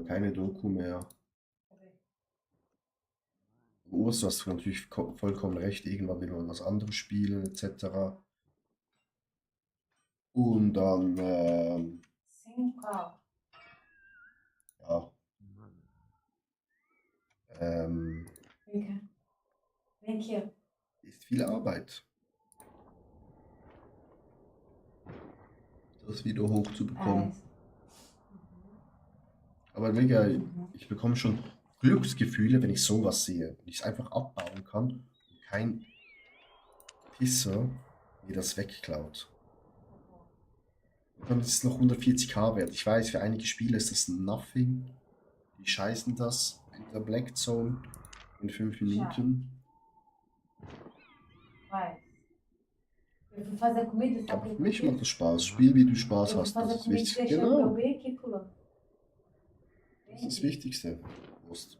keine Doku mehr. Urs, du hast natürlich vollkommen recht, irgendwann will man was anderes spielen, etc. Und dann, ja, ähm, ist viel Arbeit, das wieder hochzubekommen. Aber mega, ich bekomme schon Glücksgefühle, wenn ich sowas sehe. Wenn ich es einfach abbauen kann und kein Pisser mir das wegklaut. Und dann ist es noch 140k wert. Ich weiß, für einige Spiele ist das nothing. Die scheißen das in der Black Zone in 5 Minuten. Aber für mich macht das Spaß. Spiel, wie du Spaß hast. Das ist das Wichtigste. Genau. Das ist das Wichtigste. Prost.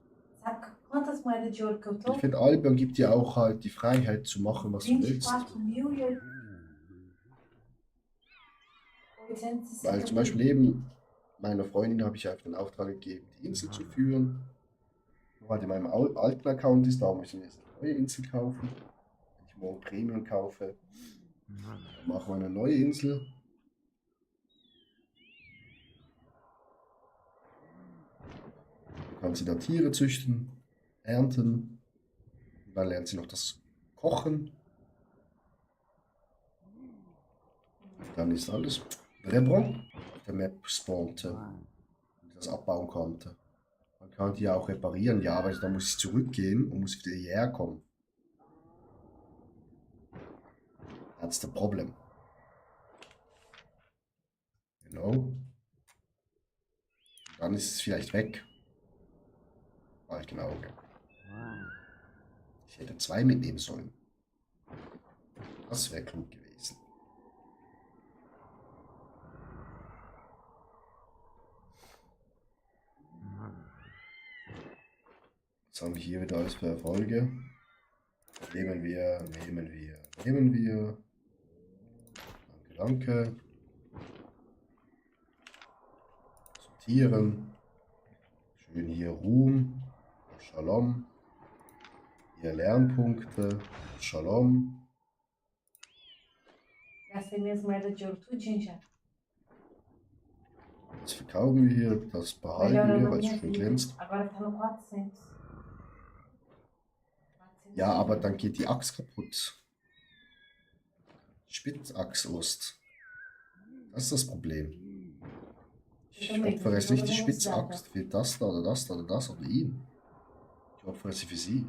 Ich finde, Albion gibt dir auch halt die Freiheit zu machen, was du willst. Weil zum Beispiel neben meiner Freundin habe ich einfach den Auftrag gegeben, die Insel zu führen. Nur halt in meinem alten Account ist, da muss ich jetzt eine neue Insel kaufen. Wenn ich morgen Premium kaufe, dann machen wir eine neue Insel. Dann kann sie da Tiere züchten, ernten. Und dann lernt sie noch das Kochen. Dann ist alles Rebron auf der Map spawnte und das abbauen konnte. Man kann die auch reparieren, ja, aber dann muss ich zurückgehen und muss wieder hierher kommen. That's the problem. Genau. Dann ist es vielleicht weg. Genau. Ich hätte 2 mitnehmen sollen. Das wäre klug gewesen. Was haben wir hier wieder alles für Erfolge? Nehmen wir. Danke. Sortieren. Schön hier Ruhm. Shalom. Hier Lernpunkte. Shalom. Das verkaufen wir hier. Das behalten wir, weil es schön glänzt. Ja, aber dann geht die Axt kaputt. Spitzachsost. Das ist das Problem. Ich opfere jetzt nicht die Spitzaxt für das da oder das oder das oder ihn. Ich opfere sie für sie.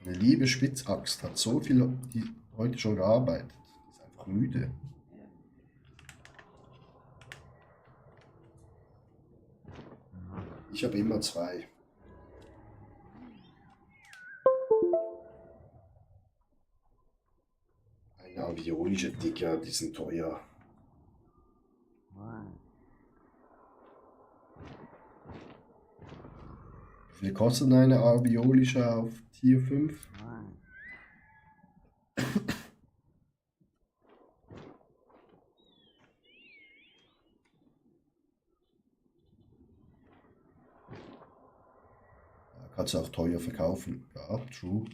Eine liebe Spitzaxt hat so viel heute schon gearbeitet. Die ist einfach müde. Ich habe immer 2. Eine aviolische Dicker, die sind teuer. Wie viel kostet eine aviolische auf Tier 5? Kannst du auch teuer verkaufen. Ja, true.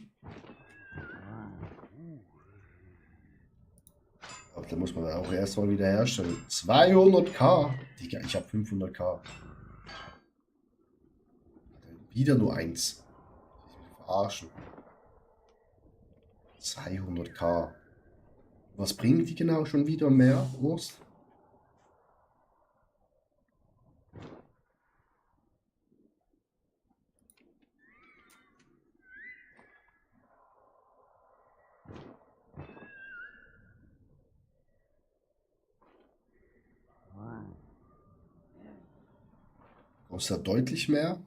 Aber da muss man auch erstmal wieder herstellen. 200k! Digga, ich habe 500k. Wieder nur 1. Ich will verarschen. 200k. Was bringt die genau schon wieder mehr? Wurst? Kostet deutlich mehr.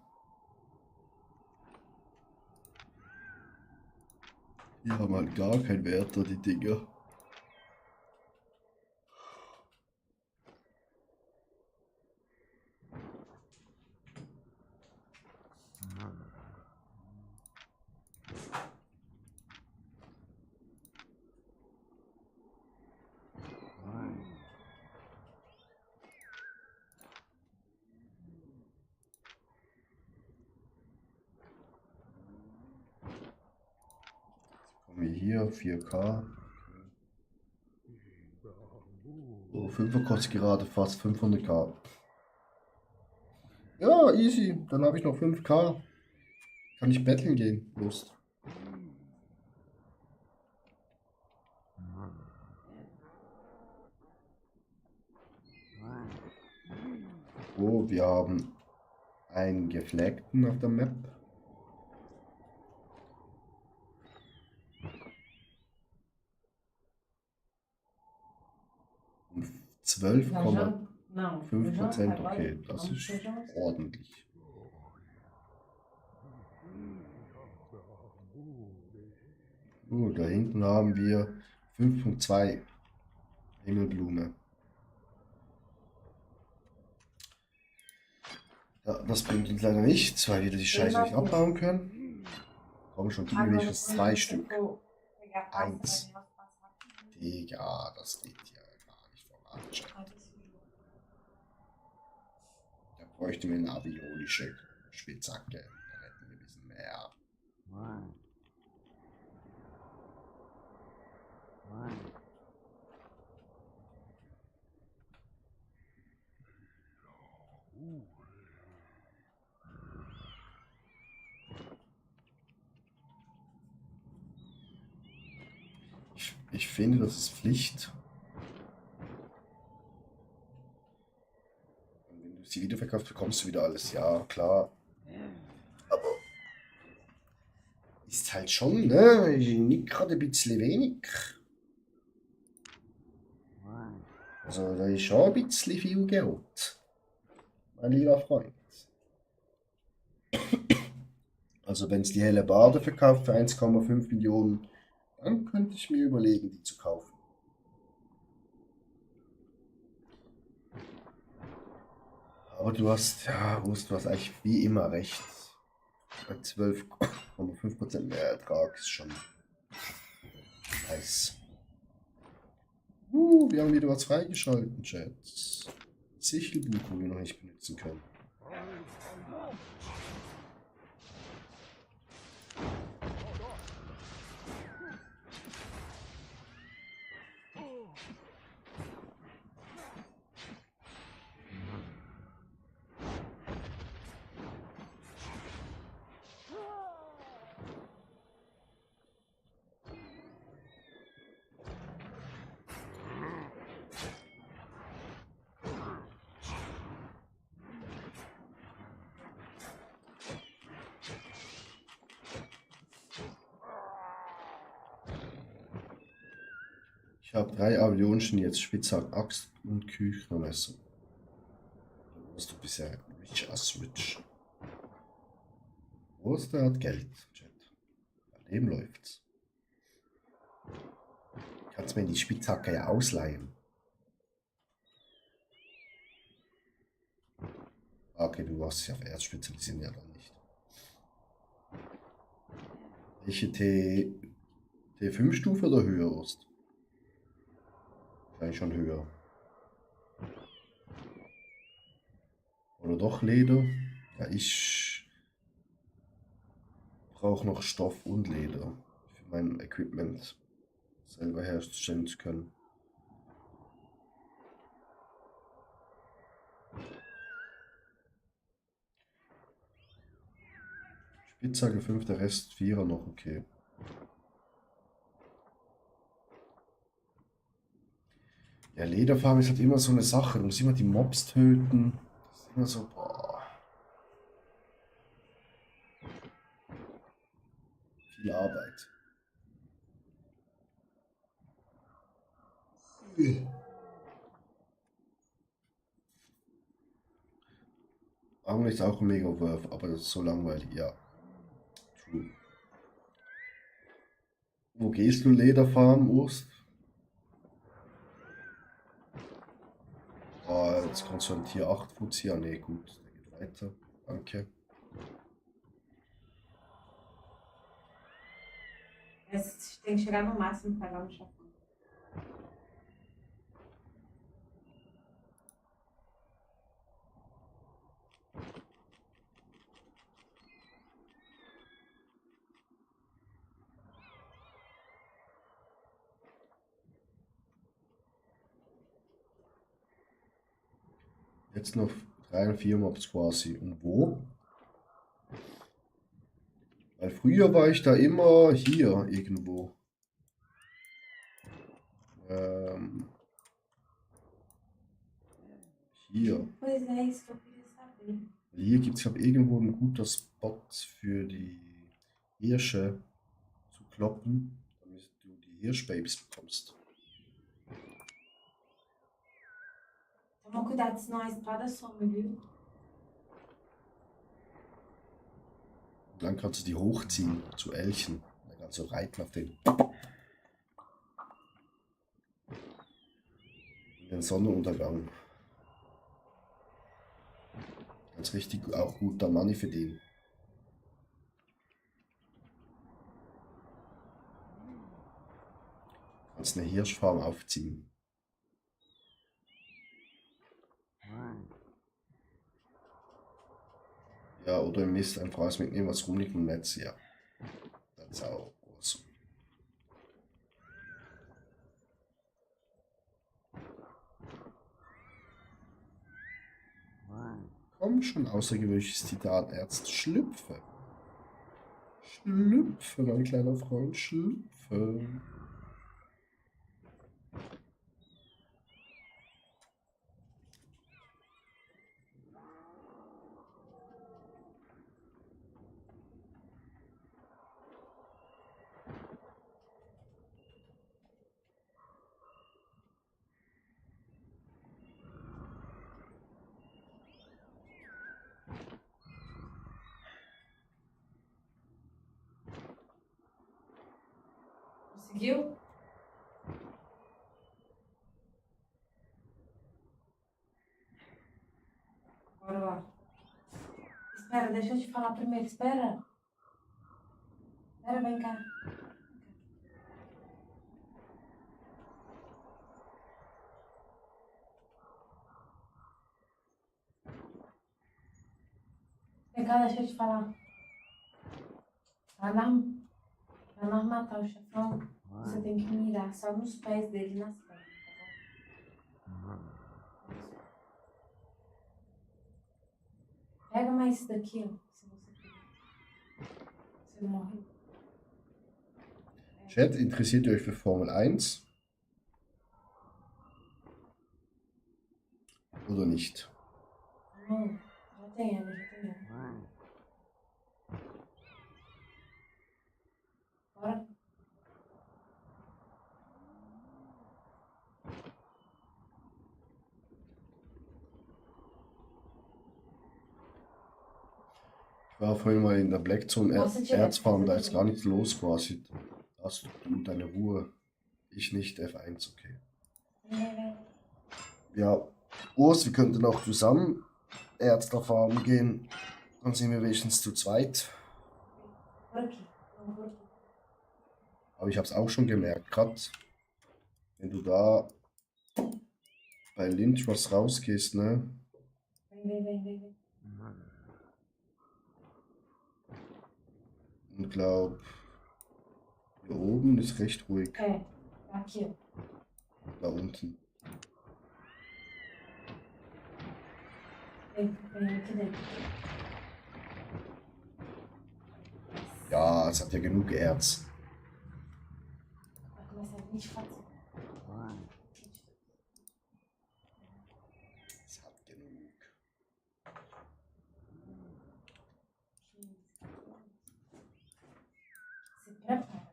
Die haben halt gar keinen Wert, da die Dinger. Okay, hier 4K. Oh, 5er kostet gerade fast 500k. Ja, easy. Dann habe ich noch 5k. Kann ich betteln gehen? Lust. Oh, wir haben einen Gefleckten auf der Map. Und 12,5%. Okay, das ist ordentlich. Oh, da hinten haben wir 5,2 Himmelblume. Ja, das bringt uns leider nichts, weil wir die Scheiße nicht abbauen können. Komm schon, gib mir wenigstens 2 Stück. 1. Digga, das geht ja gar nicht voran. Da bräuchte mir eine aviolische Spitzhacke. Da hätten wir ein bisschen mehr. Ich finde, das ist Pflicht. Und wenn du sie wiederverkaufst, bekommst du wieder alles. Ja, klar. Aber ist halt schon, ne? Nicht gerade ein bisschen wenig. Also, da ist schon ein bisschen viel Geld. Mein lieber Freund. Also, wenn es die helle Bade verkauft für 1,5 Millionen, dann könnte ich mir überlegen, die zu kaufen. Aber du hast, ja, du hast eigentlich wie immer recht. Bei 12,5% mehr Ertrag ist schon nice. Wir haben wieder was freigeschalten, Chat. Sichelbuch, wo wir noch nicht benutzen können. Ich habe 3 Avionchen jetzt, Spitzhack, Axt und Küchenmesser. Du bist ja rich as rich. Oster hat Geld, Chat. Bei dem läuft's. Kannst mir die Spitzhacke ja ausleihen. Okay, du warst ja auf Erz spezialisieren, ja dann nicht. Welche T5-Stufe oder höher, Ost? Wahrscheinlich schon höher. Oder doch Leder? Ja, ich brauche noch Stoff und Leder für mein Equipment selber herstellen zu können. Spitzhacke 5, der Rest 4er noch, okay. Ja, Lederfarben ist halt immer so eine Sache. Du musst immer die Mobs töten. Das ist immer so, boah. Viel Arbeit. Angeln ist auch ein mega Wurf, aber das ist so langweilig, ja. True. Wo gehst du Lederfarben, Urs? Oh, jetzt kannst du ein Tier 8 Fuzzi. Ja, nee, gut. Der geht weiter. Danke. Mas tem que chegar no máximo para pegar no chefão. Jetzt noch 3 und 4 Mobs quasi. Und wo? Weil früher war ich da immer hier irgendwo. Hier. Pois é, isso que eu queria saber. Hier gibt es, glaube ich, irgendwo ein guter Spot für die Hirsche zu kloppen, damit du die Hirschbabys bekommst. Toma cuidado, senão a espada some, viu? Und dann kannst du die hochziehen zu Elchen. Dann kannst du reiten auf den. In den Sonnenuntergang. Ganz richtig auch guter Money verdienen. Kannst eine Hirschfarm aufziehen. Ja, oder im Mist einfach alles mitnehmen, was rumliegt im Netz, ja. That's auch awesome. Komm schon, außergewöhnliches Titanerz, schlüpfe. Schlüpfe, mein kleiner Freund, schlüpfe. Conseguiu? Bora lá. Espera, deixa eu te falar primeiro. Espera. Espera, vem cá. Vem cá, deixa eu te falar. Pra nós matar o chefão, você tem que mirar só nos pés dele e nas pernas, tá bom? Pega mais isso daqui, ó, se você quiser. Você morre. Chat, interessiert ihr euch für Formel 1? Oder nicht? Não, já tem ela, já tem ela. Bora. Ich war vorhin mal in der Blackzone Machst du direkt, Erzfarm, da machst du ist gar nichts los quasi. Da hast du deine Ruhe. Ich nicht, F1, okay. Ja, Urs, wir könnten auch zusammen Ärzterfarmen gehen. Dann sind wir wenigstens zu zweit. Por aqui. Não, por aqui. Aber ich habe es auch schon gemerkt, gerade wenn du da bei Lindros rausgehst, ne? Vem. Und glaub, hier oben ist recht ruhig. É, aqui, ó. Da unten. Vem aqui dentro. Ja, es hat ja genug Erz. Vai começar 24 Es hat genug. 15. Se prepara.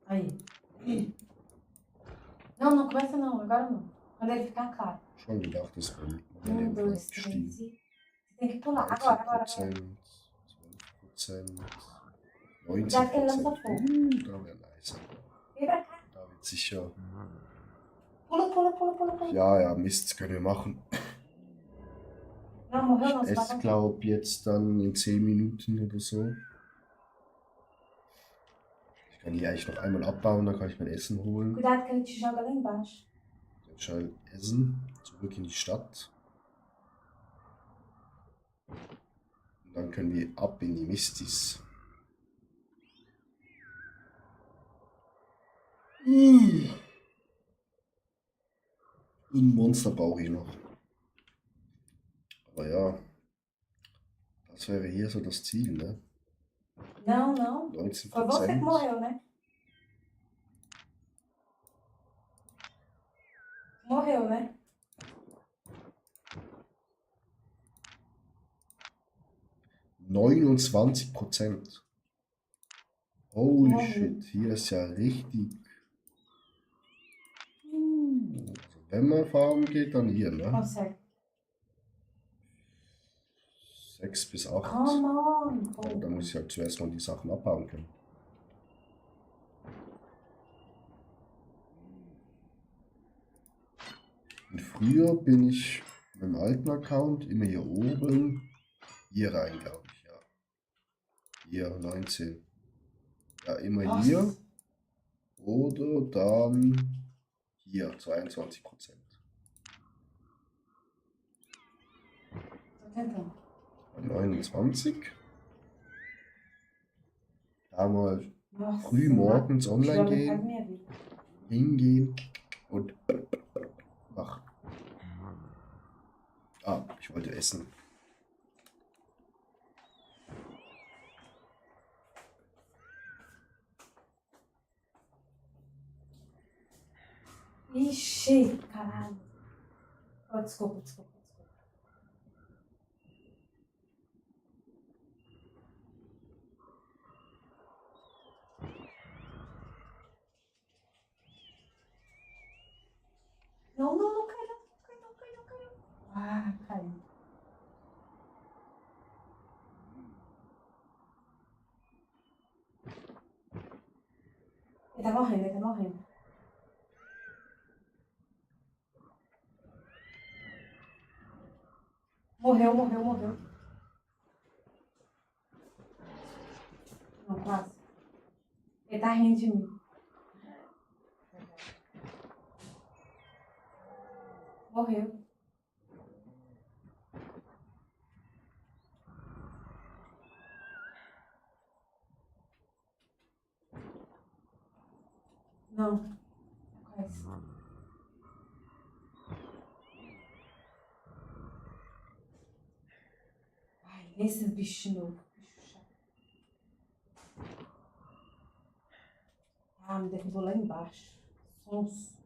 Aí. Não começa não, agora não. Quando ele ficar claro. Schon gedacht, das wäre 1, 2, 3 gestiegen. e... Você tem que pular. Agora. 13%, 12%, Cuidado que ele lança 19%. fogo. Da wäre nice. Vem pra cá. Da wird sicher. Pula. Ja, Mist, das können wir machen. Não, morreu não. Ich Você vai esse, glaube jetzt dann in 10 Minuten oder so. Ich kann die eigentlich noch einmal abbauen, dann kann ich mein Essen holen. Cuidado que ele te joga lá embaixo. Dann schnell essen, zurück in die Stadt. Und Dann können wir ab in die Mistis. Und ein Monster brauche ich noch. Aber ja, das wäre hier so das Ziel, ne? Não, não. 19%. Foi você que morreu, né? Morreu, né? %29. Holy Oh. shit, hier ist ja richtig. Also wenn man farmen geht, dann hier, ne? Consegue. 6 bis 8. Come on. Aber da muss ich halt zuerst mal die Sachen abbauen können. Und früher bin ich mit dem alten Account immer hier oben, hier rein, glaube ich, ja. Hier, 19. Ja, immer Nossa. hier. Oder dann hier, 22%. Tô tentando. 29. Da mal Nossa. früh morgens online tirou metade da gehen, minha vida. hingehen und machen. Ah, ich wollte essen. Ixi, caralho. Oh, desculpa. Não caiu. Ah, caiu. Ele tá morrendo. Morreu. Não, quase. Ele tá rindo de mim. Morreu. Não. Quase. Ai, esses bichos novos. Bicho chato. Ah, me derrubou lá embaixo. Sonso.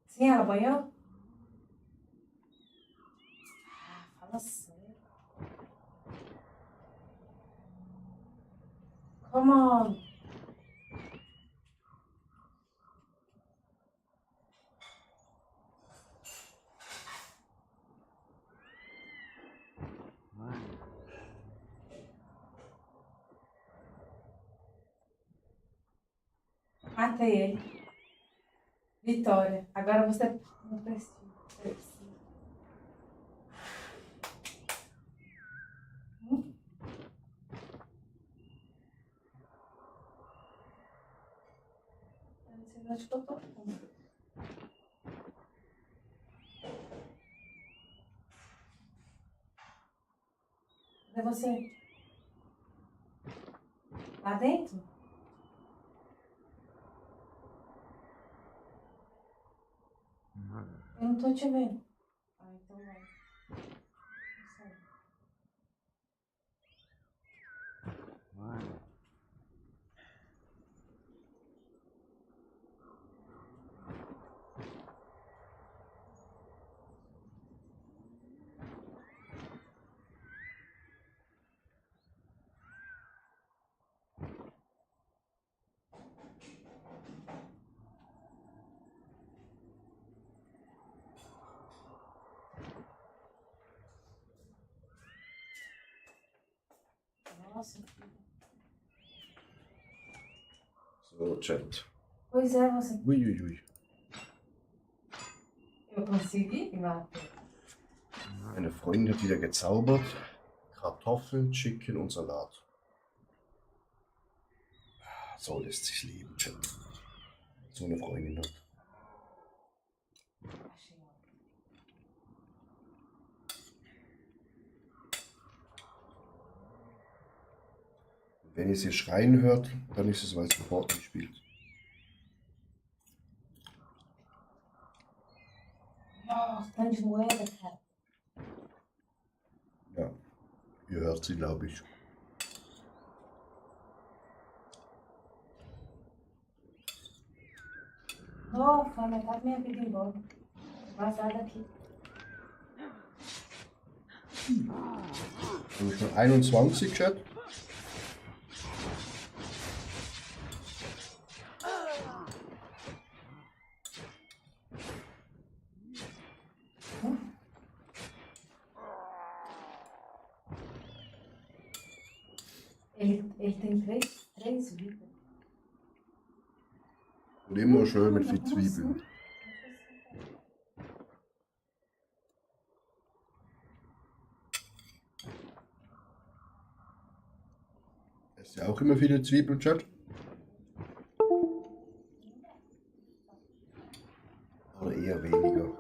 Sim, ela banhou? Ah, fala sério. Come on. Matei ele. Vitória. Agora você não precisa. Eu não sei onde que eu tô. Cadê você? Lá dentro? Eu não tô te vendo. Ah, então vai. Isso aí. Nossa. So, Chat. Pois é, você. Uiuiui. Eu consegui, Marco. Eine Freundin hat wieder gezaubert. Kartoffeln, Chicken und Salat. So lässt sich leben, Chat. So eine Freundin hat. Achei ótimo. Wenn ihr sie schreien hört, dann ist es, weil sie Fortnite spielt. Nossa, tanto de moeda, cara. Ja, ihr hört sie, glaube ich. Nossa, foi metade da minha vida embora. Vazar daqui. Also schon 21, Chat. Ele tem três vidas. Und immer schön mit viel Zwiebeln. Esst ihr auch immer viele Zwiebeln, Chat? Oder eher weniger?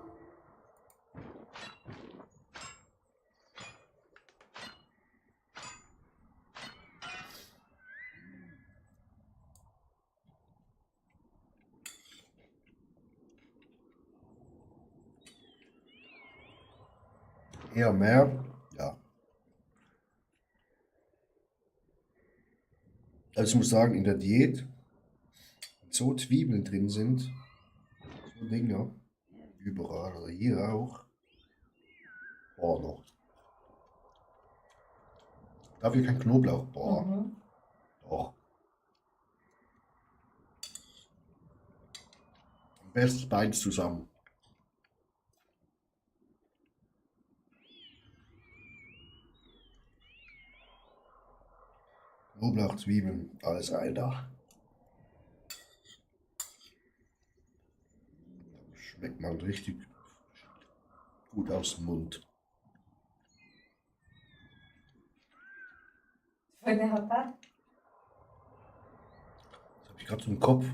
Eher mehr? Ja. Also ich muss sagen, in der Diät, wenn so Zwiebeln drin sind, so Dinger, überall oder hier auch, boah, noch. Dafür kein Knoblauch, boah, Uhum. doch. Am besten beides zusammen. Knoblauch, Zwiebeln, alles rein da. Schmeckt man richtig gut aus dem Mund. Foi derrotado? Jetzt habe ich gerade so im Kopf.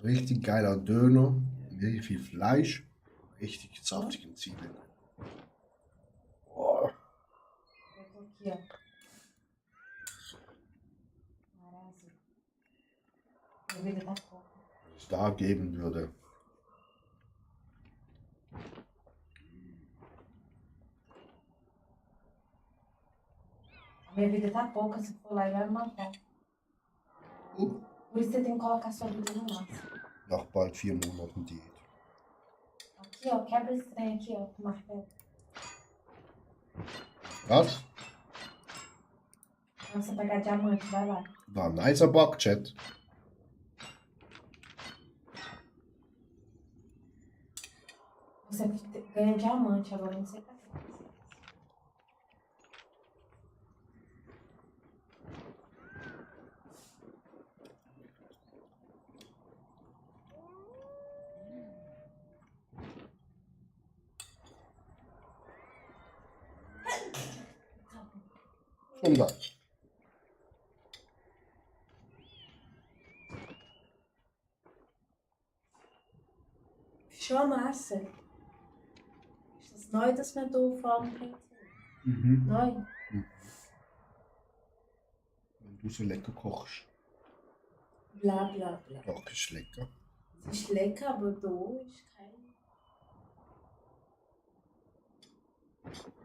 Richtig geiler Döner, richtig viel Fleisch, richtig saftigen Zwiebeln. Boah. Eu tô aqui, ó. Maravilha. Minha vida tá pouco. Was es da geben würde. Minha vida tá pouca, se for lá, ele vai me matar. Por isso você tem que colocar sua vida no máximo. Nach bald 4 Monaten Diät. Aqui, ó, quebra esse trem aqui, ó, com o martelo. Was? Pra você pegar diamante, vai lá. War ein nicer Bug, Chat. Você ganha diamante, agora não sei pra quê. Schon da. Show massa. Das ist neu, dass man da Form bringt. Mhm. Neu. Wenn du so lecker kochst. Bla, bla, bla. Doch, ist lecker. Es ist lecker, aber da ist kein...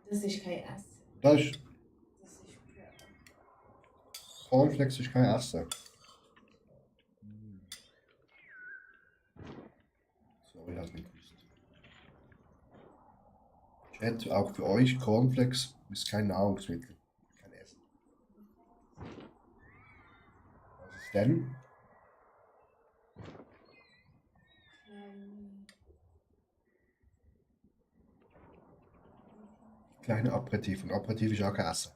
Das ist kein Essen. Das ist Das ist pur. Cornflakes, ist kein Essen. Sorry, hat nicht gewusst. Chat, auch für euch, Cornflakes ist kein Nahrungsmittel. Kein Essen. Was ist denn? Kleine Aperitif. Und Aperitif ist auch kein Essen.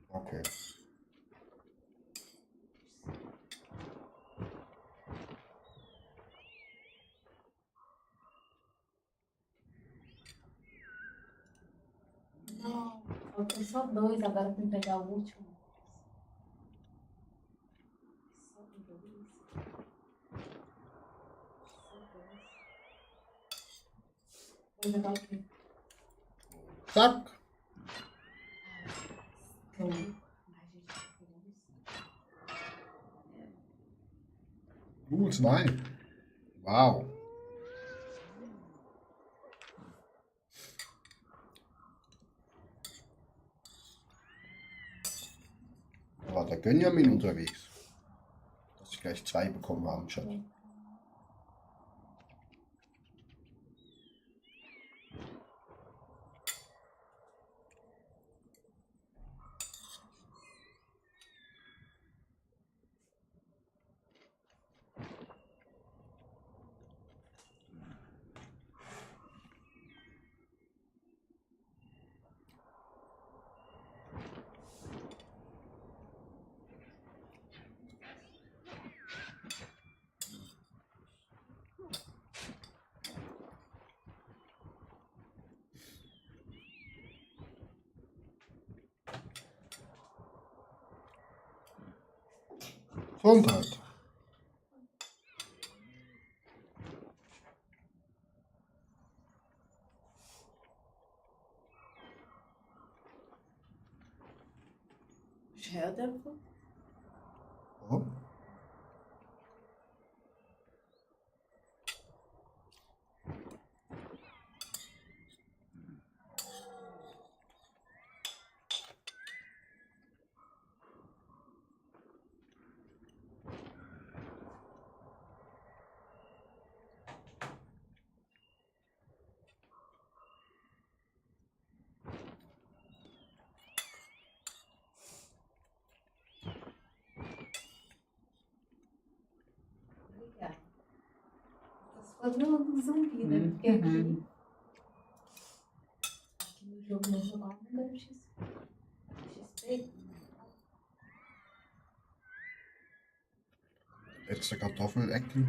Okay. Não. Faltam só dois, agora tem que pegar o último. Só dois. Só dois. Vou jogar o quê? Zack. Tô. Mas, gente, tá pegando isso. 2. Wow. Da war der Gönjamin unterwegs. Dass ich gleich 2 bekommen haben, Chat. Gesundheit. Sheldon. Oh. Obrigada. Se for do zumbi, né? Porque aqui no jogo normal não dá XP. Letzte Kartoffel-Ecke.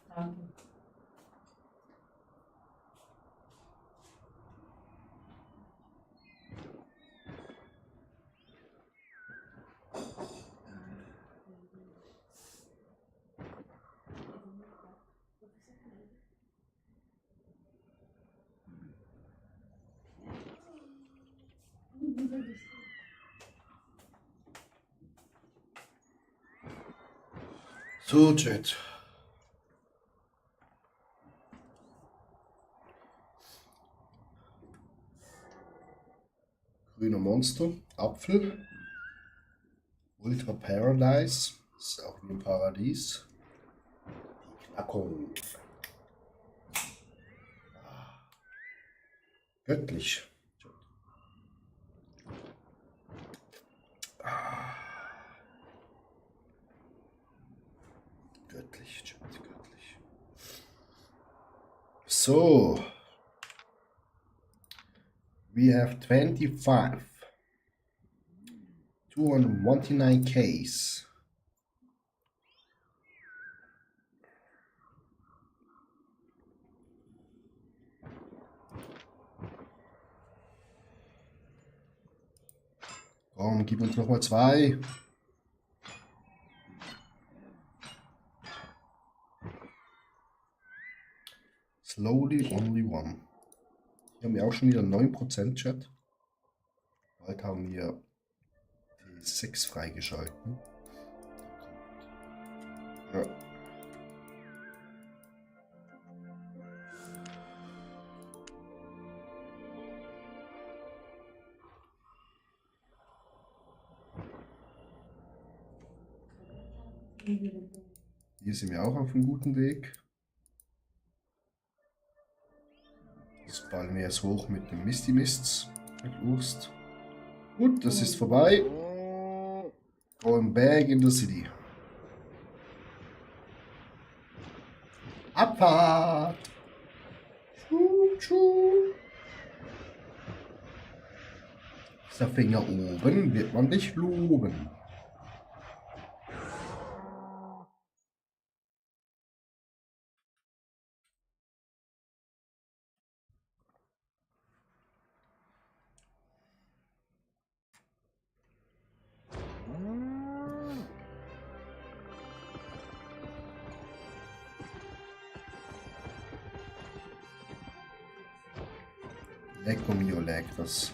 Tá. So, Chat. Grüner Monster, Apfel. Ultra Paradise. Ist auch wie im Paradies. Die Knackung. Ah. Göttlich. Ah. Göttlich, Chat, göttlich. So. We have 25. 229 Ks. Komm, gib uns nochmal 2. Slowly only one. Hier haben wir auch schon wieder 9% Chat. Bald haben wir die 6 freigeschalten. Ja. Hier sind wir auch auf einem guten Weg. Das ballen wir jetzt hoch mit dem Misty Mists. Mit Urst. Gut, das ist vorbei. Going back in the city. Abfahrt! Tschub, tschub. Ist der Finger oben, wird man dich loben. Lecco mio, leck das.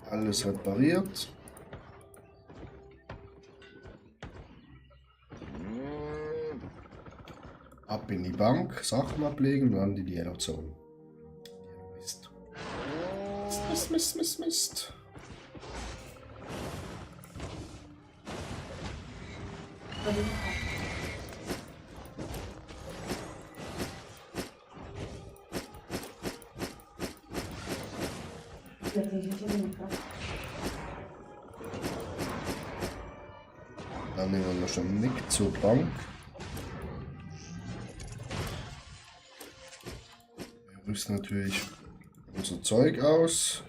Alles repariert. Ab in die Bank, Sachen ablegen und dann in die Yellow Zone. Mist. Mist, Mist, Mist, Mist. Dann nehmen wir noch schon Nick zur Bank. Wir rüsten natürlich unser Zeug aus.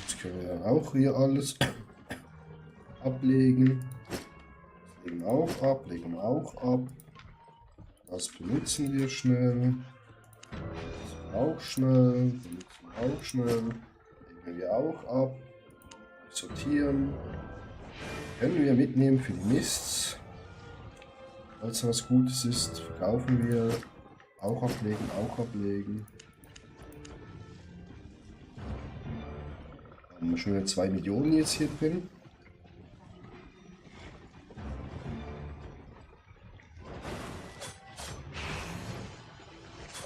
Das können wir dann auch hier alles ablegen. Das legen wir auch ab, legen wir auch ab. Das benutzen wir schnell. Das auch schnell, benutzen wir auch schnell. Legen wir auch ab. Sortieren. Können wir mitnehmen für die Mists. Falls was Gutes ist, verkaufen wir. Auch ablegen, auch ablegen. Haben wir schon 2 Millionen jetzt hier drin.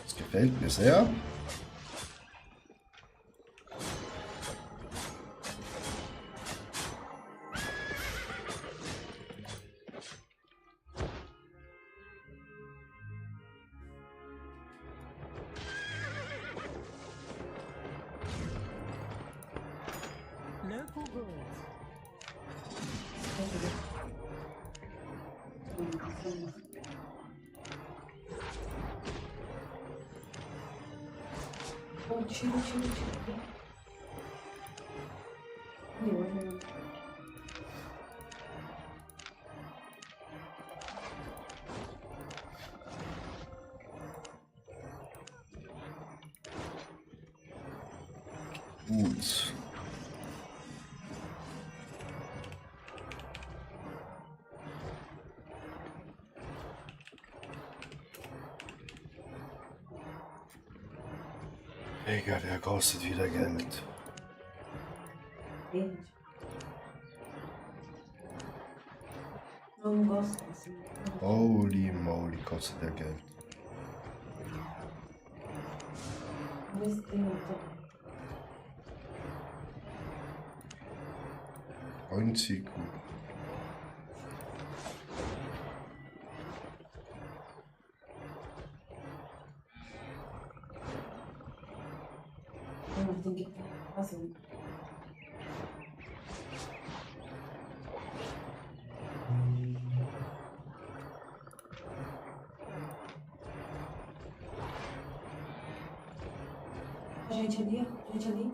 Das gefällt mir sehr. Oh, chill. Gut. Digga, der kostet wieder Geld. Não gosto assim. Holy moly, kostet der Geld. Vê se tem outra. 90. Não, tem que fazer. Gente ali, ó. Gente ali.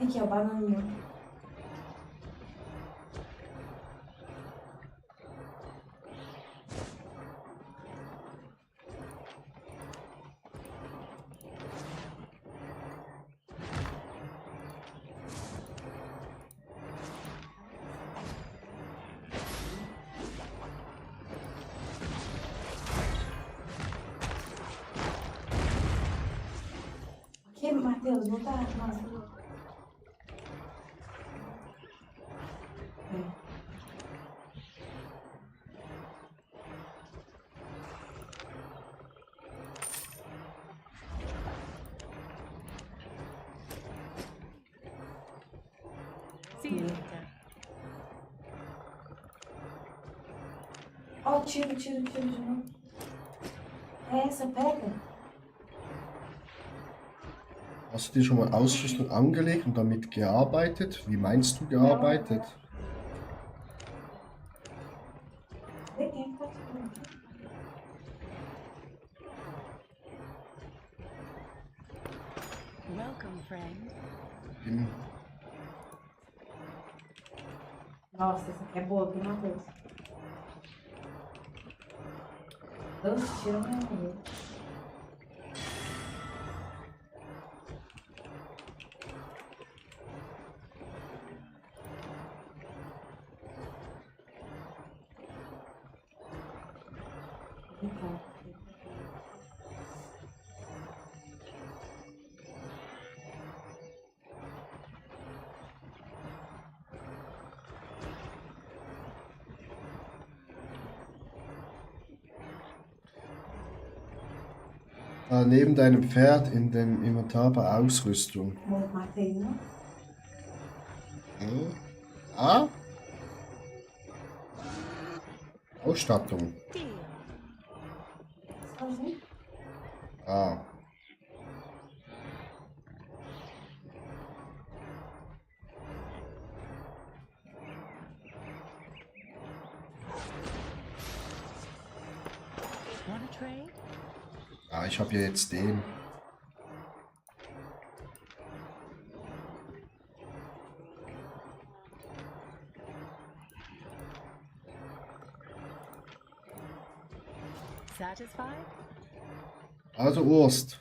Aqui, ó, bananinha. Aqui, Matheus, não tá mais. Eita. Ó, tiro de novo. Essa, pega. Hast du dir schon mal Ausrüstung angelegt und damit gearbeitet? Wie meinst du gearbeitet? Peguei, tá tudo. Welcome, friend. Im Nossa, essa aqui é boa, viu, Matheus? 12 tiros na minha. Então, neben deinem Pferd in dem Inventar bei Ausrüstung. matei uma. Ah? Ausstattung. Deal. Sozinho. Ah. Wanna trade? Ah, ich habe ja jetzt den. Satisfied? Also Urst.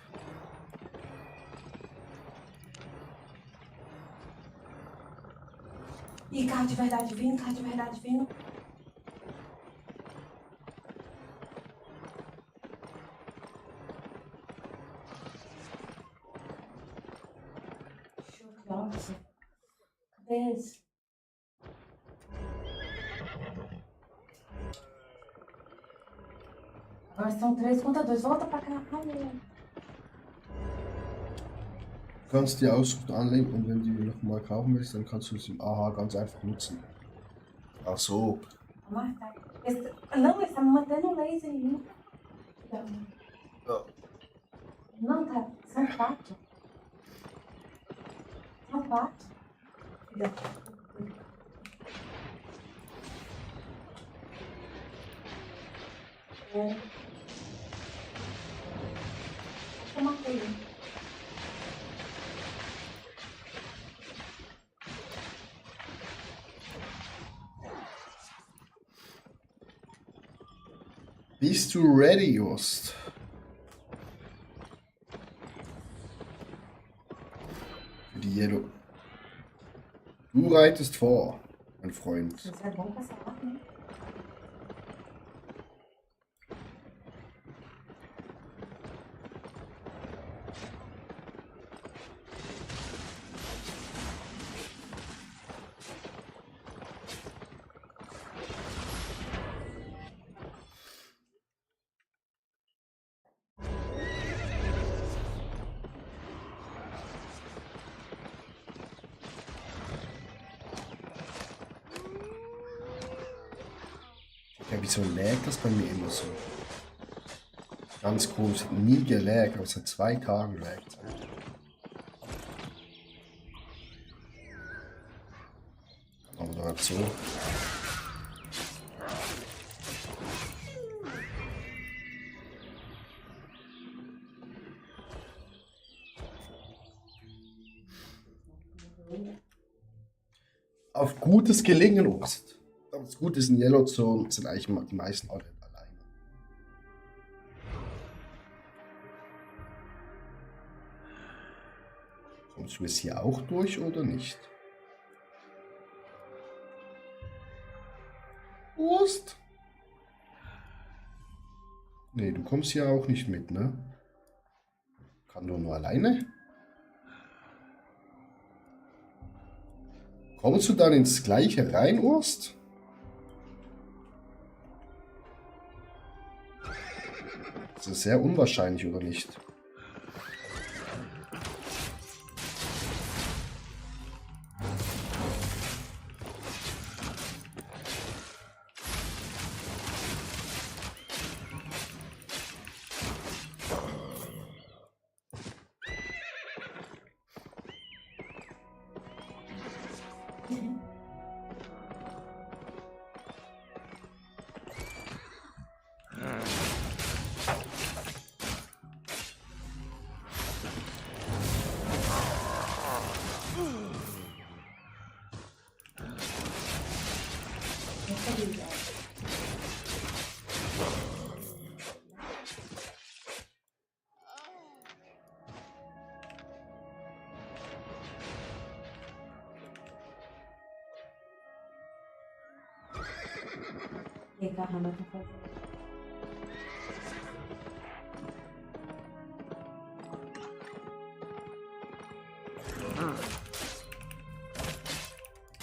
Ih, carro de verdade vindo, carro de verdade vindo. Nossa. Cadê esse? Agora são 3 contra 2. Volta pra cá. Ai, Du kannst die Ausrüstung anlegen und wenn du die nochmal kaufen willst, dann kannst du sie im AH ganz einfach nutzen. Ach so. Marta. Não, ele tá me mantendo laser em mim. Não, tá. São 4. São 4. Filha. É. Eu matei ele. Bist du ready, Just? Für die Yellow. Du reitest vor, mein Freund. Isso é bom pra salvar, né? Ja, wieso lägt das bei mir immer so? Ganz komisch, hat nie gelaggt, aber seit 2 Tagen laggt es. Aber da halt so. Auf gutes Gelingen, Ost. Aber das Gute ist, in Yellowzone sind eigentlich die meisten alle alleine. Kommst du jetzt hier auch durch oder nicht? Ost? Nee, du kommst hier auch nicht mit, ne? Kann nur alleine? Kommst du dann ins Gleiche rein, Ost? Das ist sehr unwahrscheinlich, oder nicht? Nasıl güzel. Yeter, hemen kapatalım.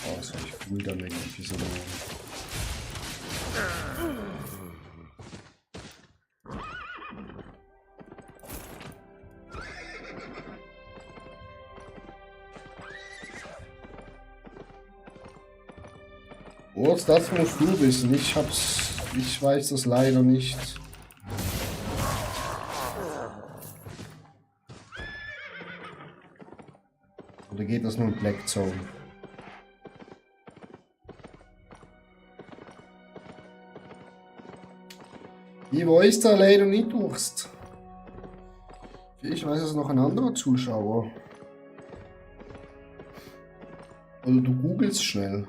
Oh, das war ich cool dann irgendwie so. Urs, das musst du wissen. Ich weiß das leider nicht. Oder geht das nur in Black Zone? Ich weiß da leider nicht durchst. Vielleicht weiß es noch ein anderer Zuschauer. Oder du googelst schnell.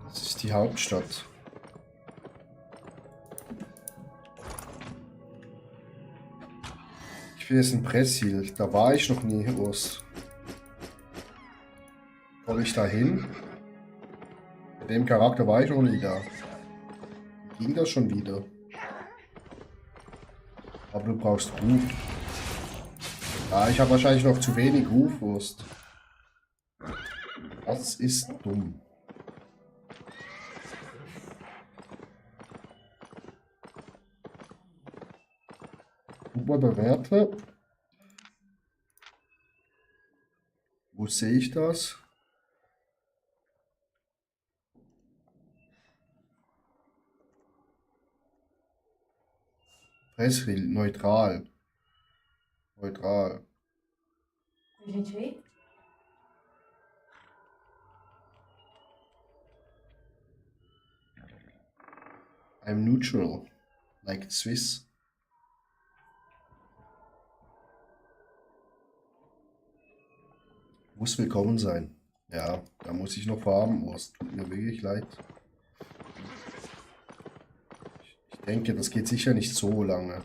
Das ist die Hauptstadt. Ich bin jetzt in Bressil. Da war ich noch nie, Urs. Komme ich da hin? Mit dem Charakter war ich noch nie da. Ging das schon wieder? Aber du brauchst Ruf. Ja, ich habe wahrscheinlich noch zu wenig Ruf, Urs. Das ist dumm. Guck mal, bewerte. Wo sehe ich das? Presswill, neutral. Neutral. A gente vê? I'm neutral. Like Swiss. Muss willkommen sein. Ja, da muss ich noch farmen. Oh, es tut mir wirklich leid. Ich denke, das geht sicher nicht so lange.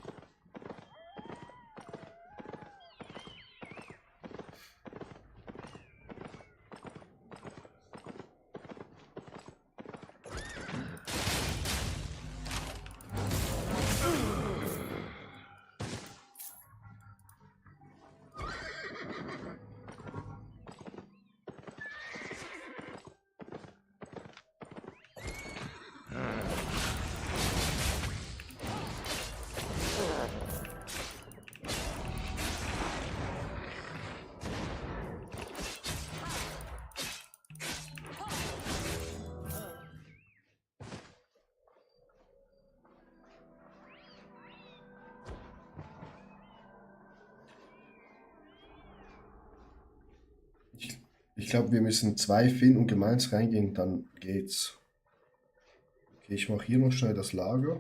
Ich glaube, wir müssen 2 Finn und gemeins reingehen, dann geht's. Okay, ich mache hier noch schnell das Lager.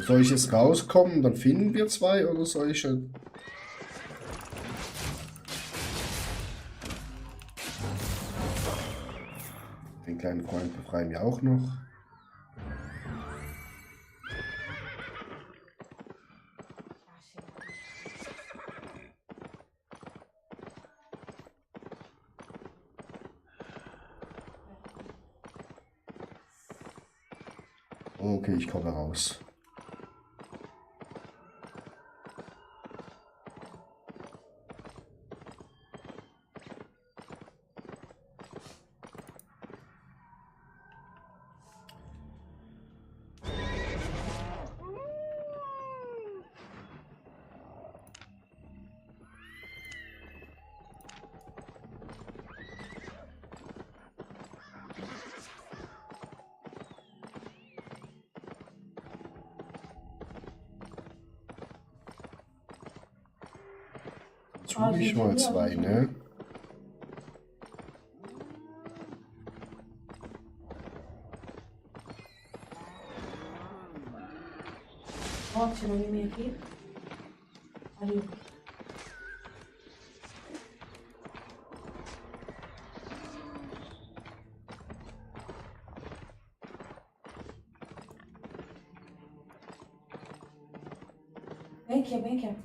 Soll ich jetzt rauskommen, dann finden wir 2 oder soll ich schon... Den kleinen Freund befreien wir auch noch. Ah, chega. Okay, ich komme raus. Jetzt hole ich mal zwei, ne? Ó, tirou em mim aqui. Ali. Vem aqui, vem aqui.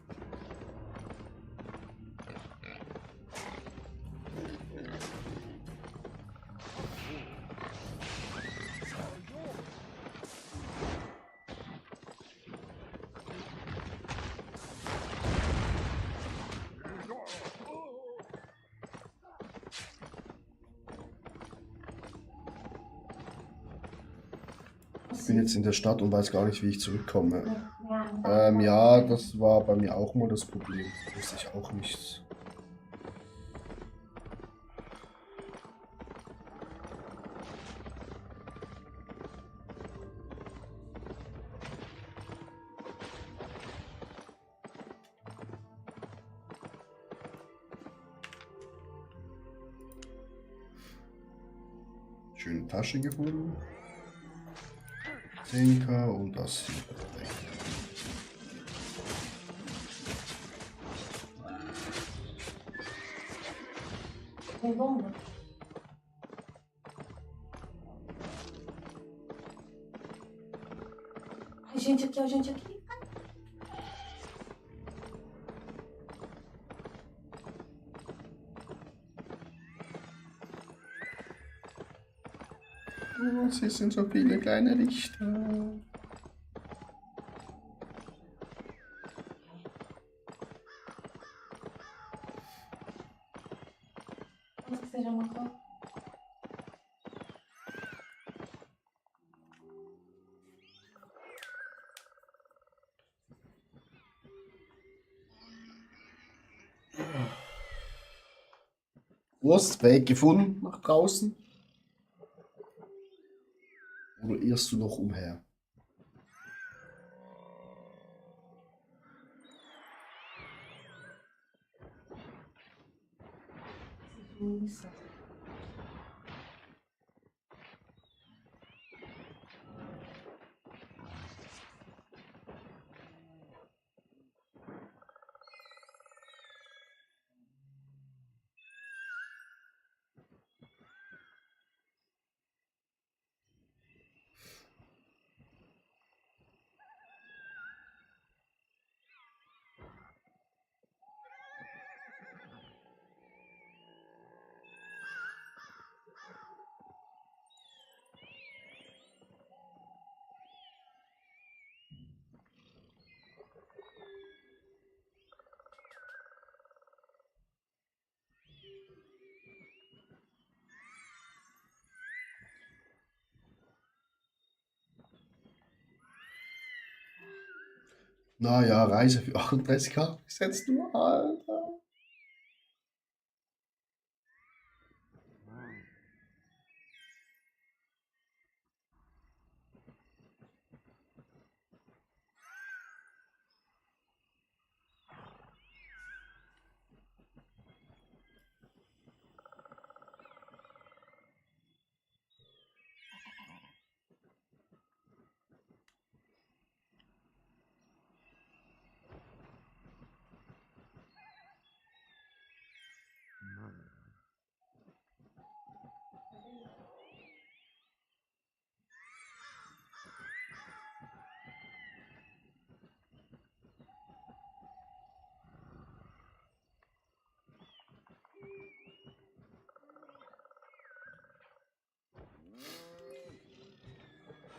Ich bin jetzt in der Stadt und weiß gar nicht, wie ich zurückkomme. Ja, Ja, das war bei mir auch mal das Problem. Wusste ich auch nicht. Schöne Tasche gefunden. 10k und das hier. Perfekt. Tem bomba? Ai, gente aqui, ó, gente aqui. Oh, hier sind so viele kleine Lichter. Antes que seja uma coisa. Du hast Weg gefunden nach draußen? Oder irrst du noch umher? Isso. Naja, Reise für 38k. Setzt du, Alter.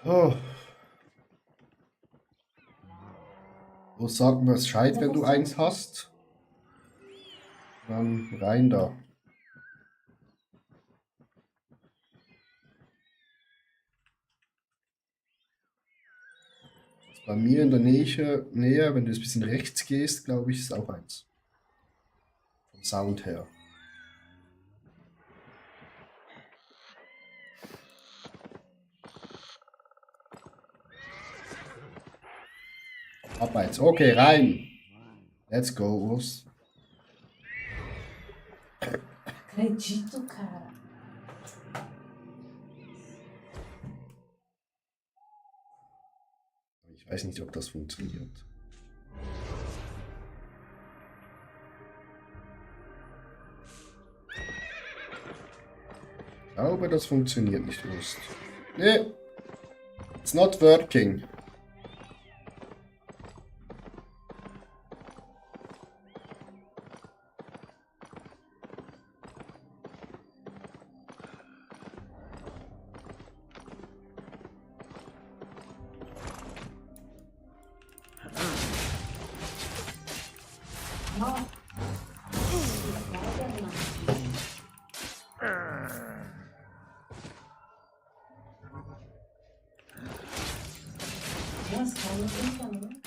Oh. Wo sagt man es Scheit, wenn du eins hast? Dann rein da. Bei mir in der Nähe, wenn du ein bisschen rechts gehst, glaube ich, ist auch eins. Vom Sound her. Ab eins. Okay, rein. Let's go, Urs. Acredito, cara. Ich weiß nicht, ob das funktioniert. Ich glaube, das funktioniert nicht, Urs. Nee. It's not working. No. Was kann ich denn?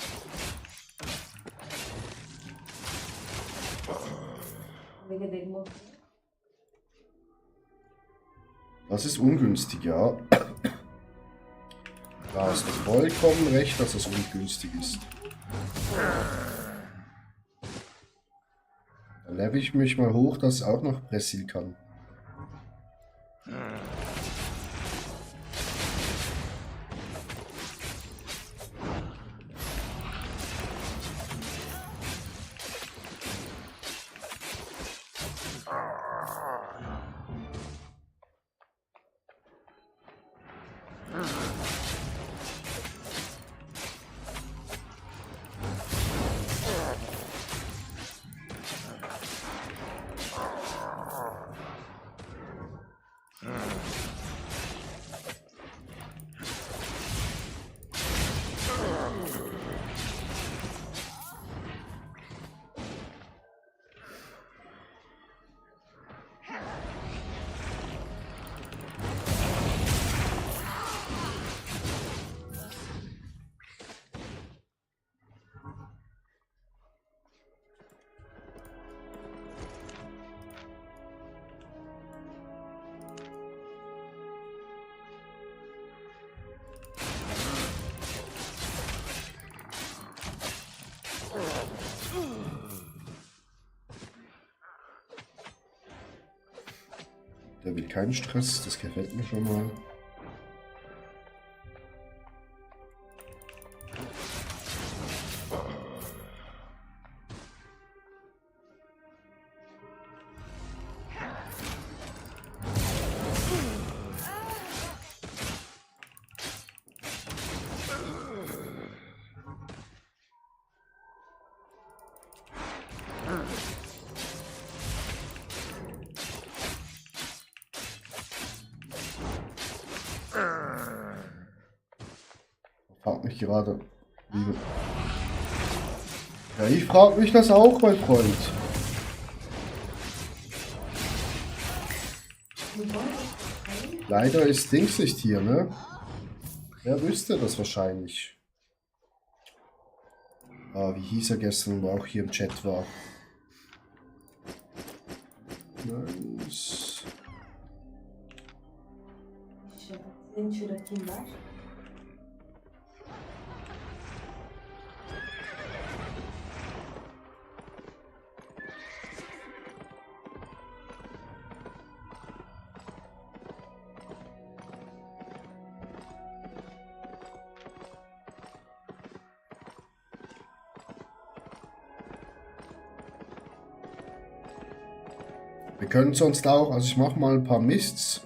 Wegen dem Mund. Das ist ungünstig, ja. Da hast du vollkommen recht, dass das ungünstig ist. Dann level ich mich mal hoch, dass ich auch noch Pressil kann. Der will keinen Stress, das gefällt mir schon mal. Frag mich gerade, wie... Ja, ich frag mich das auch, mein Freund. Leider ist Dings nicht hier, ne? Wer wüsste das wahrscheinlich? Ah, wie hieß er gestern, wo auch hier im Chat war? Nice. Senin şurada kim var? Wir können sonst auch, also ich mache mal ein paar Mists.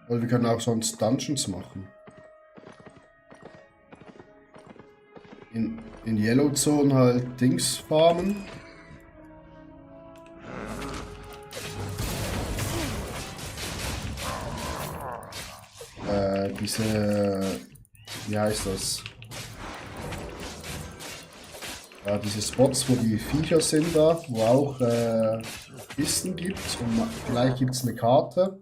Weil wir können auch sonst Dungeons machen. In Yellow Zone halt Dings farmen. wie heißt das? Ja, diese Spots, wo die Viecher sind da, wo auch Kisten gibt und vielleicht gibt es eine Karte.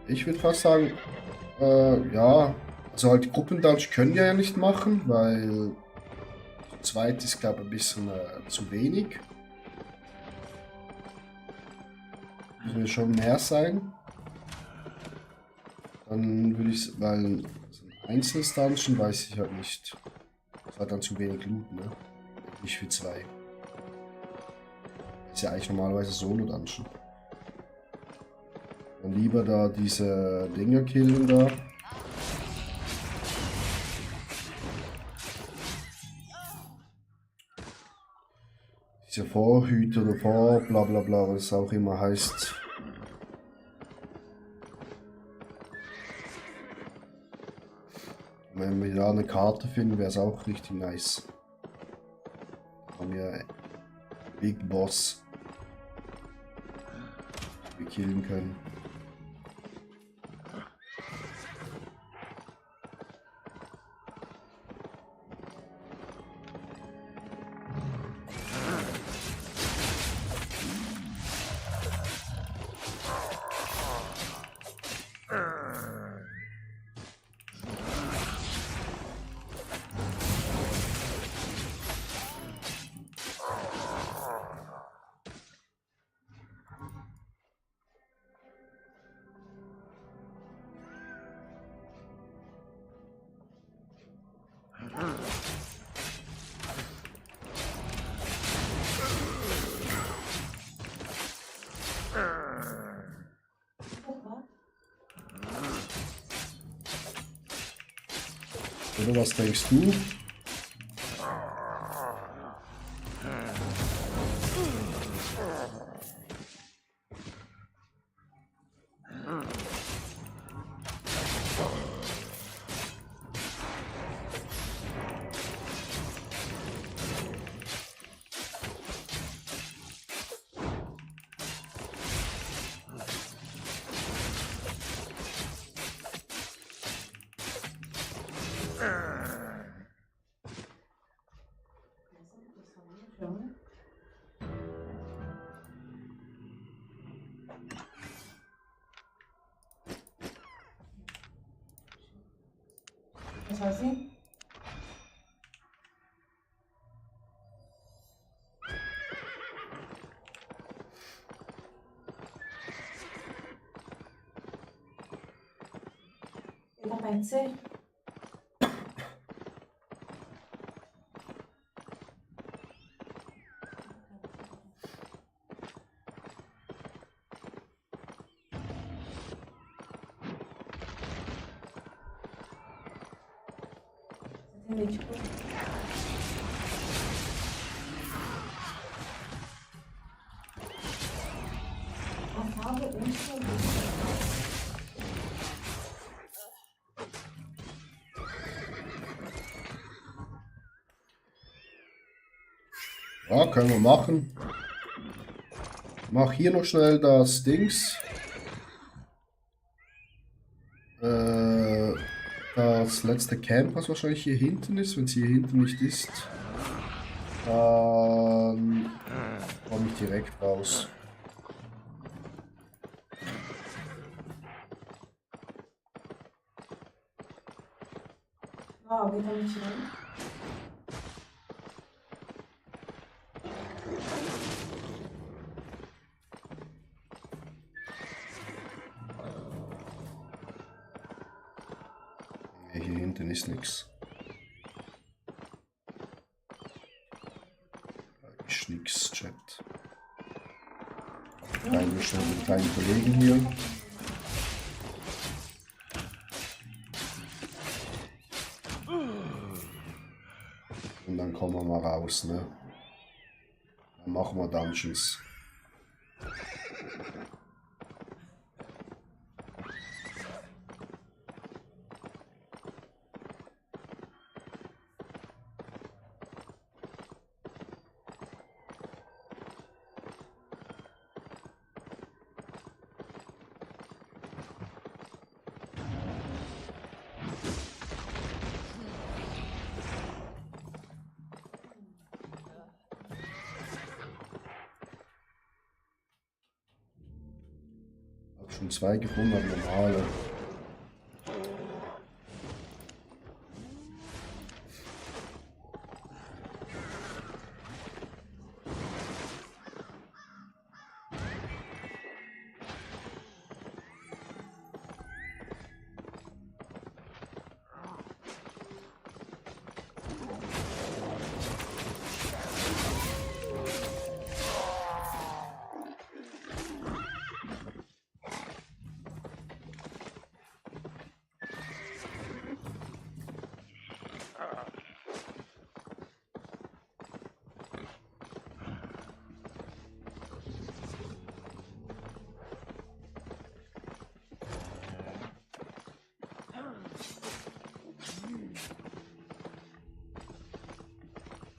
Ich würde fast sagen, ja, also halt Gruppendouch können wir ja nicht machen, weil zu zweit ist, glaube ich, ein bisschen zu wenig. Müssen schon mehr sein. Dann würde ich, weil so ein einzelnes Dungeon weiß ich halt nicht. Das hat dann zu wenig Loot, ne? Nicht für zwei. Ist ja eigentlich normalerweise Solo-Dungeon. Dann lieber da diese Dinger killen da. Diese Vorhüter oder Vor bla bla bla, was es auch immer heißt. Wenn wir da eine Karte finden, wäre es auch richtig nice. Haben wir Big Boss, die wir killen können. Oder was denkst du? Was soll sie? Ele vai ser? Você tem tipo... A salva Ja, können wir machen. Mach hier noch schnell das Dings. Das letzte Camp, was wahrscheinlich hier hinten ist. Wenn es hier hinten nicht ist, dann komme ich direkt raus. Ah, alguém tá me tirando? Nee, hier hinten ist nichts. Ist nix, Chat. Kleine, schnell den kleinen Kollegen hier. Und dann kommen wir mal raus, ne? Dann machen wir Dungeons. Schon 2 gefunden, aber normale.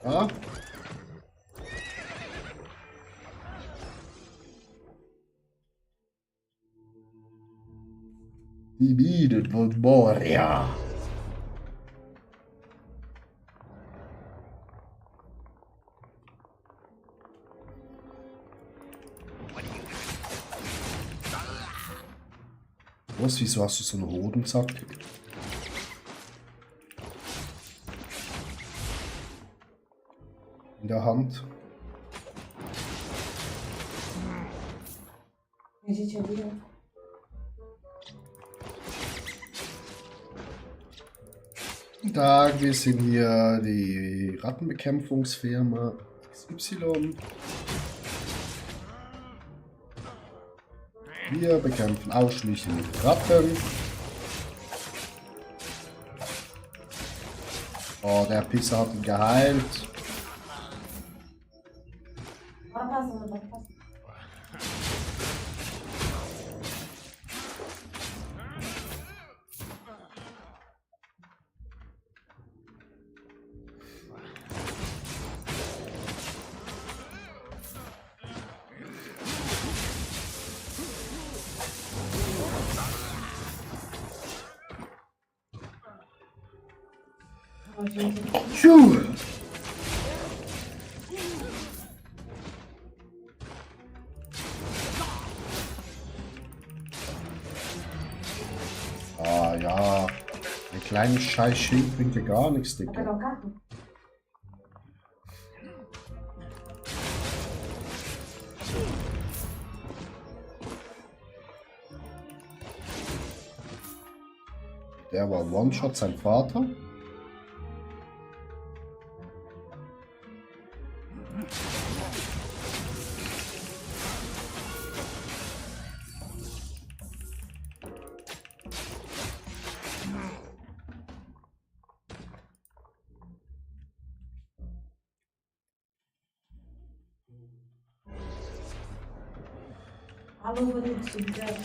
Ah. Die bietet von Moria. Was, wieso hast du so einen Hodensack? In der Hand. A gente viu. Guten Tag, wir sind hier die Rattenbekämpfungsfirma XY. Wir bekämpfen ausschließlich Ratten. Oh, der Pisser hat ihn geheilt. Bora passando, bora passando. Ó, gente, Tschuh. Ah ja, ein kleines scheiß Schild bringt dir gar nichts, vou pegar Digga. o carro? Der war One-Shot, sein Vater. A luva do Sub-Zero.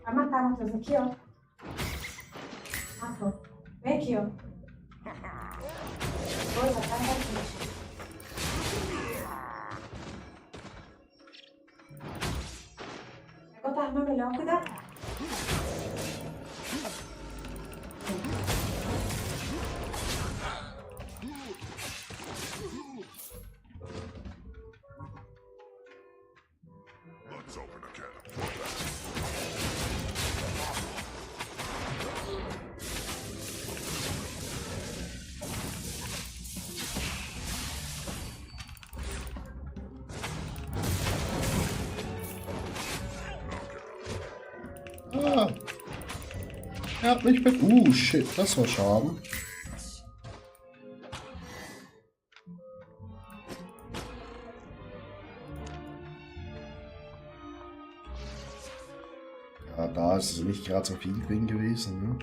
Vai matar, Matheus, aqui, ó. Matou. Vem aqui, ó. Dois, atrás da gente. Pega outra arma melhor, cuidado. Ah. Er hat mich mit. Shit, das war Schaden. Ja, da ist es nicht gerade so viel drin gewesen, ne?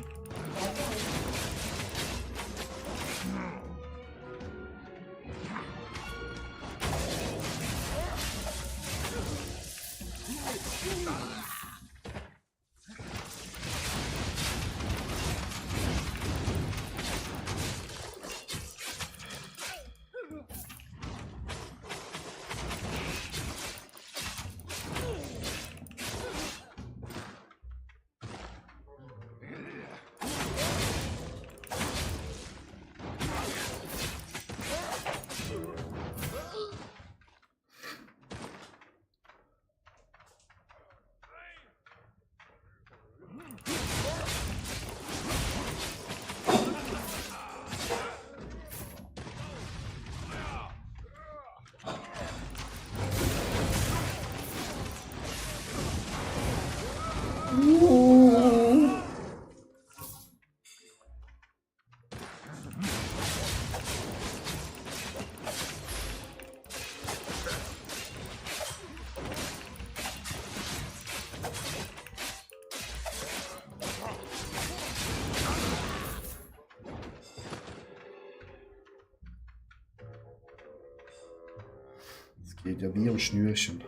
Geht ja wie am Schnürchen.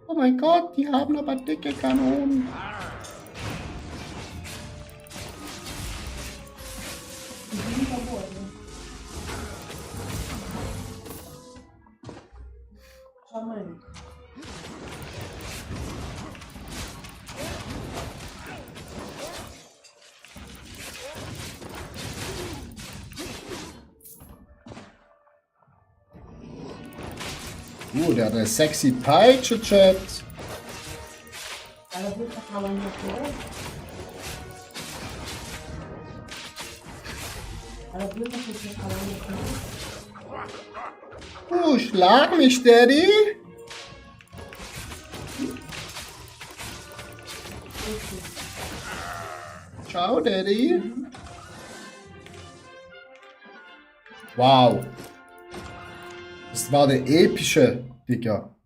Oh mein Gott, die haben aber dicke Kanonen. Die sind verboten. Schau mal. Der hat eine sexy Peitsche, Chat. Ale wielka hała nie było. Ale wielka hała nie było. Schlag mich, Daddy. Ciao, Daddy. Wow. Das war der epische, Digga.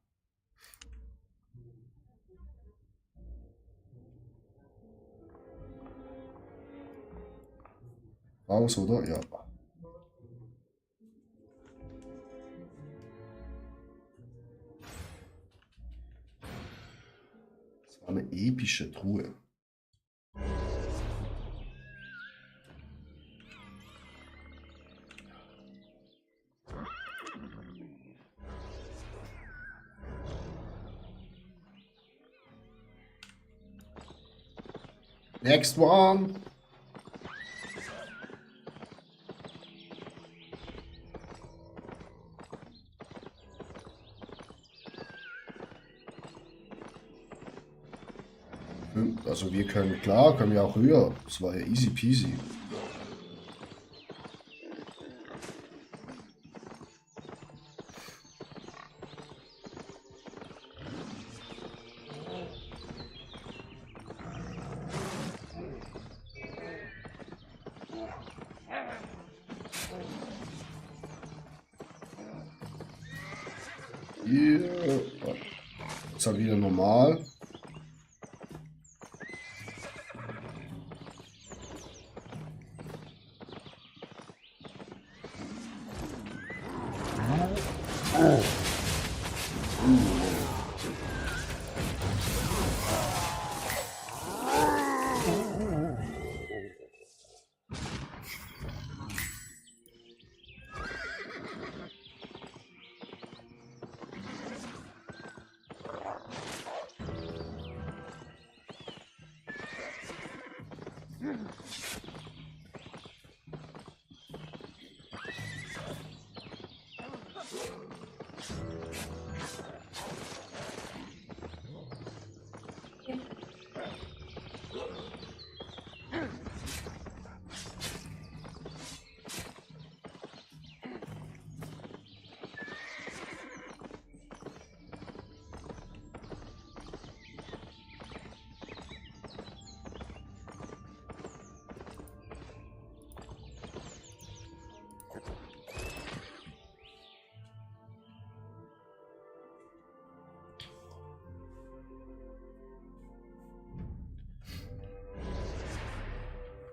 Raus, oder? Ja. Das war eine epische Truhe. Next one. Also wir können, klar, können wir auch höher. Das war ja easy peasy. Hier. Jetzt halt wieder normal.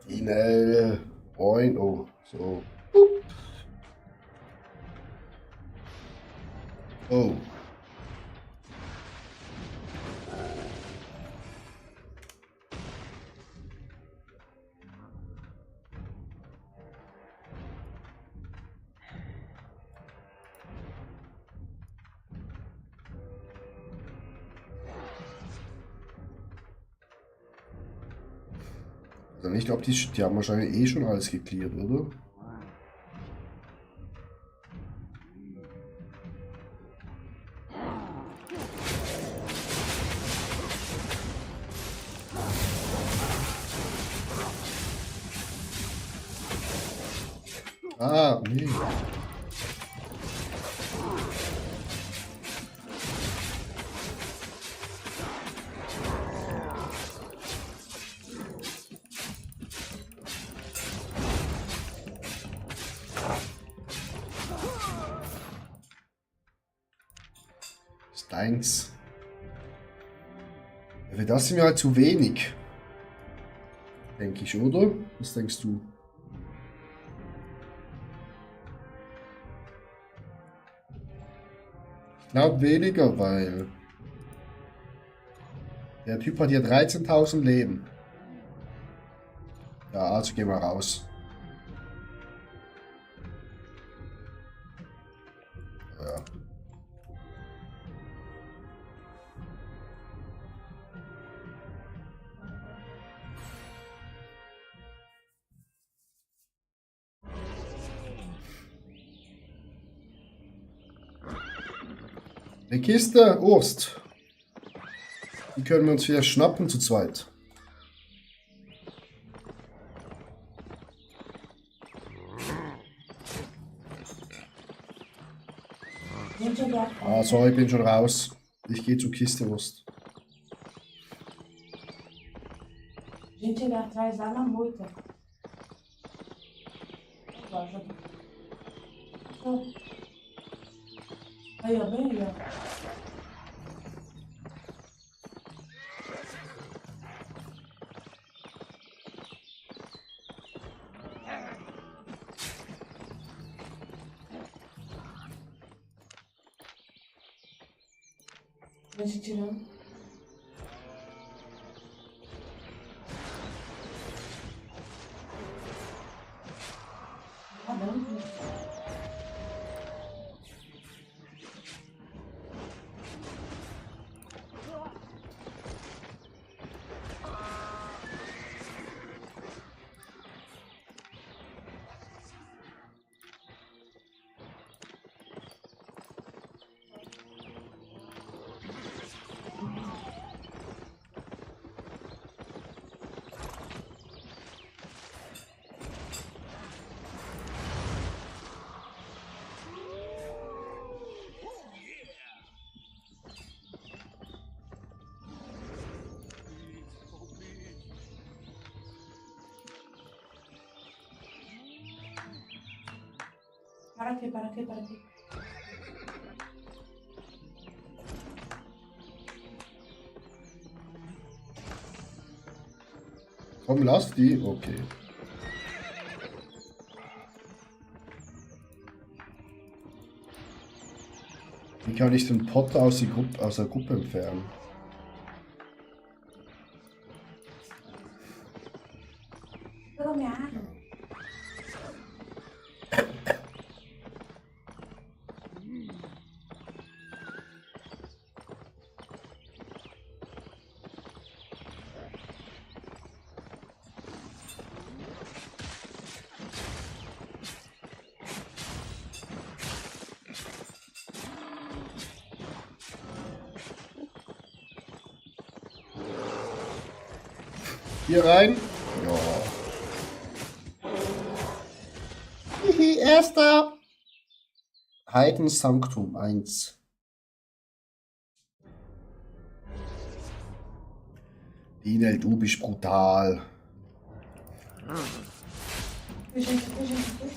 Schnell. Moin. Oh, so. Oh. Also ich glaube, die haben wahrscheinlich eh schon alles geklärt, oder? Ah, nee. Steins. Für das sind wir halt zu wenig. Denke ich, oder? Was denkst du? Ich glaube weniger, weil der Typ hat hier 13.000 Leben. Ja, also gehen wir raus. Ja. Eine Kiste, Ost. Die können wir uns vielleicht schnappen zu zweit. Ah, sorry, ich bin schon raus. Ich gehe zur Kiste, Ost. Gente, chega atrás lá na moita. Aí, ó, bem aí, ó. Deixa tirando. Tá dando. Para aqui, para aqui, para aqui. Komm, lass die. Okay. Wie kann ich den Potter aus der Gruppe entfernen? Pegou minha água? Hier rein. Ja. Hihi, erster. Heidensanktum 1. Dinel, du bist brutal. Gente, gente.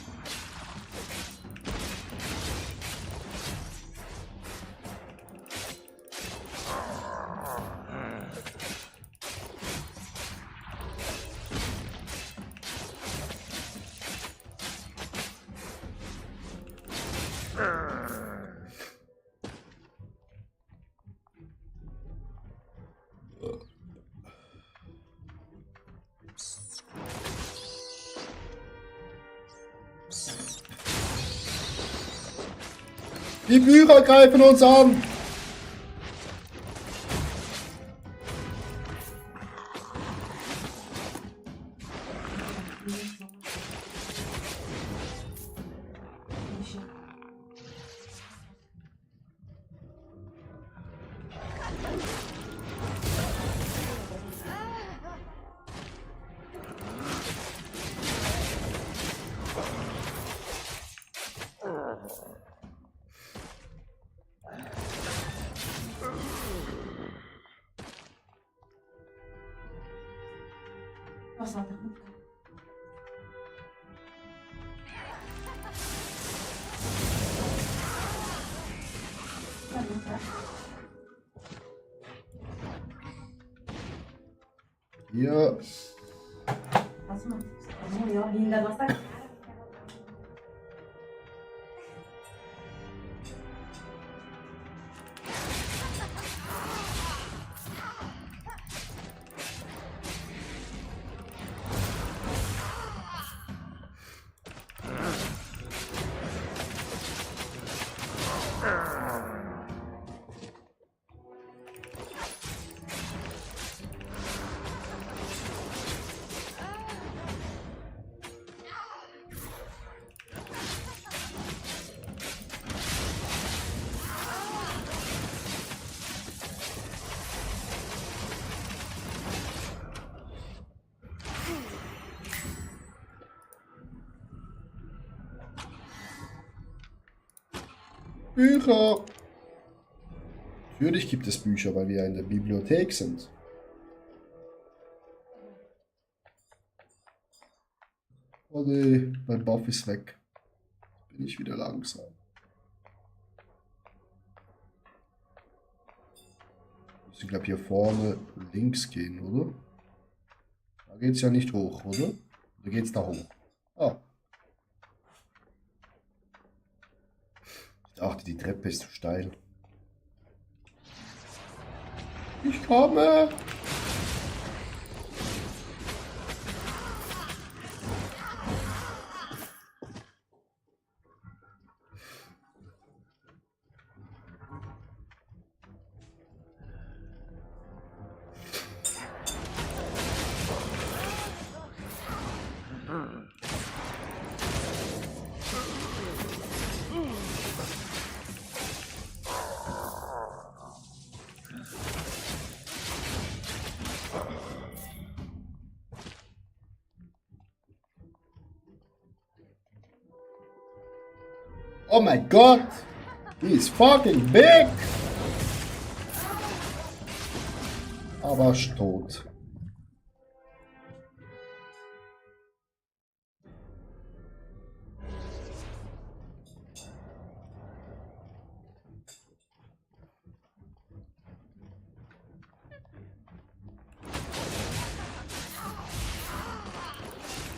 Die Bücher greifen uns an. Was hat er gut gemacht? Ja, gut, ja. Hier. Was macht das? Ja, hinter was sagt Bücher. Natürlich gibt es Bücher, weil wir ja in der Bibliothek sind. Oh nee, mein Buff ist weg. Bin ich wieder langsam. Ich glaube hier vorne links gehen, oder? Da geht es ja nicht hoch, oder? Oder geht es da hoch? Ah. Ich dachte, die Treppe ist zu steil. Ich komme! Oh my god! He's fucking big! Aber tot.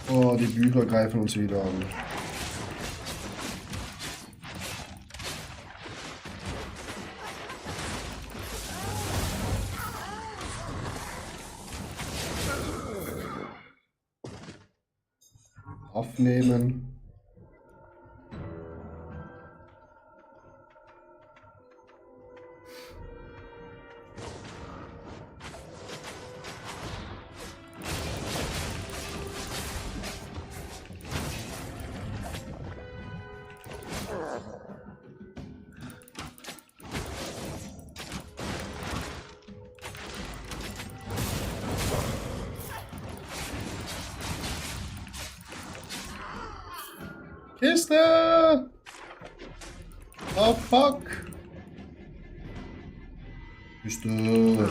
Oh, die Bücher greifen uns wieder an. Aufnehmen. Kiste! Oh fuck! Kiste!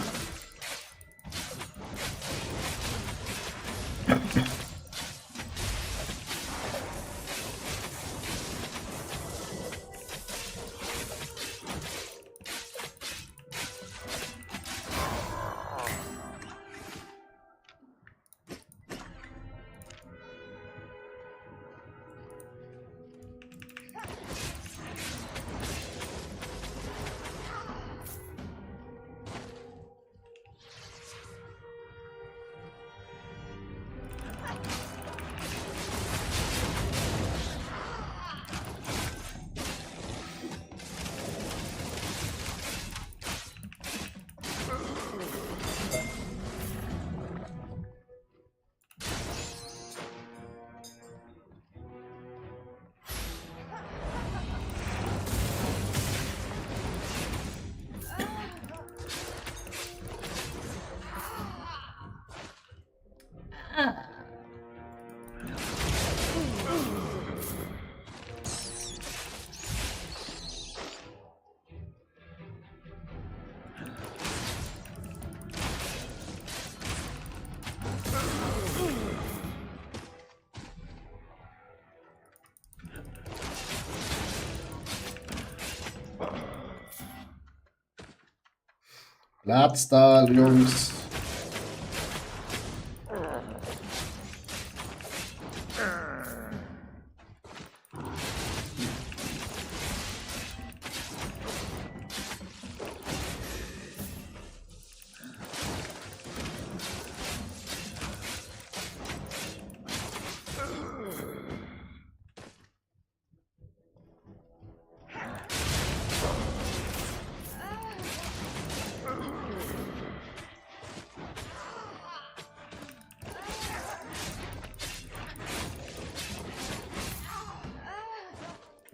Platz da, Jungs.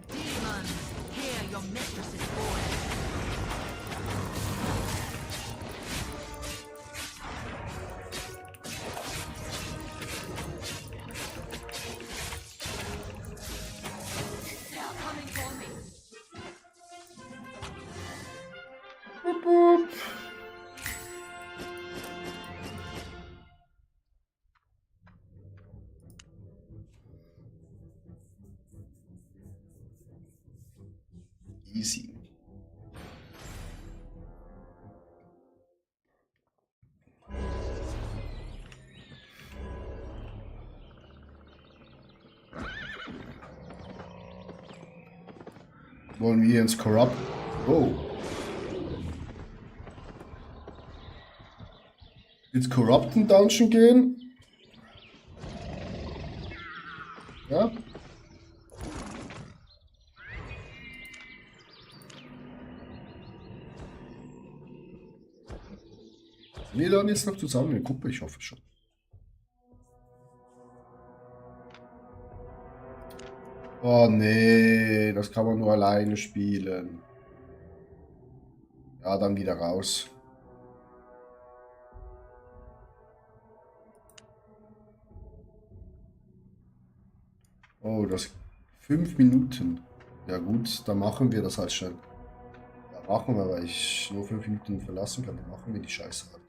Demons, hear your mistress's voice. They are coming for me. Wupp, wupp. Easy. Wollen wir ins Corrupt? Oh. Ins Corrupten Dungeon gehen? Ja? Wir lernen jetzt noch zusammen in der Gruppe, ich hoffe schon. Oh nee, das kann man nur alleine spielen. Ja, dann wieder raus. Oh, das 5 Minuten. Ja gut, dann machen wir das halt schnell. Ja, machen wir, weil ich nur 5 Minuten verlassen kann. Dann machen wir die Scheiße halt.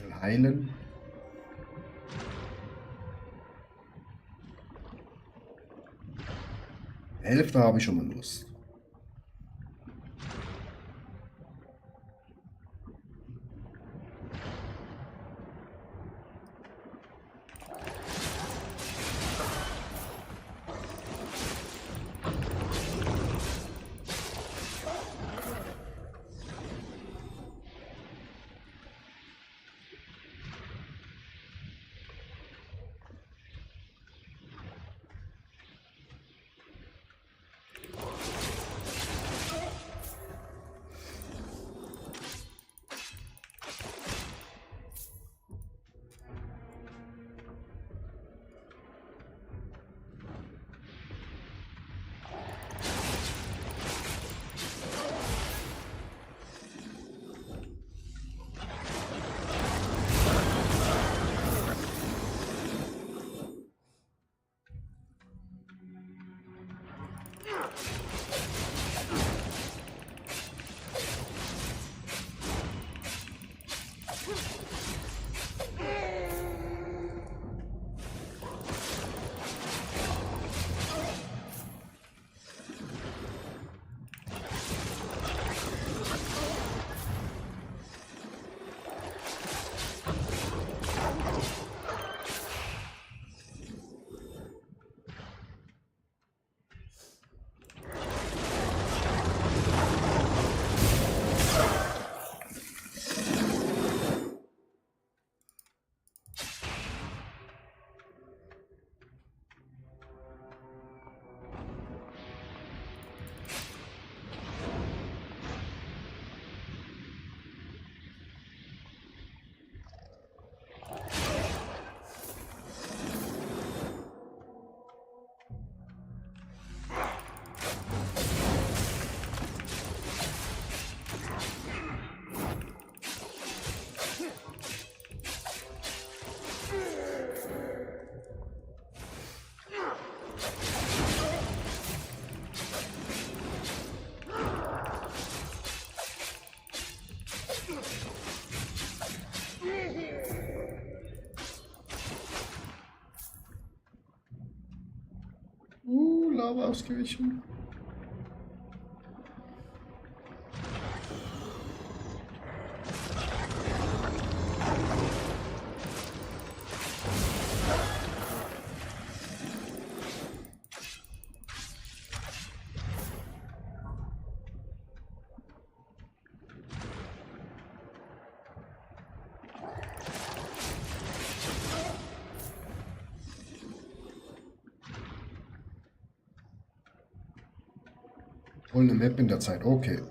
Schnell heilen. Hälfte habe ich schon mal Lust. Lava ausgewichen. Hol eine Map in der Zeit. Okay.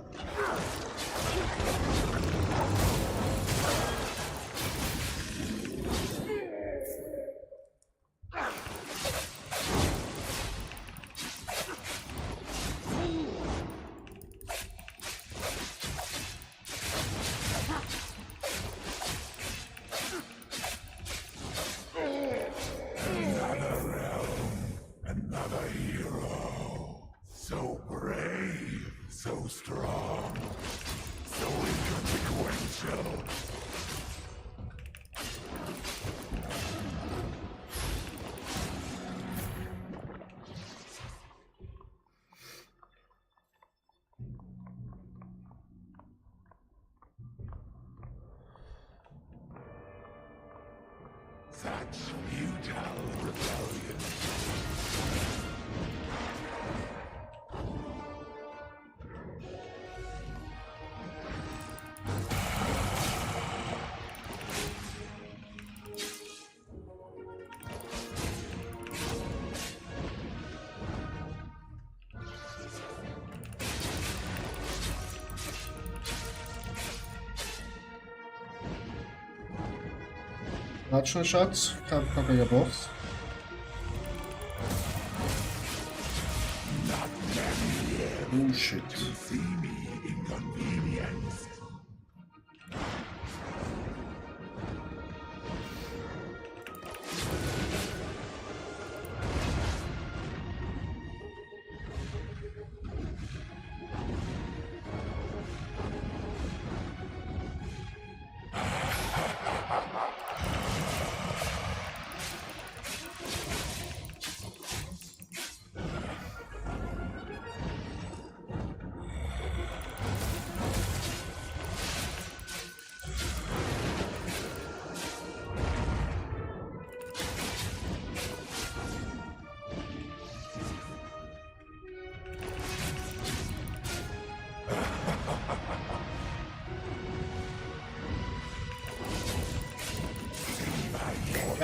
Another hero. So brave, so strong, so inconsequential. Such futile rebellion. Hat schon Schatz. Kacker Boss. Not many here Oh shit. to see me inconvenienced.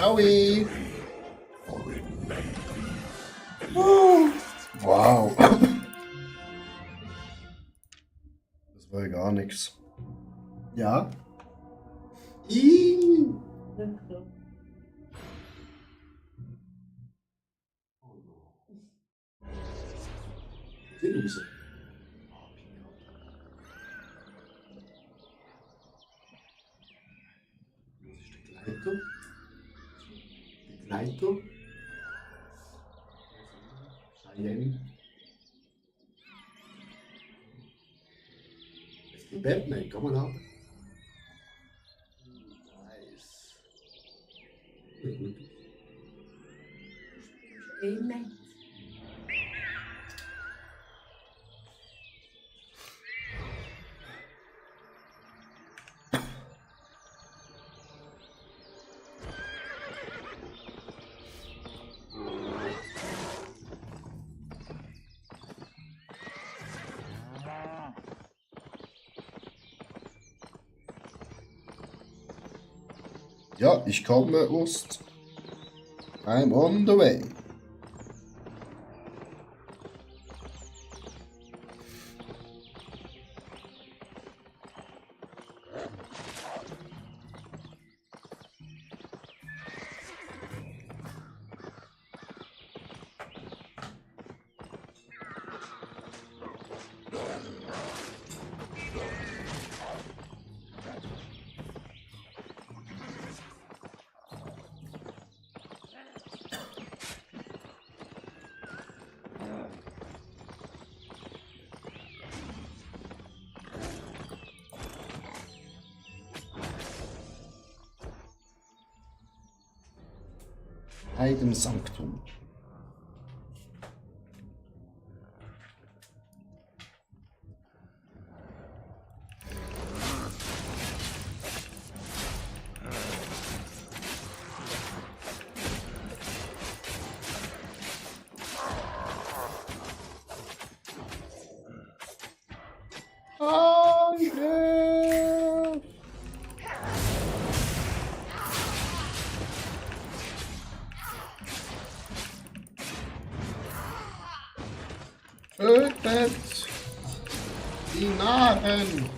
Ciao. For it may be Wow. Das war ja gar nichts. Ja. Ih. Geh raus. Was ist der Gleiter? Der Gleiter? Cheyenne. Es gibt Batman, komm mal ab. Nice. Ja, gut. Amen. Ja, ich komme, Ost. I'm on the way. Heidem Sanctum. Angriff! Tötet die Narren!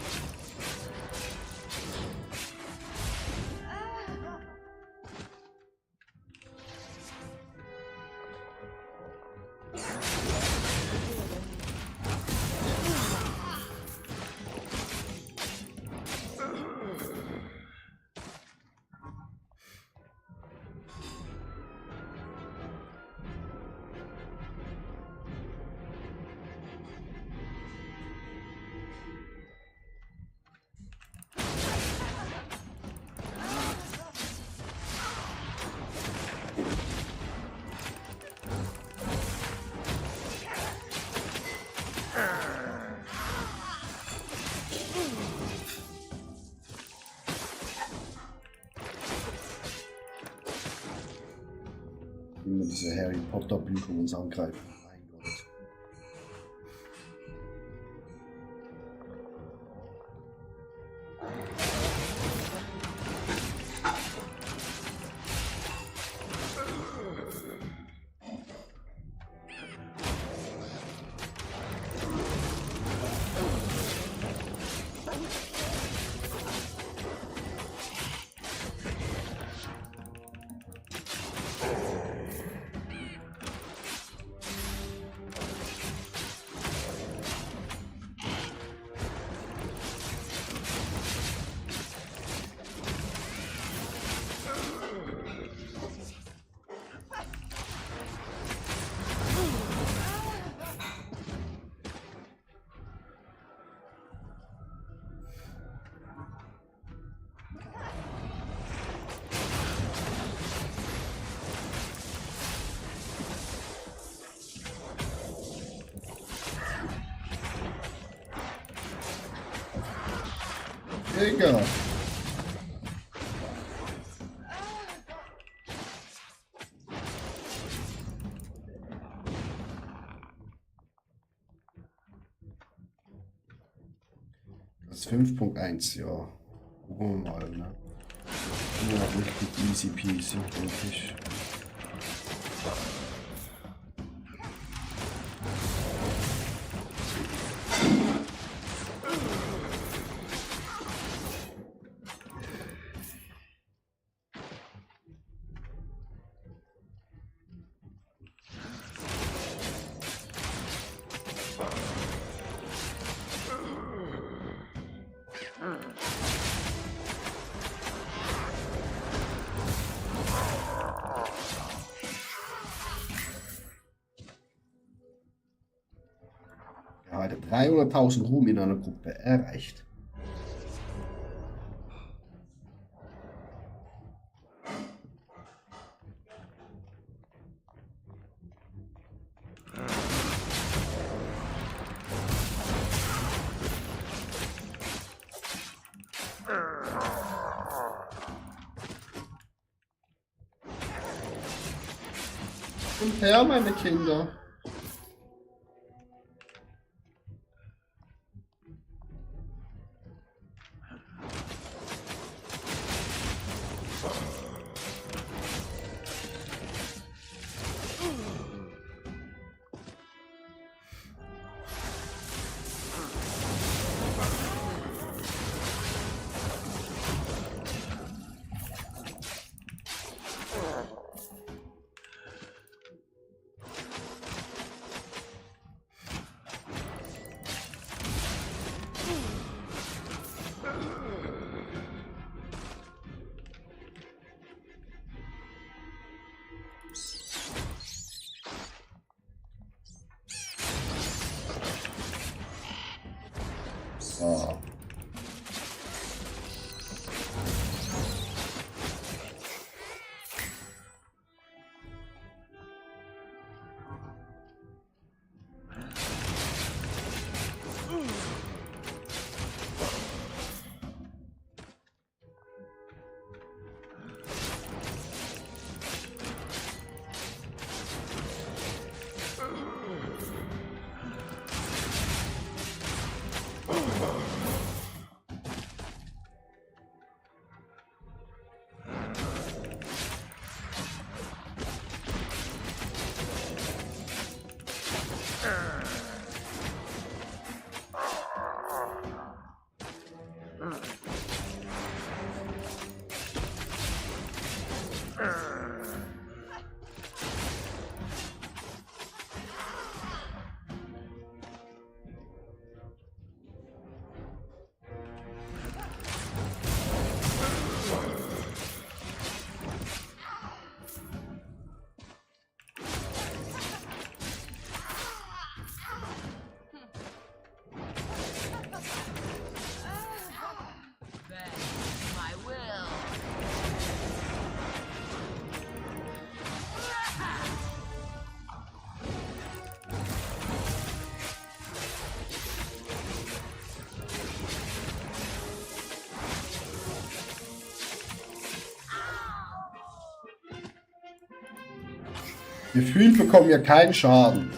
Immer diese Harry Potter Bücher uns angreifen. Mein Gott. Digga. Das ist 5.1, ja. Gucken wir mal, ne? Ja, richtig easy peasy, denke ich. Gerade 300.000 Ruhm in einer Gruppe erreicht. Und her, meine Kinder. So. My will. Gefühlt bekommen wir keinen Schaden.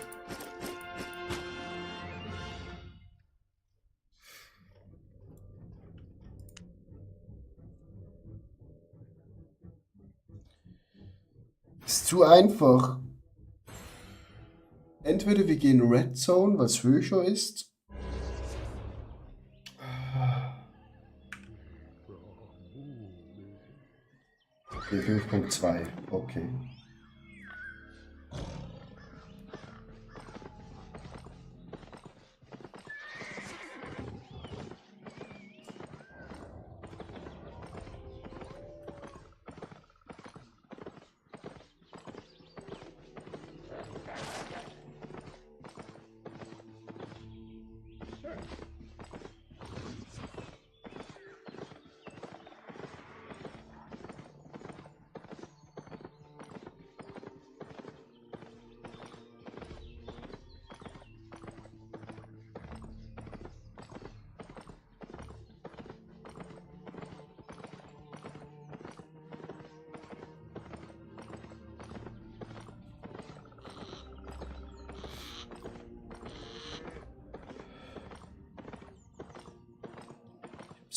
Ist zu einfach. Entweder wir gehen Red Zone, was höher ist. Okay, 5.2. Okay.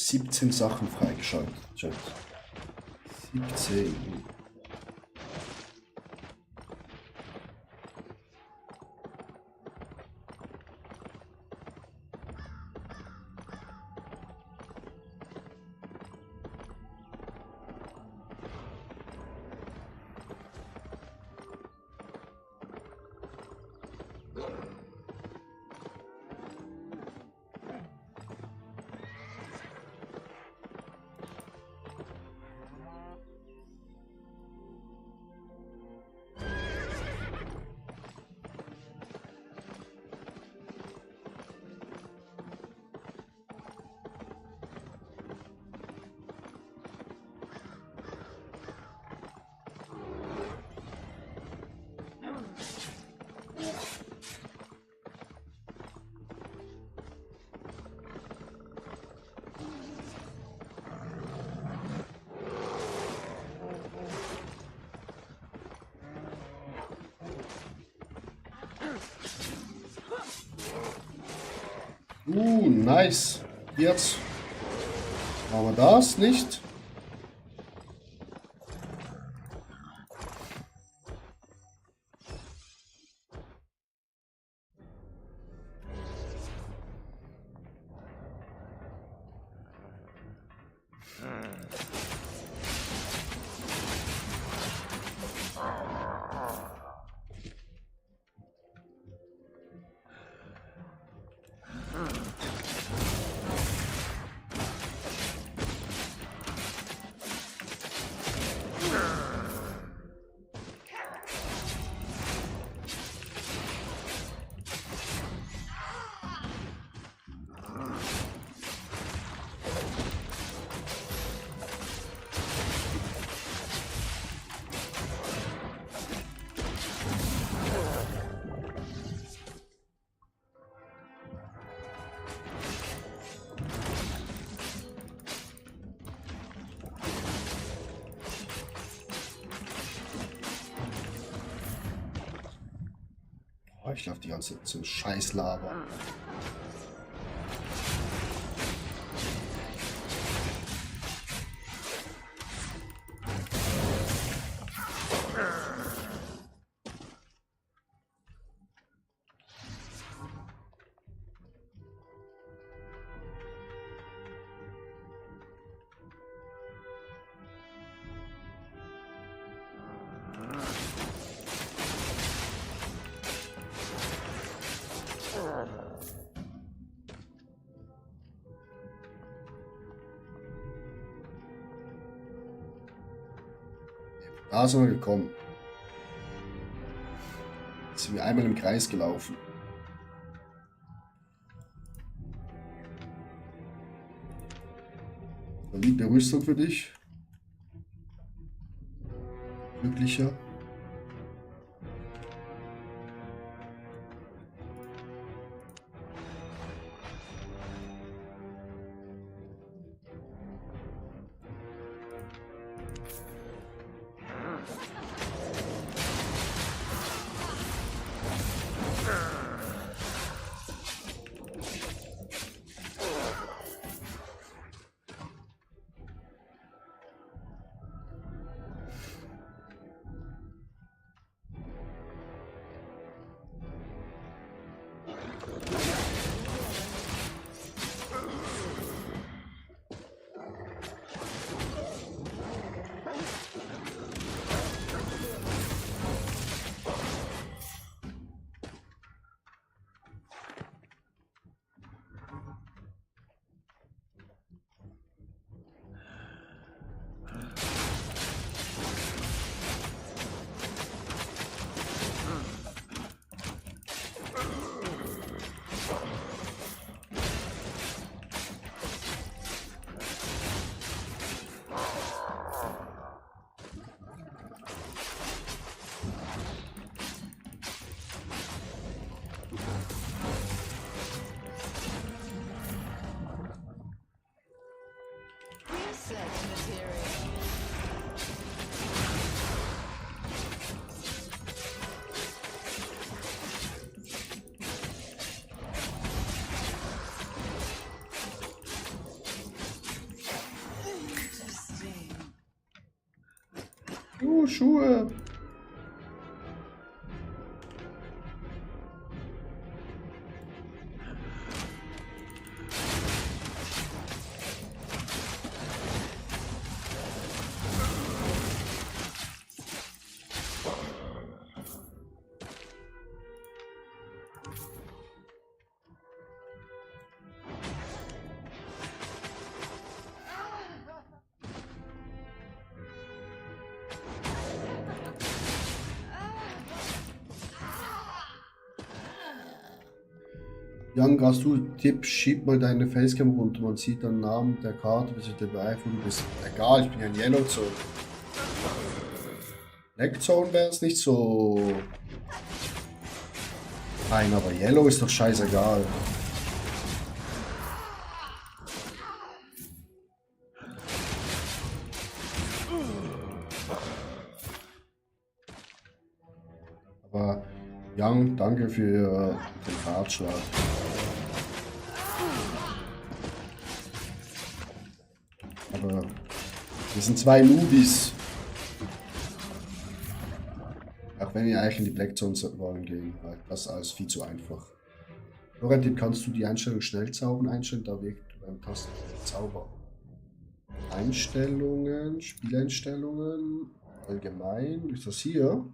Ich hab 17 Sachen freigeschaltet. Chat. 17. Nice. Jetzt. Aber das nicht. Oh, ich laufe die ganze Zeit so scheiß Laber. Da sind wir gekommen. Jetzt sind wir einmal im Kreis gelaufen. Da liegt eine Rüstung für dich. Glücklicher. Schuhe. Young, hast du Tipp, schieb mal deine Facecam runter, man sieht den Namen der Karte, bis ich dabei, wo du bist. Egal, ich bin ja in Yellow Zone. Black Zone wäre es nicht so. Nein, aber Yellow ist doch scheißegal. Aber Young, danke für den Ratschlag. Aber wir sind zwei Newbies. Auch wenn wir eigentlich in die Black Zone wollen gehen, weil das ist alles viel zu einfach. Florentin, kannst du die Einstellung Schnellzaubern einstellen? Da wirkt beim Tasten Zauber. Einstellungen, Spieleinstellungen, allgemein. Ist das hier?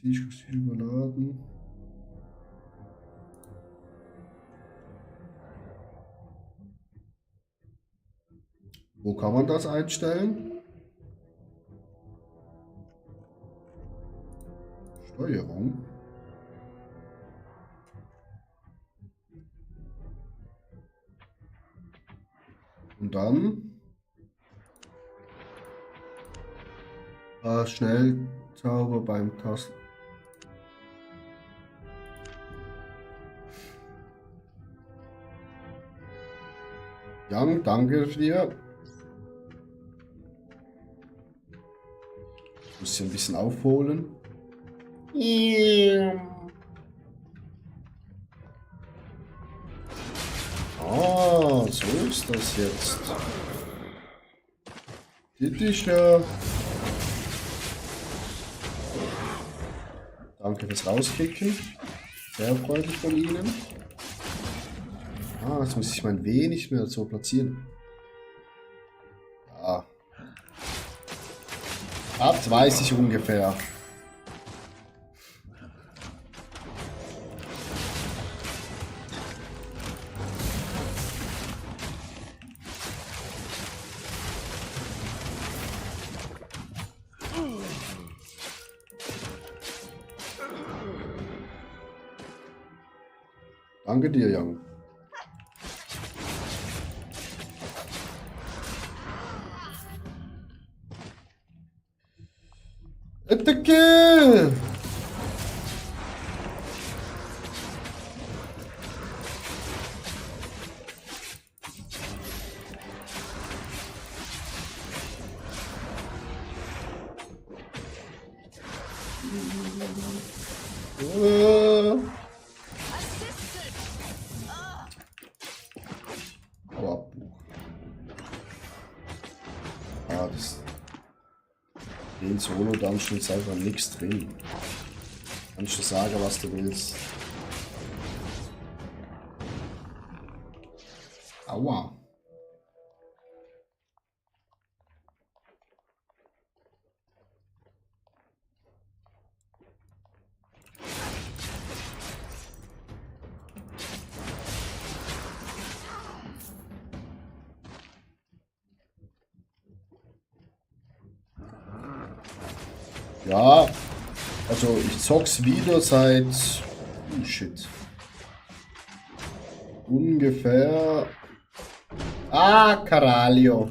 Prestige überladen. Wo kann man das einstellen? Steuerung. Und dann Schnellzauber beim Tasten. Jan, danke dir. Ich muss hier ein bisschen aufholen. Ah, so ist das jetzt. Bitteschön. Danke fürs Rauskicken. Sehr freundlich von Ihnen. Ah, jetzt muss ich mein W nicht mehr so platzieren. Ja. Ab weiß ich ungefähr. Danke dir, Jan. Attacke! Den Solo-Dungeon ist einfach nichts drin. Kannst du sagen, was du willst. Aua. Ja, also ich zock's wieder seit shit. Ungefähr. Ah, Caralho.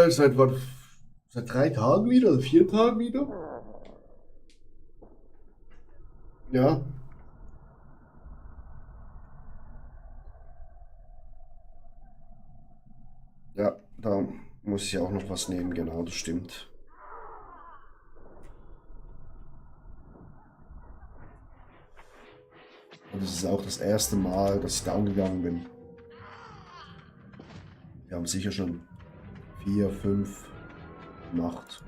Seit wann? Seit 3 Tagen wieder oder 4 Tagen wieder? Ja. Ja, da muss ich auch noch was nehmen, genau, das stimmt. das ist auch das erste Mal, dass ich down gegangen bin. Wir haben sicher schon 4, 5 gemacht.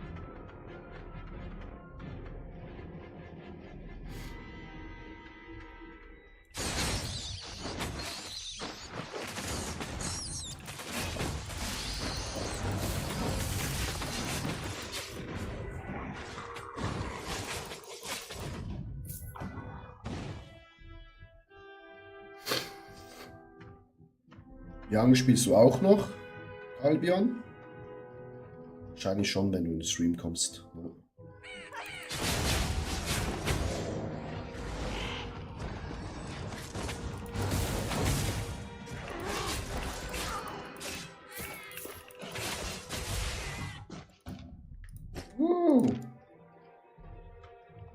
Young spielst du auch noch, Albion? Wahrscheinlich schon, wenn du in den Stream kommst. Ne?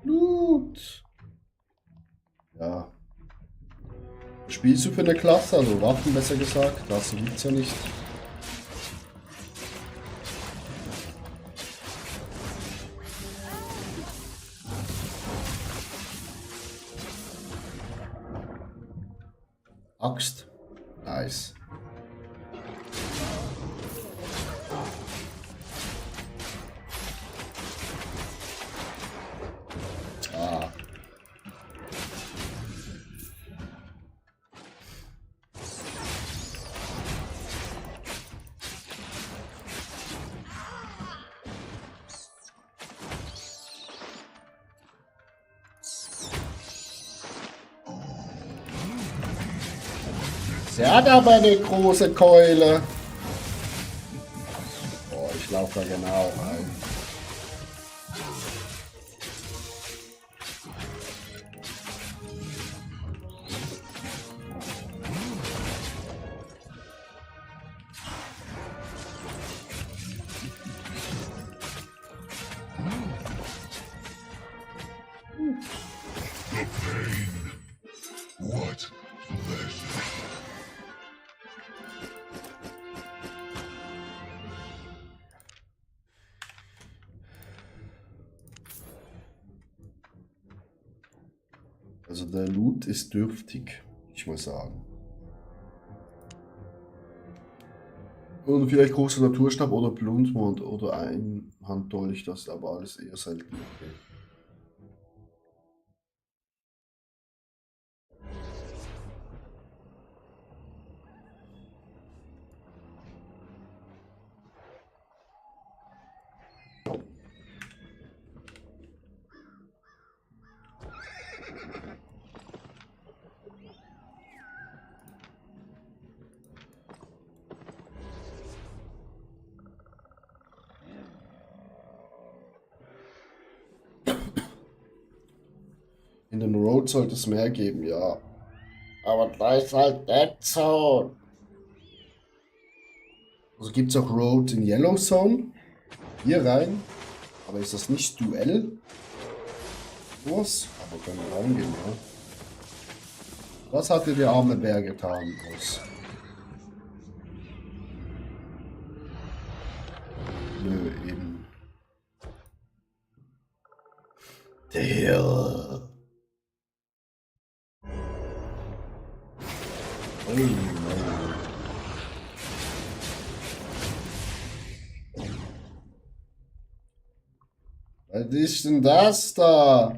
Loot. Ja. Was spielst du für eine Klasse? Also Waffen besser gesagt. Klasse gibt's ja nicht. Axt. Nice. Ah. Sie hat aber eine große Keule. Oh, ich laufe da genau rein. The pain. What pleasure. Also der Loot ist dürftig, ich muss sagen. Und vielleicht großer Naturstab oder Blutmond oder Einhanddolch, das ist aber alles eher selten. Okay. In den Road sollte es mehr geben, ja. Aber da ist halt Dead Zone. Also gibt es auch Road in Yellow Zone. Hier rein. Aber ist das nicht Duell? Was? Aber können wir reingehen, ja. Was hatte der arme Bär getan? Was? Nö, eben. Der. Oh nein. Was ist denn das da?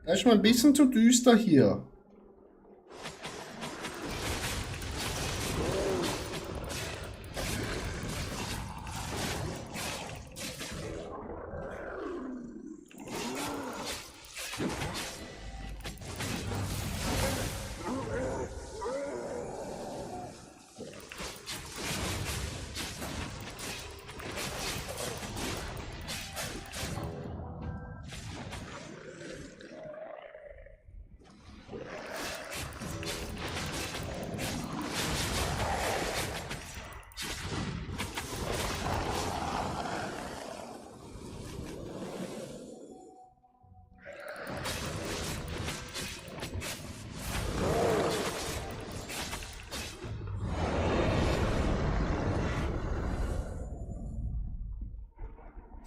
Das ist mal ein bisschen zu düster hier.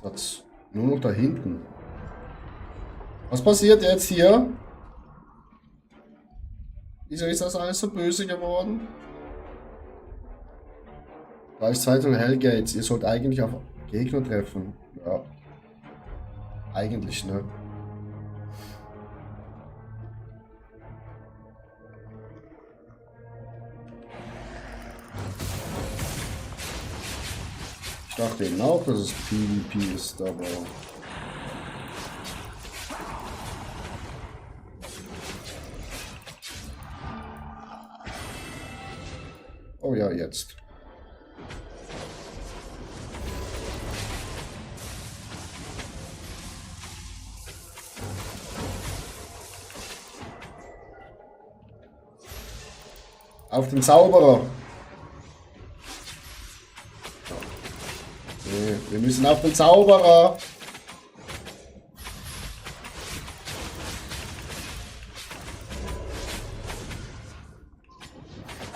Jetzt nur noch da hinten. Was passiert jetzt hier? Wieso ist das alles so böse geworden? Da ist Zeitung Hellgates. Ihr sollt eigentlich auf Gegner treffen. Ja. Eigentlich, ne? Ich dachte eben auch, dass es PvP ist, aber... Oh ja, jetzt. Auf den Zauberer. Nee, wir müssen auf den Zauberer.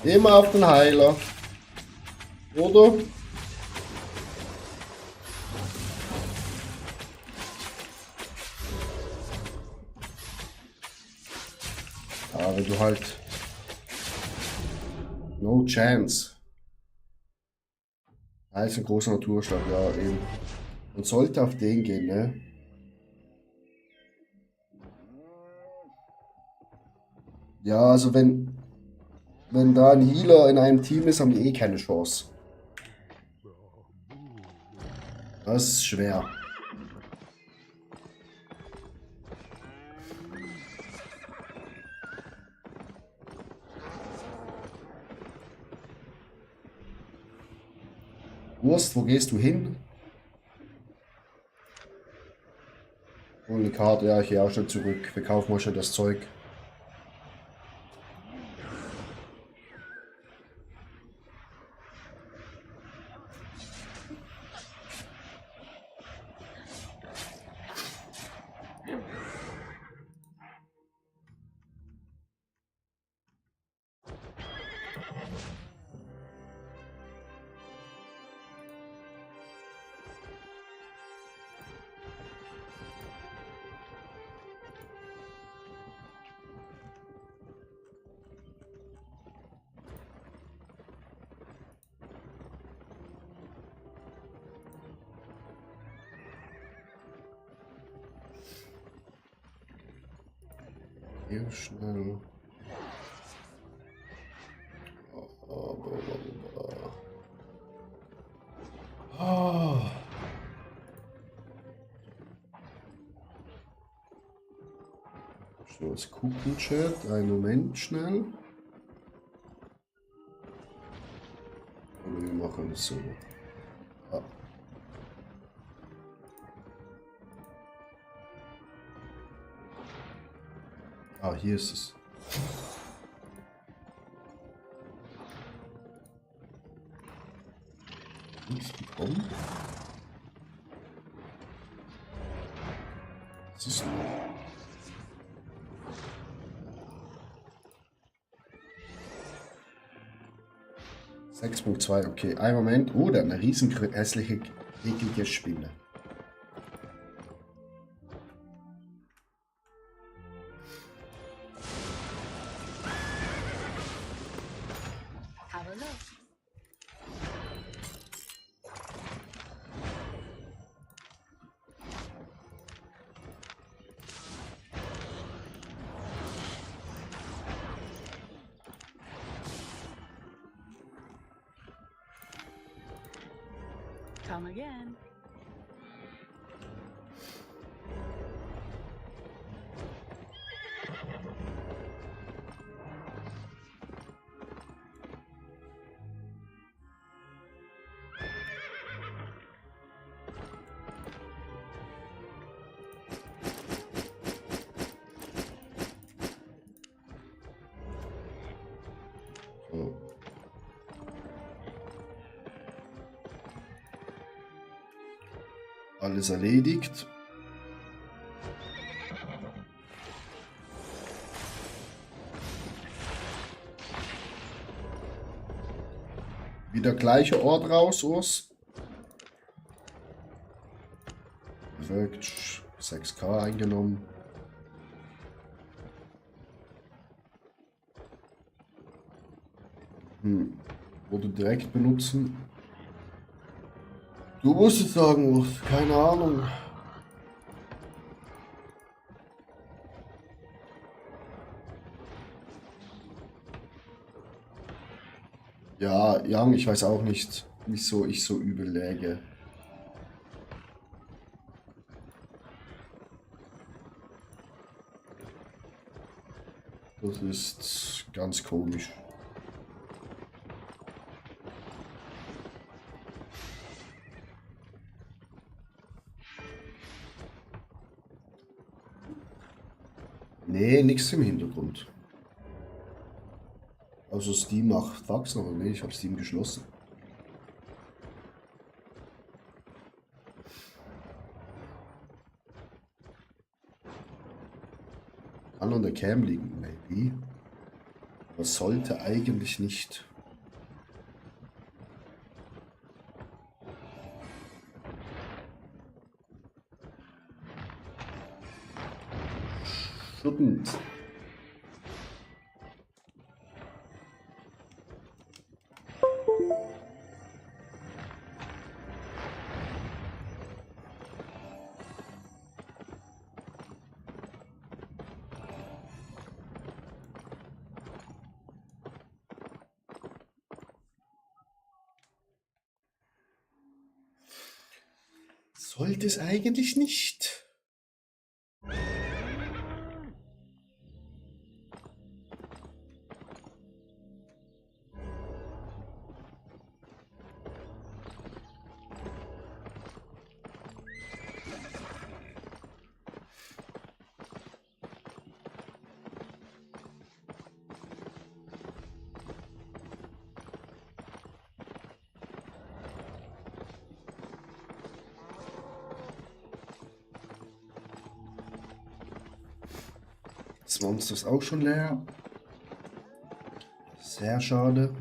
Immer auf den Heiler. Oder? Ja, wenn du halt... No chance. Da ist ein großer Naturschlag, ja eben. Man sollte auf den gehen, ne? Ja, also wenn da ein Healer in einem Team ist, haben die eh keine Chance. Das ist schwer. Wurst, wo gehst du hin? Und eine Karte, ja, ich gehe auch schon zurück. Wir kaufen mal schon das Zeug. Hier schnell. Schnell das gucken, Chat. Einen Moment schnell. Und wir machen es so. Ah. Ah, hier ist es. Nichts bekommen. Was ist denn? 6.2, okay. Ein Moment. Oh, da hat eine riesen hässliche, eklige Spinne. Have a look. Come again. So. Alles erledigt. Wieder gleicher Ort raus, Urs. Perfekt. 6K eingenommen. Wurde direkt benutzen. Du musst es sagen, Urs. Keine Ahnung. Ja, Young, ich weiß auch nicht, wieso ich so übel läge. Das ist ganz komisch. Nee, nichts im Hintergrund. Also Steam macht Faxen, aber nee, ich habe Steam geschlossen. Kann an der Cam liegen, maybe. Aber sollte eigentlich nicht. Shouldn't. Sollte es eigentlich nicht. Das Monster ist auch schon leer. Sehr schade.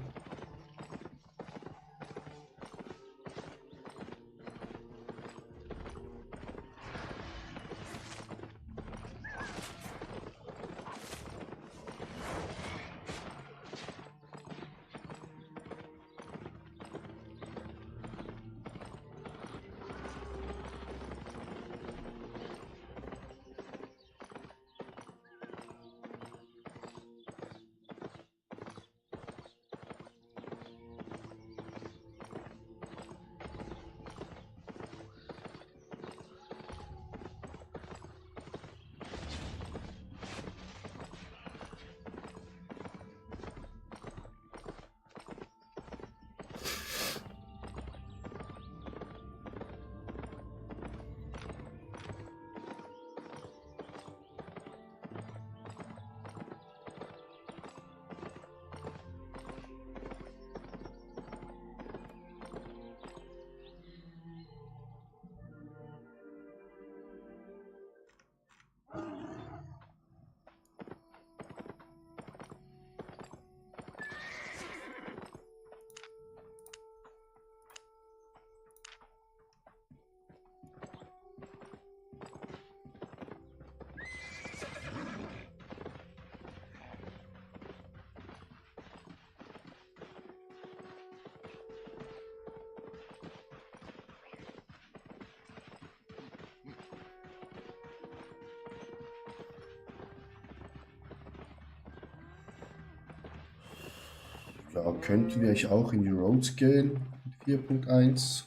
Da könnten wir eigentlich auch in die Roads gehen mit 4.1.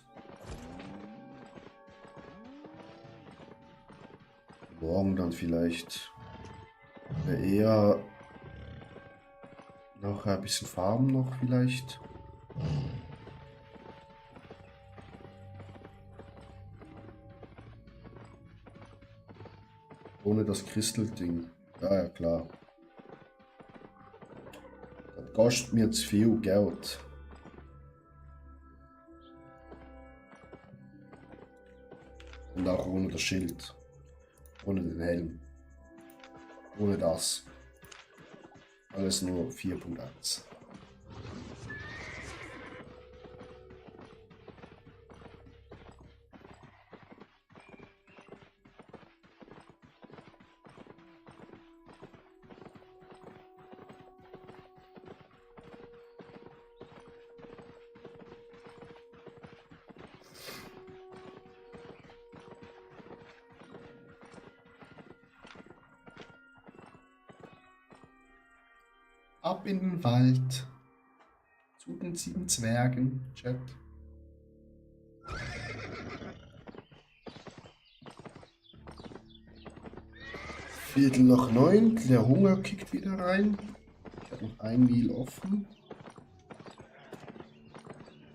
Morgen dann vielleicht. Eher nachher ein bisschen farmen noch vielleicht. Ohne das Crystal-Ding. Ja, ja, klar. Das kostet mir zu viel Geld. Und auch ohne das Schild. Ohne den Helm. Ohne das. Alles nur 4.1. Ab in den Wald. Zu den 7 Zwergen, Chat. Viertel nach 9, der Hunger kickt wieder rein. Ich habe noch ein Meal offen.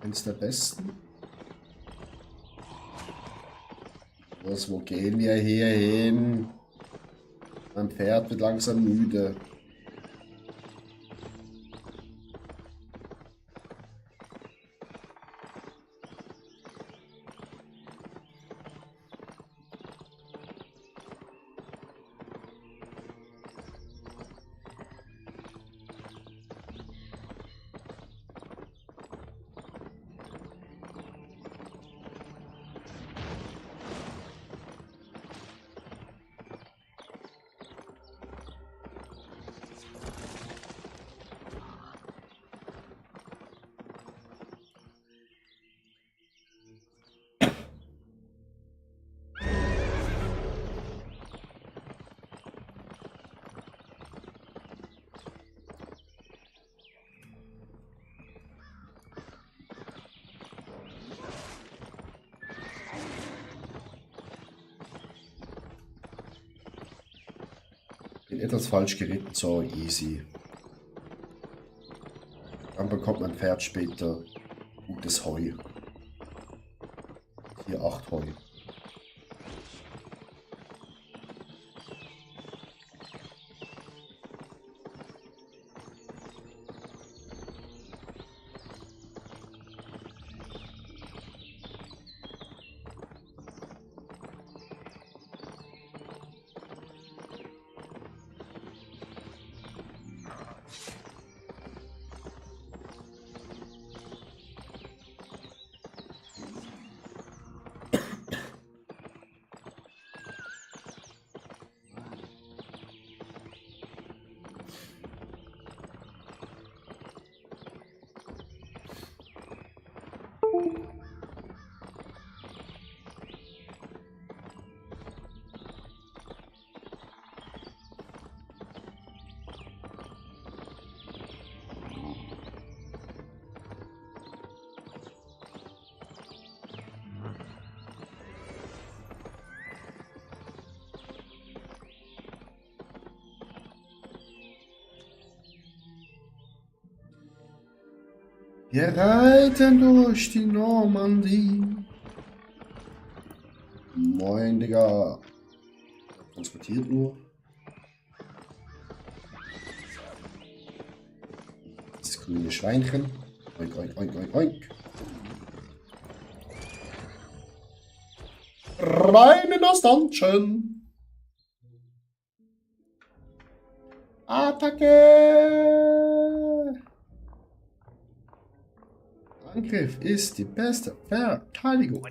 Eines der besten. Wo gehen wir hier hin? Mein Pferd wird langsam müde. Bin etwas falsch geritten, so easy. Dann bekommt mein Pferd später gutes Heu. Hier 8 Heu. Wir reiten durch die Normandie. Moin, Digga. Transportiert nur. Das grüne Schweinchen. Oink, oink, oink, oink, oink. Rein in das Dungeon. Attacke. Angriff ist die beste Verteidigung.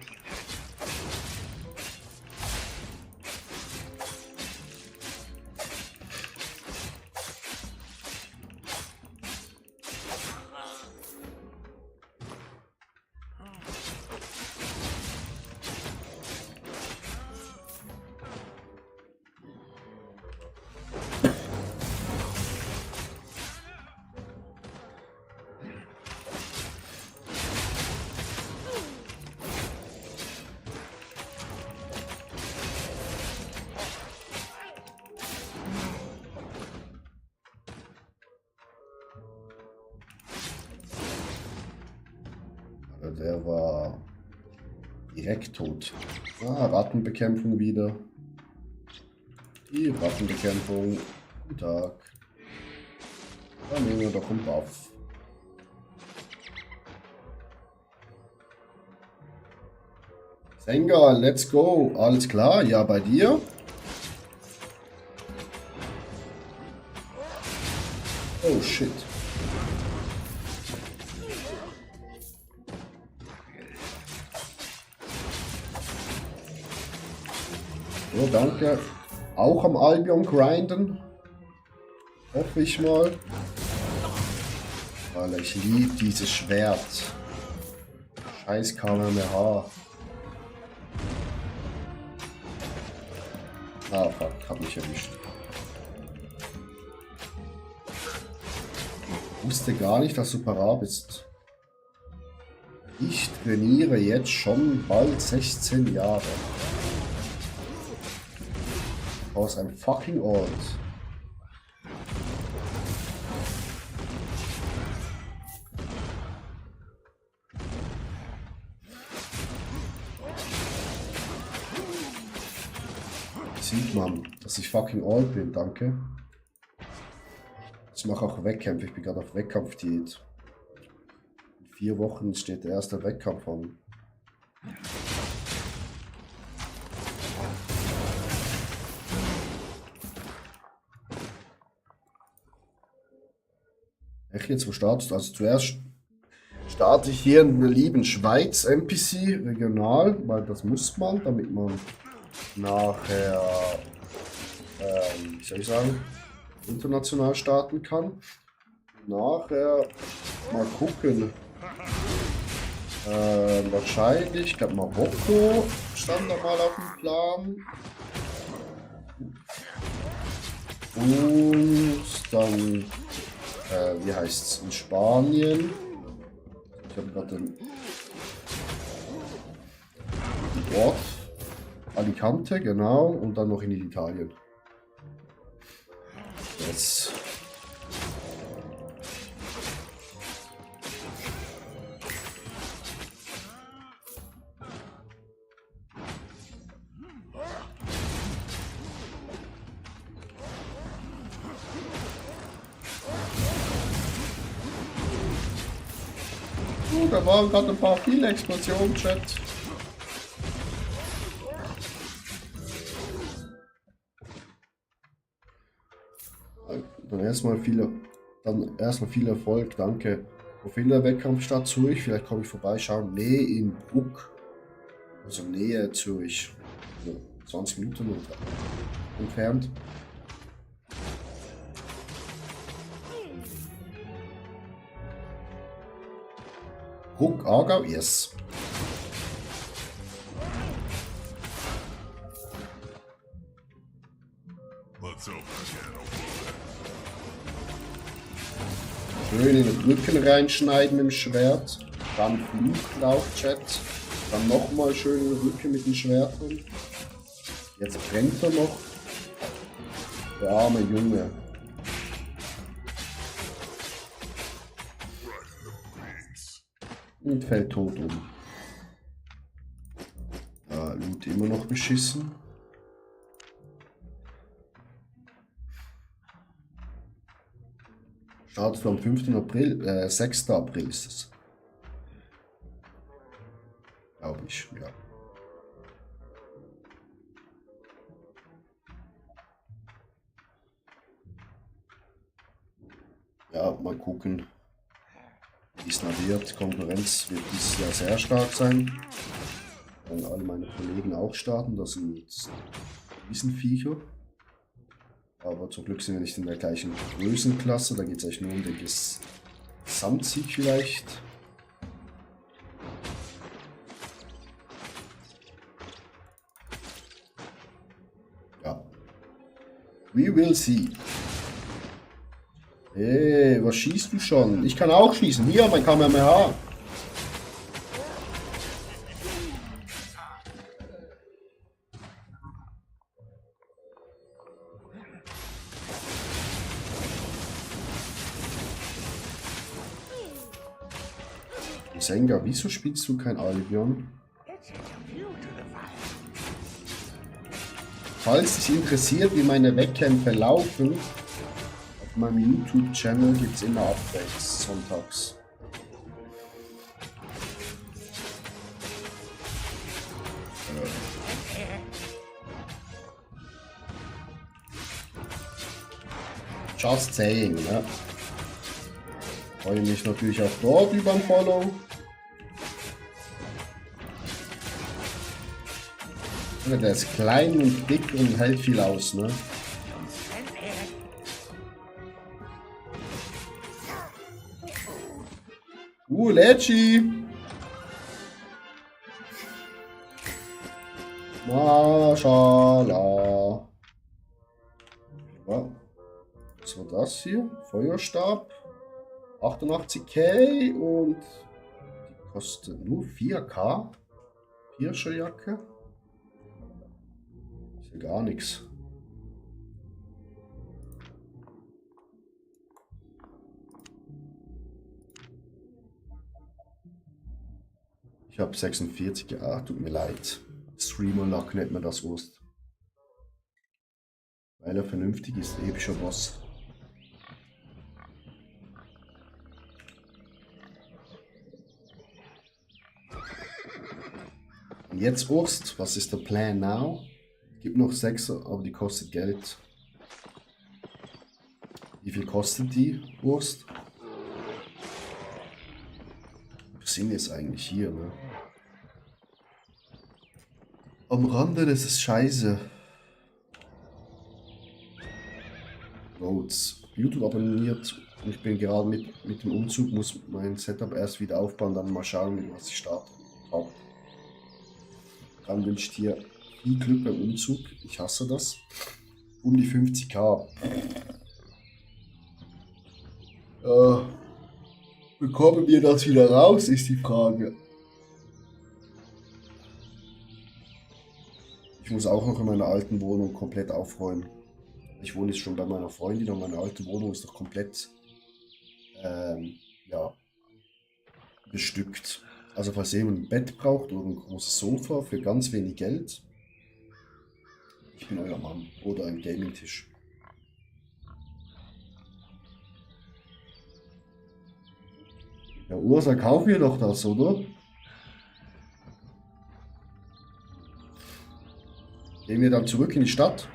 Der war direkt tot. Ah, Rattenbekämpfung wieder. Die Rattenbekämpfung. Guten Tag. Dann nehmen wir doch einen Buff. Senga, let's go. Alles klar? Ja, bei dir? Oh, shit. So, danke. Auch am Albion grinden. Hoffe ich mal. Weil ich liebe dieses Schwert. Scheiß KMH. Ah, fuck, hab mich erwischt. Wusste gar nicht, dass du parat bist. Ich trainiere jetzt schon bald 16 Jahre. Aus einem fucking Ort. Sieht man, dass ich fucking alt bin, danke. Ich mache auch Wettkämpfe, ich bin gerade auf Wettkampfdiät. In 4 Wochen steht der erste Wettkampf an. Echt jetzt, wo startest du? Also zuerst starte ich hier in der lieben Schweiz NPC regional, weil das muss man, damit man nachher, wie soll ich sagen, international starten kann. Nachher mal gucken. Wahrscheinlich, ich glaube Marokko stand da mal auf dem Plan. Und dann, wie heißt es, in Spanien. Ich habe gerade den Ort. Alicante, genau. Und dann noch in Italien. Jetzt. Da waren gerade ein paar viele Explosionen, Chat. Dann erstmal viel Erfolg, danke. Wo findet der Wettkampf statt? Zürich, vielleicht komme ich vorbeischauen. Nee, in Bruck. Also Nähe Zürich. Also 20 Minuten entfernt. Bruck, Aargau, yes. Let's open Schön in den Rücken reinschneiden mit dem Schwert. Dann Fluglauf-Chat. Dann nochmal schön in den Rücken mit den Schwertern. Jetzt brennt er noch. Der arme Junge. Und fällt tot um. Loot immer noch beschissen. Startet am 5. April, 6. April ist es. Glaube ich, ja. Ja, mal gucken, wie es da wird. Konkurrenz wird dieses Jahr sehr stark sein. Werden alle meine Kollegen auch starten, das sind Riesenviecher. Aber zum Glück sind wir nicht in der gleichen Größenklasse, da geht es eigentlich nur um den Gesamtsieg vielleicht. Ja. We will see. Hey, was schießt du schon? Ich kann auch schießen. Hier, mein Kamehameha. Senga, wieso spielst du kein Albion? Falls dich interessiert, wie meine Wettkämpfe laufen, auf meinem YouTube-Channel gibt es immer Updates sonntags. Just saying, ne? Freue mich natürlich auch dort über ein Follow. Der ist klein und dick und hält viel aus, ne? Lecci! Mashallah. Ja. Was war das hier? Feuerstab? 88k und die kostet nur 4k. Pirscherjacke. Ist ja gar nichts. Ich habe 46, ja, tut mir leid. Streamer-Luck nennt man das Wurst. Weil er vernünftig ist, epischer Boss. Und jetzt Wurst, was ist der Plan now? Gibt noch 6, aber die kostet Geld. Wie viel kostet die Wurst? Wir sind jetzt eigentlich hier, ne? Am Rande, das ist scheiße. Notes. YouTube abonniert. Und ich bin gerade mit dem Umzug, muss mein Setup erst wieder aufbauen, dann mal schauen, mit was ich starte. Top. Dann wünsche ich dir viel Glück beim Umzug. Ich hasse das. Um die 50k. Bekommen wir das wieder raus, ist die Frage. Ich muss auch noch in meiner alten Wohnung komplett aufräumen. Ich wohne jetzt schon bei meiner Freundin und meine alte Wohnung ist noch komplett ja, bestückt. Also falls jemand ein Bett braucht oder ein großes Sofa für ganz wenig Geld, ich bin euer Mann. Oder ein Gaming-Tisch. Ja, Ursa, kauf mir doch das, oder? Gehen wir dann zurück in die Stadt?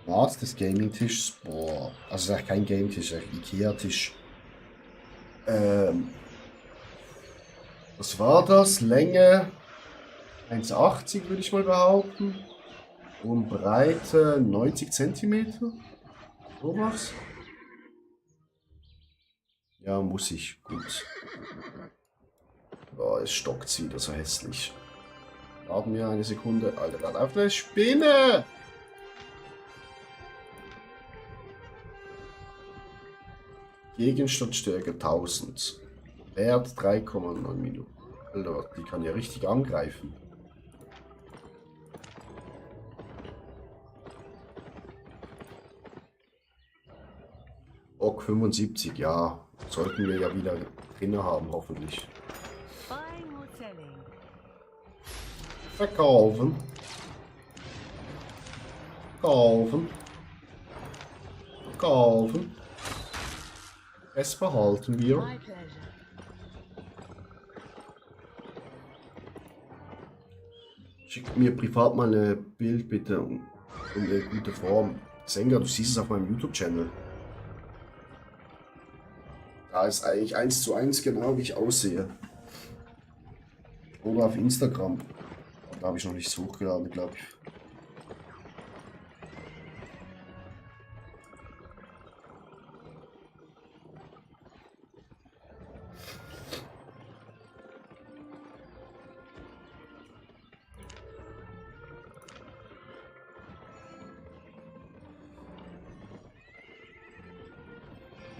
Was? Des Gaming-Tischs? Boah. Also es ist eigentlich kein Gaming-Tisch, ein Ikea-Tisch. Was war das? Länge 1,80 würde ich mal behaupten. Und Breite 90 cm. Sowas. Ja, muss ich. Gut. Oh, es stockt wieder so hässlich. Warten wir eine Sekunde. Alter, gerade auf der Spinne! Gegenstandstärke 1000. Wert 3,9 Minuten. Alter, die kann ja richtig angreifen. Ok 75, ja. Sollten wir ja wieder drin haben, hoffentlich. Buying or selling? Verkaufen. Kaufen. Kaufen. Es behalten wir. My pleasure. Schick mir privat mal ein Bild bitte um eine gute Form. Senga, du siehst es auf meinem YouTube-Channel. Da ist eigentlich 1:1 genau, wie ich aussehe. Oder auf Instagram. Da habe ich noch nichts hochgeladen, glaube ich.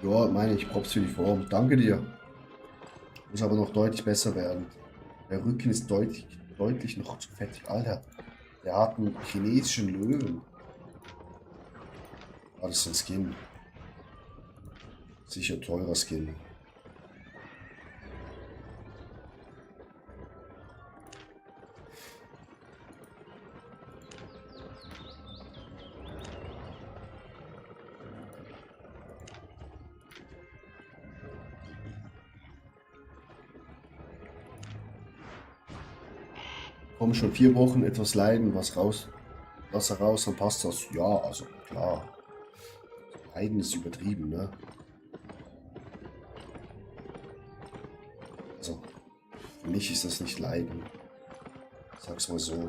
Ja, meine ich, Props für die Form. Danke dir. Muss aber noch deutlich besser werden. Der Rücken ist deutlich noch zu fettig. Alter, der hat einen chinesischen Löwen. Ah, das ist ein Skin. Sicher teurer Skin. Kommen schon 4 Wochen etwas leiden, was heraus, dann passt das. Ja, also klar. Leiden ist übertrieben, ne? Also, für mich ist das nicht Leiden. Sag's mal so.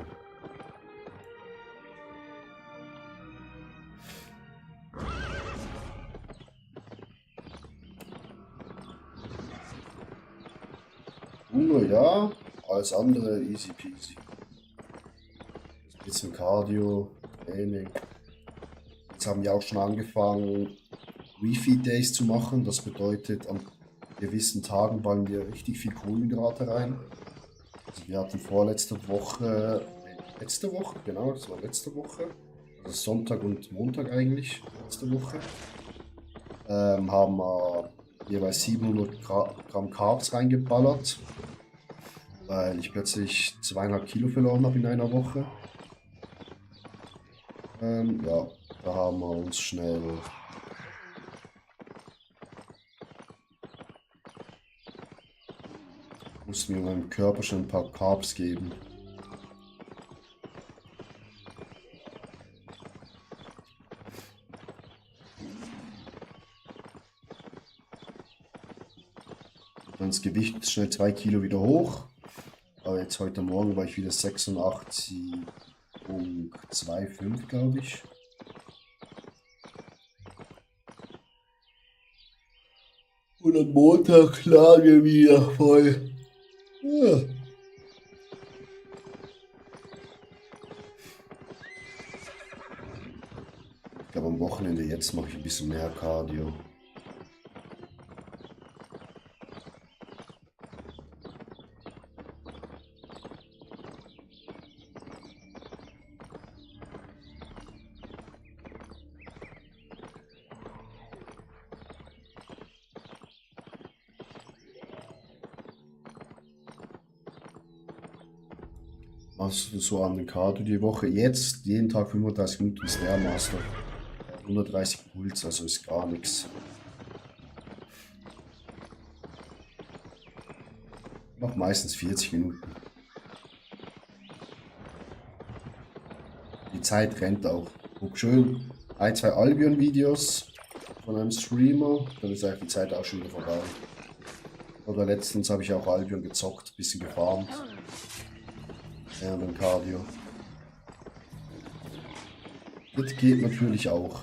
Hunger, ja. Alles andere easy peasy. Ein bisschen Cardio, Training, Jetzt haben wir auch schon angefangen, Refeed Days zu machen. Das bedeutet, an gewissen Tagen ballen wir richtig viel Kohlenhydrate rein. Also wir hatten letzte Woche, genau, das war letzte Woche. Also Sonntag und Montag eigentlich, letzte Woche. Haben wir jeweils 700 Gramm Carbs reingeballert, weil ich plötzlich 2,5 Kilo verloren habe in einer Woche. Ja, da haben wir uns schnell mussten wir meinem Körper schon ein paar Carbs geben. Dann das Gewicht schnell 2 Kilo wieder hoch. Aber jetzt heute Morgen war ich wieder 86,25, glaube ich. Und am Montag lagen wir wieder voll. Ja. Ich glaube am Wochenende jetzt mache ich ein bisschen mehr Cardio. Machst du so an den Cardio die Woche? Jetzt jeden Tag 35 Minuten Stairmaster. 130 Puls, also ist gar nichts. Ich mach meistens 40 Minuten. Die Zeit rennt auch. Guck schön ein, zwei Albion-Videos von einem Streamer, dann ist eigentlich die Zeit auch schon wieder vorbei. Oder letztens habe ich auch Albion gezockt, bisschen gefarmt. Ja, und dann Cardio. Das geht natürlich auch.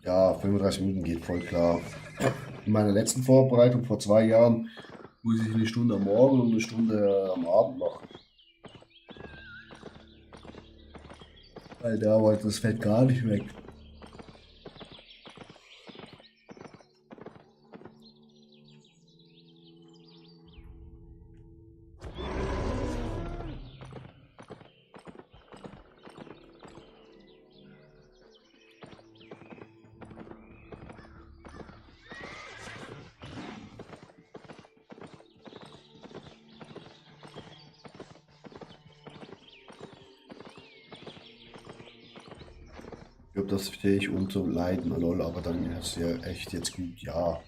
Ja, 35 Minuten geht voll klar. In meiner letzten Vorbereitung vor 2 Jahren muss ich eine Stunde am Morgen und eine Stunde am Abend machen. Weil da wollte das Fett gar nicht weg. Ich glaube, das verstehe ich unter Leiden, lol, aber dann ist ja echt jetzt gut, ja.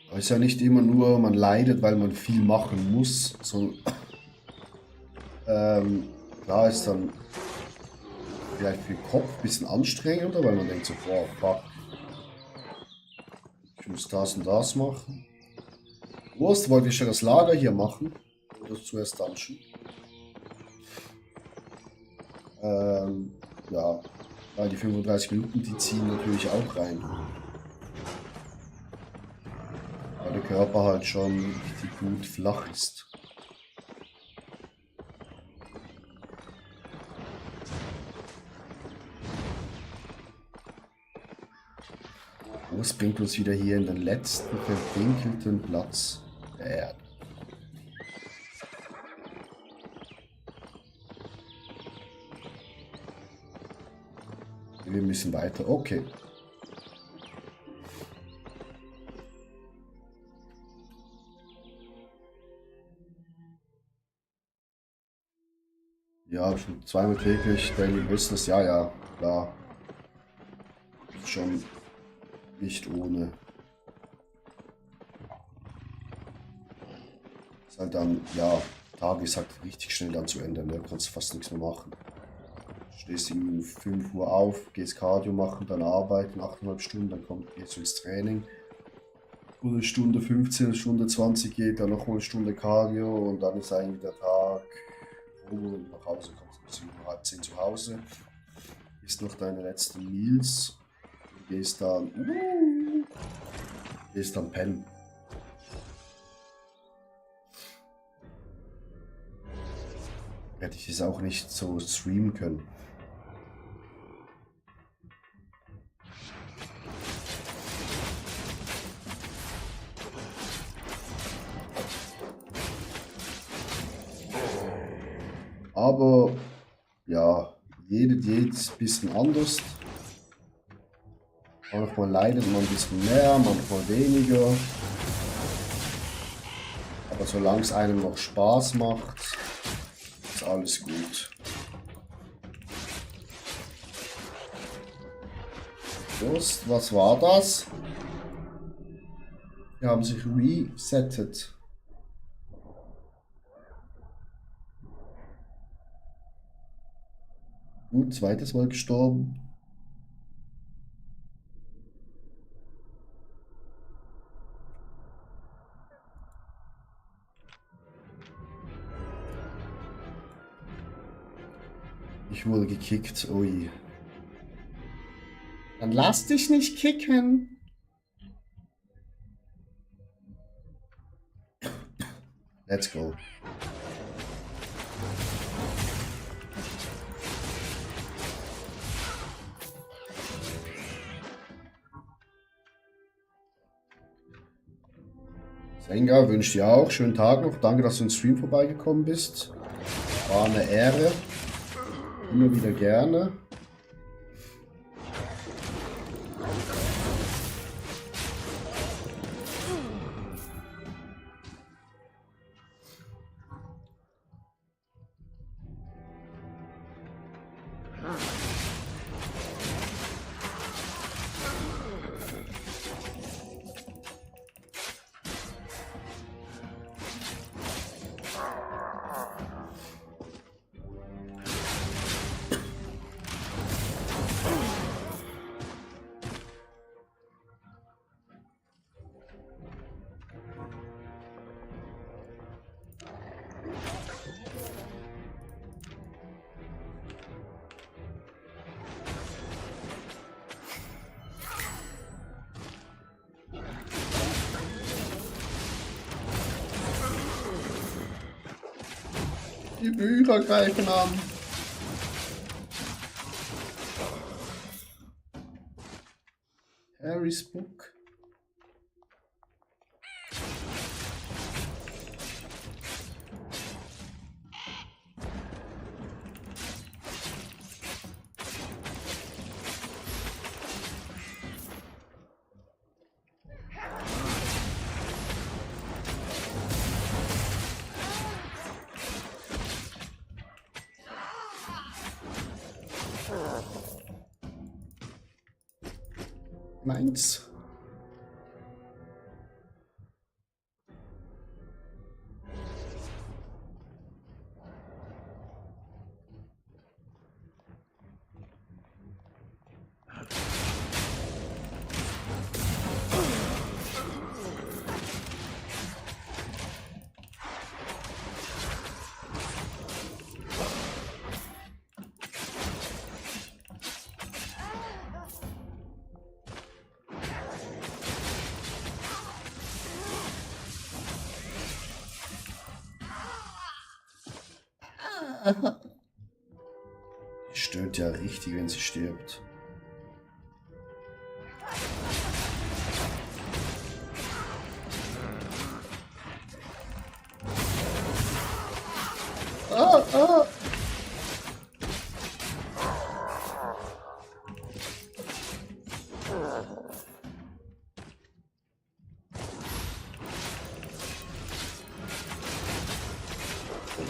Aber es ist ja nicht immer nur, man leidet, weil man viel machen muss, sondern klar ist dann vielleicht für den Kopf ein bisschen anstrengender, weil man denkt so, boah, fuck, ich muss das und das machen. Wurst, wollte ich schon das Lager hier machen, oder zuerst dungeon. Ja, weil die 35 Minuten, die ziehen natürlich auch rein. Weil der Körper halt schon richtig gut flach ist. Das bringt uns wieder hier in den letzten verwinkelten Platz der Erde. Wir müssen weiter. Okay. Ja, schon zweimal täglich Daily Business. Ja, ja, klar. Schon nicht ohne. Ist halt dann, ja, Tag ist halt richtig schnell dann zu Ende. Ne? Du kannst fast nichts mehr machen. Stehst um 5 Uhr auf, gehst Cardio machen, dann arbeiten, 8,5 Stunden, gehst du ins Training. Und eine Stunde 15, eine Stunde 20 geht, dann noch mal eine Stunde Cardio und dann ist eigentlich der Tag rum und nach Hause kommst du um halb 10 zu Hause. Isst noch deine letzten Meals und gehst dann pennen. Hätte ich es auch nicht so streamen können. Aber ja, jede Diät ist ein bisschen anders. Manchmal leidet man ein bisschen mehr, manchmal weniger. Aber solange es einem noch Spaß macht, ist alles gut. Was war das? Die haben sich resettet. Gut, zweites Mal gestorben. Ich wurde gekickt, ui. Dann lass dich nicht kicken. Let's go. Senga, wünsche dir auch schönen Tag noch. Danke, dass du ins Stream vorbeigekommen bist. War eine Ehre. Immer wieder gerne. Die Bücher greifen an. Harry's Book. Meins. Die stöhnt ja richtig, wenn sie stirbt. Ah, ah.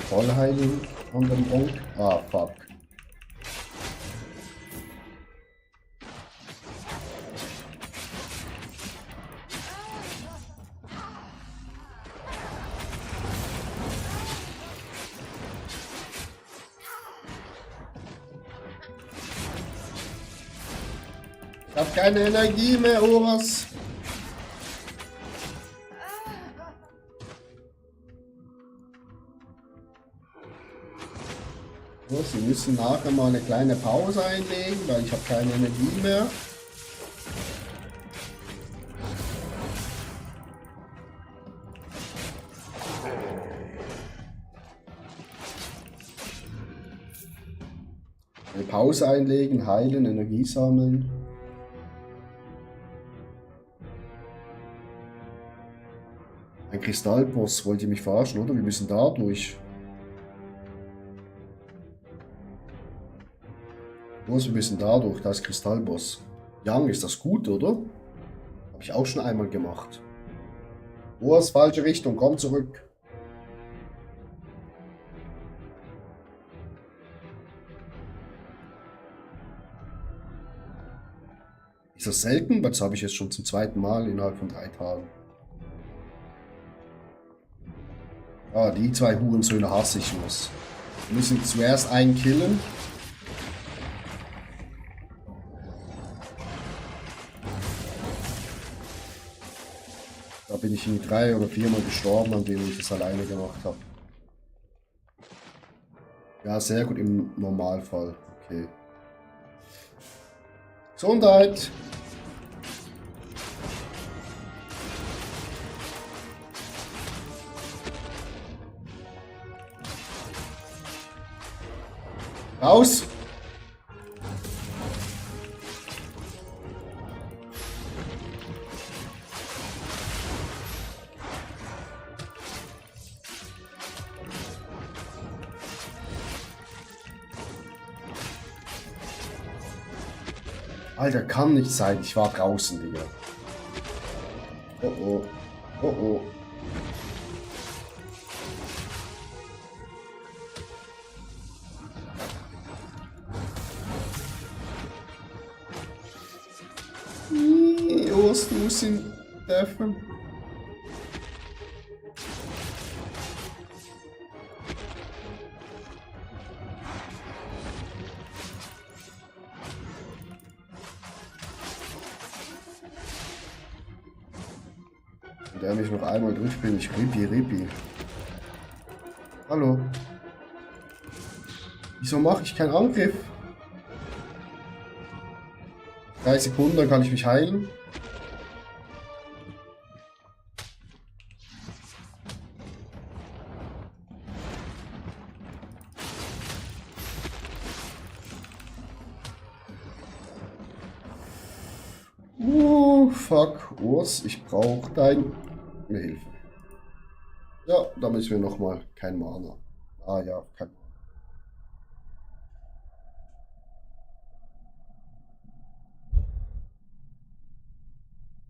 Vollheilung von dem Onk. Ah, fuck. Ich habe keine Energie mehr, Oras. So, Sie müssen nachher mal eine kleine Pause einlegen, weil ich habe keine Energie mehr. Eine Pause einlegen, heilen, Energie sammeln. Ein Kristallboss, wollt ihr mich verarschen, oder? Wir müssen da durch. Wir müssen da durch, da ist Kristallboss. Young, ist das gut, oder? Habe ich auch schon einmal gemacht. Oh, ist falsche Richtung, komm zurück. Ist das selten? Das habe ich jetzt schon zum zweiten Mal innerhalb von 3 Tagen. Ah, die 2 Hurensöhne hasse ich los. Wir müssen zuerst einen killen. Da bin ich in 3 oder 4 Mal gestorben, an denen ich das alleine gemacht habe. Ja, sehr gut im Normalfall. Okay. Gesundheit! Raus! Alter, kann nicht sein. Ich war draußen, Digga. Oh oh. Oh oh. Los, du musst ihn treffen. Wenn der mich noch einmal durchspielt, ich Ripi. Hallo. Wieso mache ich keinen Angriff? 3 Sekunden, dann kann ich mich heilen. Fuck, Urs, ich brauche deine Hilfe. Ja, da müssen wir nochmal kein Mana. Ah ja, kein.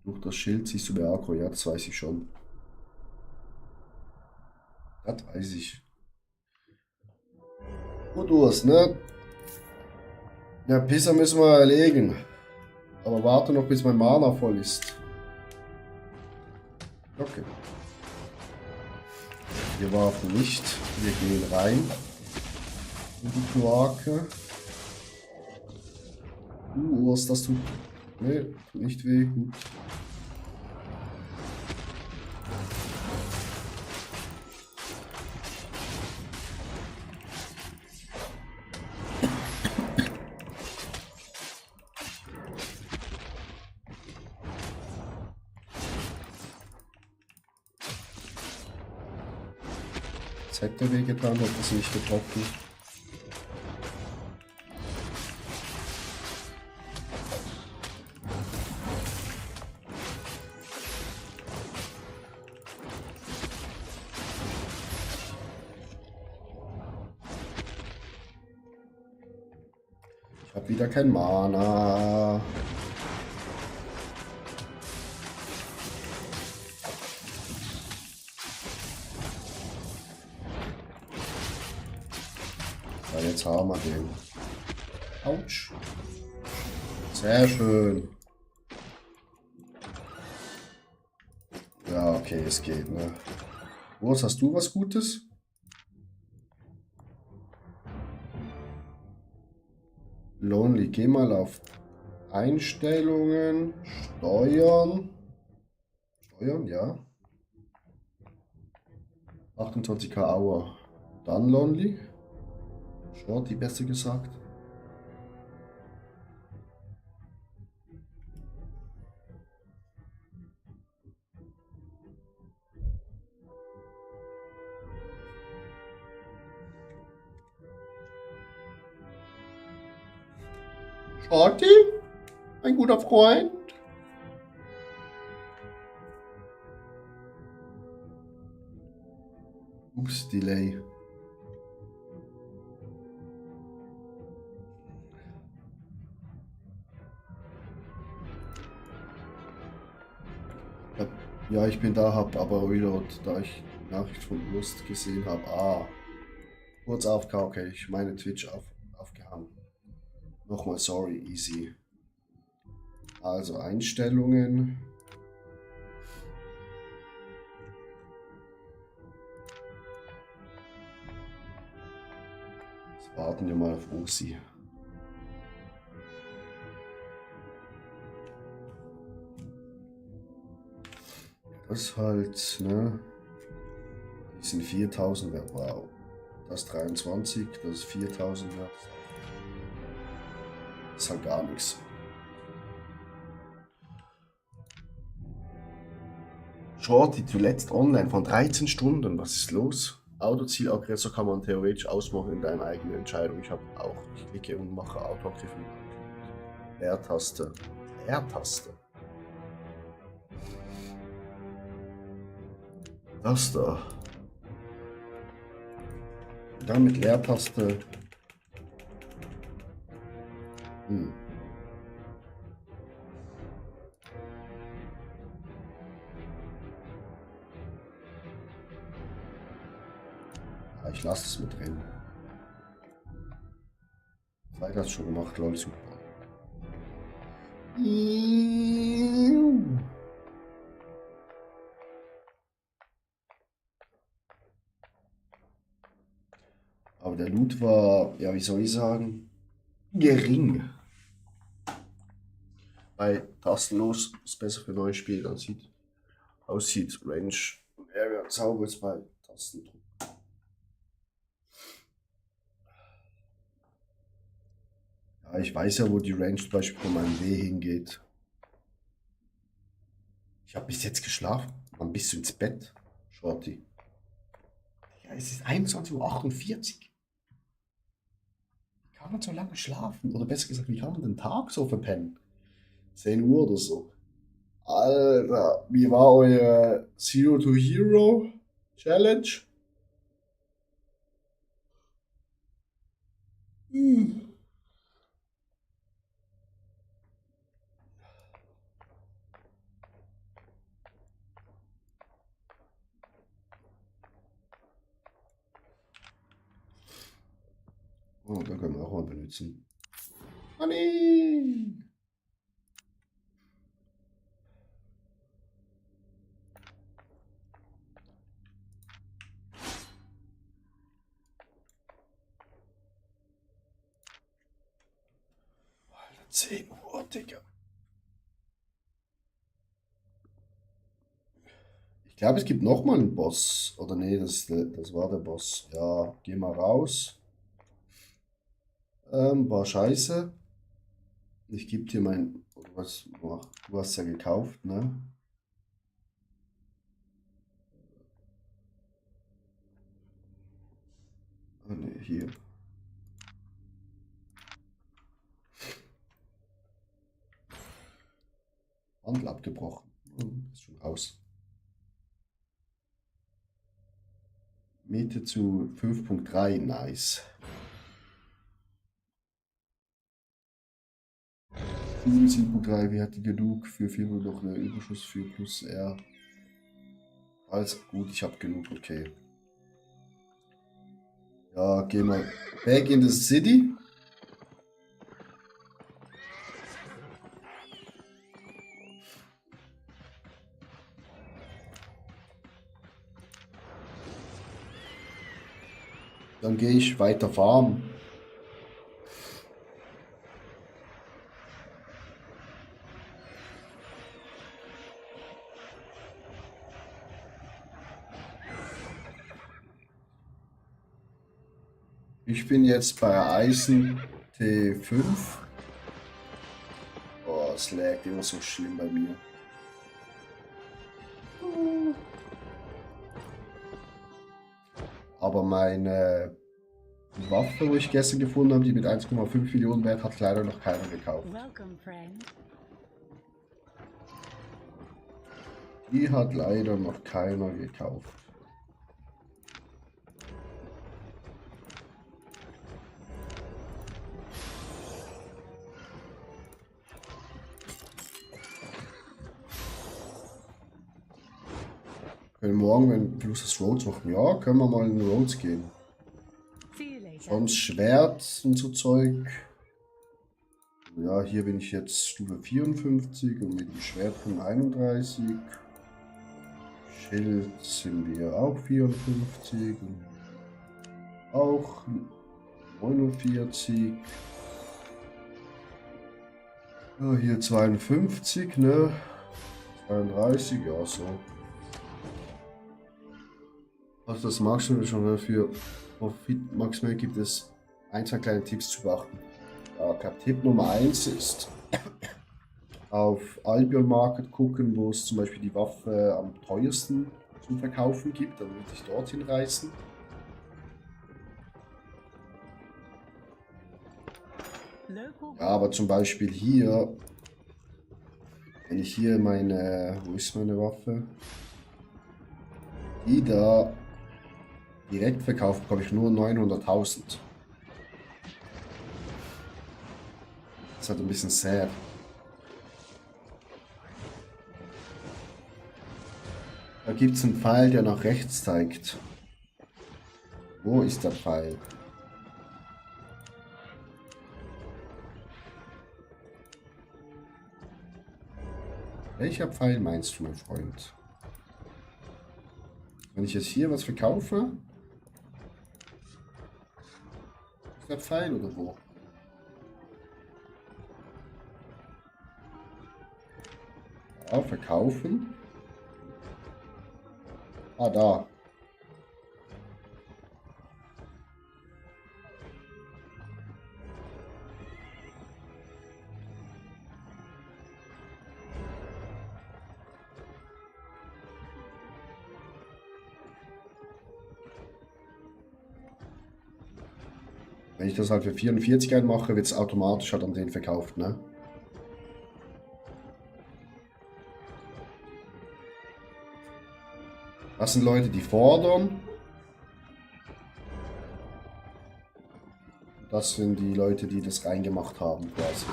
Durch das Schild siehst du bei Agro, ja, das weiß ich schon. Das weiß ich. Gut, Urs, ne? Ja, Pisser müssen wir erlegen. Aber warte noch, bis mein Mana voll ist. Okay. Wir warten nicht. Wir gehen rein. In die Kloake. Was das tut. Ne, tut nicht weh. Gut. Das hätte weh getan, hätte es nicht getroffen. Ich habe wieder kein Mana. Jetzt haben wir den. Autsch. Sehr schön. Ja, okay, es geht, ne? Urs, hast du was Gutes? Lonely, geh mal auf Einstellungen, Steuern. Steuern, ja. 28k Hour. Dann Lonely. Shorty, besser gesagt. Shorty? Ein guter Freund? Ups, Delay. Ja, ich bin da, hab aber Reload, da ich die Nachricht von Lust gesehen habe. Ah, kurz AFK, okay, ich meine Twitch aufgehangen. Nochmal sorry, easy. Also Einstellungen. Jetzt warten wir mal auf Osi. Das ist halt, ne? Die sind 4000 wert, wow. Das 23, das ist 4000 wert. Das ist halt gar nichts. Shorty zuletzt online von 13 Stunden. Was ist los? Autozielaggressor kann man theoretisch ausmachen in deiner eigenen Entscheidung. Ich klicke und mache Autoangriff. Leertaste. Leertaste. Das da. Dann mit Leertaste. Ja, ich lasse es mit drin. Zeit hat schon gemacht, lol, super. Aber der Loot war, ja, wie soll ich sagen, gering. Bei tastenlos ist besser für neue Spiele, dann aussieht Range Area sauber ist bei Tastendruck. Ja, ich weiß ja, wo die Range zum Beispiel von meinem W hingeht. Ich habe bis jetzt geschlafen. Wann bist du ins Bett, Shorty? Ja, es ist 21:48 Uhr. Wie kann man so lange schlafen? Oder besser gesagt, wie kann man den Tag so verpennen? 10 Uhr oder so. Alter, wie war euer Zero to Hero Challenge? Oh, da können wir auch mal benutzen. Honey! Alter, 10 Uhr, Digga. Ich glaube, es gibt noch mal einen Boss. Oder nee, das war der Boss. Ja, geh mal raus. War scheiße. Ich gebe dir mein. Was, du hast ja gekauft, ne? Ah, ne, hier. Handel abgebrochen. Ist schon raus. Miete zu 5.3, nice. 7.3, wir hatten genug für 4 nur noch eine Überschuss für plus R. Also gut, ich habe genug, okay. Ja, gehen wir back in the city. Dann gehe ich weiter farmen. Ich bin jetzt bei Eisen T5. Oh, es laggt immer so schlimm bei mir. Aber meine Waffe, wo ich gestern gefunden habe, die mit 1,5 Millionen wert, hat leider noch keiner gekauft. Welcome, friend. Die hat leider noch keiner gekauft. Können morgen, wenn wir Lust das Rhodes machen, ja, können wir mal in Rhodes gehen. See you later. Sonst Schwert und so Zeug. Ja, hier bin ich jetzt Stufe 54 und mit dem Schwert 31. Schild sind wir auch 54. Und auch 49. Ja, hier 52, ne? 32, ja, so. Also das Maximum schon für Profit Maximum gibt es ein, zwei kleine Tipps zu beachten. Ja, ich glaube, Tipp Nummer 1 ist auf Albion Market gucken, wo es zum Beispiel die Waffe am teuersten zum Verkaufen gibt. Dann würde ich dorthin reisen. Local Ja, aber zum Beispiel hier, wenn ich hier meine, wo ist meine Waffe? Die da direkt verkauft, bekomme ich nur 900.000. Das ist halt ein bisschen sad. Da gibt es einen Pfeil, der nach rechts zeigt. Wo ist der Pfeil? Welcher Pfeil meinst du, mein Freund? Wenn ich jetzt hier was verkaufe, ist der Pfeil oder wo? Ja, verkaufen. Ah, da. Wenn ich das halt für 44 einmache, wird es automatisch halt an den verkauft, ne? Das sind Leute, die fordern. Das sind die Leute, die das reingemacht haben, quasi.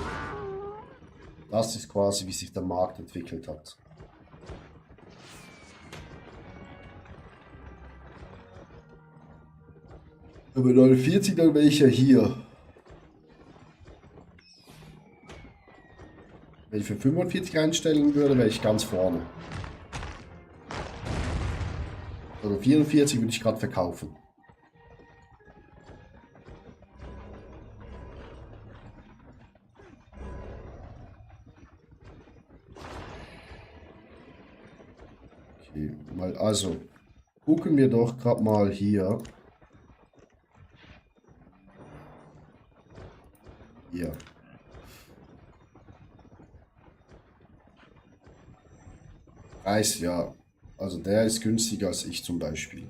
Das ist quasi, wie sich der Markt entwickelt hat. Aber 49, dann wäre ich ja hier. Wenn ich für 45 einstellen würde, wäre ich ganz vorne. Also 44 würde ich gerade verkaufen. Okay, mal also gucken wir doch gerade mal hier. Hier. Preis, ja. Also der ist günstiger als ich zum Beispiel.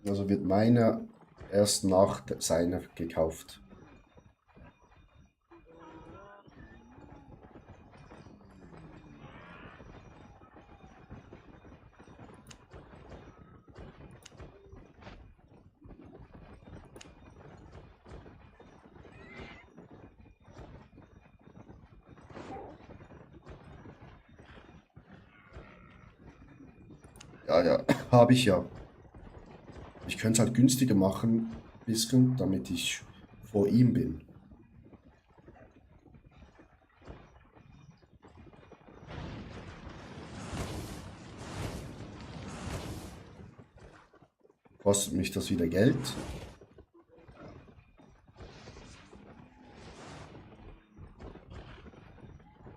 Also wird meiner erst nach seiner gekauft. Ja, ja, habe ich ja. Ich könnte es halt günstiger machen, bisschen, damit ich vor ihm bin. Kostet mich das wieder Geld?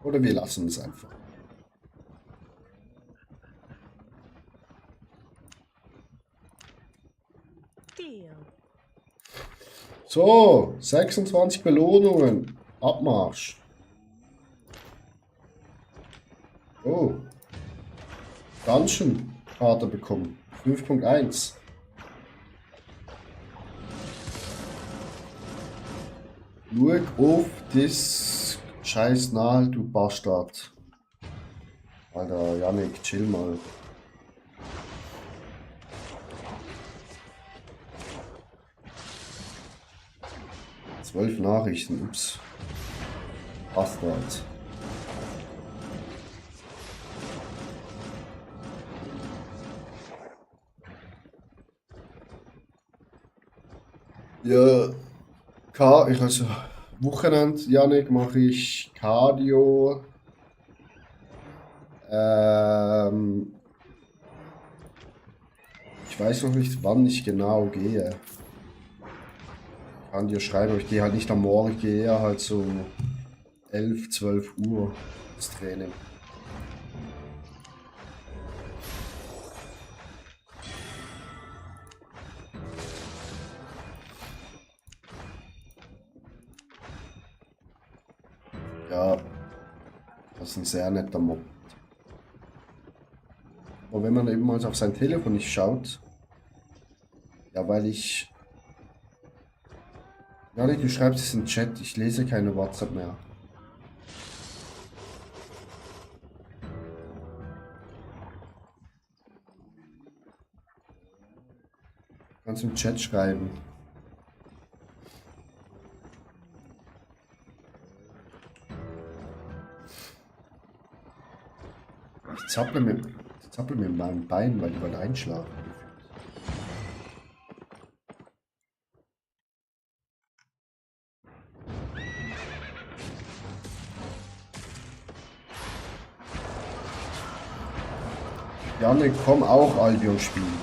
Oder wir lassen es einfach. Deal. So, 26 Belohnungen. Abmarsch. Oh. Dungeon-Karte bekommen. 5.1. Schau auf das scheiß Nahl, du Bastard. Alter, Yannick, chill mal. Zwölf Nachrichten, ups. Bastard. Ja, also Wochenende, Janik, mache ich Cardio. Ich weiß noch nicht, wann ich genau gehe. Ich kann dir schreiben, aber ich gehe halt nicht am Morgen, ich gehe eher halt so 11, 12 Uhr ins Training. Ja, das ist ein sehr netter Mob. Aber wenn man eben mal auf sein Telefon nicht schaut, ja, weil ich... Janik, du schreibst es im Chat, ich lese keine WhatsApp mehr. Du kannst im Chat schreiben. Ich zappel mit meinem Bein, weil die bald einschlafen. Janik, komm auch Albion spielen.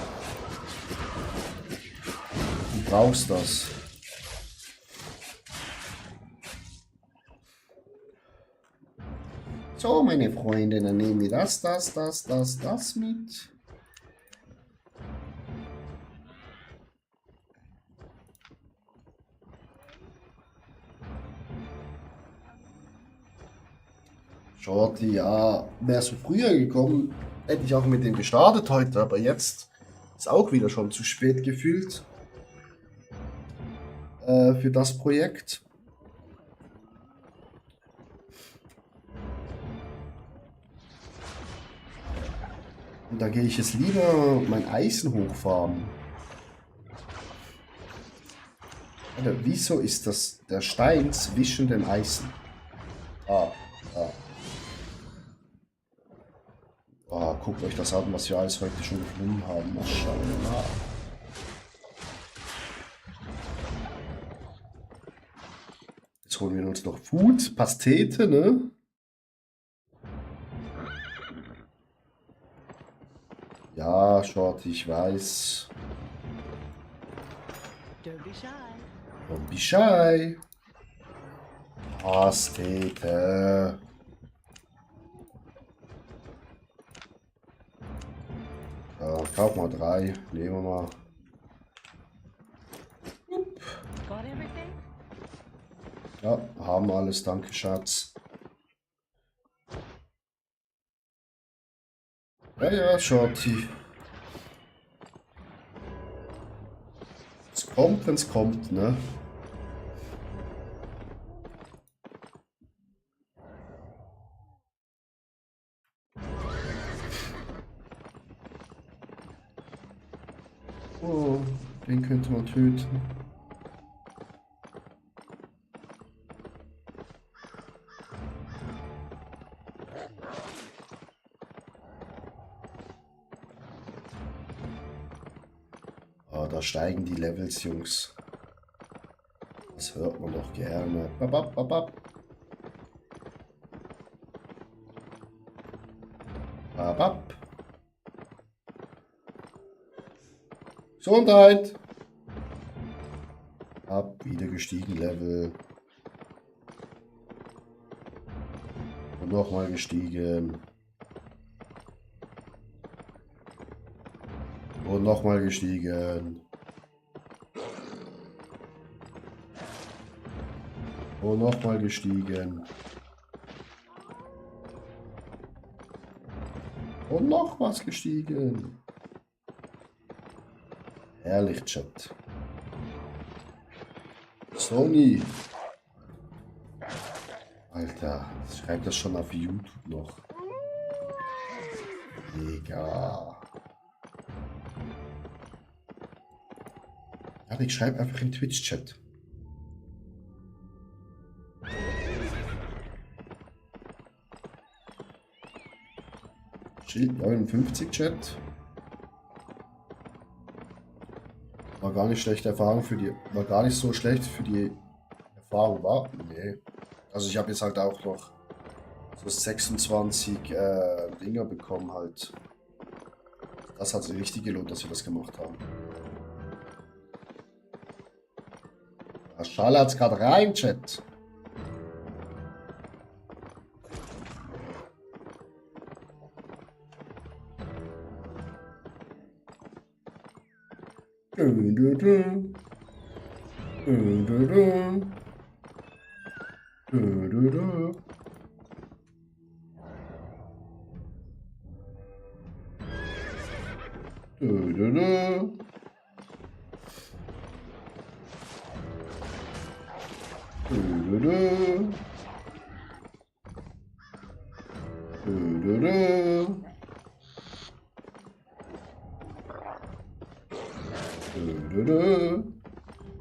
Du brauchst das. So, meine Freunde, dann nehmen wir das mit. Shorty, ja, wärst du früher gekommen, hätte ich auch mit dem gestartet heute, aber jetzt ist auch wieder schon zu spät gefühlt für das Projekt. Und da gehe ich jetzt lieber mein Eisen hochfarmen. Alter, wieso ist das der Stein zwischen dem Eisen? Ah, ah. Oh, guckt euch das an, was wir alles heute schon gefunden haben. Maschallah. Jetzt holen wir uns noch Food, Pastete, ne? Ja, Shorty, ich weiß. Don't be shy. Don't be shy. Pastete. Ja, kauf mal 3. Nehmen wir mal. Got everything? Ja, haben alles. Danke, Schatz. Ja, ja, Shorty. Es kommt, wenn's kommt, ne? Oh, den könnte man töten. Oh, da steigen die Levels, Jungs. Das hört man doch gerne. Babab, babab. Babab. Gesundheit. Hab wieder gestiegen Level. Und nochmal gestiegen. Und nochmal gestiegen. Und nochmal gestiegen. Und noch was gestiegen. Herrlich, Chat. Sony. Alter, schreibt das schon auf YouTube noch. Digga. Ja, ich schreibe einfach in Twitch-Chat. Schild 59 Chat. War gar nicht schlechte Erfahrung für die. War gar nicht so schlecht für die Erfahrung, war? Nee. Also ich habe jetzt halt auch noch so 26 Dinger bekommen halt. Das hat sich richtig gelohnt, dass wir das gemacht haben. Schale hat's gerade rein, Chat.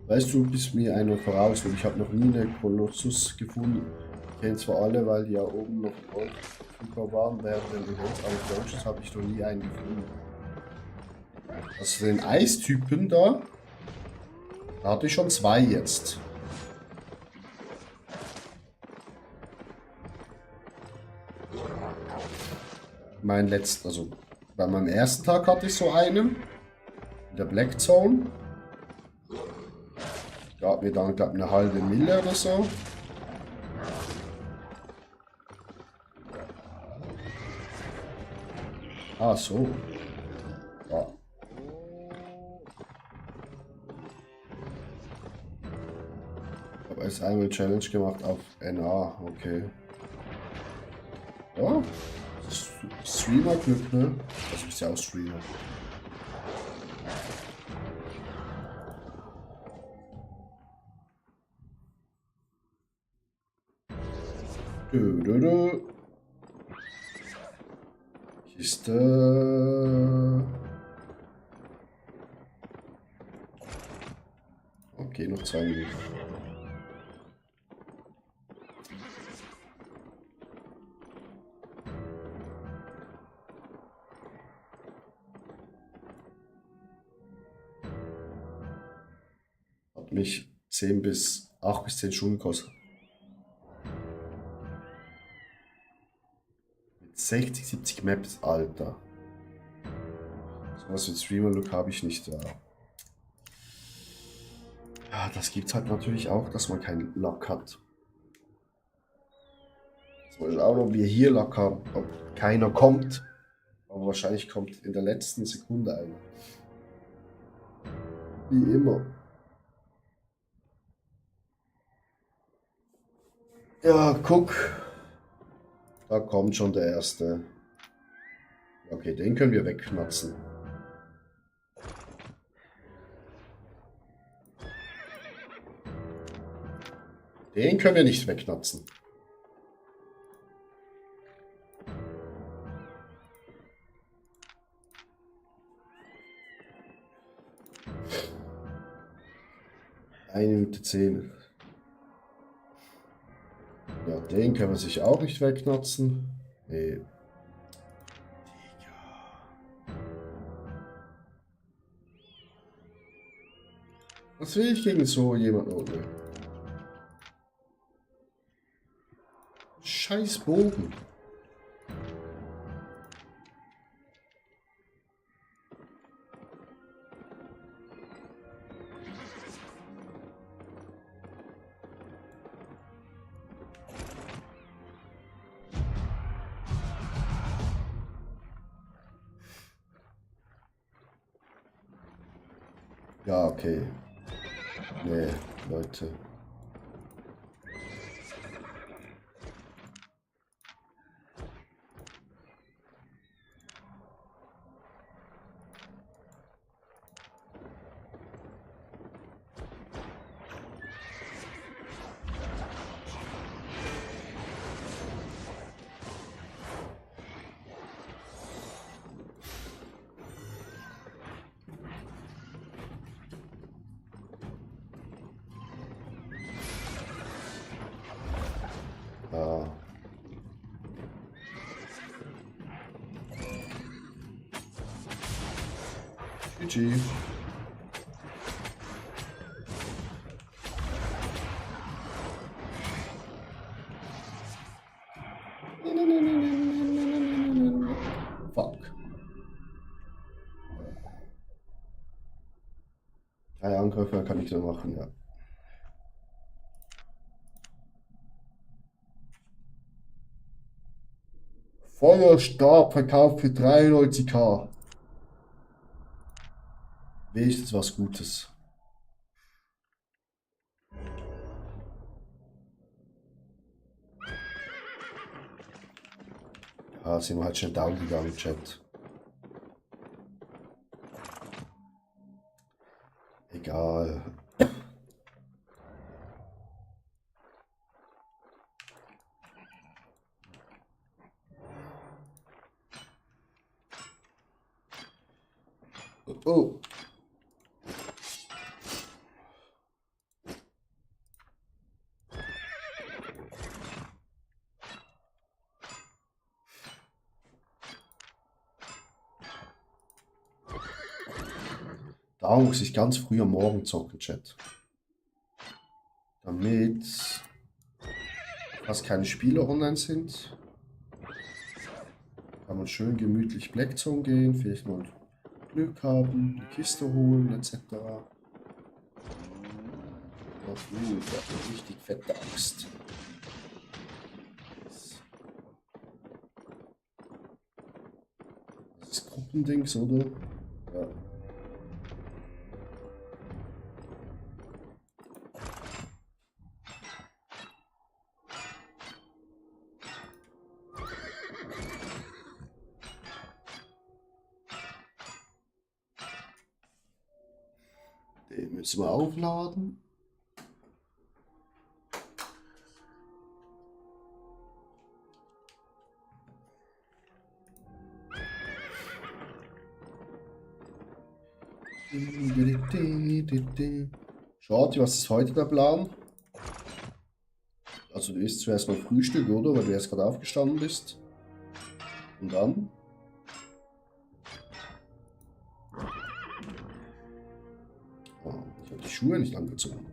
Weißt du, bist mir einer voraus, und ich habe noch nie eine Kolossus gefunden. Ich kenne zwar alle, weil die ja oben noch verfügbar waren während den Events, aber Dungeons habe ich noch nie einen gefunden. Also den Eistypen da hatte ich schon zwei jetzt. Mein letzter, also bei meinem ersten Tag hatte ich so einen in der Black Zone. Gab mir dann, glaube ich, eine halbe Mille oder so. Ah, so. Ja. Ich habe erst einmal Challenge gemacht auf NA, okay. Ja. Streamer-Glück, ne? Das ist ja auch Streamer. Kiste. Okay, noch 2 Minuten. Hat mich 8 bis 10 Stunden gekostet. 60, 70 Maps, Alter. So was wie Streamer-Look habe ich nicht da. Ja, das gibt's halt natürlich auch, dass man keinen Luck hat. So ist auch noch wir hier Luck haben, ob keiner kommt. Aber wahrscheinlich kommt in der letzten Sekunde einer. Wie immer. Ja, guck. Da kommt schon der erste. Okay, den können wir wegknatzen. Den können wir nicht wegknatzen. Eine Minute 10. Ja, den können wir sich auch nicht wegknatzen. Nee. Was will ich gegen so jemanden? Oh, nee. Scheiß Bogen. Ja, okay. Nee, Leute. Ja. GG. Fuck. 3 Angriffe kann ich so machen, ja. Feuerstab verkauft für 93k. Wenigstens was Gutes. Ja, sind wir halt schnell down gegangen, Chat. Egal. Oh. Da muss ich ganz früh am Morgen zocken, Chat. Damit fast keine Spieler online sind. Kann man schön gemütlich Blackzone gehen, vielleicht mal Glück haben, eine Kiste holen, etc. Oh, der hat eine richtig fette Axt. Das ist Gruppendings, oder? Ja. Den müssen wir aufladen. Shorty, was ist heute der Plan? Also du isst zuerst mal Frühstück, oder? Weil du erst gerade aufgestanden bist. Und dann? Oh, ich habe die Schuhe nicht angezogen.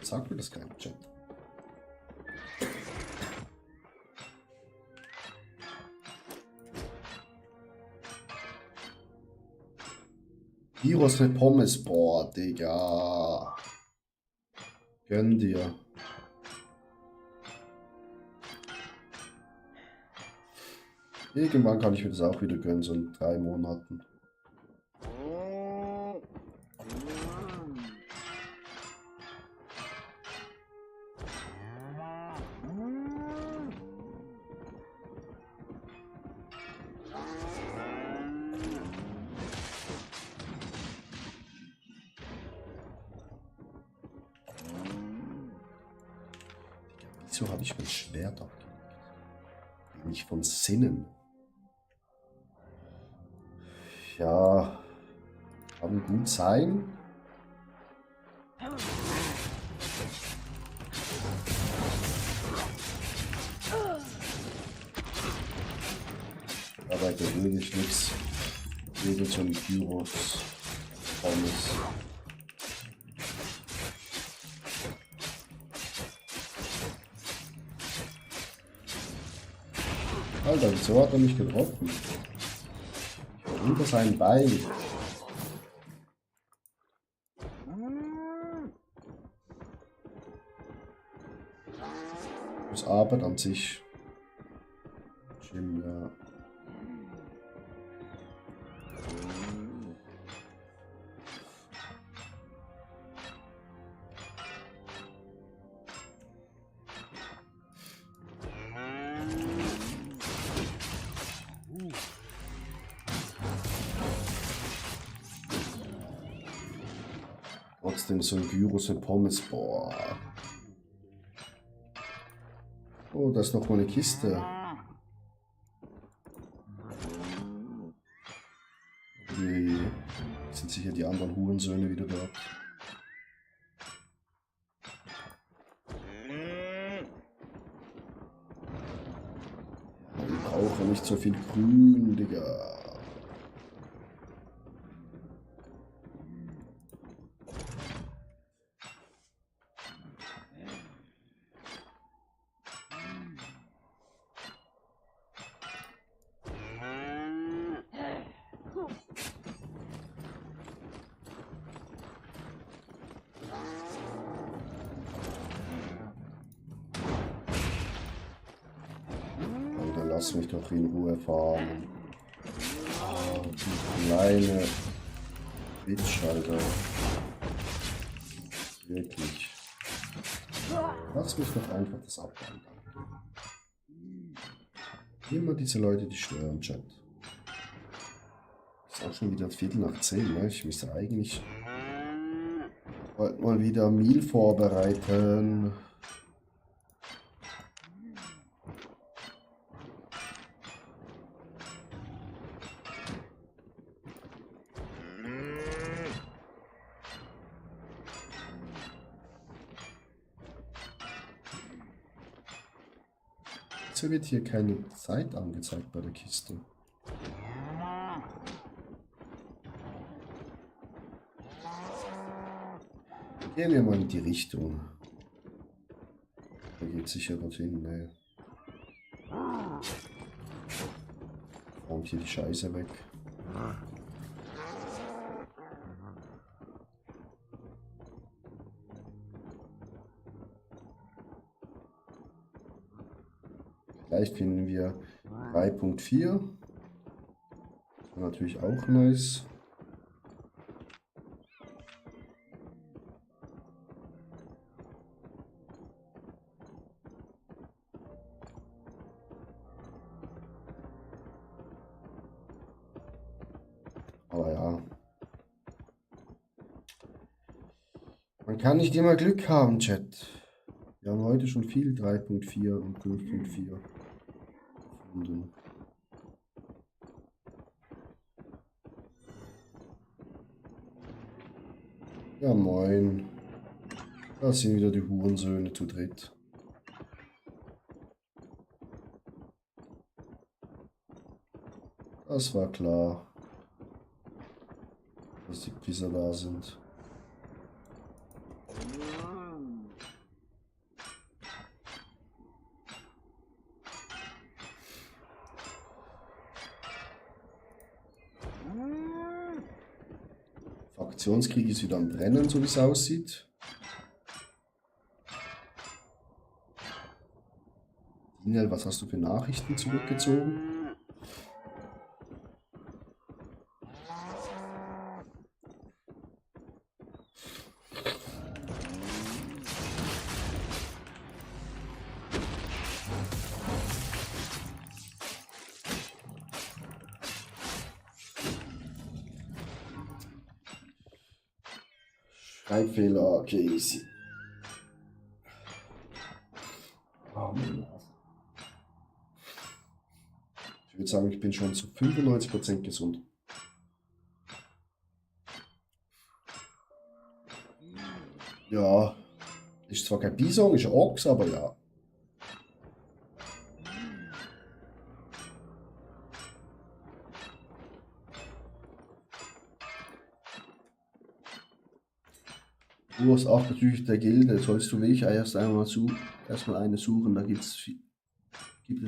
Sag mir das kein Chat. Gyros mit Pommes. Boah, Digga. Gönn dir. Irgendwann kann ich mir das auch wieder gönnen, so in 3 Monaten. Wieso habe ich mein Schwert abgelegt? Nicht von Sinnen. Ja, kann gut sein. Aber gewöhnlich nichts. Jeder so ein Gyros. Pommes. Alter, wieso hat er mich getroffen? Unter seinem Bein. Das Arbeit an sich. Jim, ja. Extra so ein Gyros und Pommes. Boah. Oh, da ist noch mal eine Kiste. Die sind sicher die anderen Hurensöhne wieder dort. Ich brauche nicht so viel Grün, Digga. Alter, lass mich doch in Ruhe fahren. Oh, die kleine Bitch, Alter. Wirklich. Lass mich doch einfach das abbauen. Immer diese Leute, die stören, Chat. Ist auch schon wieder 10:15, ne? Ich müsste eigentlich heute mal wieder Meal vorbereiten. Wieso wird hier keine Zeit angezeigt bei der Kiste? Gehen wir mal in die Richtung. Da geht sicher dorthin, ne? Räumt hier die Scheiße weg. Vielleicht finden wir 3.4. Das wäre natürlich auch nice. Aber ja. Man kann nicht immer Glück haben, Chat. Wir haben heute schon viel 3.4 und 5.4 gefunden. Ja, moin. Da sind wieder die Hurensöhne zu dritt. Das war klar, dass die Pisser da sind. Fraktionskrieg ist wieder am Brennen, so wie es aussieht. Daniel, was hast du für Nachrichten zurückgezogen? Schreibfehler, okay, easy. Oh, ich würde sagen, ich bin schon zu 95% gesund. Ja, ist zwar kein Bison, ist ein Ochs, aber ja. Du hast auch bezüglich der Gilde, sollst du wie ich erstmal eine suchen, da gibt es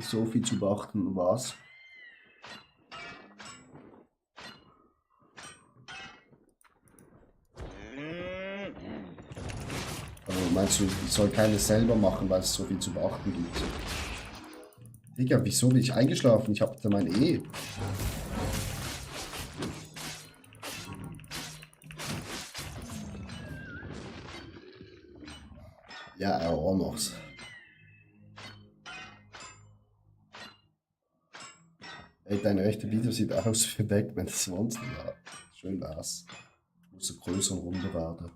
so viel zu beachten, was. Also meinst du, ich soll keine selber machen, weil es so viel zu beachten gibt? Digga, wieso bin ich eingeschlafen? Ich habe da mein E. Ja, er auch noch. Ey, deine rechte Video sieht aus wie Backman das Monster. Ja, schön war's. Muss eine größere Runde werden.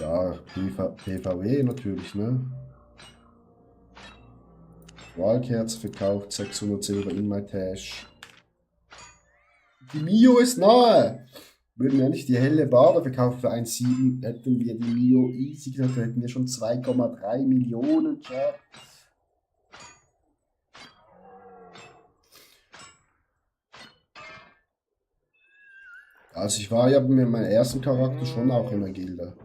Ja, PvE natürlich, ne? Wahlkerze verkauft, 600 Silber in my Tash. Die Mio ist nahe! Würden wir nicht die helle Bade verkaufen für 1,7, hätten wir die Mio easy gesagt, hätten wir schon 2,3 Millionen. Chat. Also ich war ja mit meinem ersten Charakter schon auch in der Gilde.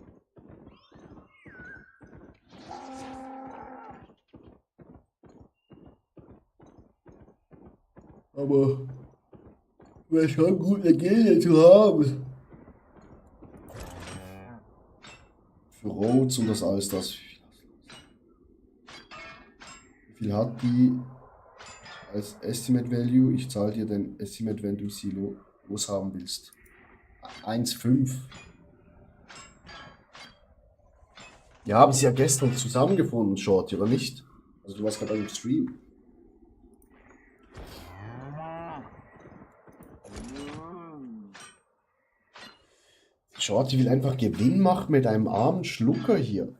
Aber wäre schon gut, eine Gilde zu haben. Für Rhodes und das alles das. Wie viel hat die als Estimate Value? Ich zahle dir den Estimate, wenn du sie loshaben willst. 1,5. Wir haben sie ja gestern zusammengefunden, Shorty, oder nicht? Also du warst gerade im Stream. Shorty will einfach Gewinn machen mit einem armen Schlucker hier.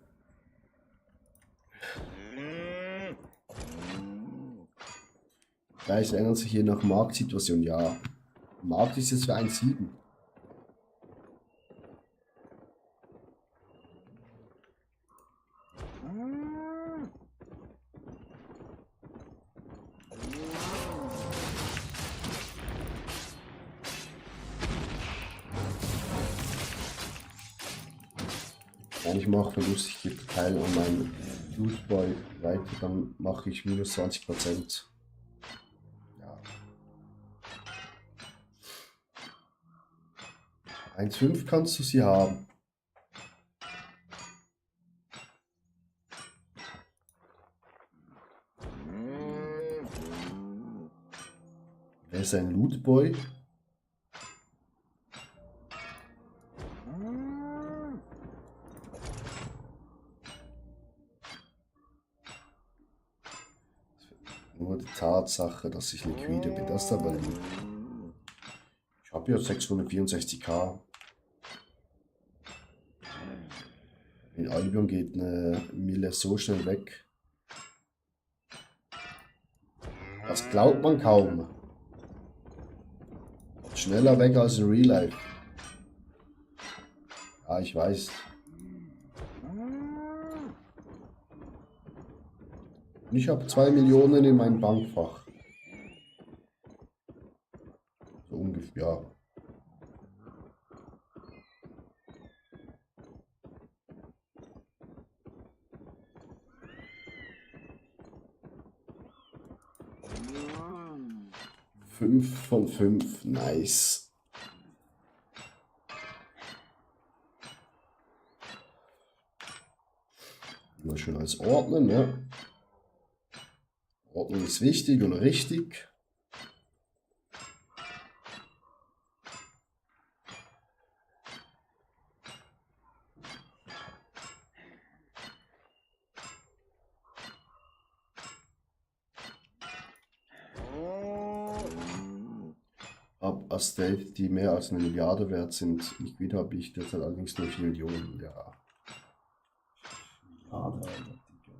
Preis ändert sich je nach Marktsituation, ja. Markt ist jetzt für 1,7. Ich mache Verlust, ich gebe Teil an meinen Lootboy weiter, dann mache ich minus 20%. Ja. 1,5 kannst du sie haben. Wer ist ein Lootboy? Nur die Tatsache, dass ich liquide bin, das ist aber lieb. Ich habe ja 664k. In Albion geht eine Mille so schnell weg. Das glaubt man kaum. Schneller weg als in Real Life. Ja, ich weiß. Und ich habe 2 Millionen in meinem Bankfach. So ungefähr. Ja. Fünf von 5, nice. Immer schön alles ordnen, ne? Ordnung ist wichtig und richtig. Ab Estate, die mehr als 1 Milliarde wert sind. Liquid habe ich derzeit allerdings nur 4 Millionen. Ja. Milliarde, Alter, Digga.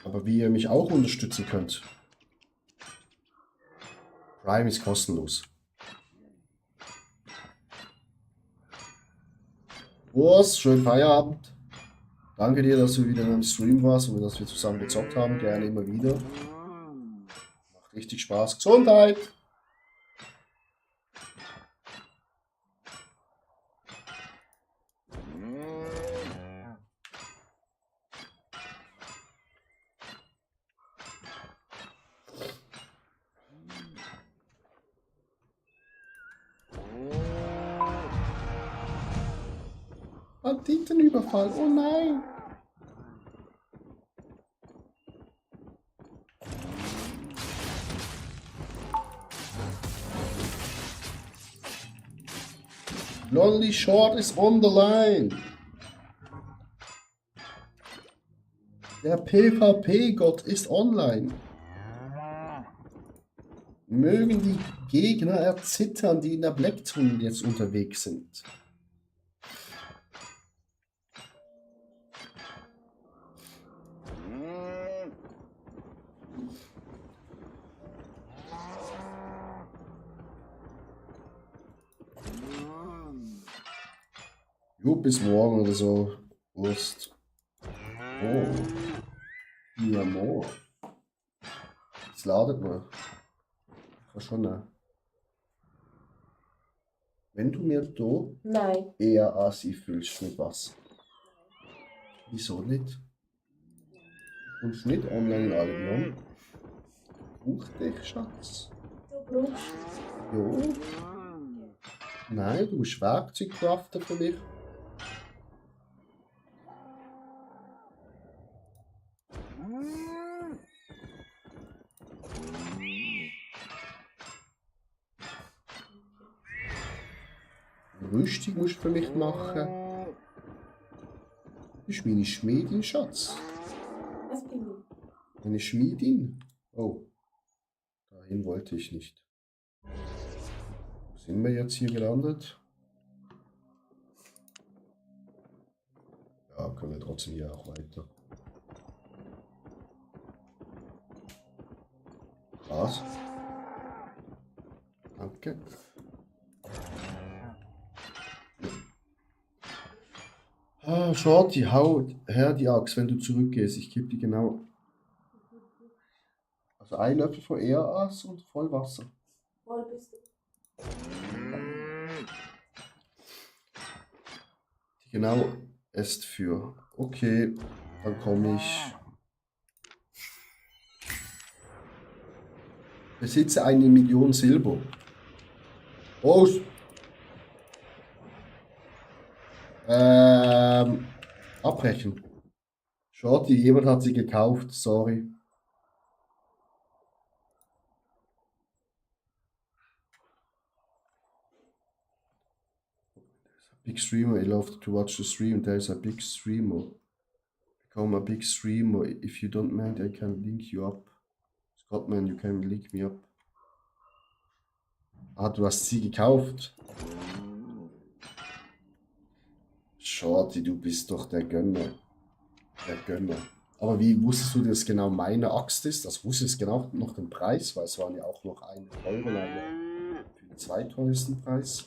Aber wie ihr mich auch unterstützen könnt. Prime ist kostenlos. Urs, schönen Feierabend. Danke dir, dass du wieder im Stream warst und dass wir zusammen gezockt haben. Gerne immer wieder. Macht richtig Spaß. Gesundheit! Banditenüberfall, oh nein! Lonely Short is on the line. Der PvP-Gott ist online. Mögen die Gegner erzittern, die in der Black Zone jetzt unterwegs sind. Jo, bis morgen oder so. Wurst. Oh. Ja, mo. Jetzt ladet mal. Kann schon, ne? Wenn du mir da Nein. eher Asi fühlst mit was? Wieso nicht? Und nicht online in Albion? Buch dich, Schatz. Du brauchst. Jo. Nein, du musst Werkzeug craften für mich. Rüstung musst du für mich machen. Du bist meine Schmiedin, Schatz. Was bin ich? Meine Schmiedin. Oh. Dahin wollte ich nicht. Wo sind wir jetzt hier gelandet? Ja, können wir trotzdem hier auch weiter. Was? Danke. Ah, Shorty, hau her die Axt, wenn du zurückgehst. Ich gebe dir genau. Also ein Löffel von ERAs und voll Wasser. Wo bist du? Die genau ist für. Okay, dann komme ich. Besitze 1 Million Silber. Oh! Abbrechen. Shorty, jemand hat sie gekauft, sorry. Big streamer, I love to watch the stream. There's a big streamer. Become a big streamer. If you don't mind, I can link you up. Scottman, you can link me up. Ah, du hast sie gekauft. Shorty, du bist doch der Gönner. Der Gönner. Aber wie wusstest du, dass genau meine Axt ist? Das wusstest du genau noch den Preis, weil es waren ja auch noch eine teure und eine für den zweiteuersten Preis.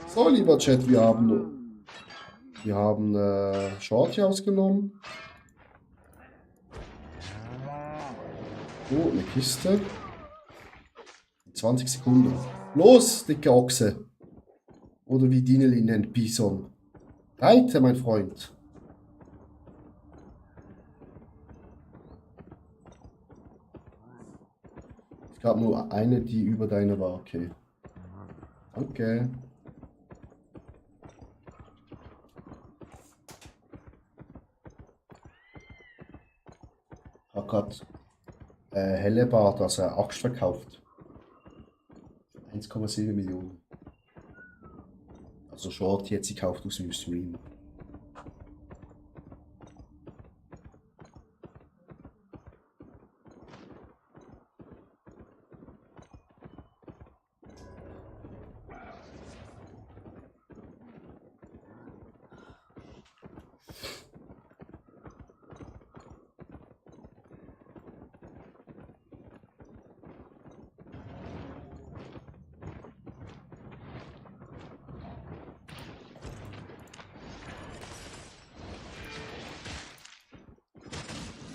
So, lieber Chat, wir haben Shorty ausgenommen. Oh, eine Kiste. 20 Sekunden. Los, dicke Ochse. Oder wie Dineli nennt, Bison. Reite, mein Freund. Es gab nur eine, die über deine war. Okay. Danke. Hat gerade Hellebart, also Axt verkauft. 1,7 Millionen. Also Shorty hat sie gekauft aus dem Stream.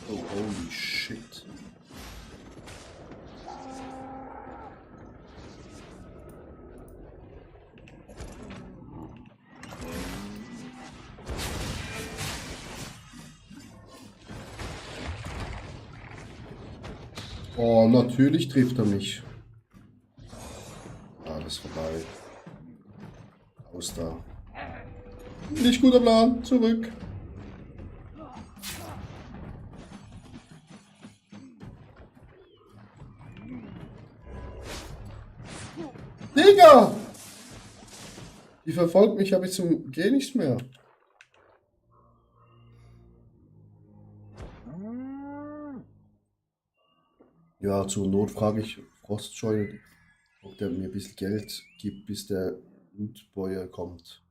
Oh, holy shit. Oh, natürlich trifft er mich. Alles vorbei. Aus da. Nicht guter Plan. Zurück. Digga! Die verfolgt mich ja bis zum Geh nichts mehr. Ja, zur Not frage ich Frostscheune, ob der mir ein bisschen Geld gibt, bis der Lootboy kommt.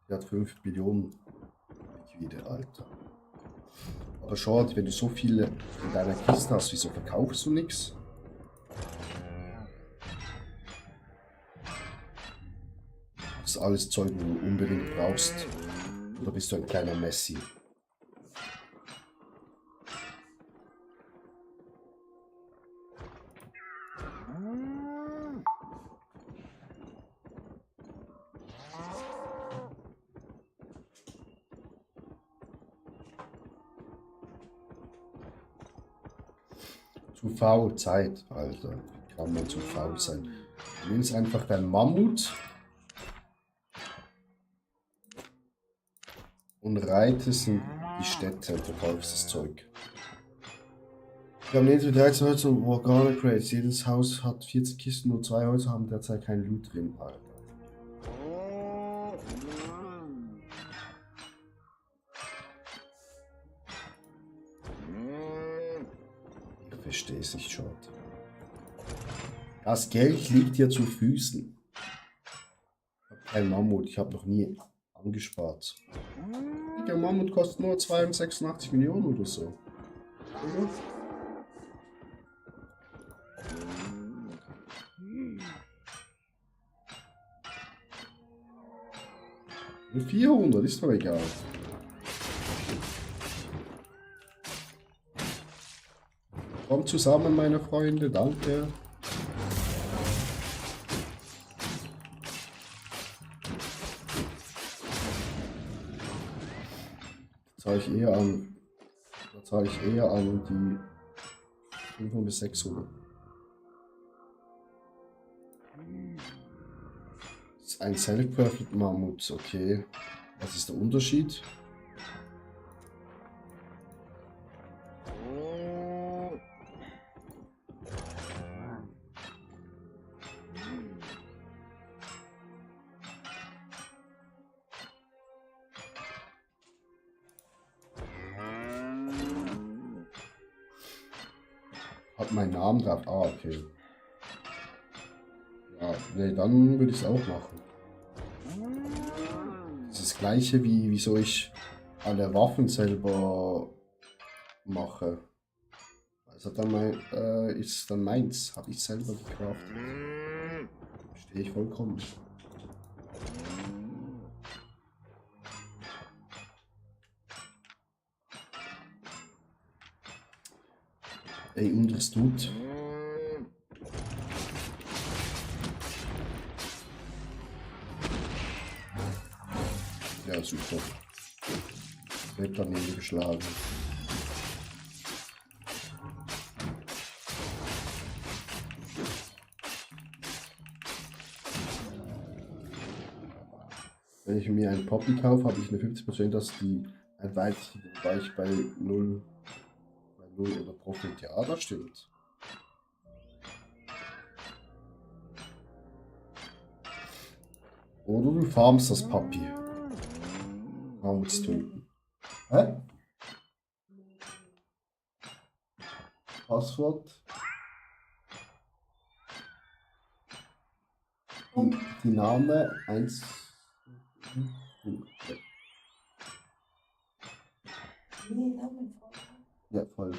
Der hat 5 Millionen Liquide, Alter. Aber schade, wenn du so viele in deiner Kiste hast, wieso verkaufst du nichts? Das ist alles Zeug, wo du unbedingt brauchst. Oder bist du ein kleiner Messi? Zu faul Zeit, Alter. Wie kann man zu faul sein? Du nimmst einfach dein Mammut und reitest in die Städte und verkaufst das Zeug. Wir haben Netto 13 Häuser und Organe Crates. Jedes Haus hat 14 Kisten, nur 2 Häuser haben derzeit keinen Loot drin, Alter. Ich verstehe es nicht schon. Das Geld liegt dir zu Füßen. Ich habe kein Mammut, ich habe noch nie angespart. Der Mammut kostet nur 286 Millionen oder so. Oder? Nur 400, ist doch egal. Kommt zusammen, meine Freunde, danke. Zahle ich eher an. Da zahle ich eher an die 500 bis 600. Das ist ein Self-Perfect Mammut, okay. Was ist der Unterschied? Hat meinen Namen drauf. Ah, okay. Ja, nee, dann würde ich es auch machen. Das ist das gleiche wie wieso ich alle Waffen selber mache. Also dann ist dann meins. Habe ich selber gecraftet. Verstehe ich vollkommen. Ey, anderes tut. Ja, super. Wird daneben geschlagen. Wenn ich mir einen Poppy kaufe, habe ich eine 50%, dass die ein weiteres, wobei ich bei 0 oder Profit. Ja, das stimmt. Oder du farmst das Papi. Mammuts töten. Hä? Passwort? Die Name 1. Ja, voll.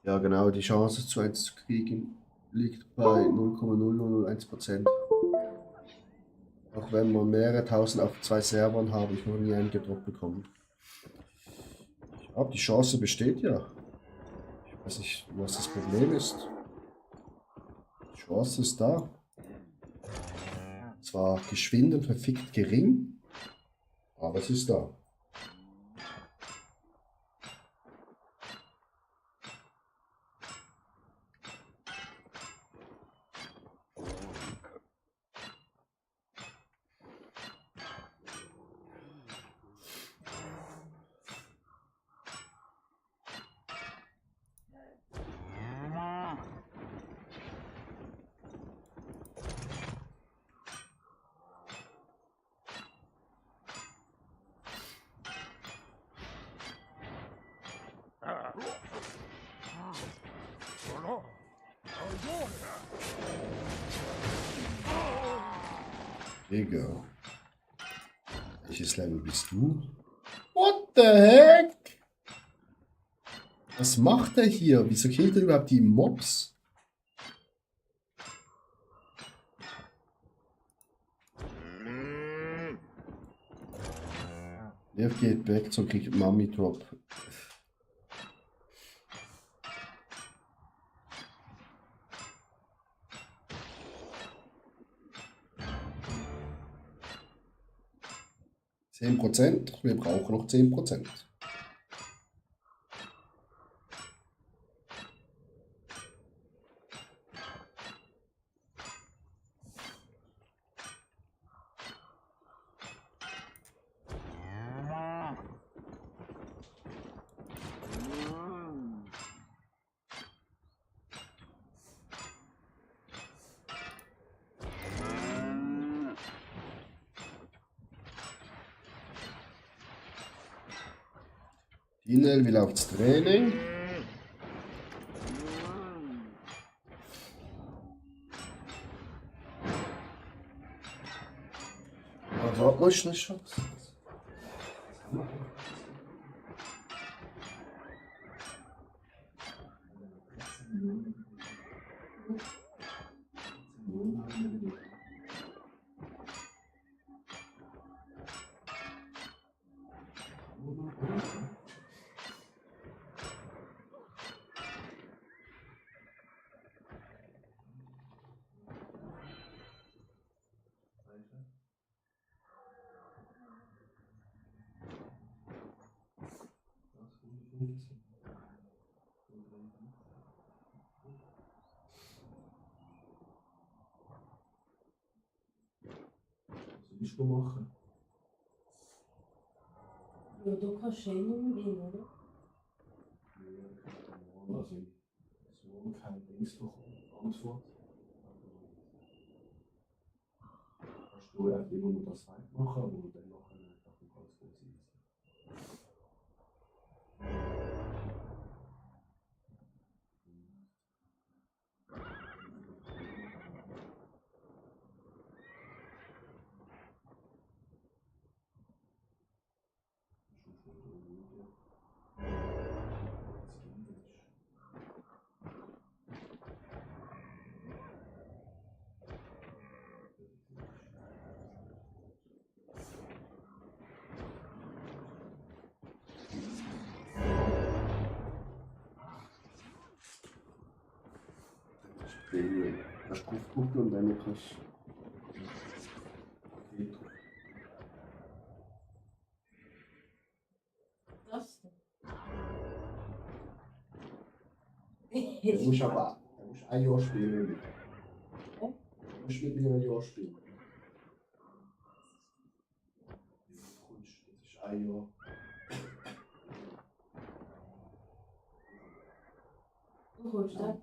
Ja, genau, die Chance zu 1 zu kriegen liegt bei 0,0001%. Auch wenn man mehrere tausend auf 2 Servern habe ich noch nie einen gedroppt bekommen. Aber die Chance besteht ja. Ich weiß nicht, was das Problem ist. Die Chance ist da. Zwar geschwind und verfickt gering, aber es ist da. Digga. Welches Level bist du? What the heck? Was macht er hier? Wieso killt er überhaupt die Mobs? Er geht weg zum kriegt Mummy Drop. %. Wir brauchen noch 10%. Inel will aufs Training. Aber warte mal, schnell Chance. Was soll ich machen? Ja, du kannst eh nicht mehr rein, oder? Also, so kein Dings doch Antwort. Kannst du einfach immer nur das weitermachen, aber dann noch einfach ein ganz kurzes. Hast du aufgeguckt und dann kannst Das du musst aber ein Jahr spielen. Ja? Du musst mit mir ein Jahr spielen. Das ist ein Jahr. Du kommst da.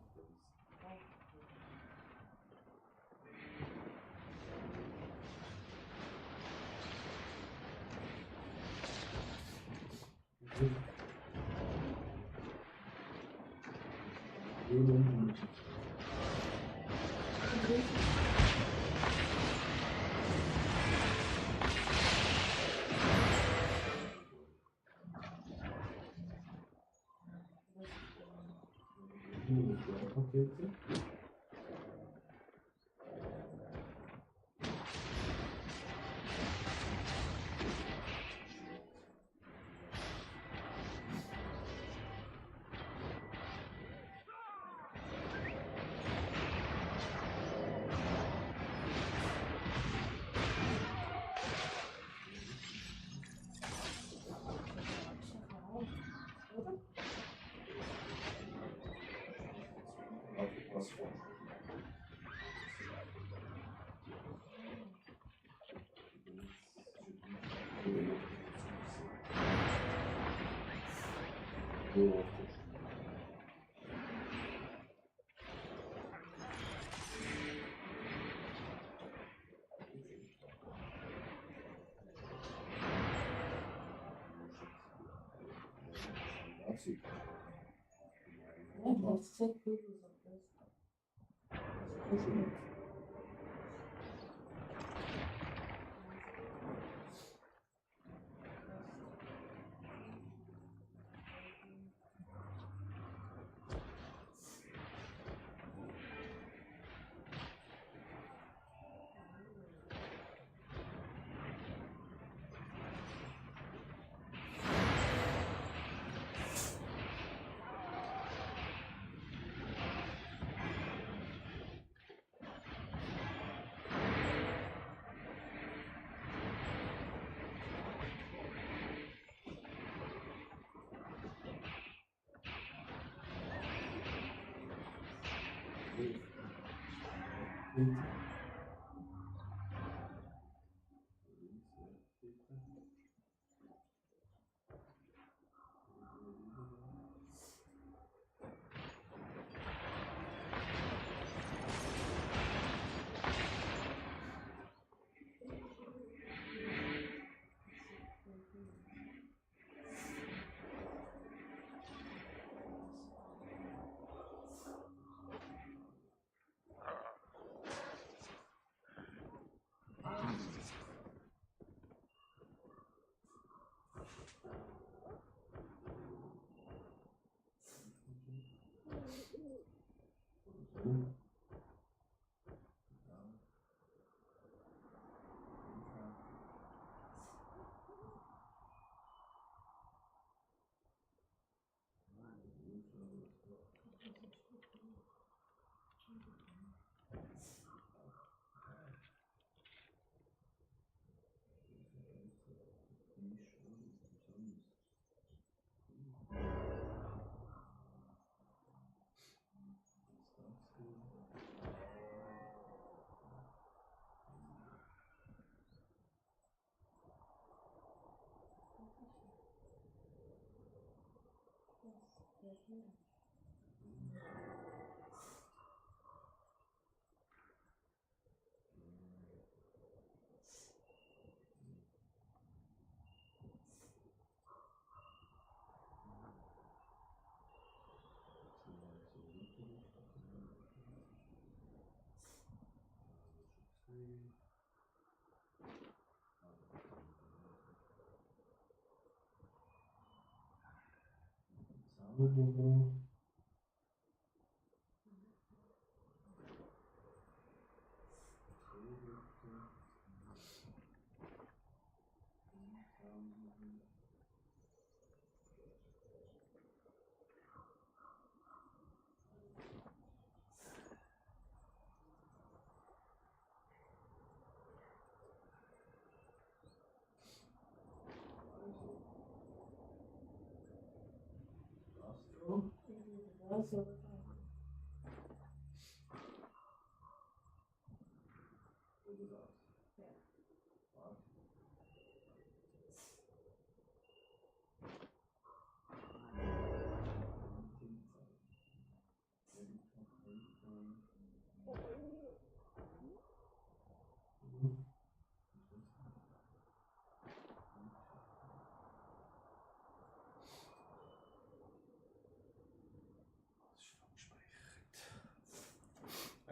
Pakete. Was vor. Ja, das ist sehr cool. Also,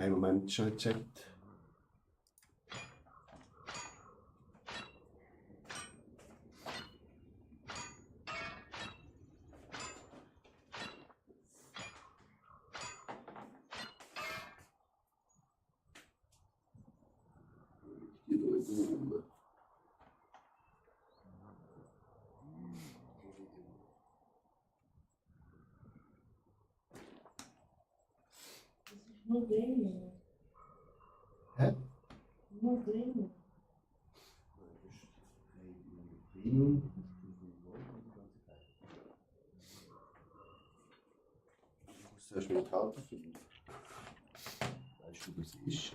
einen Moment, schnell gecheckt. Nur drehen. Hä? Nur drehen. Ich muss zuerst meine Karte finden. Weißt du, was es ist?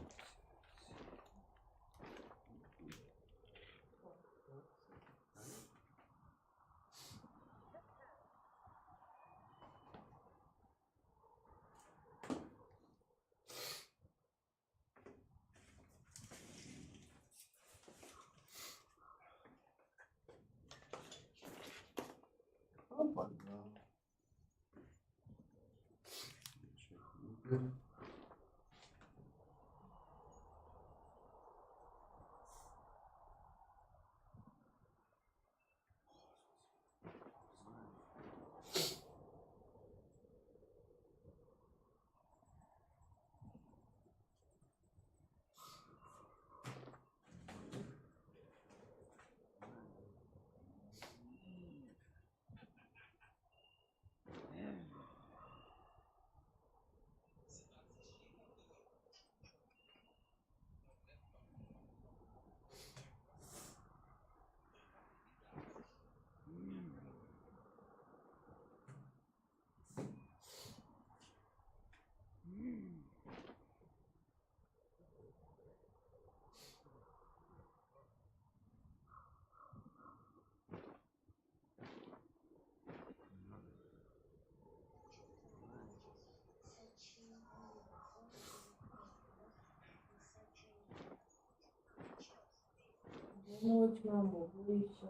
Boa noite, meu amor.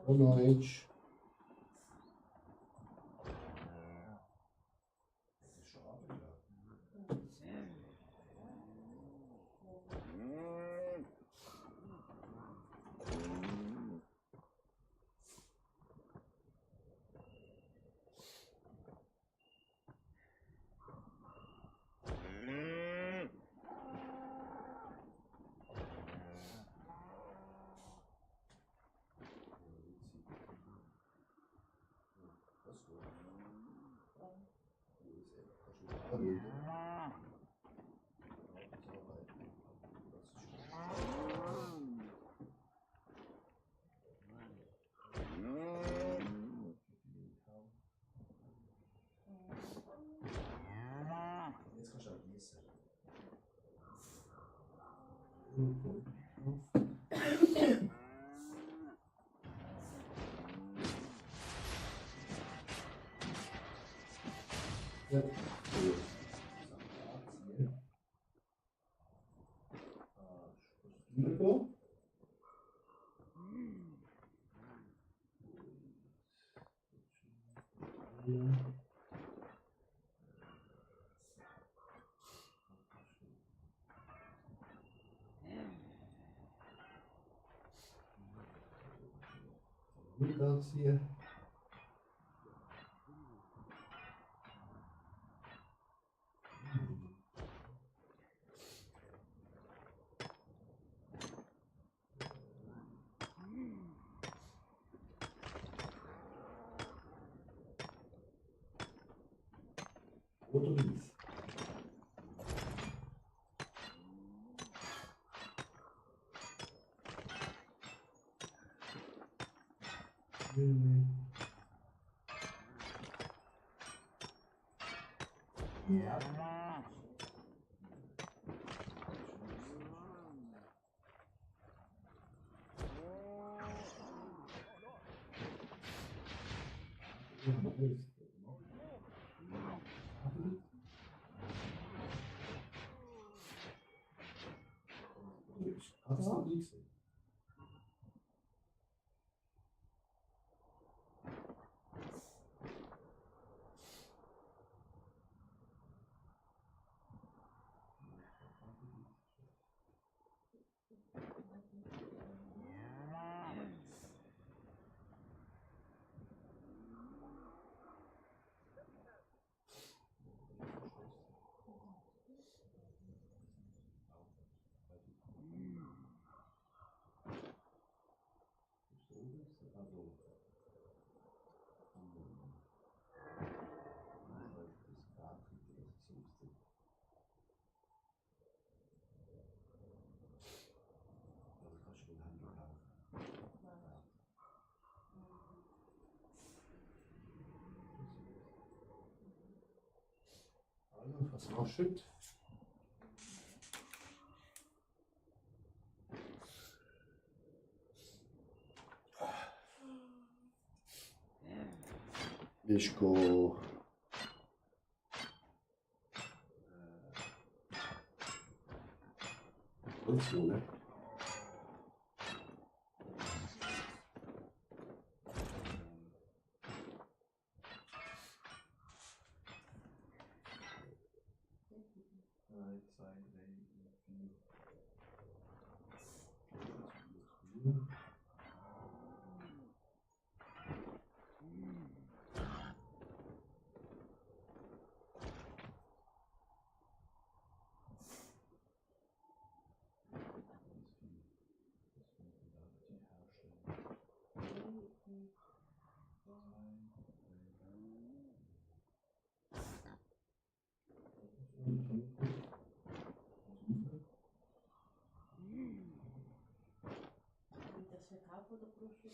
Boa noite. Das hier. Oder links. Ja. Hast du nichts? Was rausschütt. Ich go. Und so, ne? Das verkaufen oder brauchst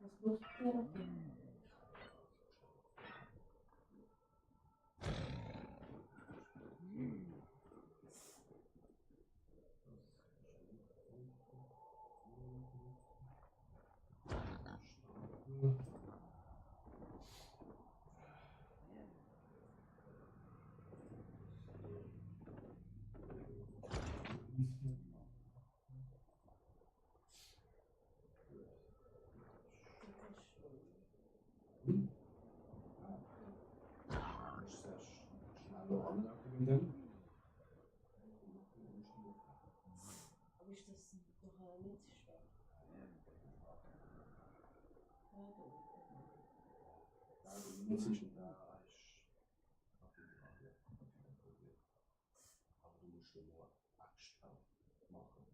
Was brauchst du Therapie? Aber ist das nachher nicht so schwer? Inzwischen da ist aber du musst ja nur Axt machen.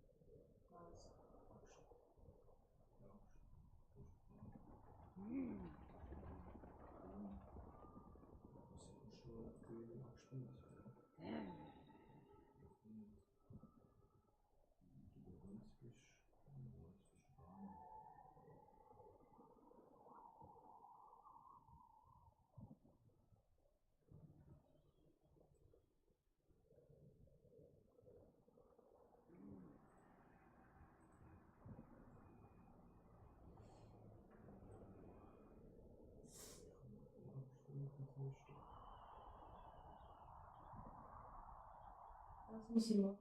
Was muss ich machen?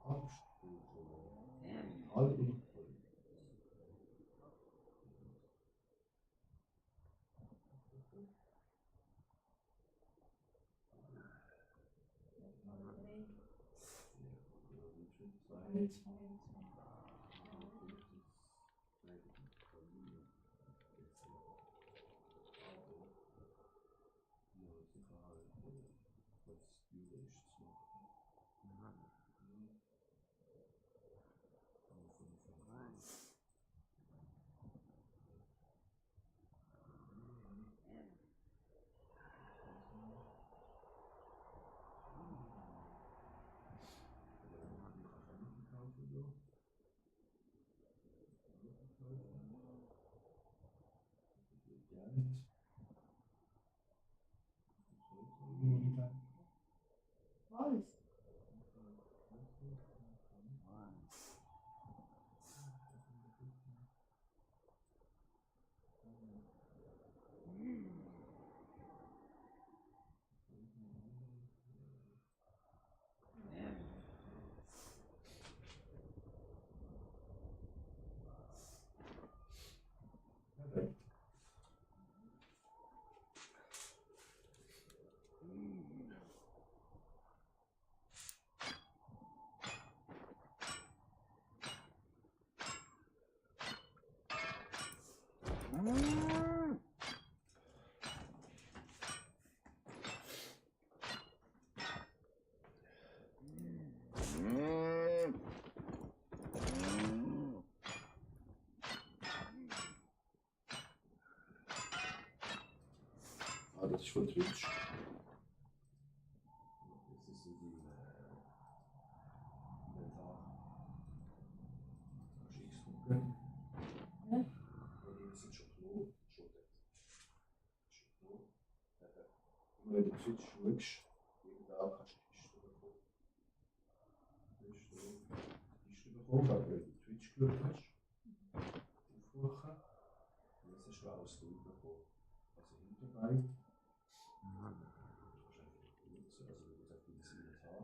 Was brauche ich? Was? Ah, das ist von Twitch. Das ist so die Inventar. Kannst du X drücken? Ja. Und das sind schon Knopf. Schon dort. Schon Knopf. Immer wenn du Twitch schaust, jeden Tag kannst du Kiste bekommen. Kiste bekommen, aber wenn du Twitch geschaut hast, aufrufen. Und jetzt hast du auch das Bild bekommen. Also hinterbei. Also wie gesagt, dieses Inventar.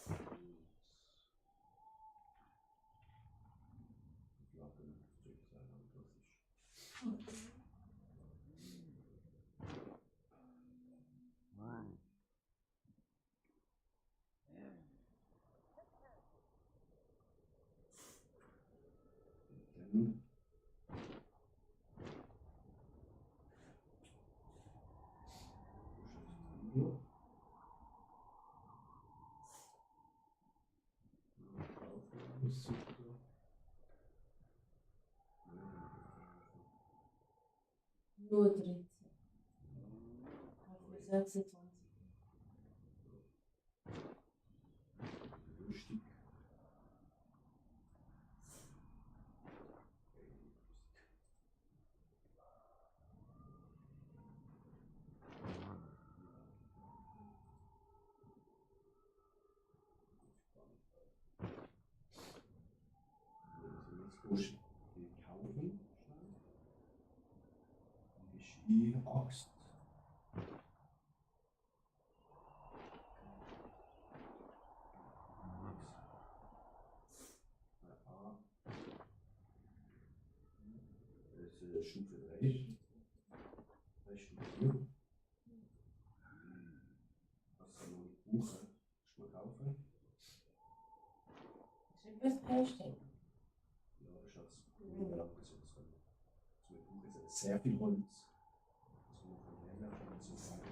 Und Flaggen zurückzahlen, aber das ist. Dann Video. Ist super. Nur 13. Also 26. Lustig. Jetzt musst du die kaufen. Die Ski-Axt. Das ist Stufe 3. 3 Stufe 4. Das kann man nicht buchen. Das muss man kaufen. Ist etwas herstellen. Ja, das ist das Problem. Also, das kann man buchen. Es ist sehr viel Holz. Das muss man von länger kann so sagen.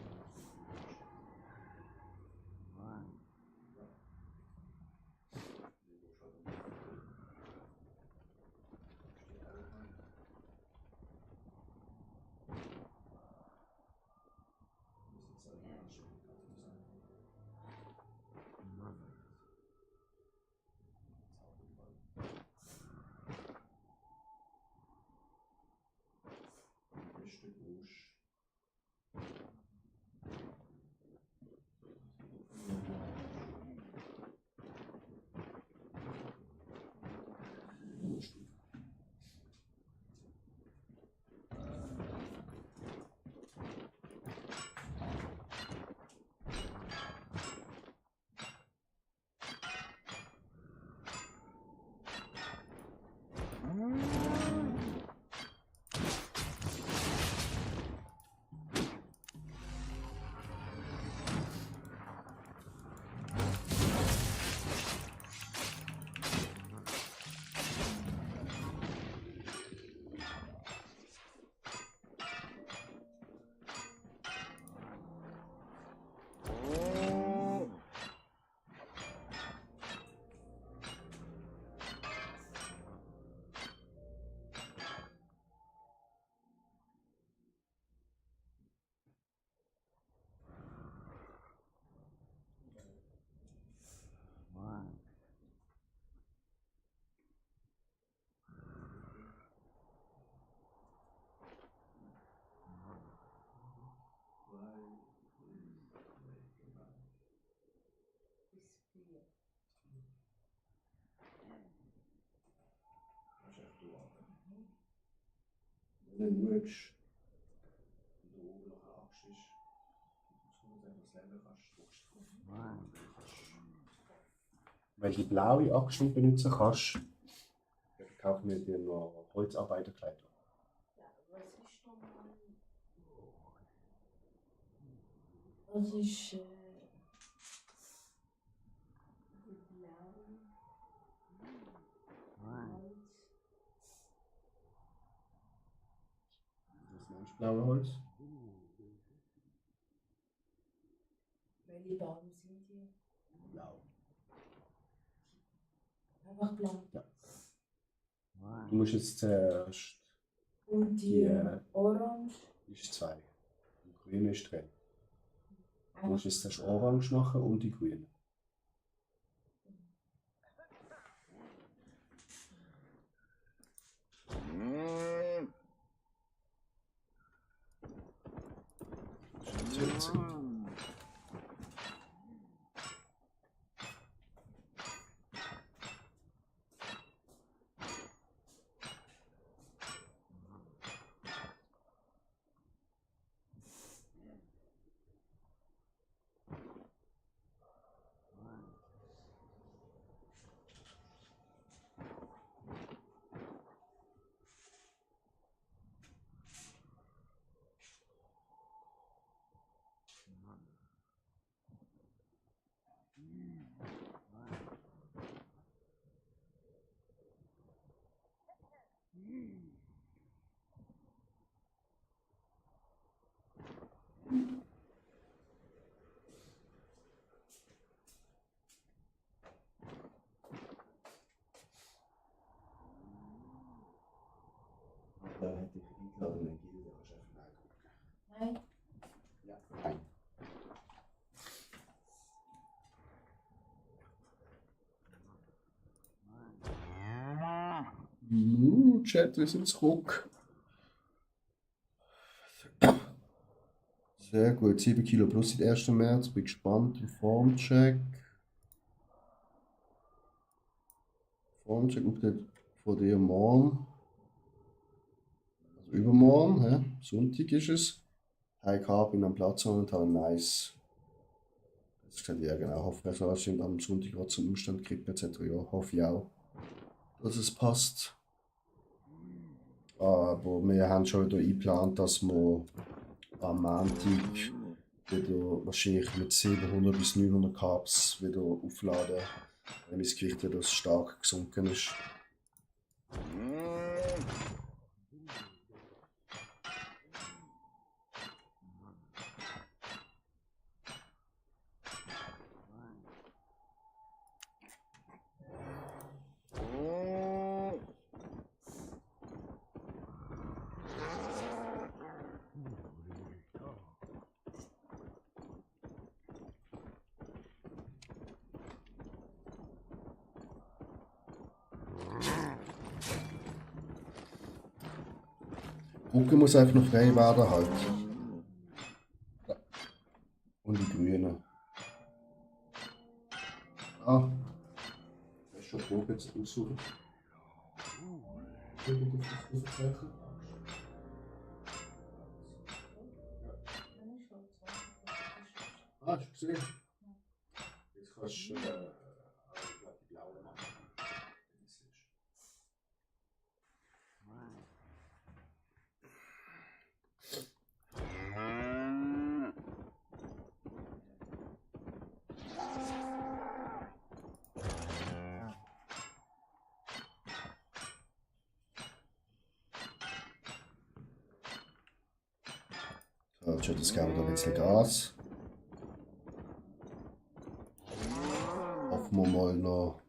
Stück Rouge. Kannst einfach durchatmen. Wenn du schaust, wie du oben noch eine Axt ist, und du das Leben kannst, drückst du drauf. Wenn du die blaue Axt nicht benutzen kannst, dann kaufen wir dir noch Holzarbeiterkleider. Ja, was ist nochmal? Was ist blau? Holz. Was meinst du, blaue Holz? Welche Farben sind die? Blau. Einfach blau. Du musst jetzt zuerst Und die Die, Orange? ist 2. Die grüne ist 3. Du Einfach musst jetzt zuerst orange machen und die grüne. Das ist jetzt Da hätte ich eingeladen, eine Gilde, kannst du einfach nachgucken. Nein. Ja, nein. Chat, wir sind zurück. Sehr gut, 7 Kilo plus seit 1. März. Bin gespannt. Formcheck. Formcheck von dir morgen. Also übermorgen, hä? Sonntag ist es. High Carb bin am Platz momentan, nice. Das gesagt, ja genau, hoffe ich, dass ich am Sonntag gerade zum Umstand kriege, etc. Ja, hoffe ich auch, dass es passt. Aber wir haben schon wieder eingeplant, dass wir am Montag wieder wahrscheinlich mit 700 bis 900 Carbs wieder aufladen, weil mein Gewicht wieder stark gesunken ist. Brücke muss einfach noch frei werden halt. Ja. Und die Grüne. Ah. Das ist schon Brücke jetzt aussuchen. Ah, hast du gesehen? Jetzt kannst du die blaue machen. So, jetzt geben wir da ein bisschen Gas. Hoffen wir mal noch.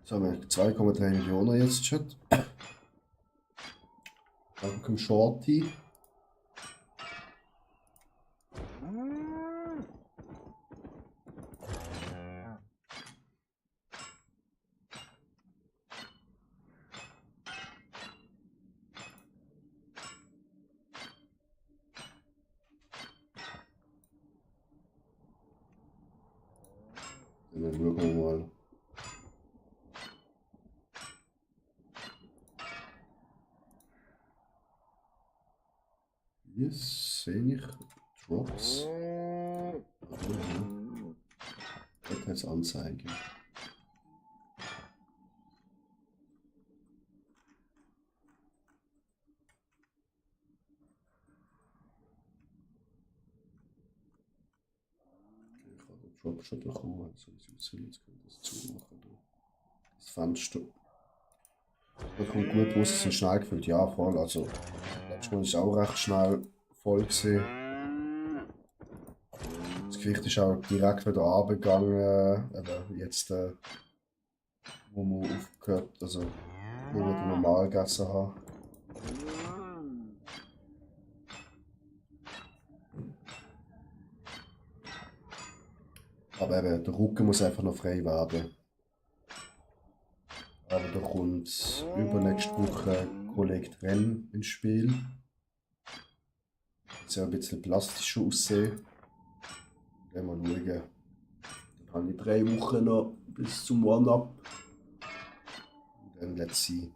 So, wir haben 2,3 Millionen jetzt, Chat. Danke, Shorty. Dann schauen wir mal. Hier sehe ich Drops. Dort als Anzeige. Ich habe den Drop schon bekommen, also wie es aussieht, jetzt können wir das zumachen. Das Fenster. Das kommt gut raus, es sind schnell gefüllt. Ja, voll. Also, letztes Mal ist es auch recht schnell voll gewesen. Das Gewicht ist auch direkt wieder runtergegangen. Jetzt, wo wir aufgehört, also, wo wir den normal gegessen haben. Aber eben, der Rücken muss einfach noch frei werden. Aber da kommt übernächste Woche Kollege Renn ins Spiel. Das soll ein bisschen plastischer aussehen. Mal schauen. Dann habe ich 3 Wochen noch bis zum One-Up. Und dann let's see.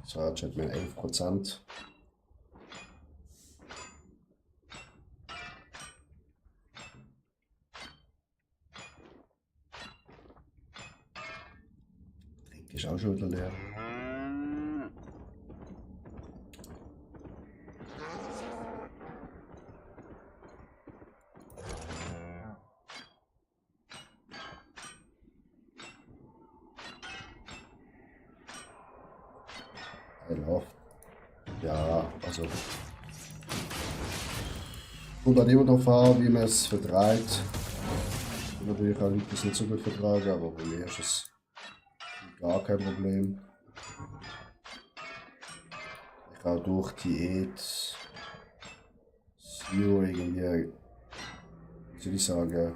So, jetzt hat man 11%. Trink ist auch schon wieder leer. Läuft. Ja, also. Kommt halt immer darauf an, wie man es vertreibt. Ich kann natürlich auch Leute das nicht so gut vertragen, aber bei mir ist es gar kein Problem. Ich auch durch Diät Zero irgendwie, wie soll ich sagen,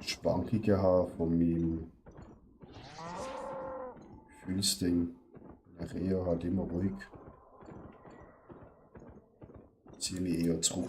Schwankungen habe von meinem Gefühlsding. Bin ich eher halt immer ruhig. Ziehe mich eher zurück.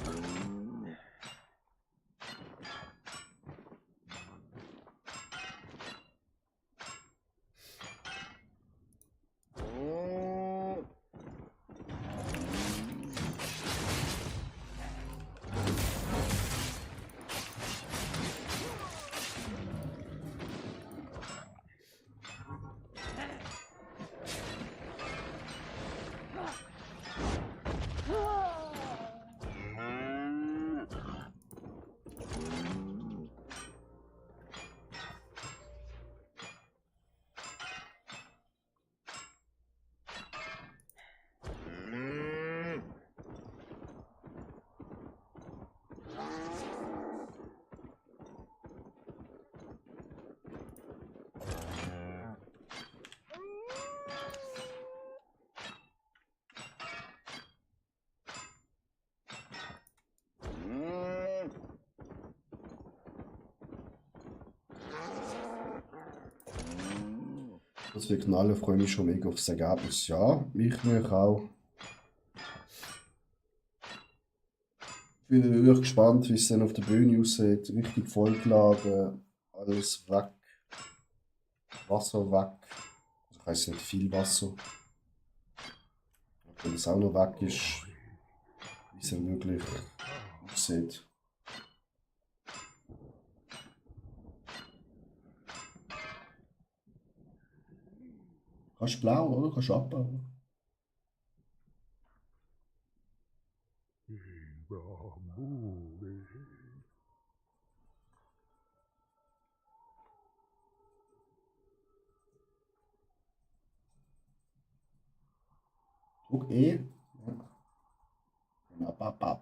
Das wird knallen, freue mich schon mega aufs Ergebnis. Ja, mich auch. Bin wirklich gespannt, wie es dann auf der Bühne aussieht. Richtig vollgeladen, alles weg, Wasser weg. Also ich weiss nicht, viel Wasser. Wenn das auch noch weg ist, wie es dann wirklich aussieht. Kannst blau, oder? Kannst abbauen. Druck E. Ja. Ab.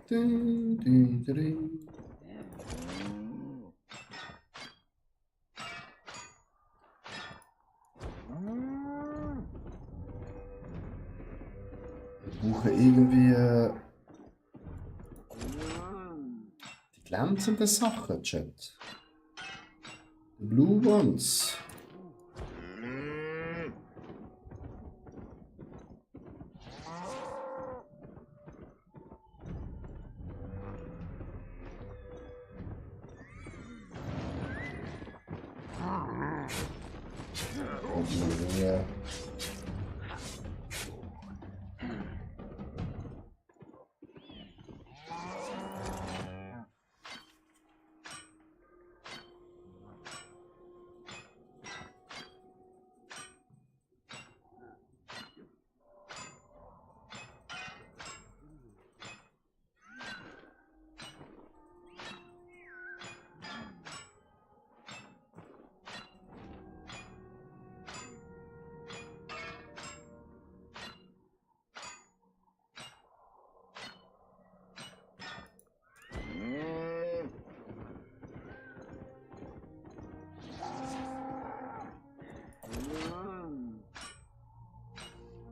Ding, ding, ding. Wir brauchen irgendwie die glänzenden Sachen, Chat. Die Blue Ones. Ja.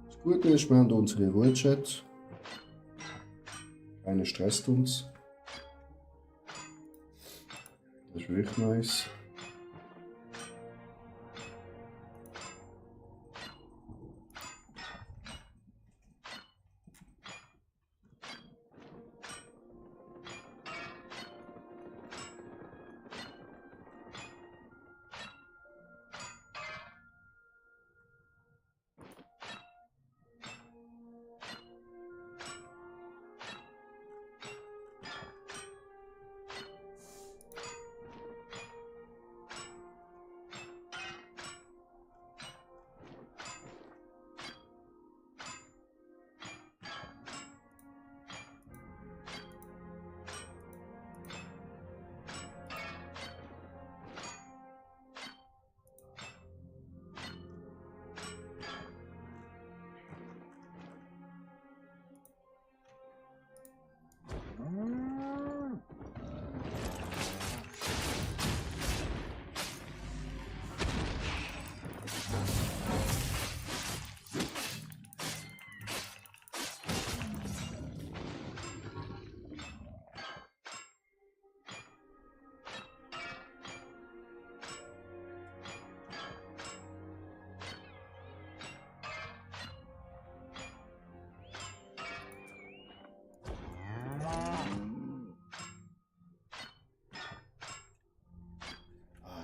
Das Gute ist, wir haben unsere Ruhe, Chat. Keiner stresst uns. Das ist wirklich nice.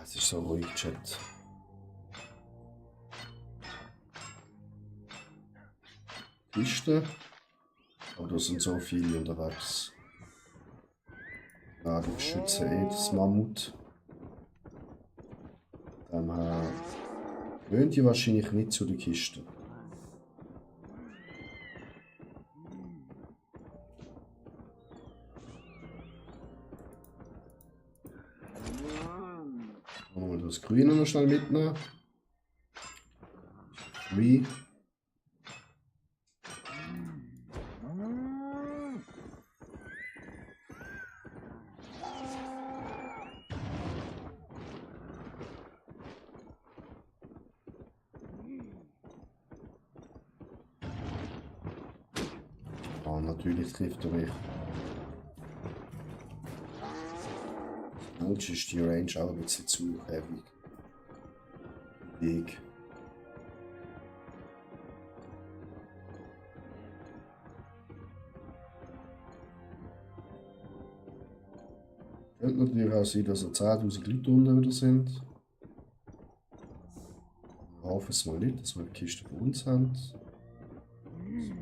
Es ist so ruhig, Chat. Kiste. Aber da sind so viele unterwegs. Ja, die beschützen eh das Mammut. Dann gehören die wahrscheinlich nicht zu der Kiste. Wollen wir das Grüne noch schnell mitnehmen? Free. Ah, natürlich trifft er mich. Manchmal ist die Range auch ein bisschen zu heavy. Weg. Könnte natürlich auch sein, dass 10.000 Leute unten wieder sind. Wir hoffen es mal nicht, dass wir die Kiste von uns haben. Das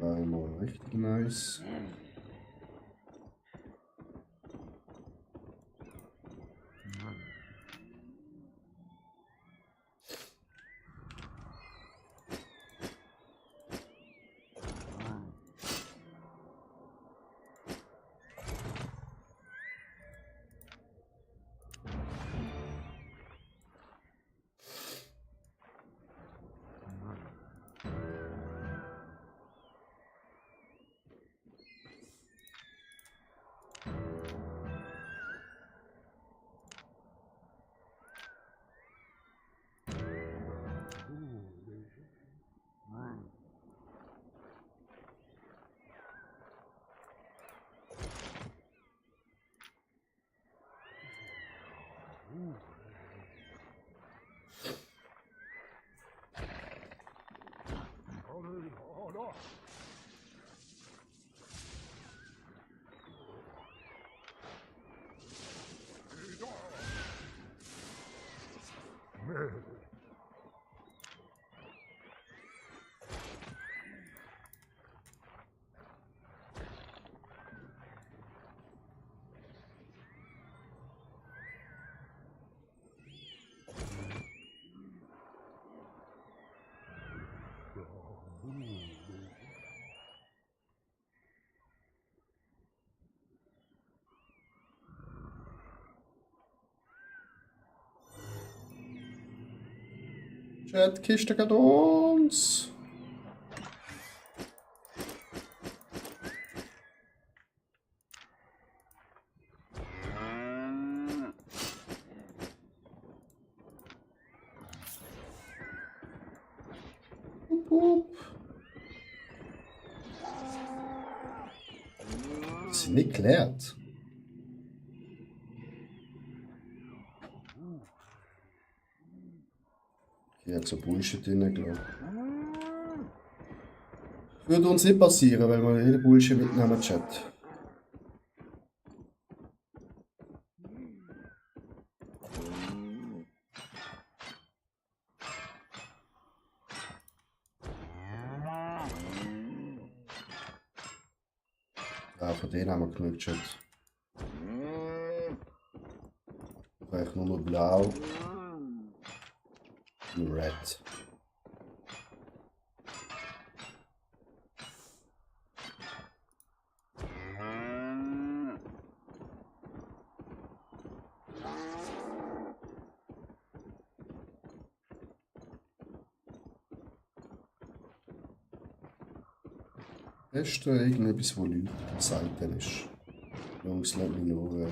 wäre mal richtig nice. Chat, Kiste geht uns. Hup, hup. Das sind nicht geklärt. Hier hat so Bullshit drin, glaube ich. Würde uns nicht passieren, weil wir jeden Bullshit mitnehmen, Chat. Ja, von denen haben wir genug, Chat. Vielleicht nur noch blau. Und red. Hast du irgendetwas, wo Leute selten ist? Jungs, lass mich nur.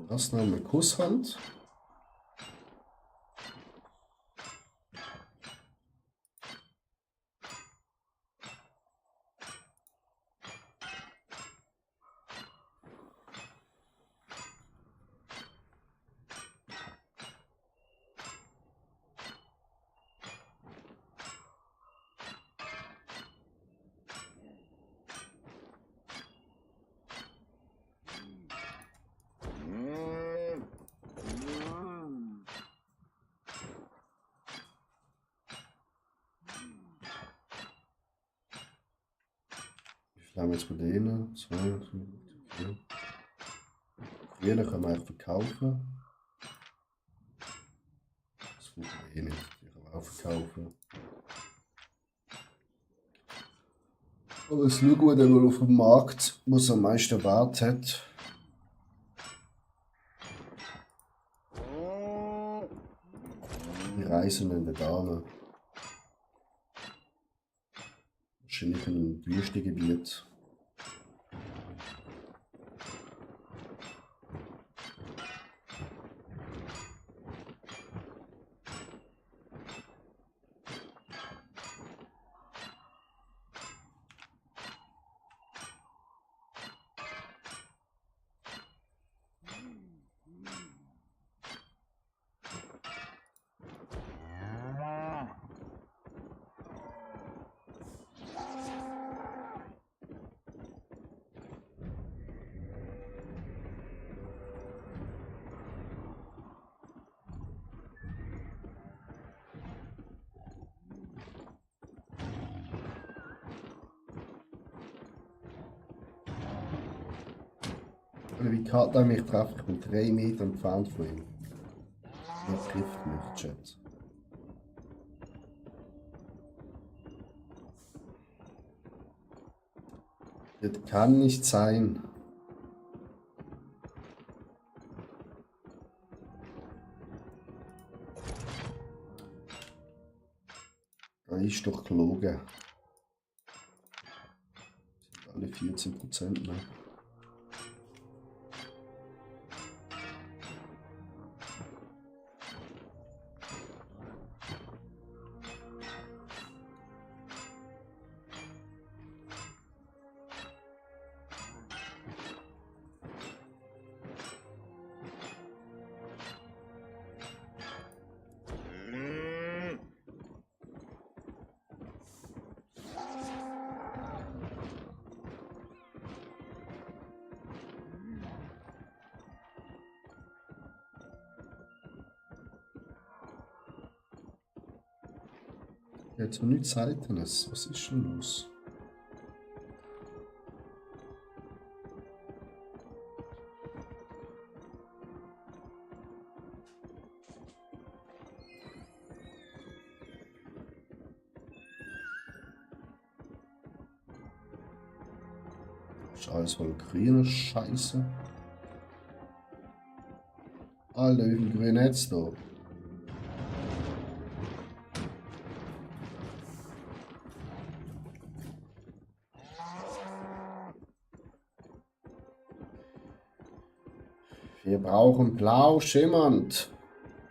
Das nehmen wir Kusshand. Wir haben jetzt bei denen 2, 4. Grüne können wir eigentlich verkaufen. Das funktioniert eh nicht. Die können wir auch verkaufen. Aber es schauen wir dann auf dem Markt, wo es am meisten Wert hat. Wir reisen in den Dahlen. Wahrscheinlich in einem Wüstengebiet. Wie Kata mich treffe, ich bin 3 Meter entfernt von ihm. Er trifft mich, Chat. Das kann nicht sein. Da ist doch gelogen. Sind alle 14%, ne? Jetzt noch nichts Seltenes. Was ist denn los? Ist alles voll grüne Scheiße. Alter, wie viel Grün hat's da? Wir brauchen blau schimmernd.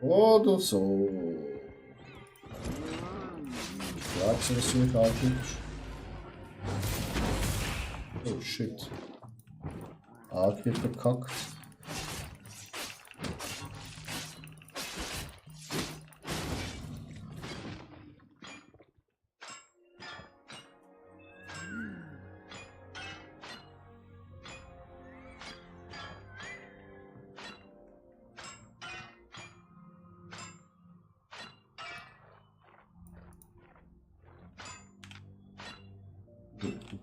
Oder so. Ich glaube, so ist nicht hübsch. Oh shit. Arg wird verkackt.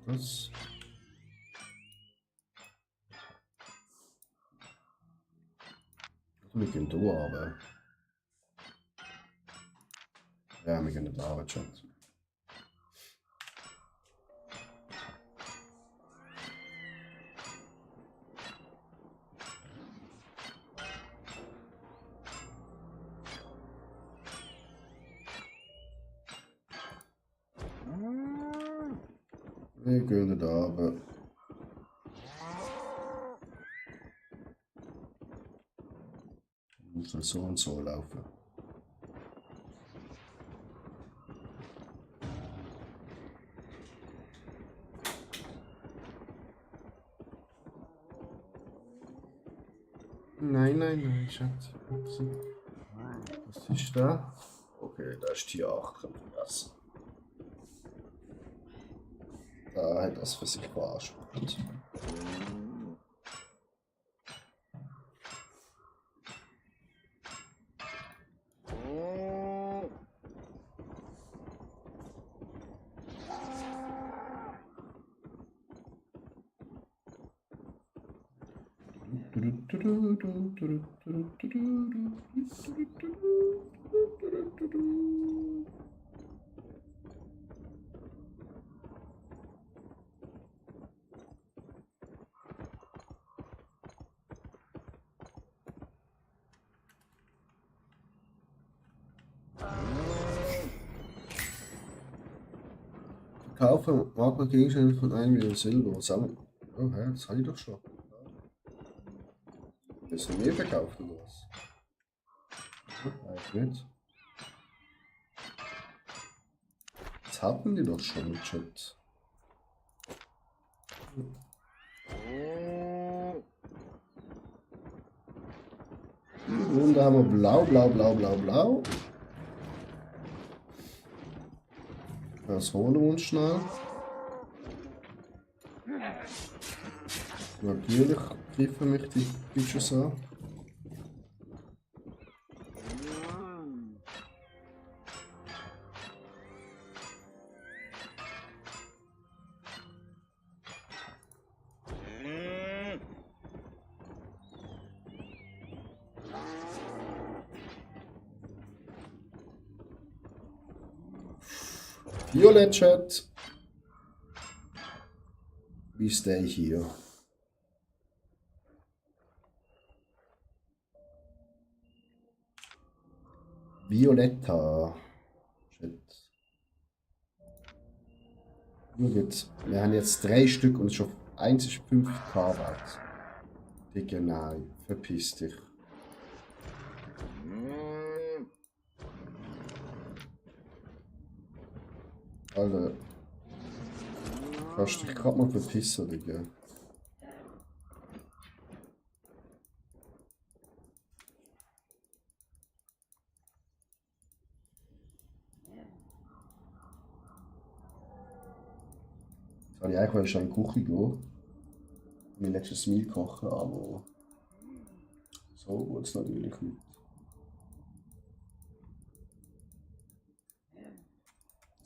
Das. Wir gehen da aber. Ja, wir gehen da aber schon. Wir gehen da aber. Muss dann so und so laufen. Nein, nein, nein, Schatz. Upsi. Was ist da? Okay, da ist die 8 vergessen. Da hat das für sich verarscht. Kaufe Magma-Gegenstände von 1 Million Silber. Sammeln. Oh, hä, das habe ich doch schon. Das haben wir verkauft oder was? Eigentlich nicht. Das hatten die doch schon im Chat. Und da haben wir blau, blau, blau, blau, blau. Das holen wir uns schnell. Natürlich griffen mich die Bitches an. Violet Chat. We stay here. Violetta. Chat. Nur jetzt. Wir haben jetzt 3 Stück und schon 1 ist 5k wert. Digga, nein. Verpiss dich. Alter. Kannst dich gerade mal verpissen, Digga. Jetzt habe ich eigentlich schon in die Küche gehen. Mein nächstes Meal kochen, aber so geht es natürlich nicht.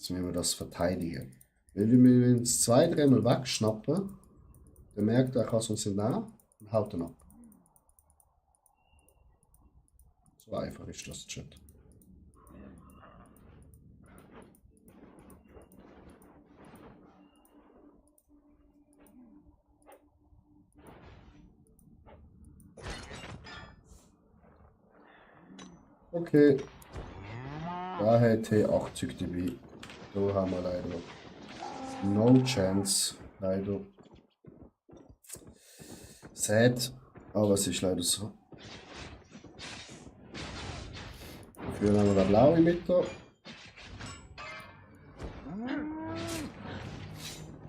Jetzt müssen wir das verteidigen. Wenn wir uns 2-3 Mal wegschnappen, dann merkt er, er kann es uns nicht nehmen und haut dann ab. So einfach ist das, Chat. Okay. Da hätte 80 dB. Da haben wir leider no chance. Leider. Sad. Aber es ist leider so. Dafür haben wir da blaue Mitte.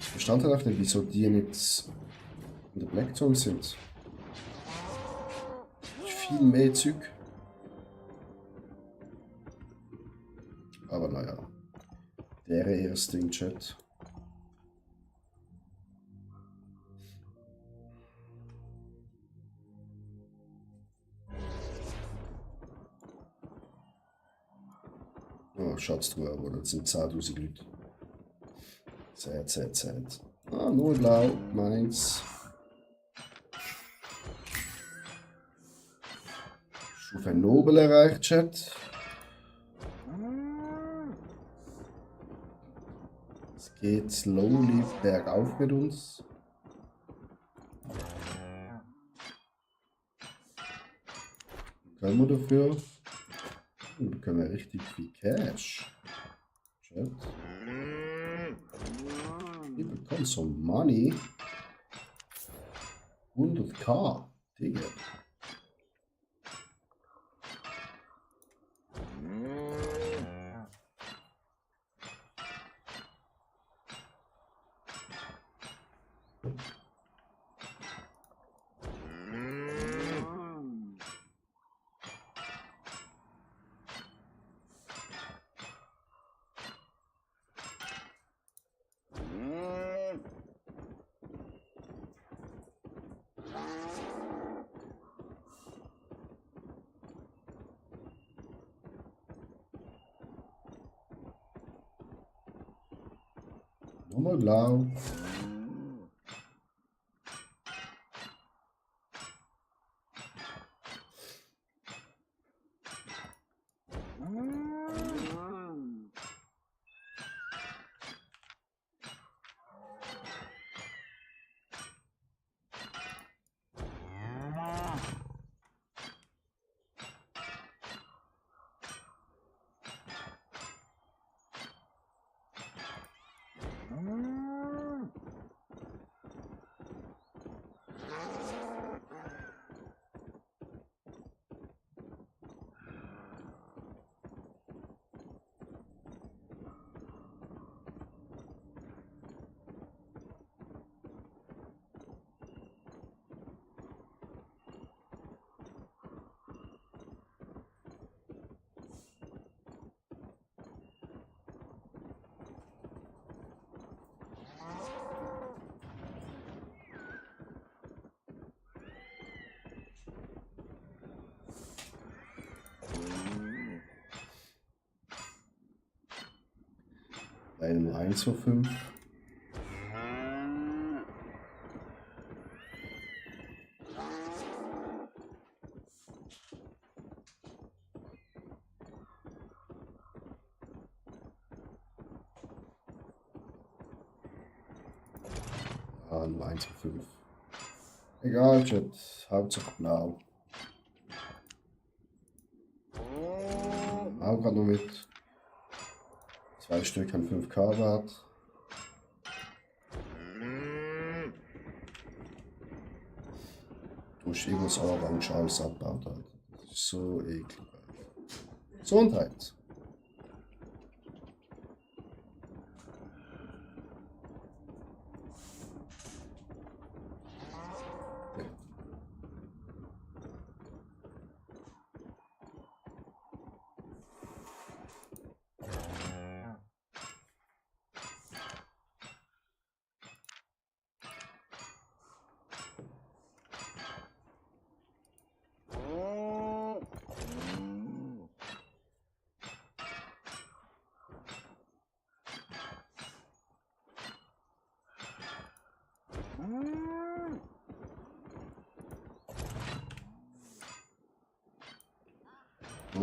Ich verstand halt auch nicht, wieso die nicht in der Black Zone sind. Viel mehr Zeug. Aber naja. Der erste im Chat. Oh, Schatztruhe, aber das sind 10.000 Leute. Sad. Ah, nur blau, meins. Stufe Nobel erreicht, Chat. Es geht slowly bergauf mit uns. Können wir dafür? Da bekommen wir richtig viel Cash. Chat. Wir bekommen so Money. 100k. Digga. Nochmal blau. Leider nur 1 von 5. Ah, nur 1 von 5. Egal, Chat. Hauptsache blau. Auch gerade noch mit 2 Stück an 5k wert. Durch irgendwas Orange alles abbaut, Alter. Das ist so eklig, Alter. Gesundheit.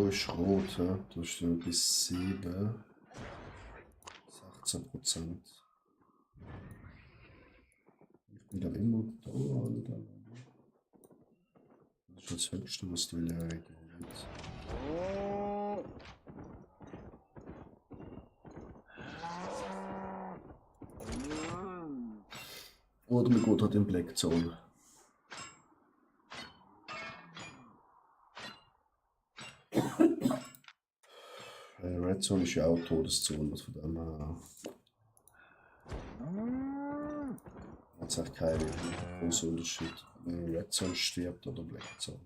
Wo ist rot? Ja? Da steht bis 7. 16%. Ich bin dann immer da. Alter. Das ist das Höchste, was die Leere geht. Oder mir geht halt in Black Zone. Red Zone ist ja auch Todeszone, von dem her hat es auch keinen großen Unterschied, wenn Red Zone stirbt oder Black Zone.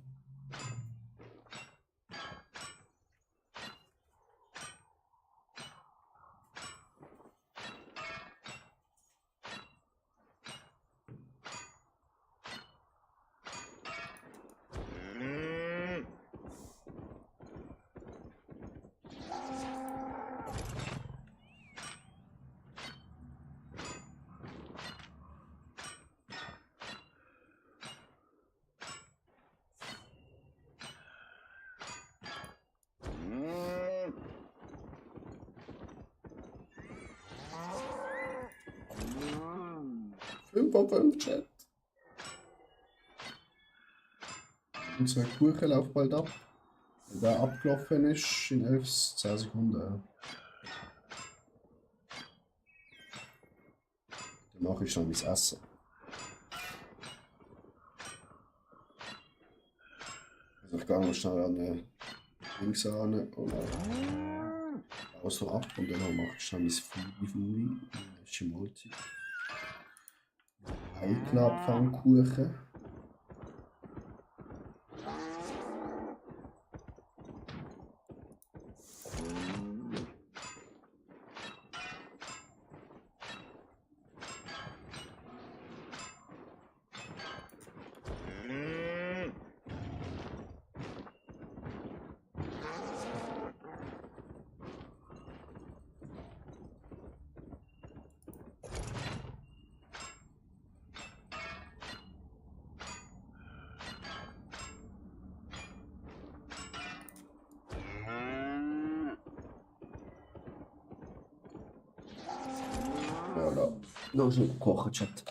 Fünf auf 5 Chat. Unser Kuchen läuft bald ab. Wenn der abgelaufen ist, in 11, 10 Sekunden. Dann mache ich noch mein Essen. Also ich gehe noch schnell an den Dings an und aus noch ab und dann mache ich schnell mein Furi, meine letzte Mahlzeit. Eiklappfannkuchen. Voilà. Da ist noch gekocht, Chat.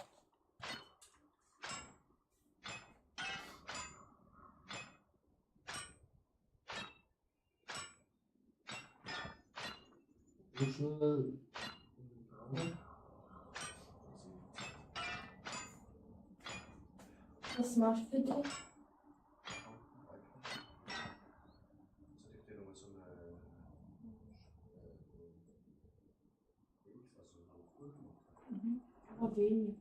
Was machst du für dich? Aber wenig.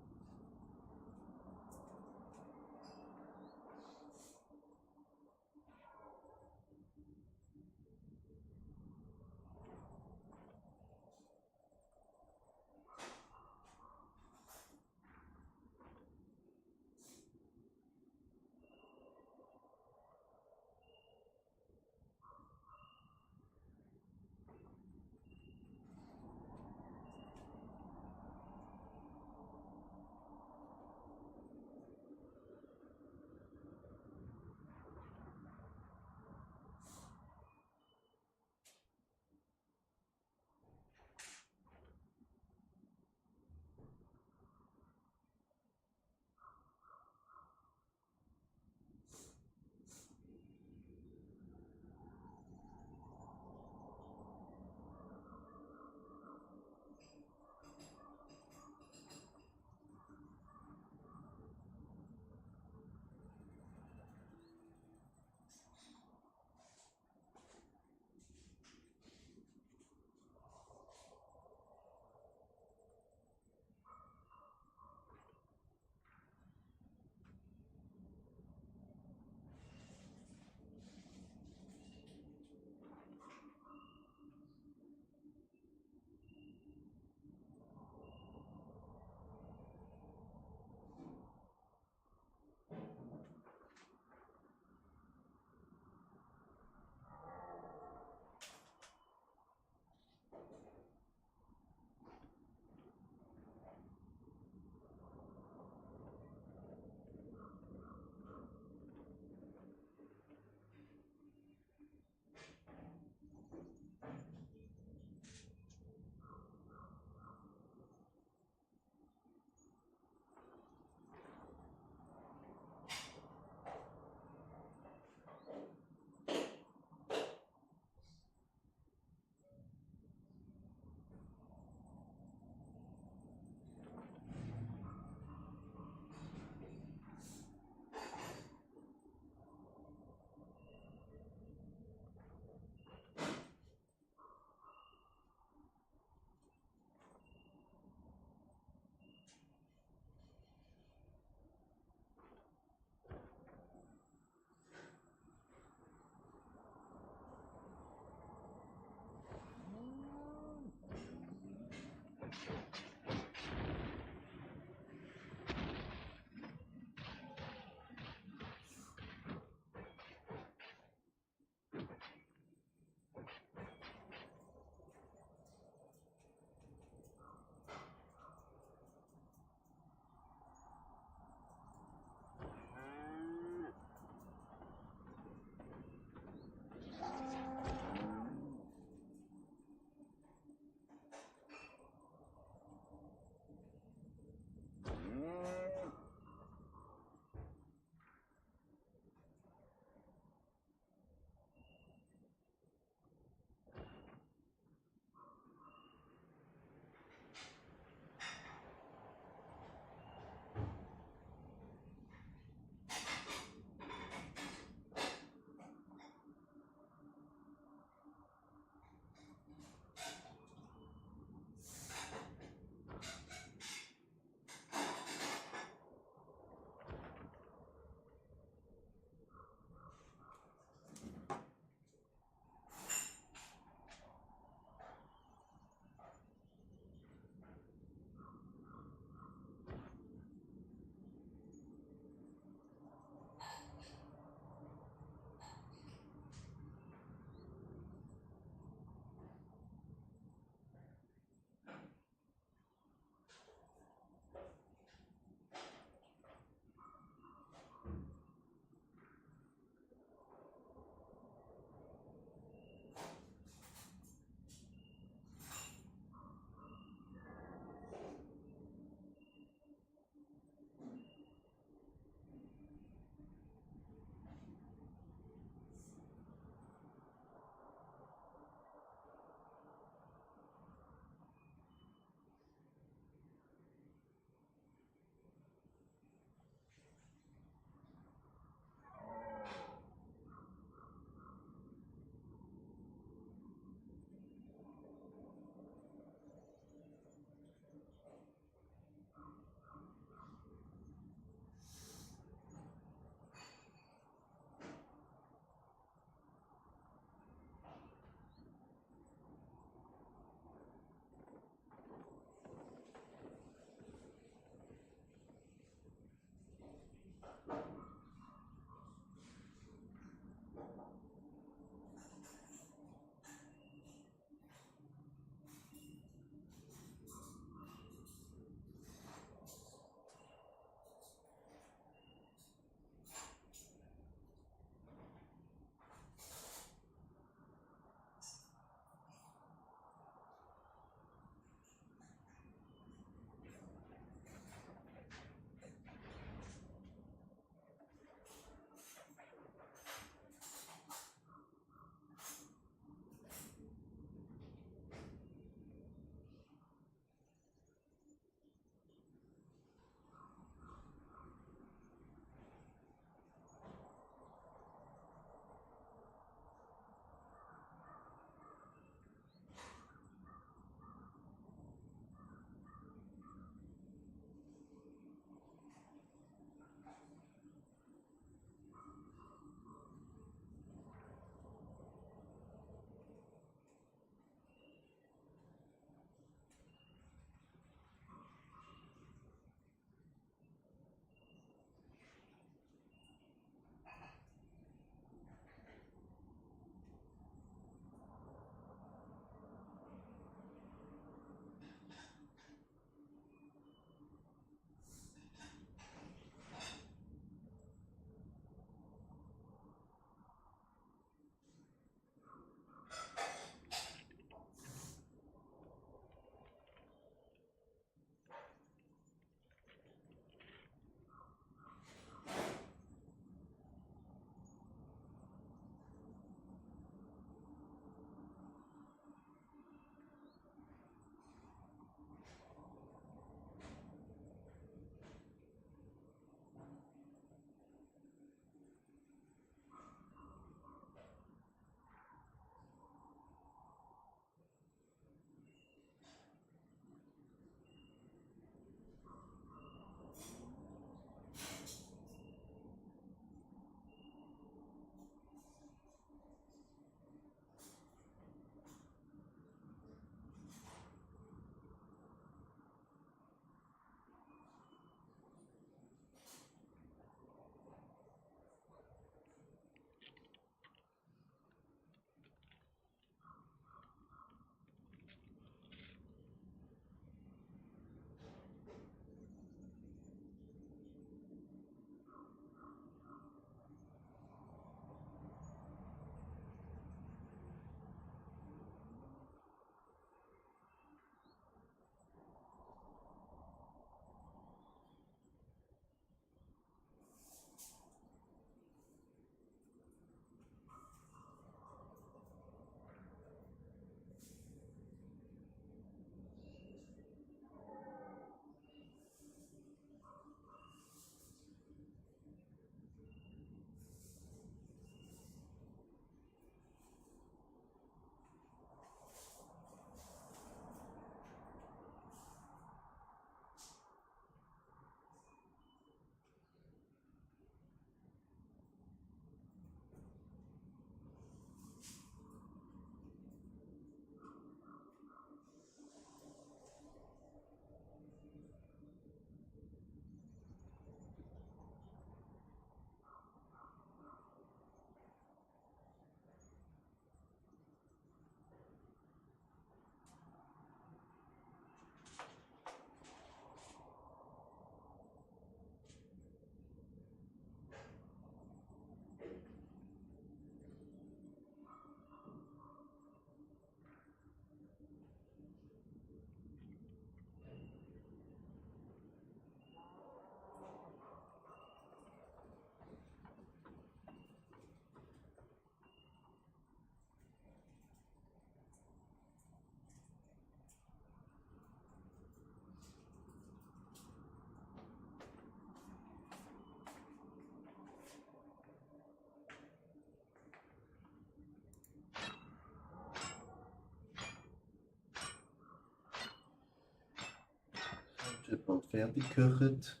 wird bald fertig gekocht.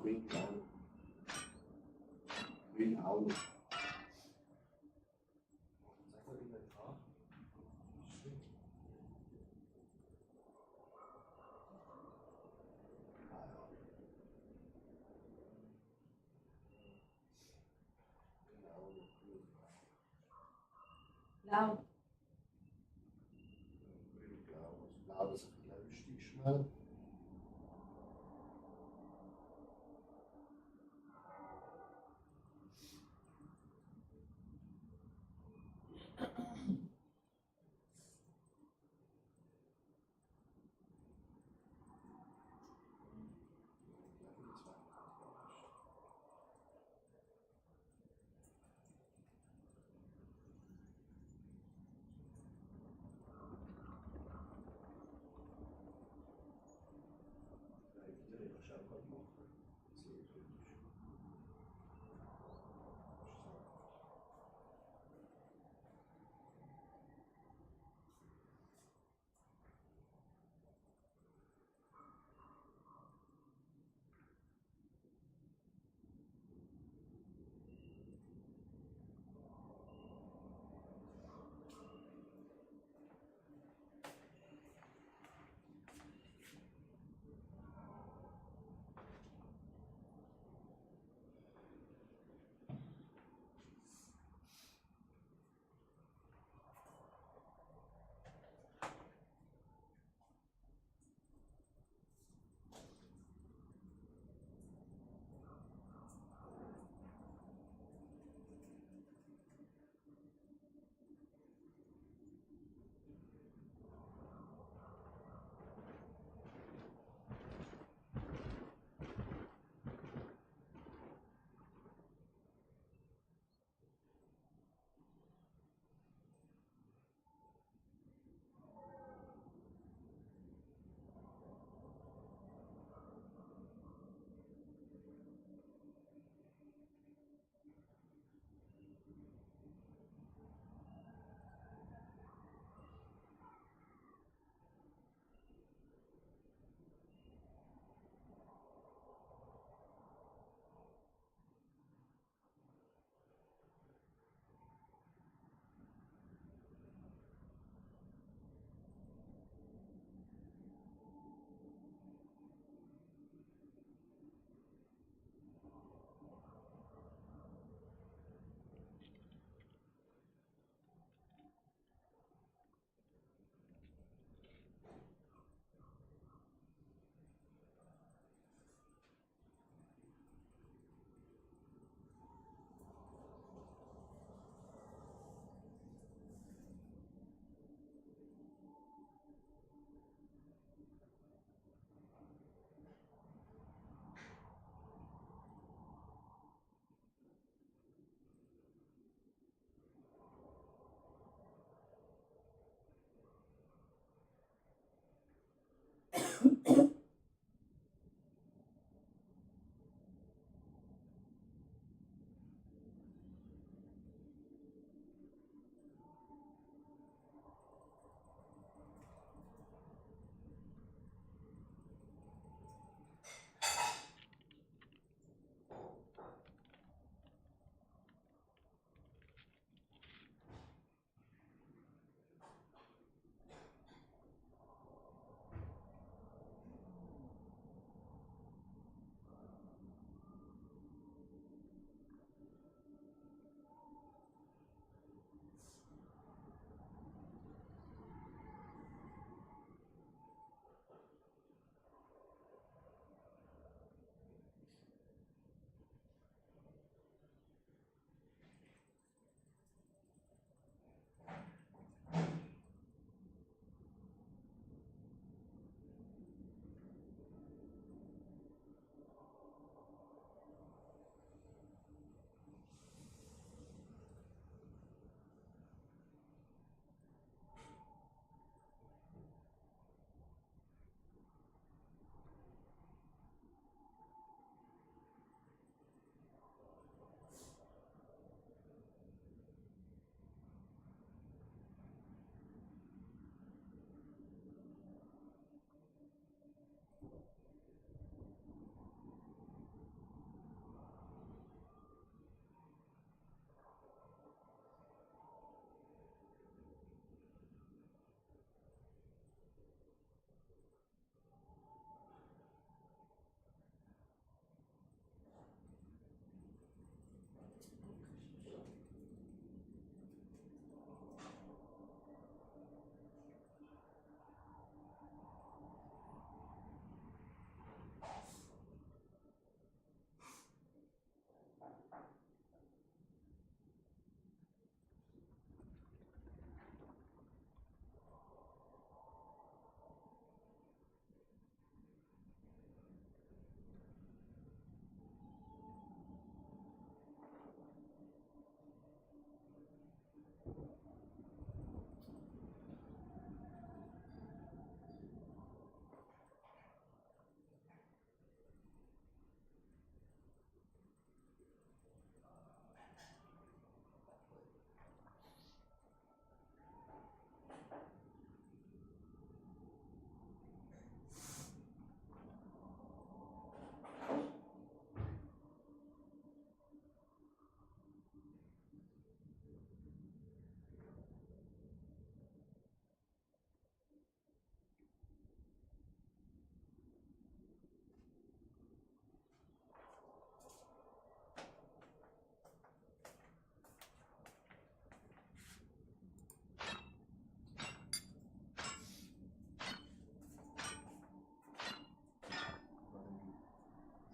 Green auch. Green auch noch. Blau. Blau, das ist ein bisschen lustig schnell.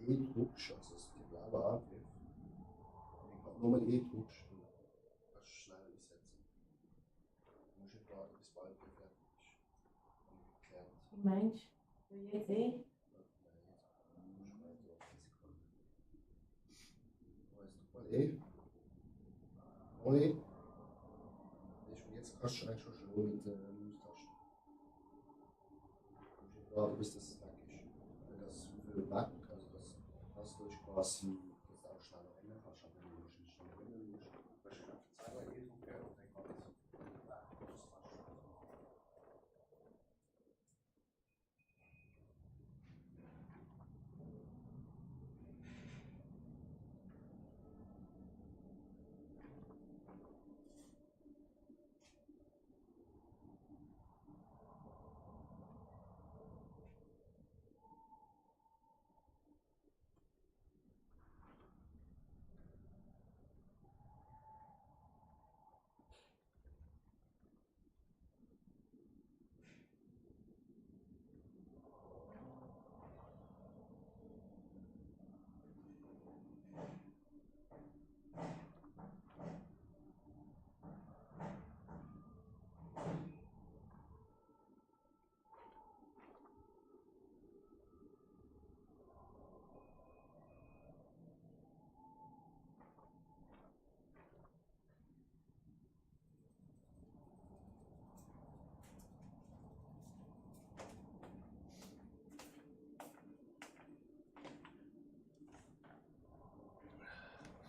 E drückst, also das ist der blaue Angriff, wenn du nur mal E drückst, dann kannst du schnell einsetzen. Du musst nicht warten, bis bald fertig ist. Umgekehrt. Wie meinst du? Jetzt eh? E. Ohne. Jetzt kannst du eigentlich schon schnell mit der Maustaste. Du musst nicht warten, bis das weg ist. Wenn das weg, also das ist quasi, dass du auch schneller rennen kannst, aber wenn du nicht schneller rennen musst, kannst du einfach zweimal E drücken und dann kann das weg.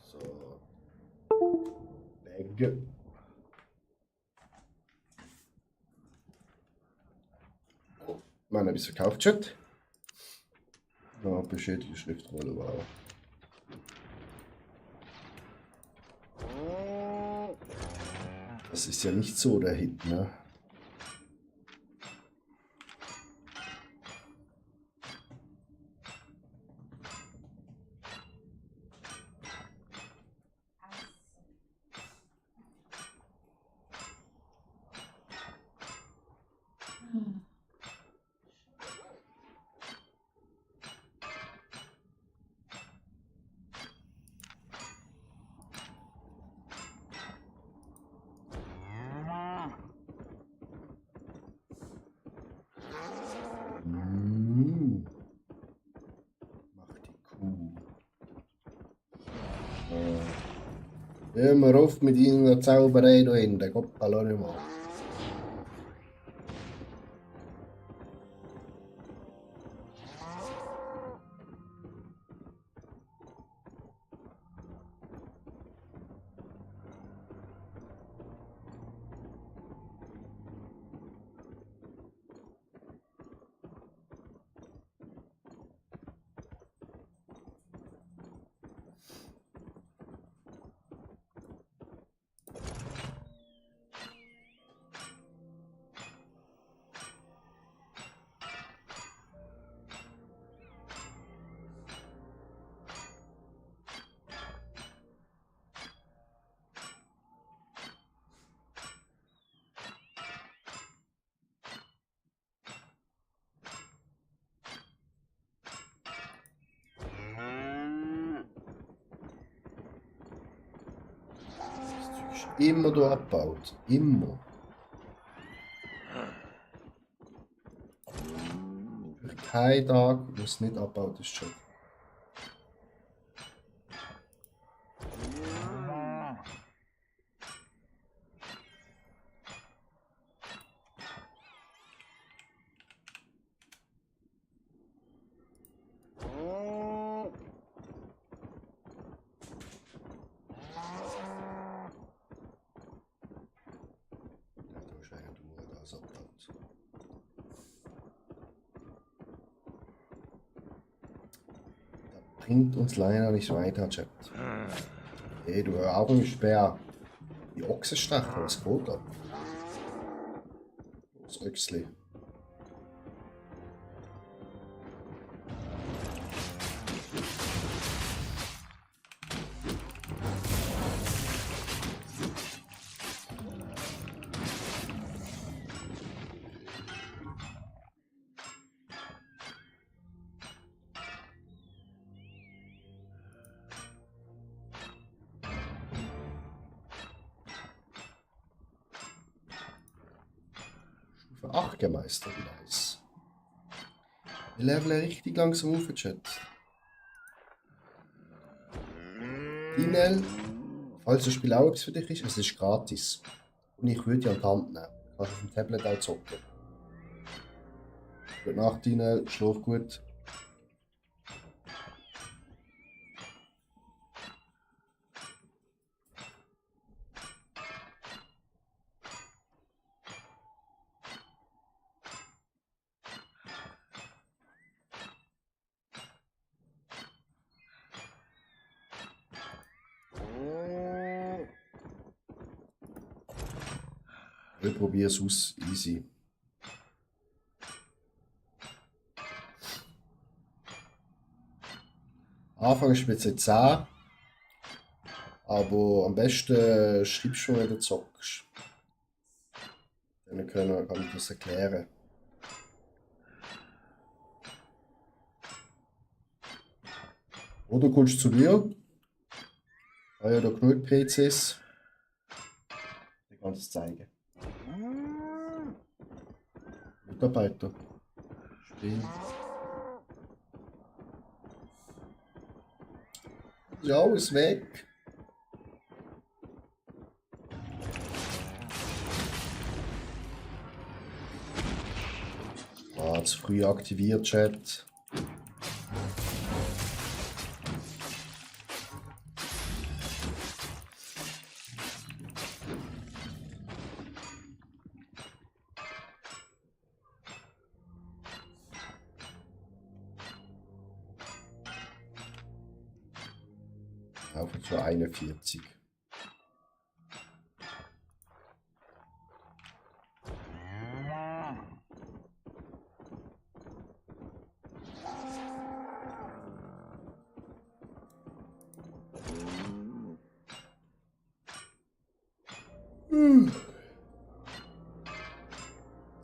So. Bag. Wir haben etwas verkauft, Chat. Ja, beschädigte Schriftrolle, wow. Das ist ja nicht so der Hit, ne? Mach die Kuh. Hör mal auf mit deiner Zauberei da hinten, der Gott nicht mal. Immer da abbaut. Immer. Für keinen Tag, wo es nicht abbaut ist, schon. Bringt uns leider nicht weiter, Chat. Hey, du Augensperr. Die Ochsenstachel, was geht da? Das Öchsli. Archgemeister, wie nice. Wir leveln richtig langsam auf, Chat. Dinel, falls das Spiel auch etwas für dich ist, es ist gratis. Und ich würde ja an die Hand nehmen. Du kannst auf dem Tablet auch zocken. Gute Nacht, Dinel, schlaf gut. Ich probiere es aus, easy. Anfang ist mit 10, aber am besten schreibst du mir, wenn du zockst. Dann kann ich das erklären. Oder kommst du zu mir? Ich habe ja da genug PCs. Ich kann es zeigen. Mitarbeiter. Spiel. Ist alles weg. Ah, zu früh aktiviert, Chat. Auf zu 41.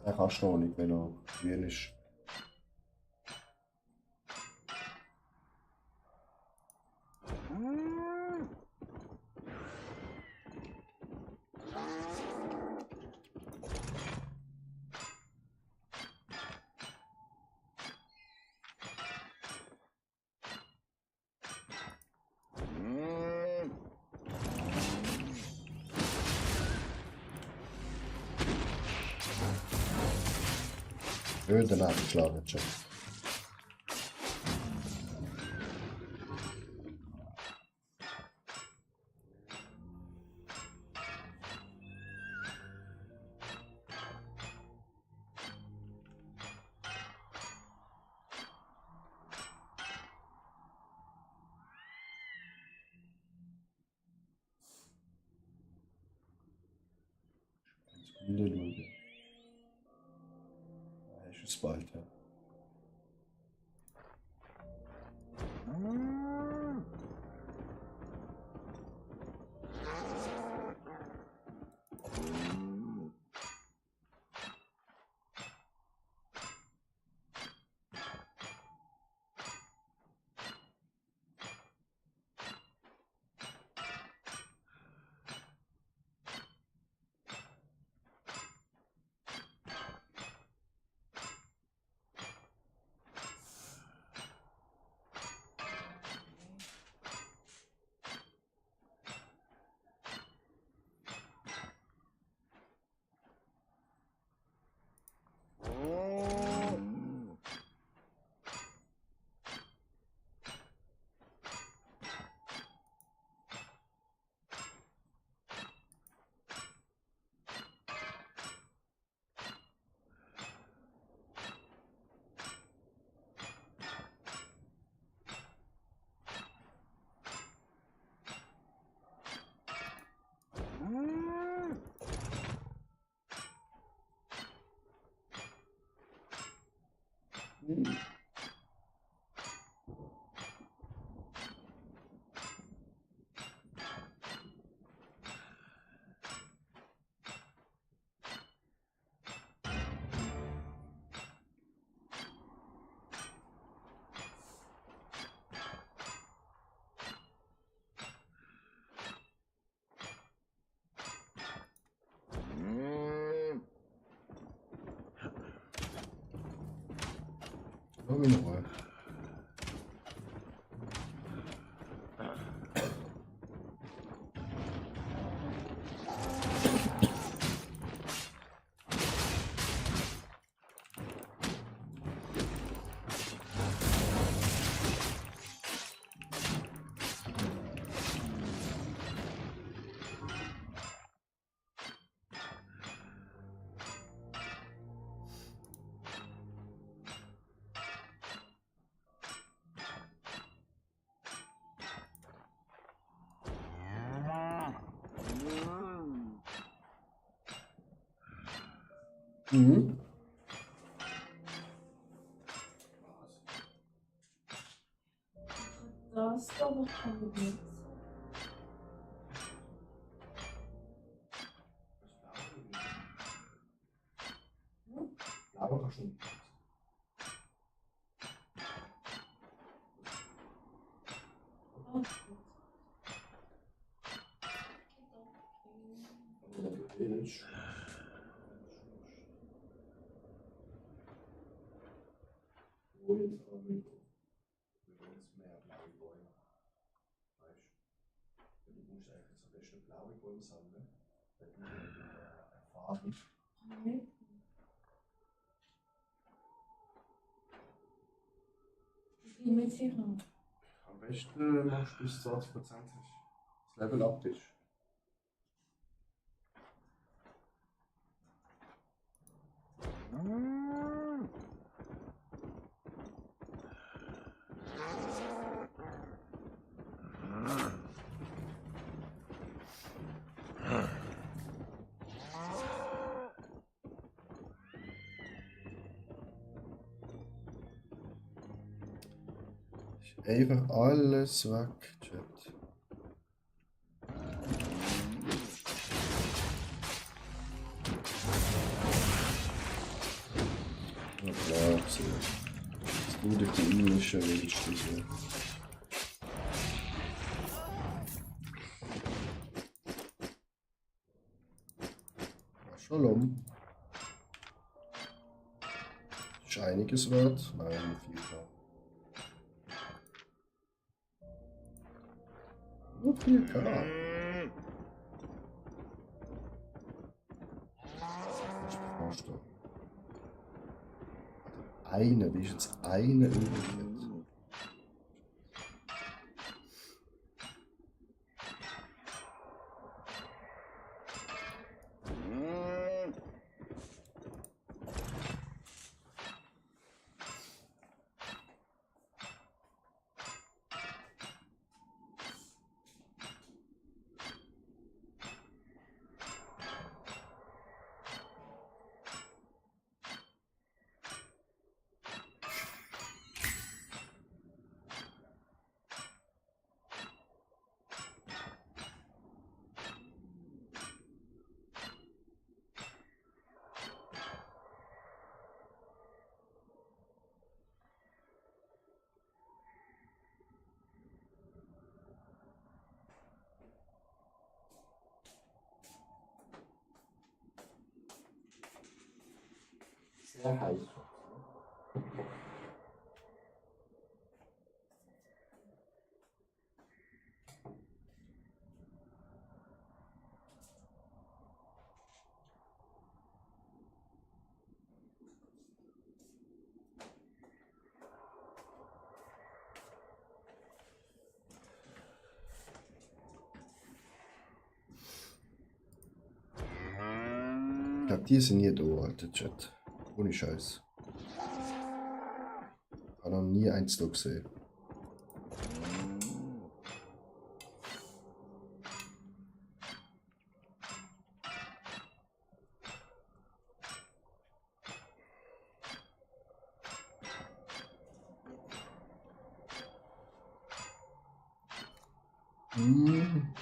Er kannst du noch nicht, wenn er grün ist. Schön danach geschlagen, Chat. Sekunde schauen. Ja, ist es bald, ja. Komm in Ruhe. Mhm. Das aber kann ich nicht. Blau kannst du nicht. Oh, okay. Ich bin mir nicht sicher. Am besten machst du bis 20% hast. Das Level up ist. Einfach alles weg, Chat. Ja klar, so. Dass du dich einmischen willst und so. Shalom. Ist einiges wert? Nein, 4K. Nur 4K. Kannst du eine, wie ist jetzt eine übrig? Sehr heiß. Ich glaube, die sind nie da, alter Chat. Ohne Scheiß. Ich habe noch nie eins da gesehen. Mhm.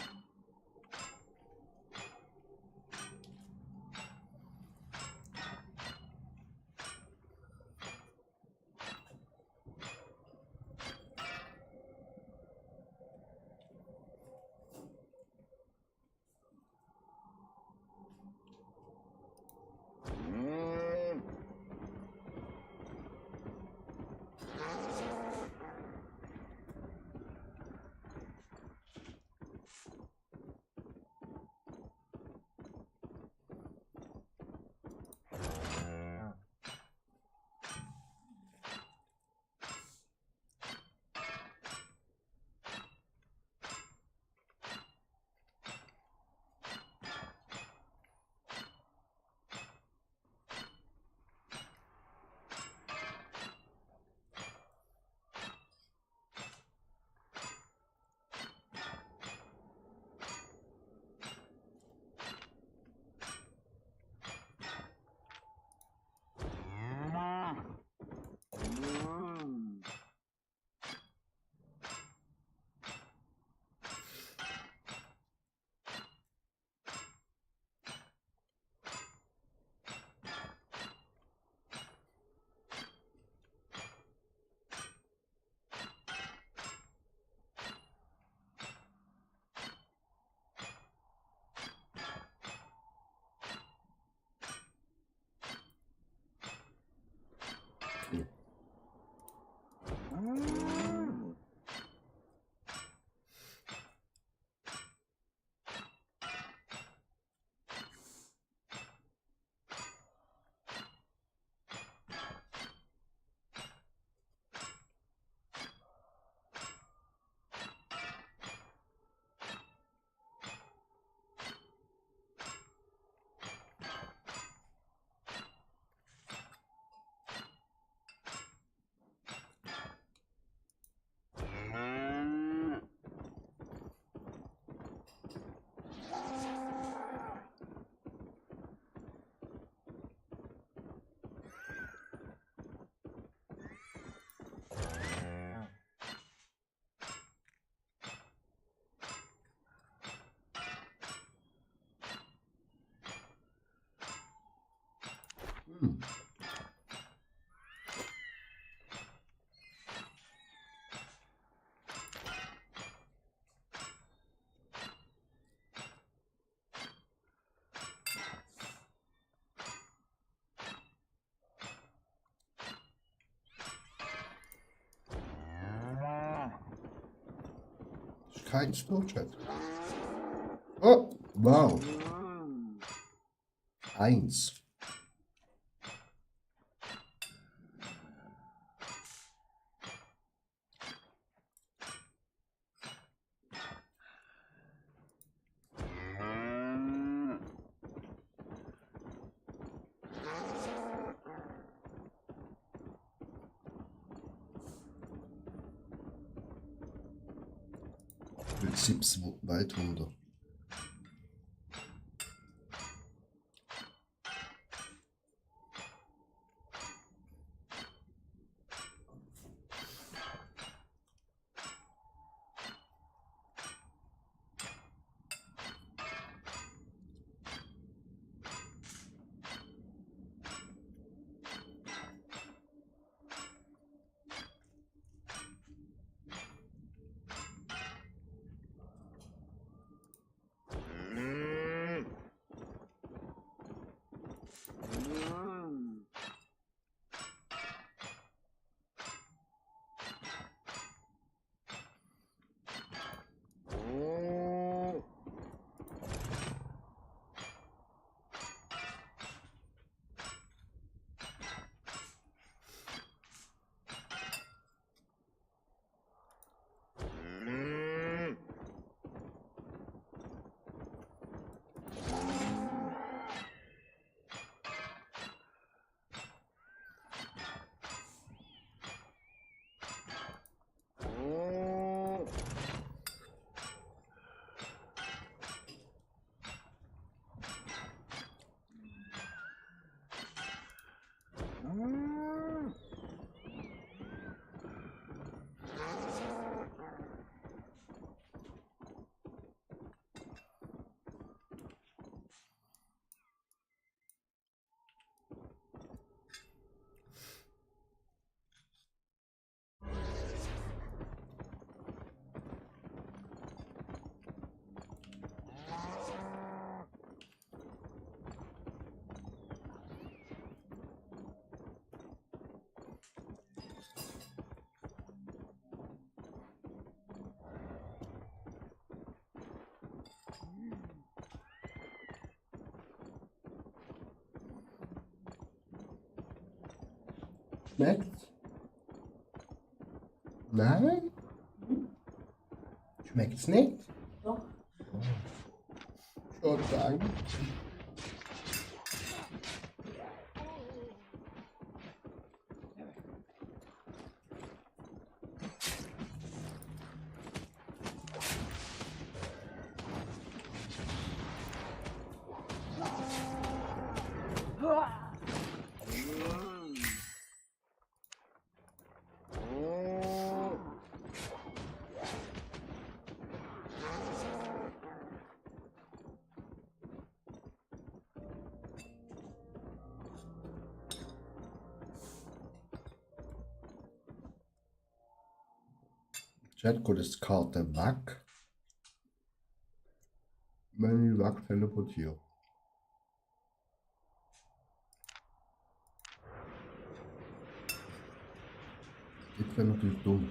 Hm. Ist kein Snowchat. Oh, wow. 1. Mit 7 weit runter. Schmeckt? Nein? Schmeckt's nicht? Doch. Schon danke. Chat geht jetzt die Karte weg. Menü weg teleportieren. Das wäre natürlich dumm.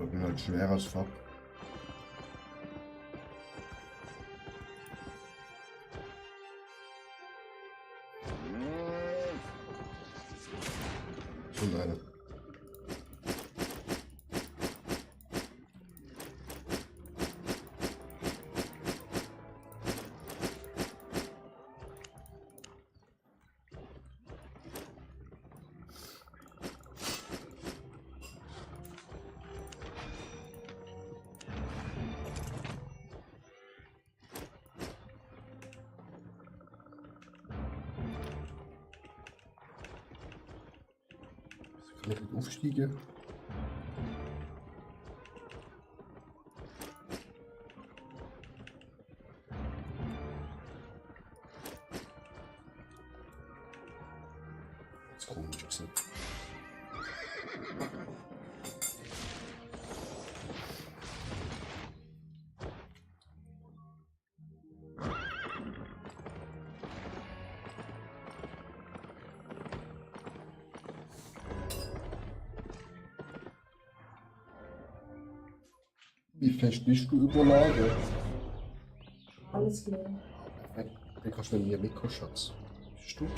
Ich bin halt schwer als fuck. Und eine. Kann ich nicht aufsteigen? Das ist komisch gewesen. Wie fest bist du überladen? Alles leer. Perfekt. Dann kannst du mit mir mitkommen, Schatz. Bist du?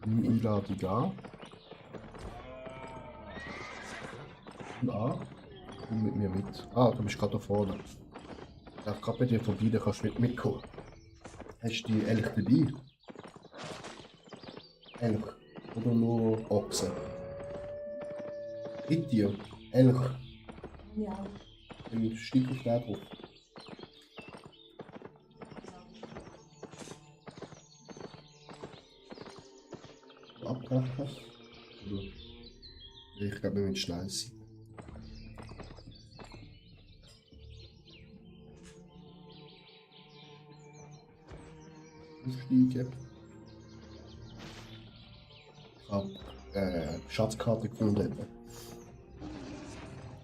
Nimm Einladung an. Und an. Komm mit mir mit. Ah, du bist gerade da vorne. Ich darf gerade bei dir vorbei, dann kannst du mitkommen. Hast du die Elch dabei? Elch. Oder nur Ochsen? Mit dir? Elch. Ja. Dann steig auf den drauf. Abbrechen. Oder? Ich glaube, wir müssen schnell sein. Aufsteigen. Ich habe Schatzkarte gefunden.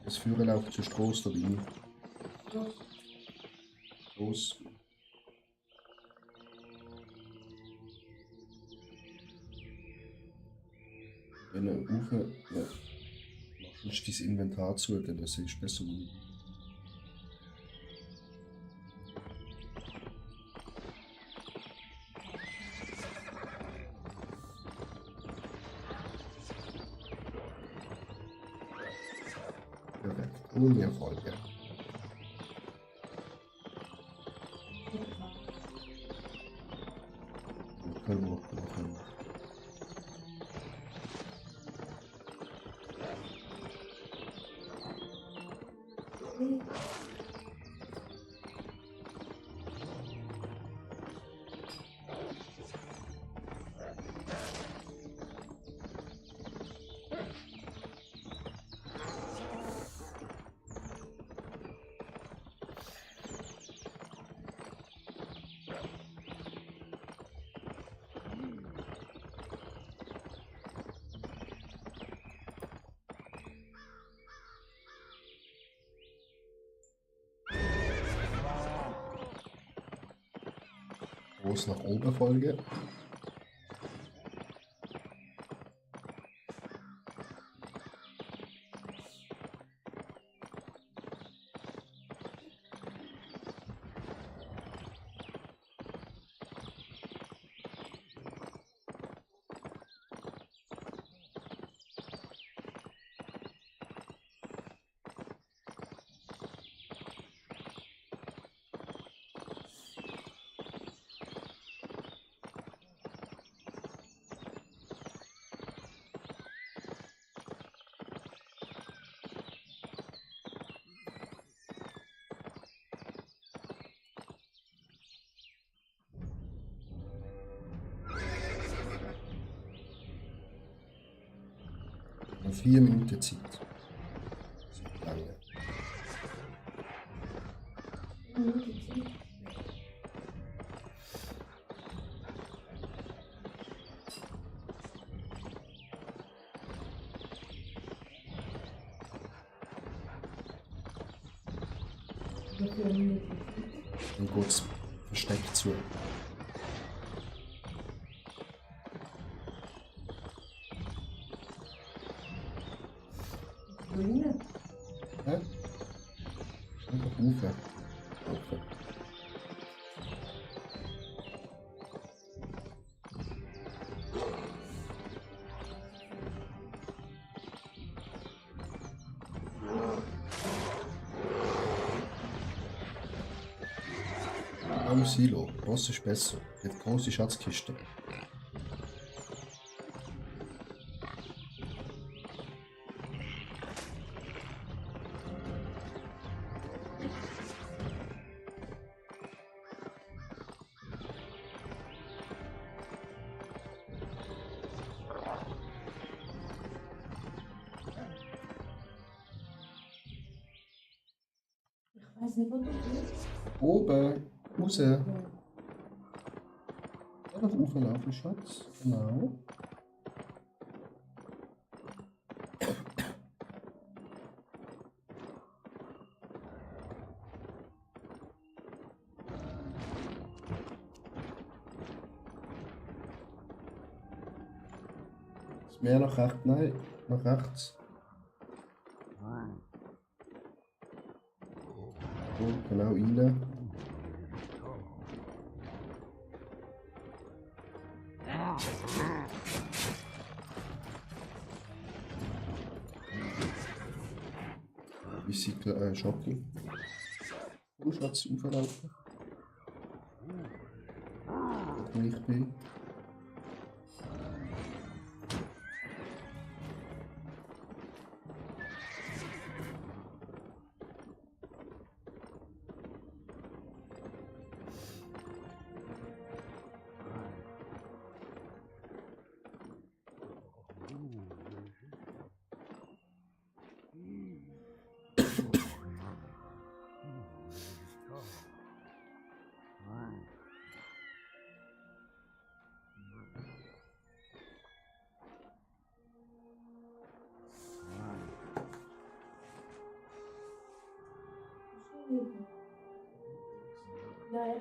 Das Führer läuft zur Straße dabei. Los. Wenn du rauf, ja, machst du dein Inventar zu, dann siehst du besser aus. Perfekt. Ohne Erfolge. Können wir machen. Groß nach oben folge. Noch 4 Minuten Zeit. Das ist lange. Dann geht es versteckt zu. Hä? Einfach rufen. Okay. Am Silo. Das ist besser. Die hat große Schatzkiste. Weiß nicht, wo du bist. Oben, raus. Ja, doch rauflaufen, Schatz. Genau. Ist mehr nach rechts? Nein, nach rechts. So, genau rein. Bicycle, Schocki. Komm, Schatz, rauflaufen. Wo ich bin. Ja, ja.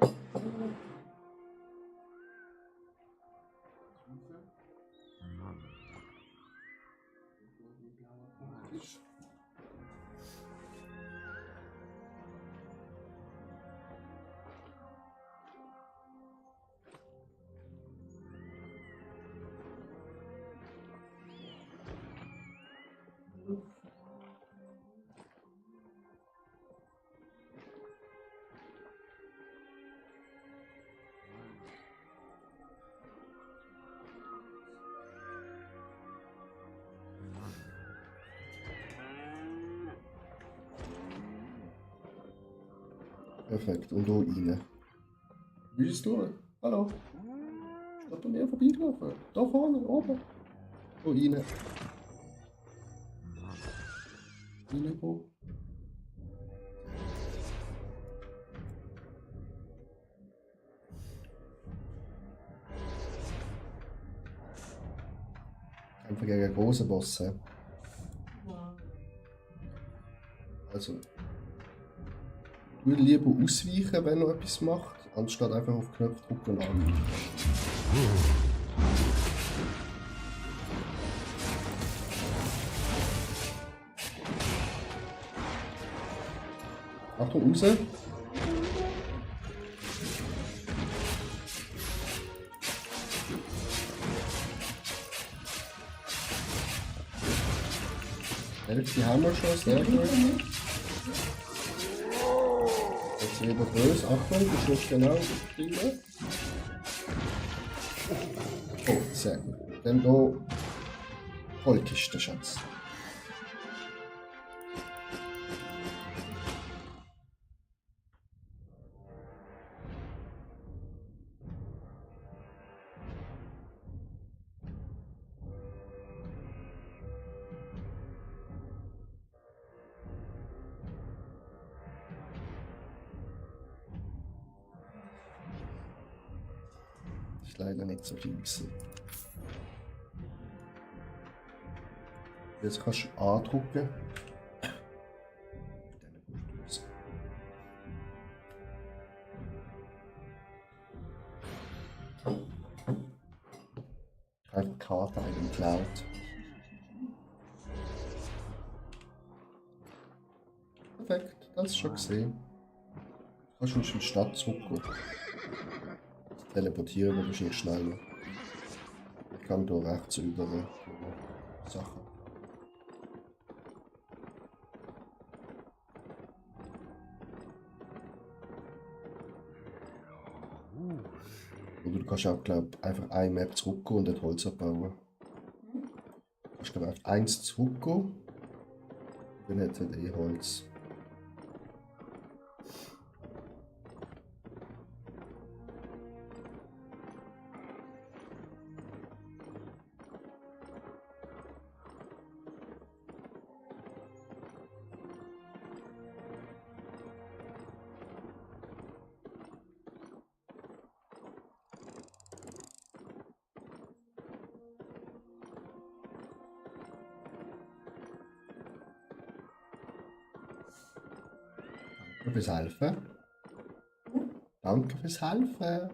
Perfekt, und hier rein. Wie ist es durch? Hallo? Ist bei mir vorbeigelaufen? Da vorne, oben. Hier rein. Reingehen. Kämpfen gegen einen großen Boss. He? Ja. Also, ich würde lieber ausweichen, wenn er etwas macht, anstatt einfach auf den Knopf drücken und angreifen. Achtung, raus! Die haben wir schon, sehr gut. Jetzt wieder böse, Achtung, du schlägst genau rein. Oh, sehr gut. Dann hier Vollkiste, Schatz. Ist leider nicht so viel gewesen. Jetzt kannst du andrücken. Einfach die Karte eigentlich geklaut. Perfekt, das ist schon gesehen. Kannst du in die Stadt zurückgehen. Das Teleportieren wird wahrscheinlich schneller. Ich kann hier rechts über Sachen. Oder du kannst auch, glaube ich, einfach eine Map zurückgehen und dort Holz abbauen. Du kannst, glaube ich, einfach eins zurückgehen. Dann hat es eh Holz. Danke fürs Helfen. Danke fürs Helfen.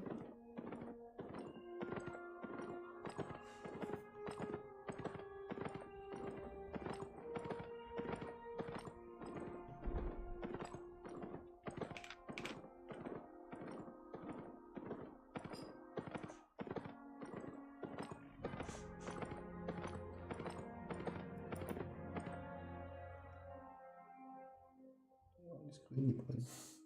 Alles grün übrigens.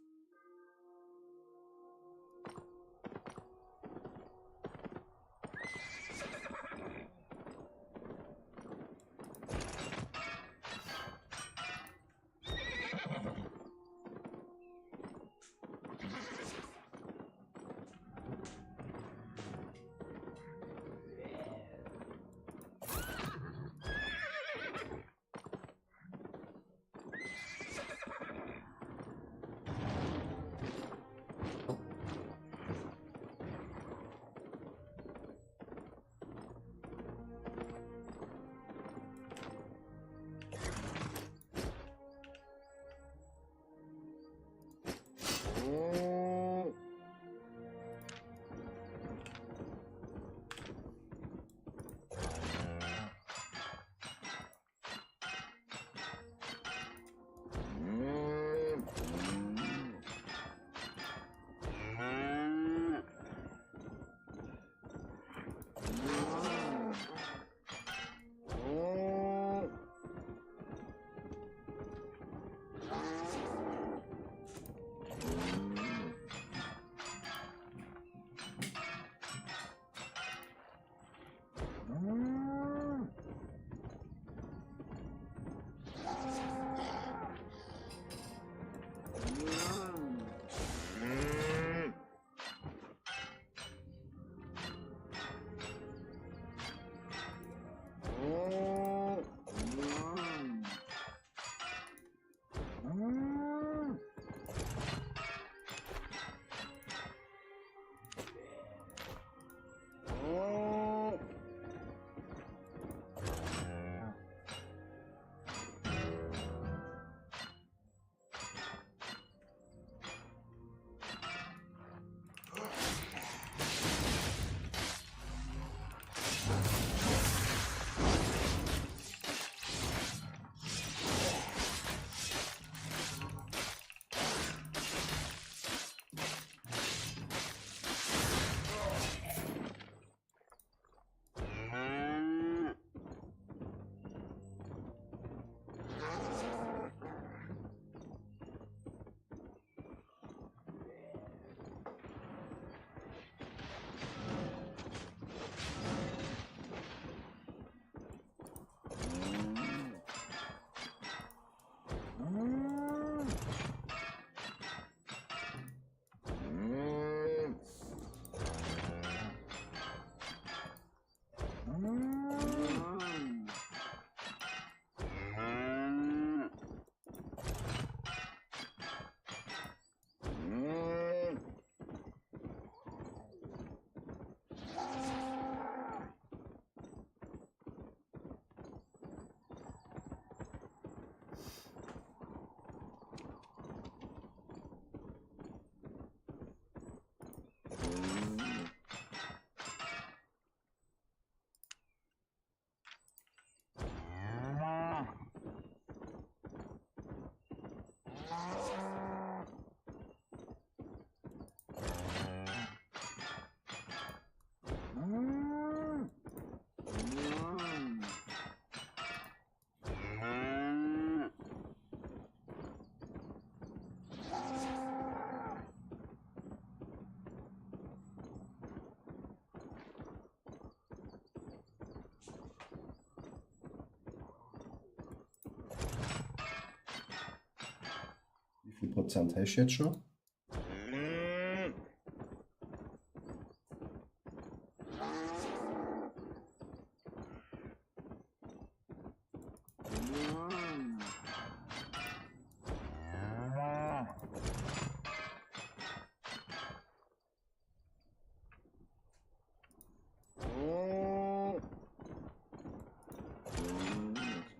Wie viel Prozent hast du jetzt schon?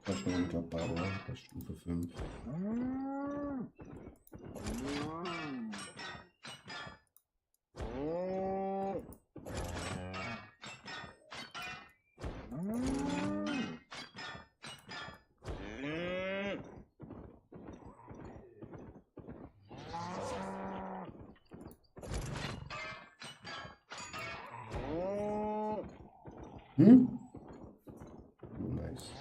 Kannst du noch nicht abbauen, das ist Stufe 5. Hm? Nice.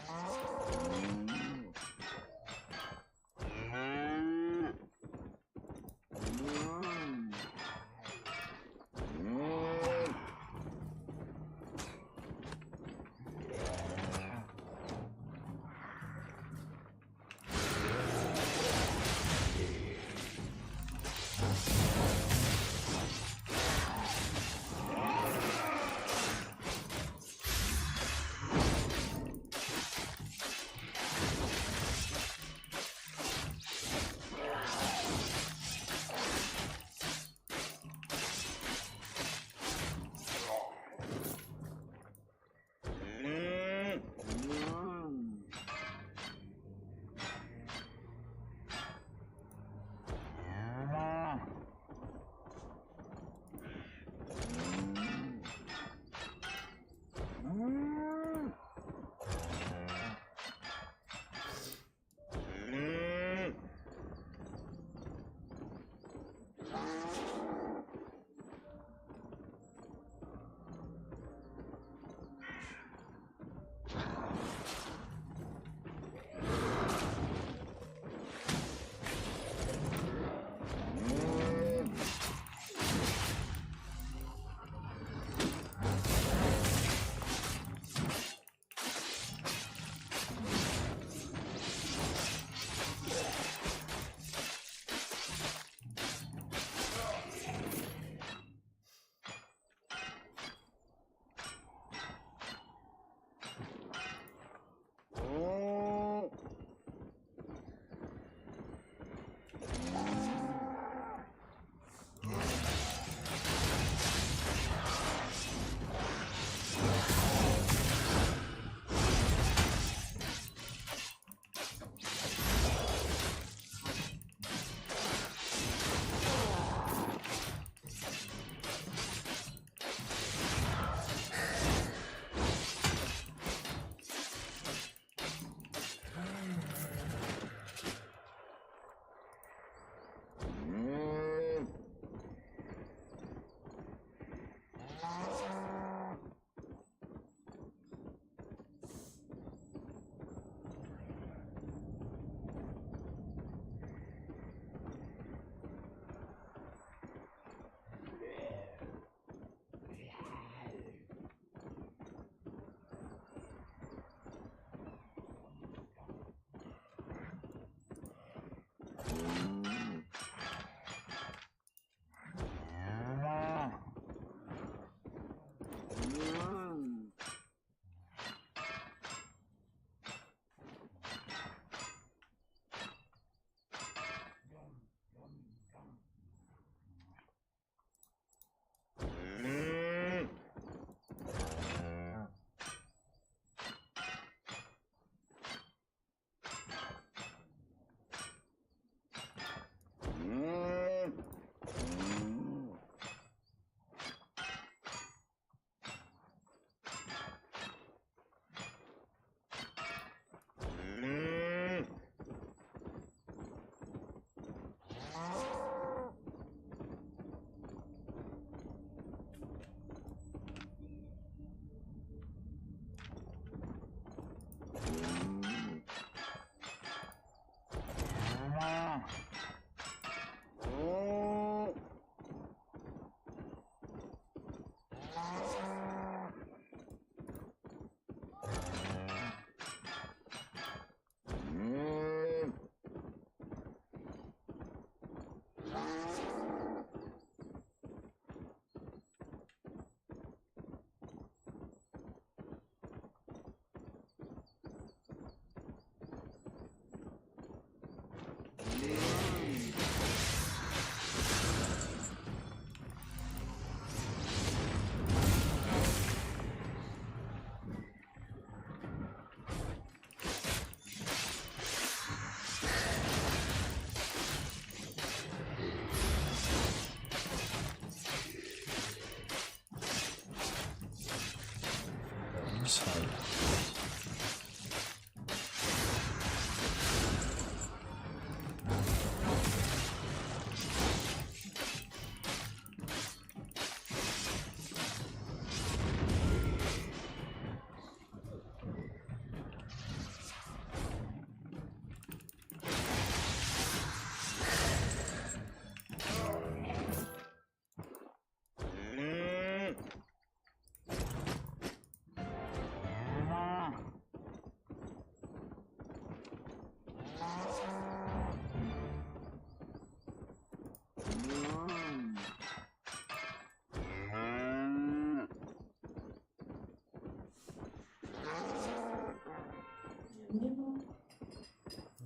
Gewissheit.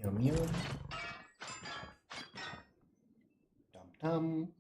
Yum yum. Dum dum.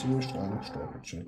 Ziemlich streng gestartet, Chat.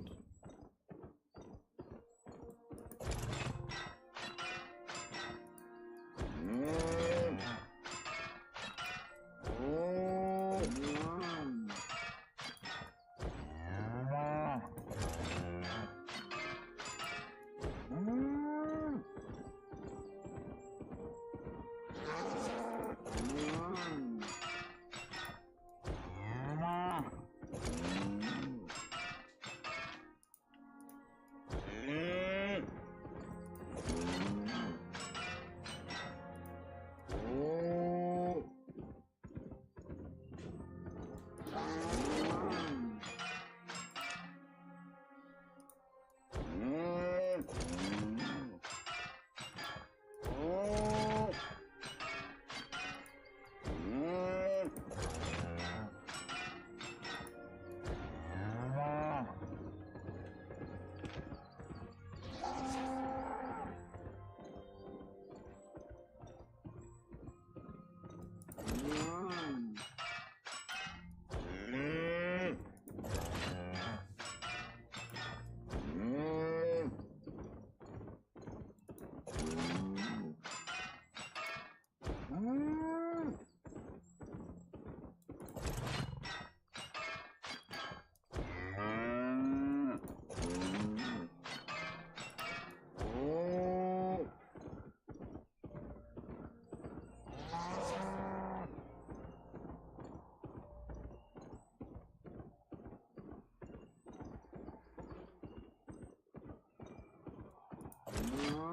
So,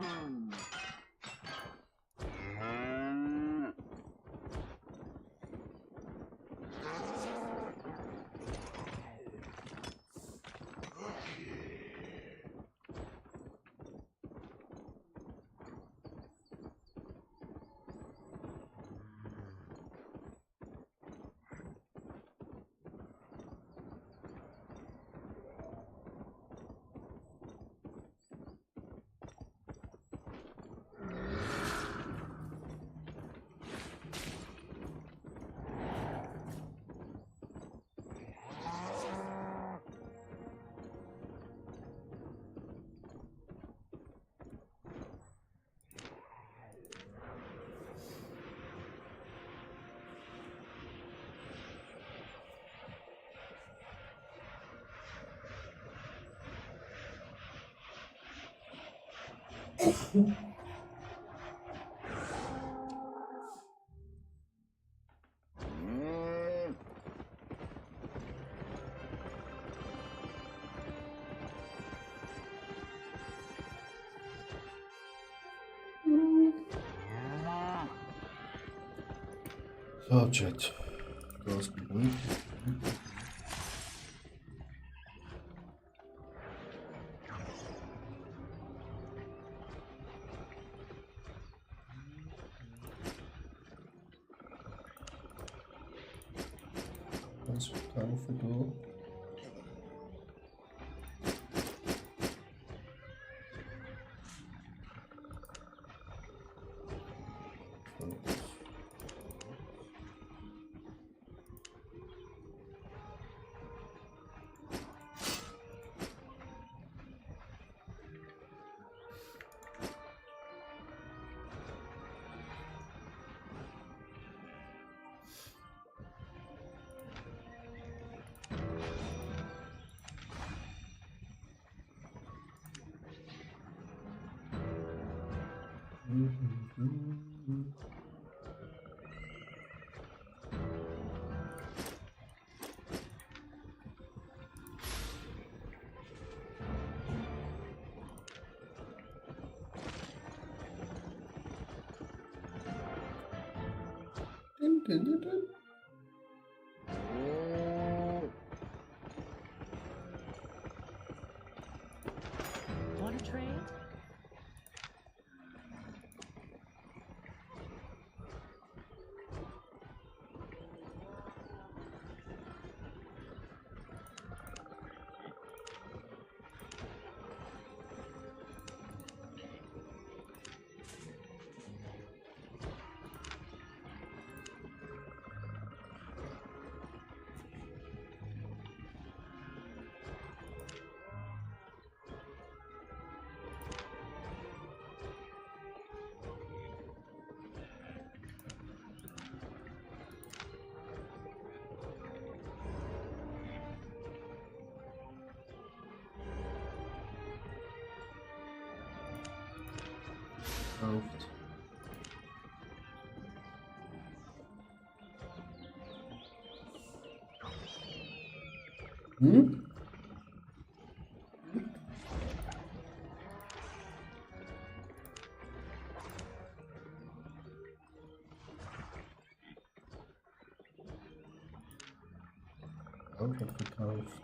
Chat. Gas beruhigt. Ganz verkaufen da. Dun, dun, dun, dun. Want to trade? Kauft. Hm? Auch hat gekauft.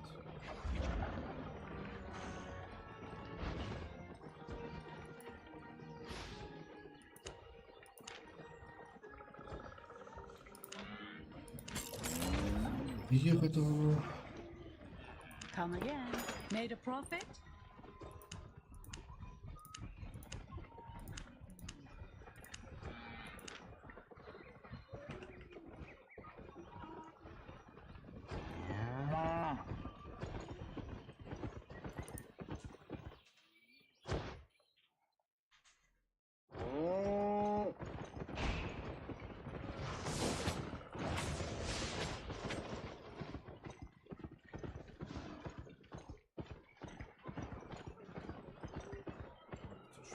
Biere da. Come again. Made a profit?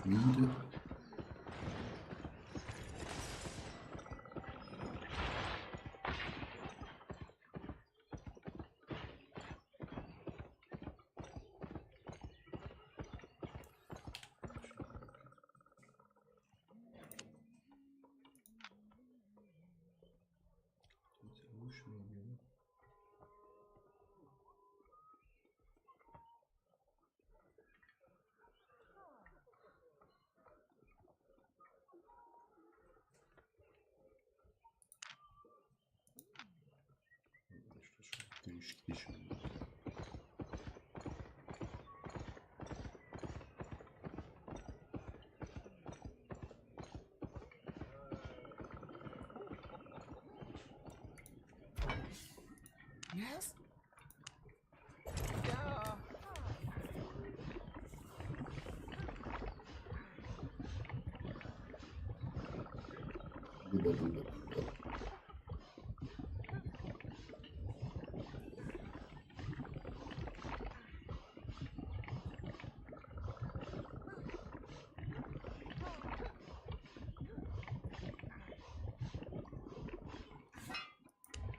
Schmiede. Lustig. Yes? Ja.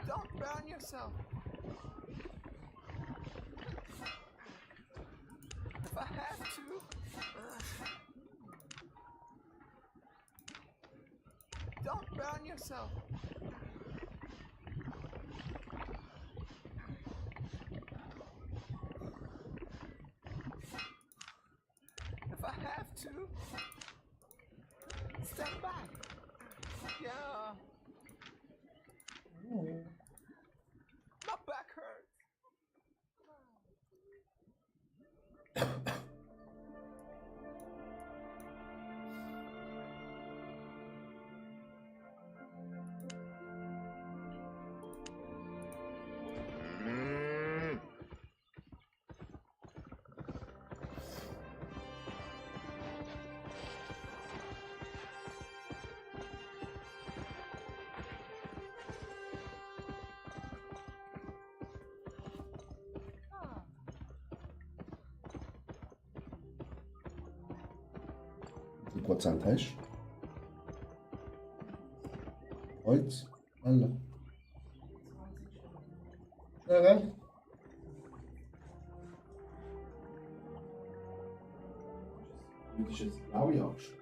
Don't burn yourself. If I have to. Don't burn yourself. If I have to. Step back. Yeah. My back hurts. Wie viel Prozent hast du? Holz? Alle. 20 Stunden. Ja, gell? Das ist jetzt blaue Axt.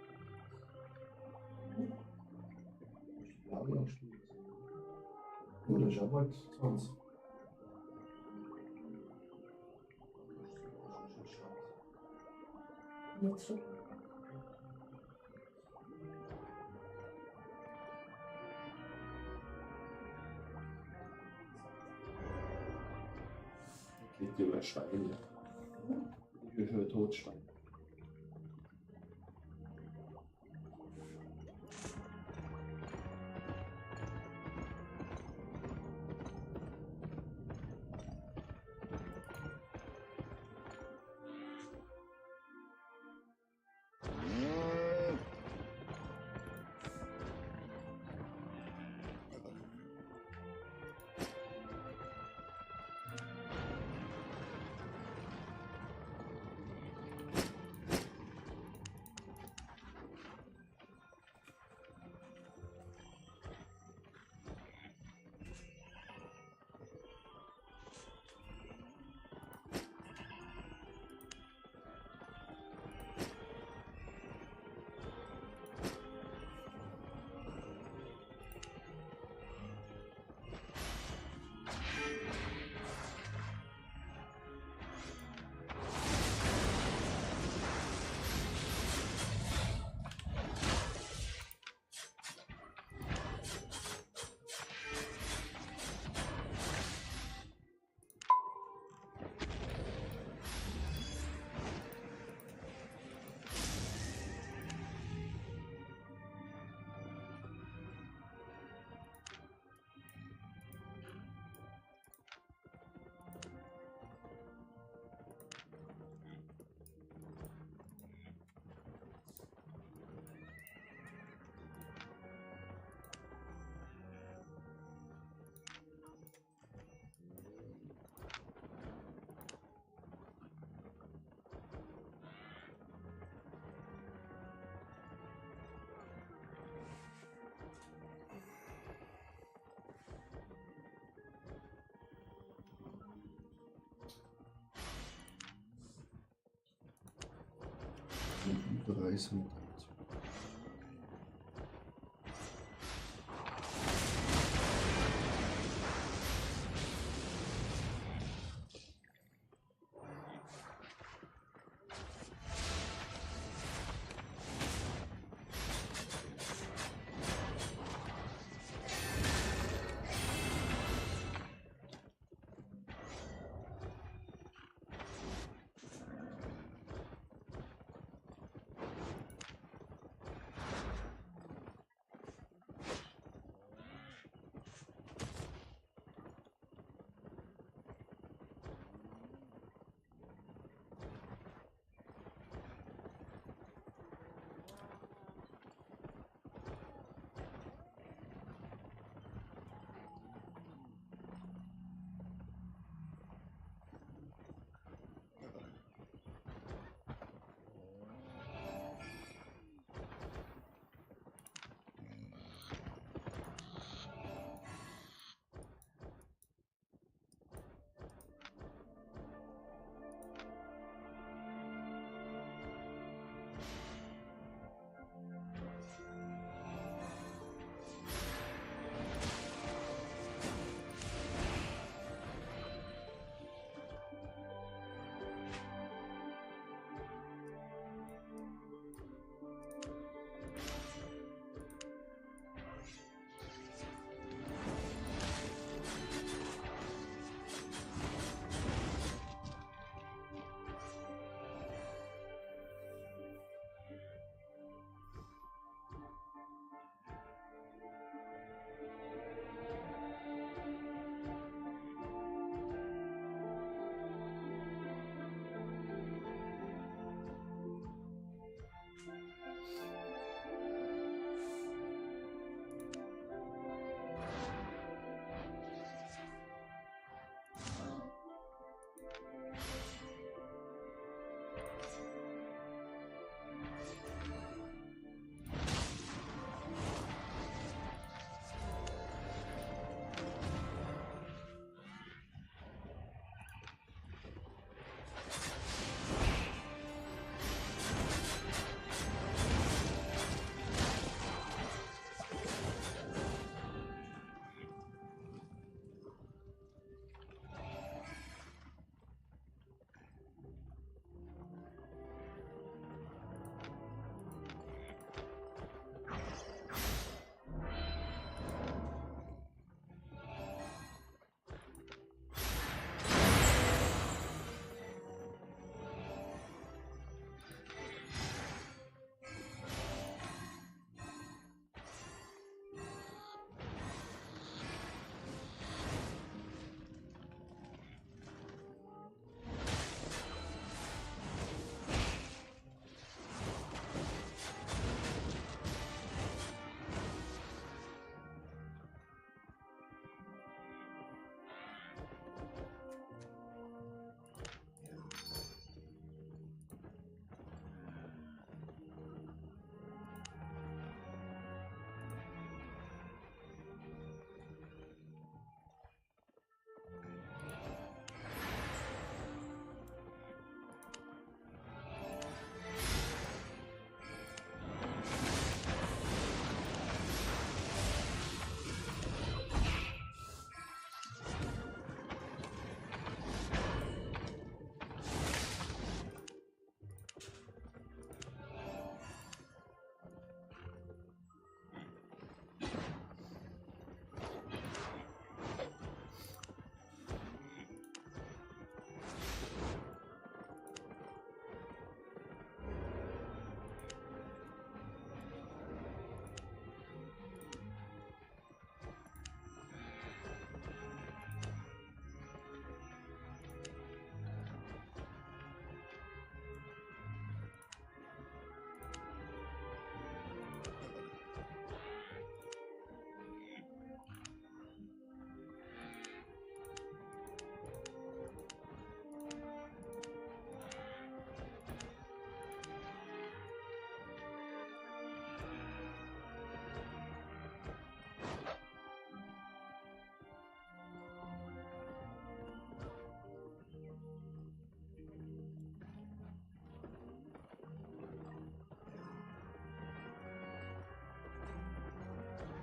Blaue Axt. Oh, das ist aber jetzt 20. Jetzt schon. Liegt über ein Stein. Wie viel Totstein? Überreißen.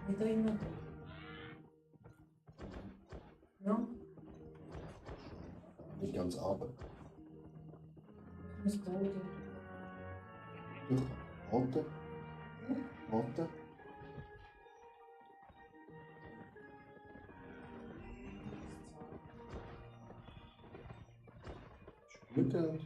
Le do immer do. No? Nicht ganz aber. Muss do do. Durch Rote. Rote. Spürte.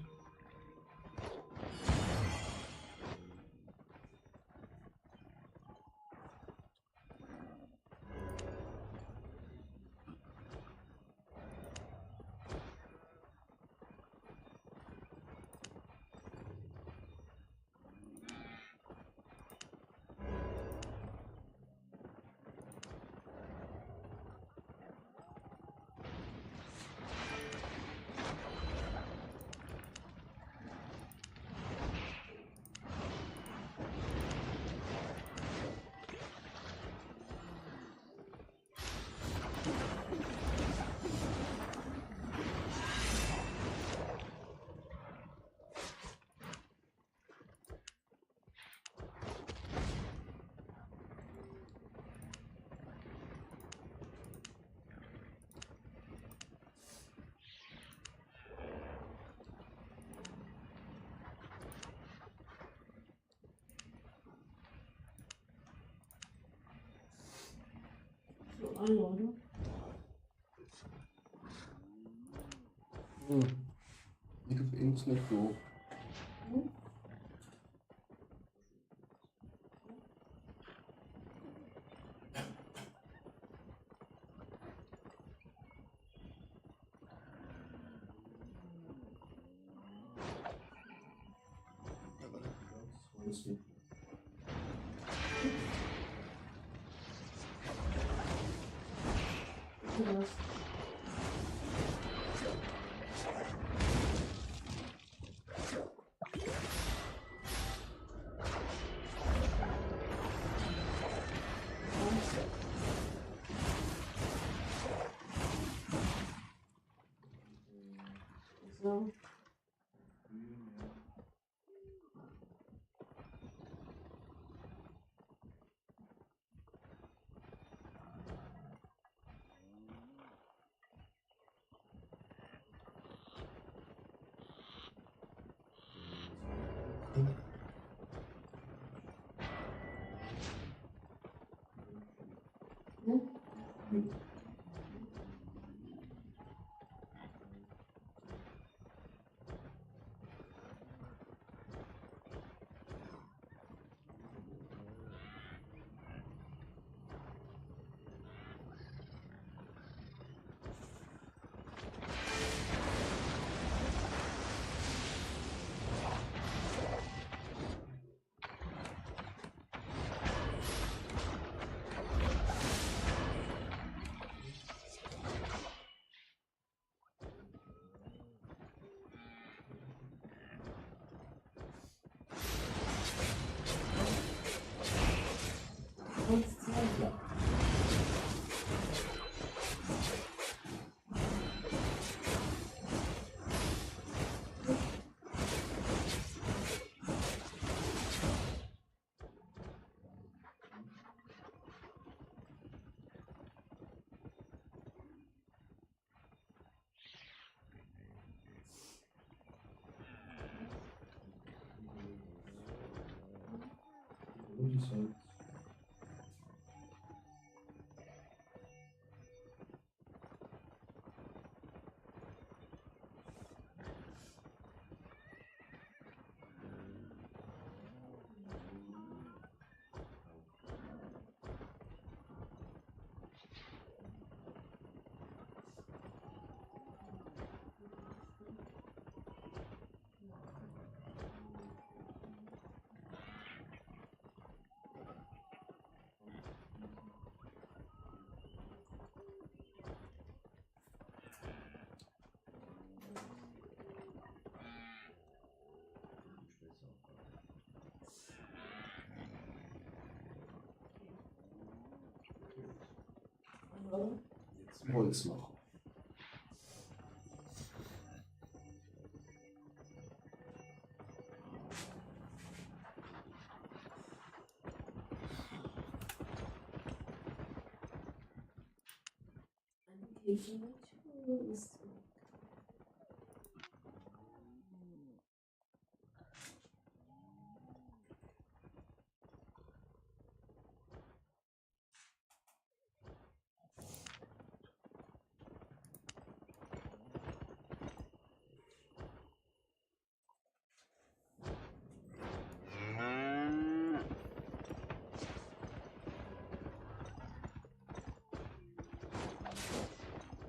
So, allora. Nicht auf Internet gehen. Das nicht. Was? So. Und zwei. Holz machen. definitiv.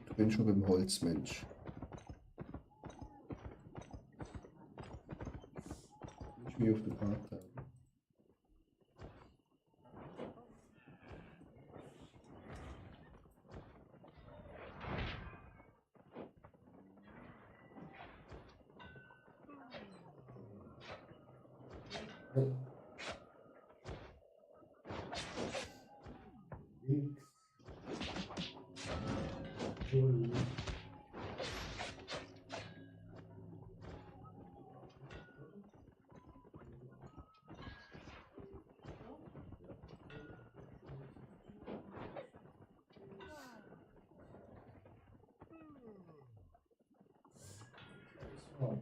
Ich bin schon beim Holzmensch. Ich mich auf der Karte haben.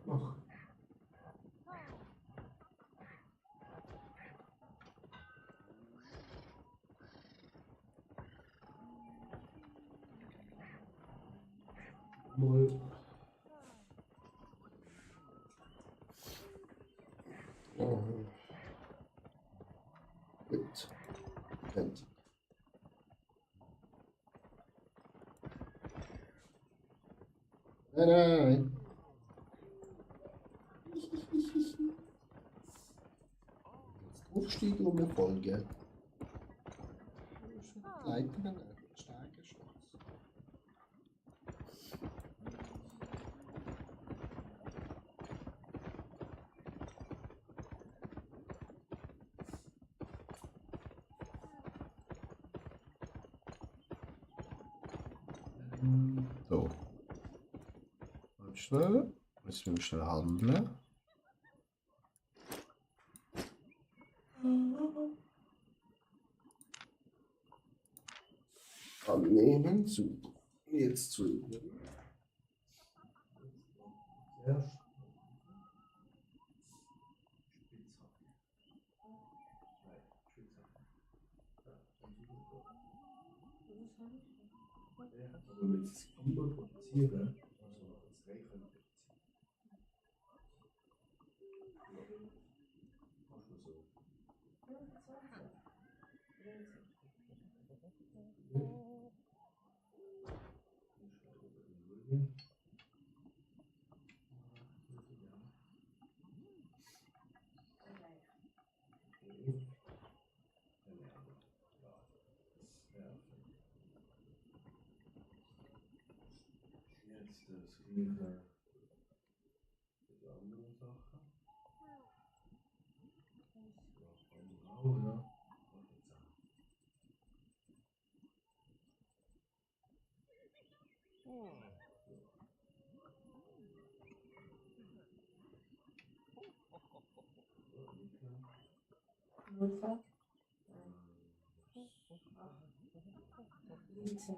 Ach. Mal. Oh. Gut. Fertig. Nein, nein, nein. Aufstieg um Erfolge. Leiten eine starke Chance. So. Und schnell. Müssen wir schnell handeln. Annehmen zu. Jetzt zu. Sehr aber mit das Fieber produzieren, also das Rechnen machst du so. Jetzt das Gleiche mit anderen Sachen. Oh ja. Notfall? Bitte.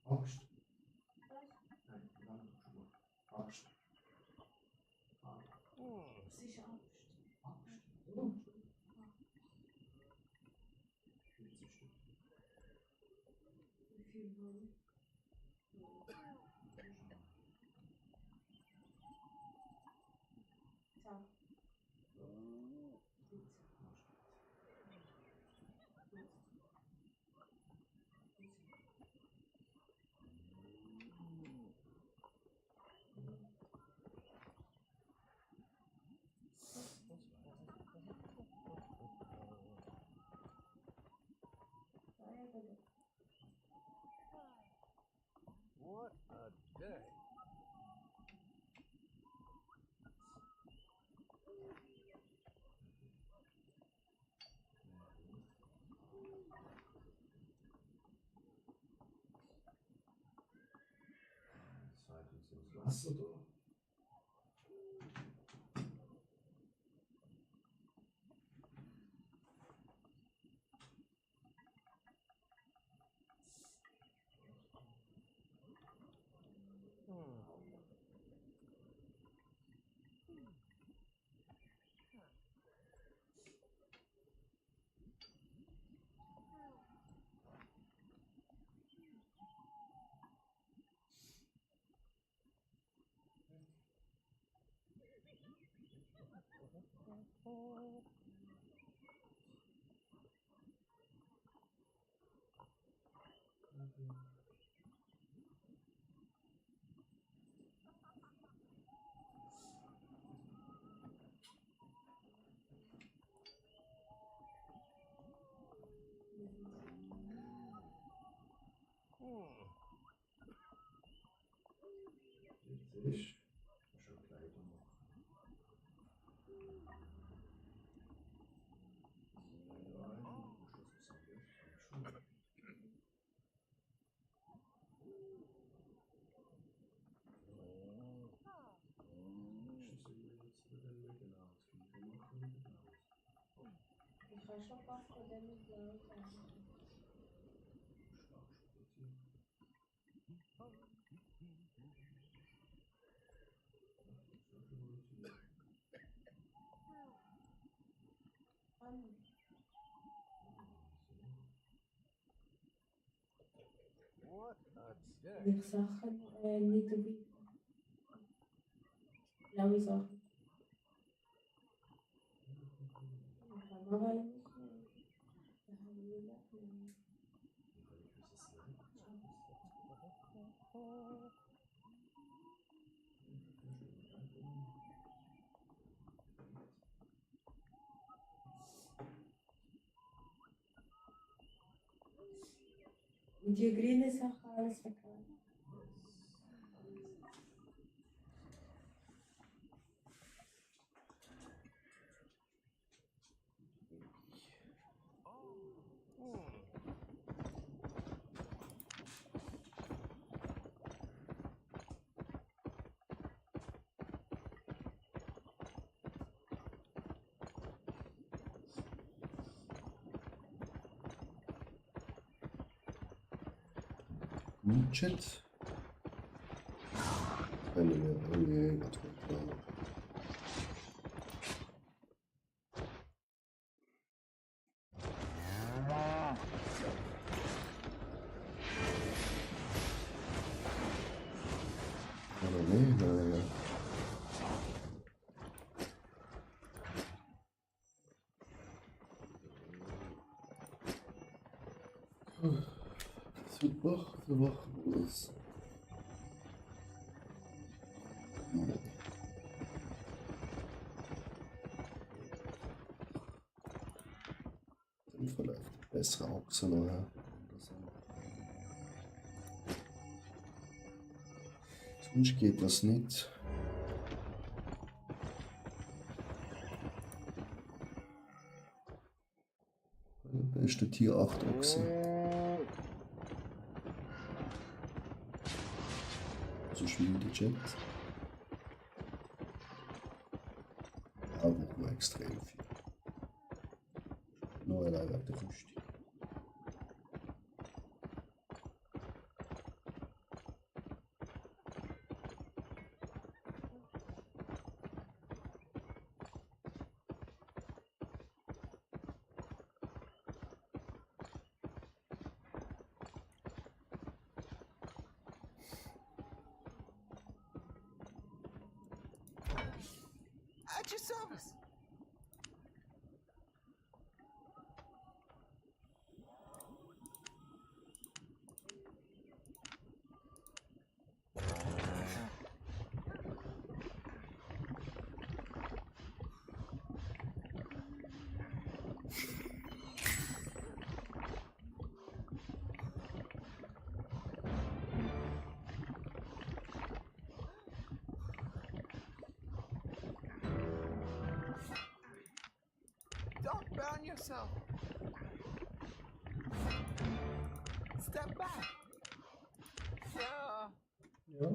Angst. Es ist August. Wie viel wollen? Ciao. What a day. Wasser da. Jetzt ist schon Kleider machen. Ich kann schon ein paar von denen blau sagen. What a day. Ich Sachen nicht dabei. Blaue Sachen. Ich kann noch eine mitnehmen. Da haben wir mitgenommen. Und die grüne Sache alles verkauft. Chat. Eine mehr. Okay, klar. Nee, naja. Das wird wach, der Wachmodus. Dann verläuft bessere Ochse nachher. Sonst geht das nicht. Da ist der Tier 8 Ochse. So schwimmt die Jet. Ja, braucht man extrem viel. Nur allein wegen der Rüstung. At your service. Don't burn yourself. Step back. Yeah. Ja.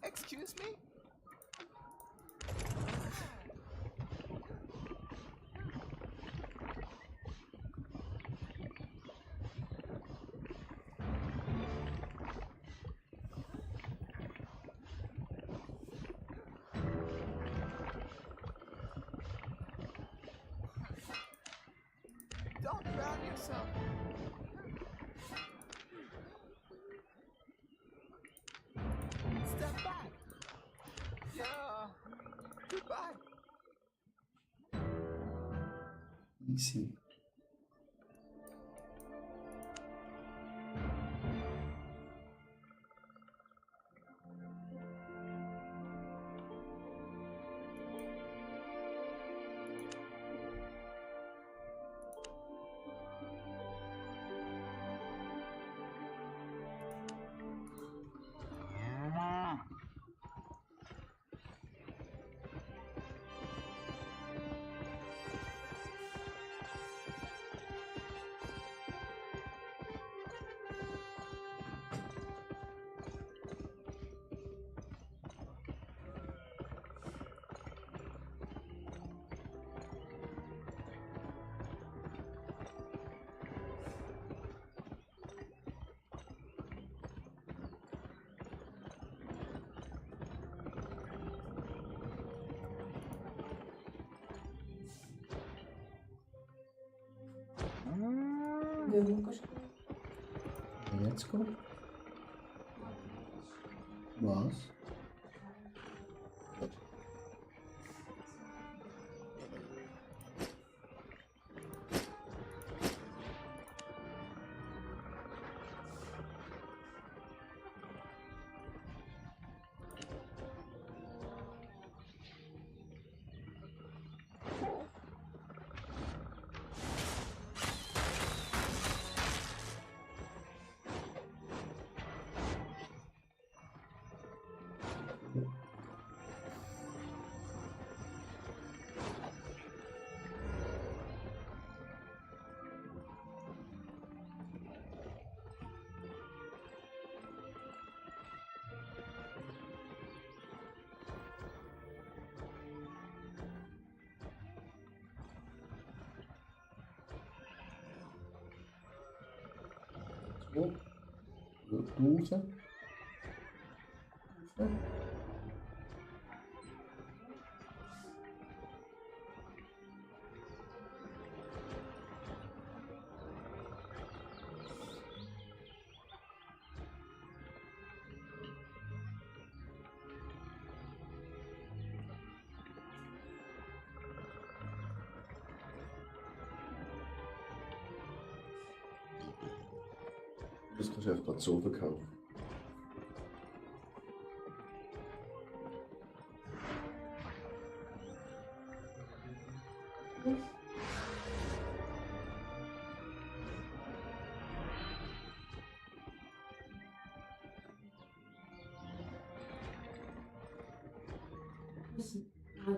Excuse me? Don't burn yourself. Step back. Yeah. Goodbye. Easy. Gehörkost. Jetzt kommt. Was? So. Du raus. Raus. Das kannst du einfach gerade so verkaufen.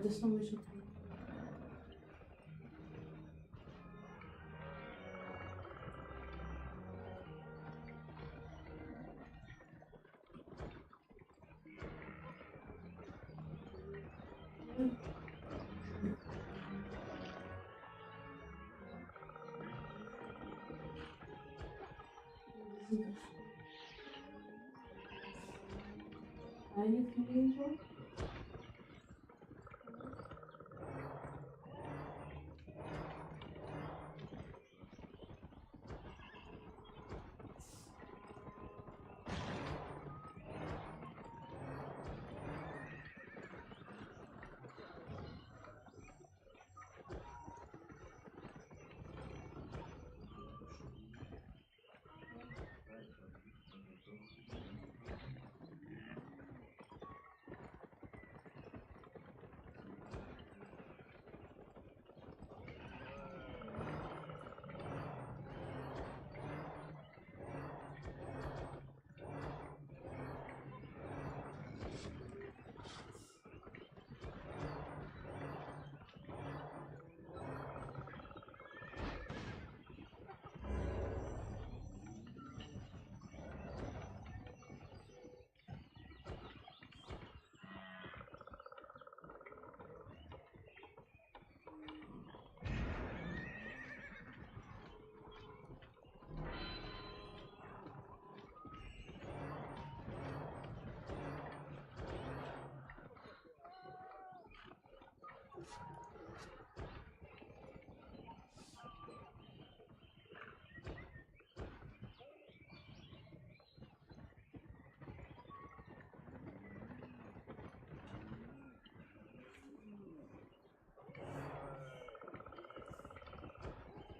Das noch nicht okay. Eine Knie.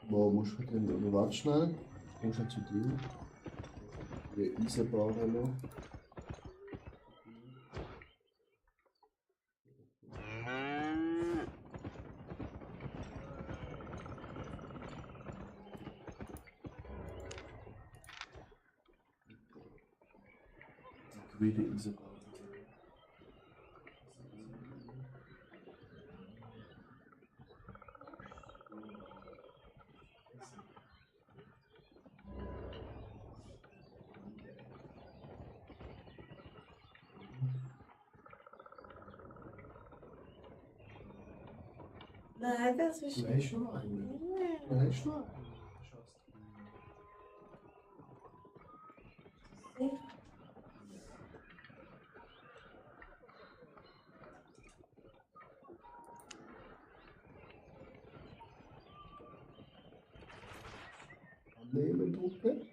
Wo musst du denn? Oder warte schnell. Ich muss ja zu dir. Die Eisenbahn noch. Die grüne Eisenbahn. Nein, das ist Du hast noch einen. Du hast noch einen. Annehmen drücken.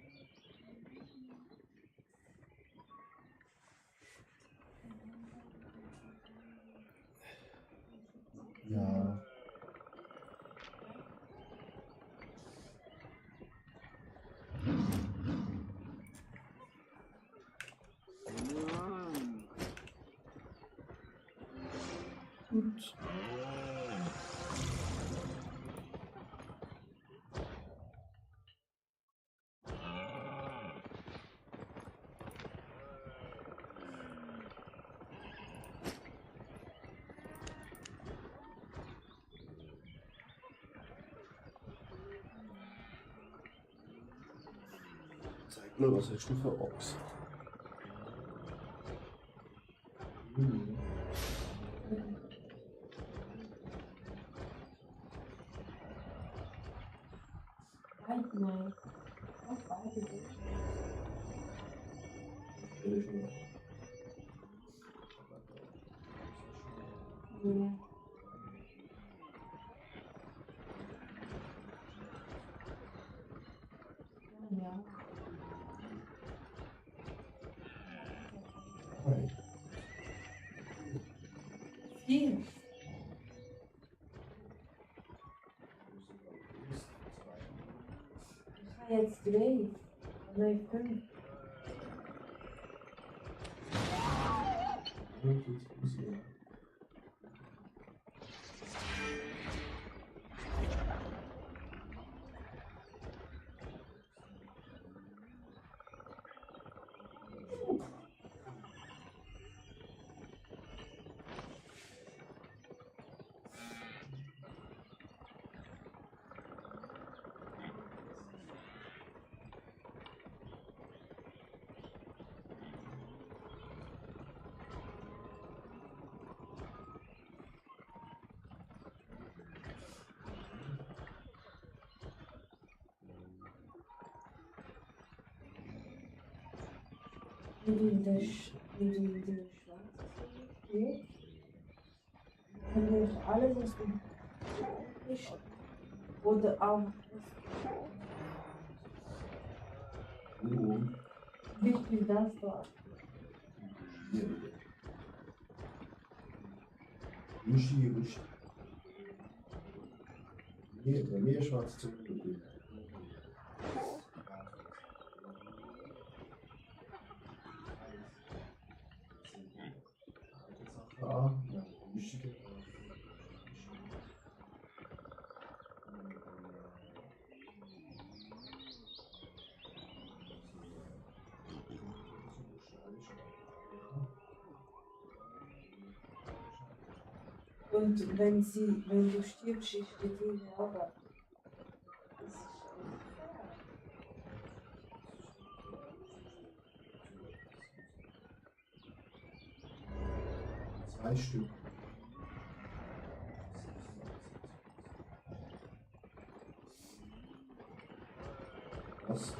Ja. Gut. Zeig mal, was hast du für Ochs? Nein. Auch beide gut. Stelle schon. Ja. Ja. Nein. 4. Ich habe jetzt 3. Nein, 5. In der schwarzen steht, kann ich alles, was du ist, oder auch wie viel das da. Wischi. Bei mir schwarz zu tun. Ah, ja, Wischi. Und wenn du stirbst, ist die Tür aber. Das ist Zwei Stück. Was?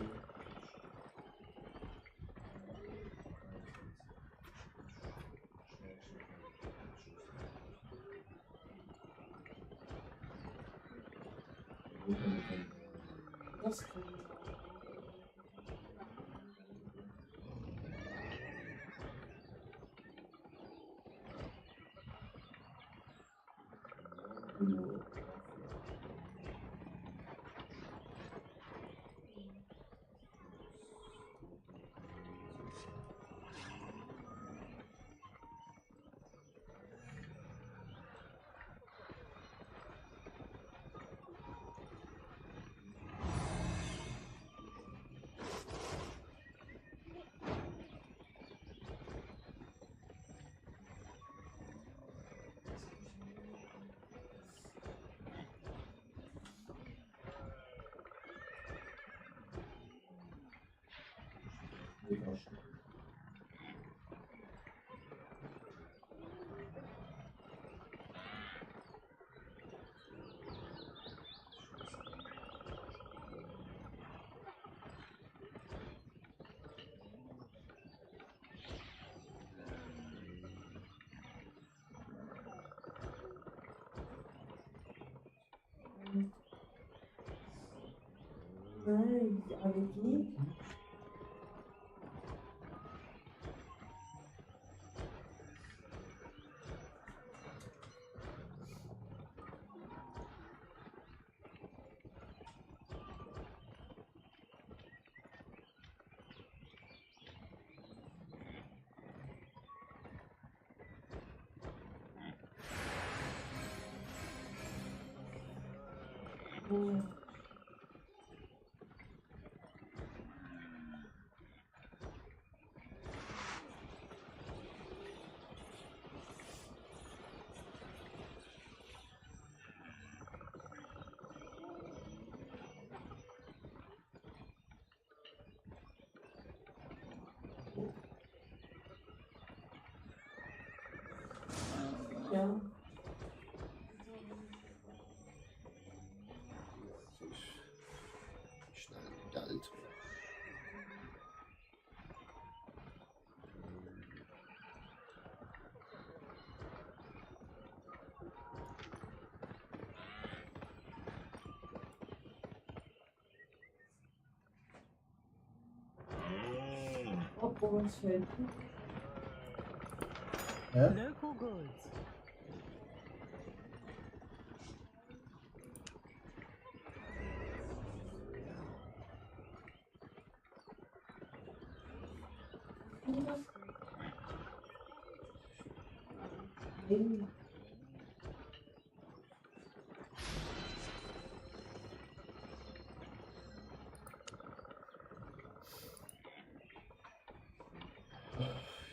das kann ich. Nein, die Allergie. Ja. Ja. Boas feitas. Hä? Local goods.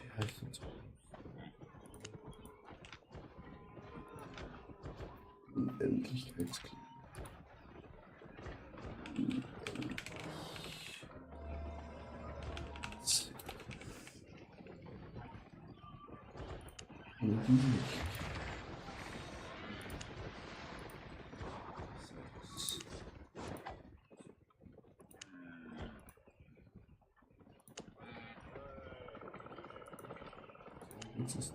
Wie heißt das? Unendlichkeitsklick. Unendlich. Jetzt ist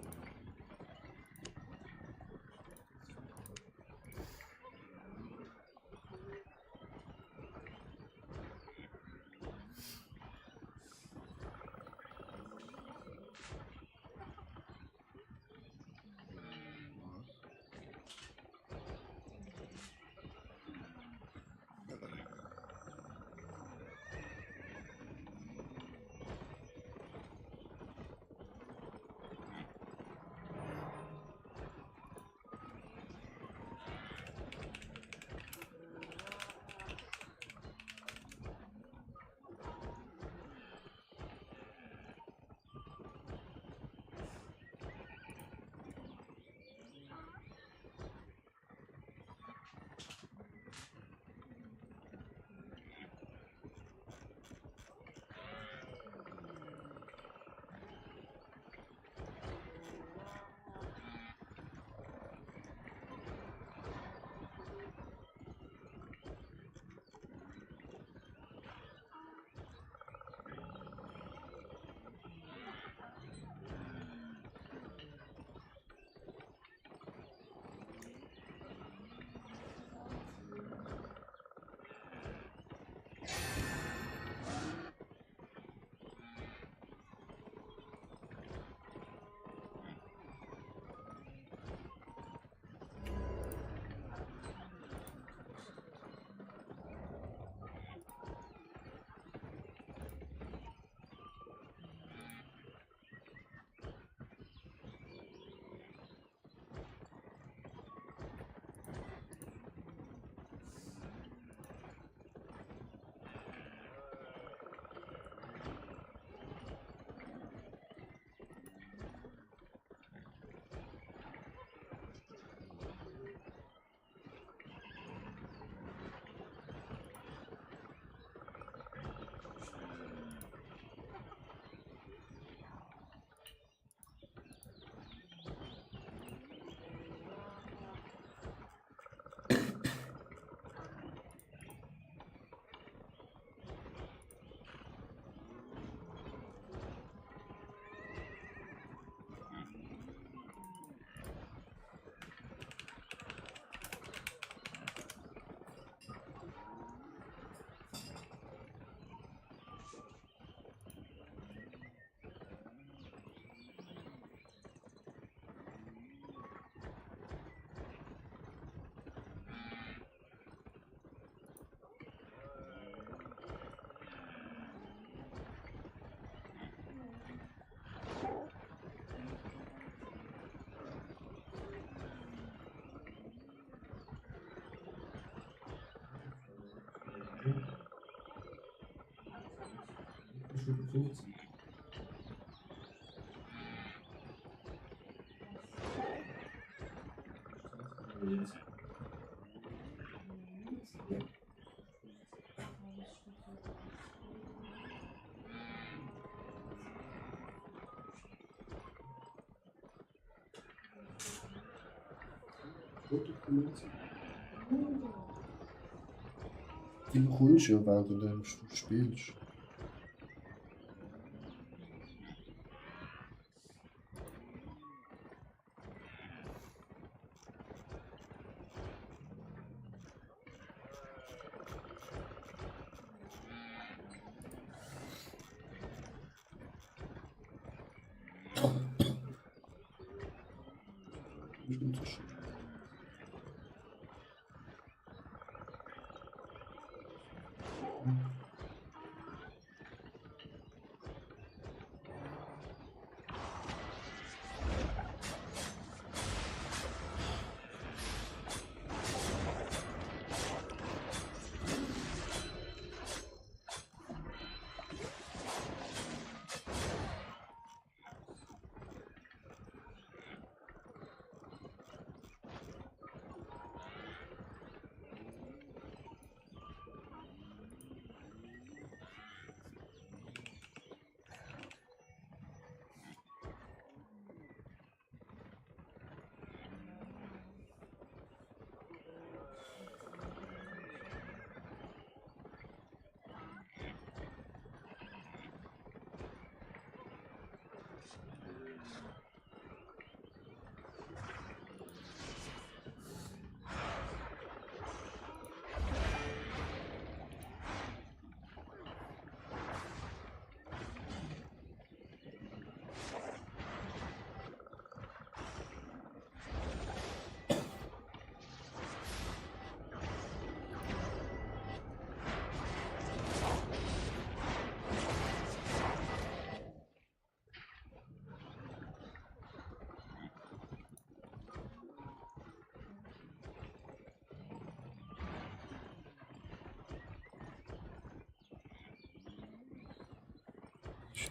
Die bekommst du ja, während du spielst.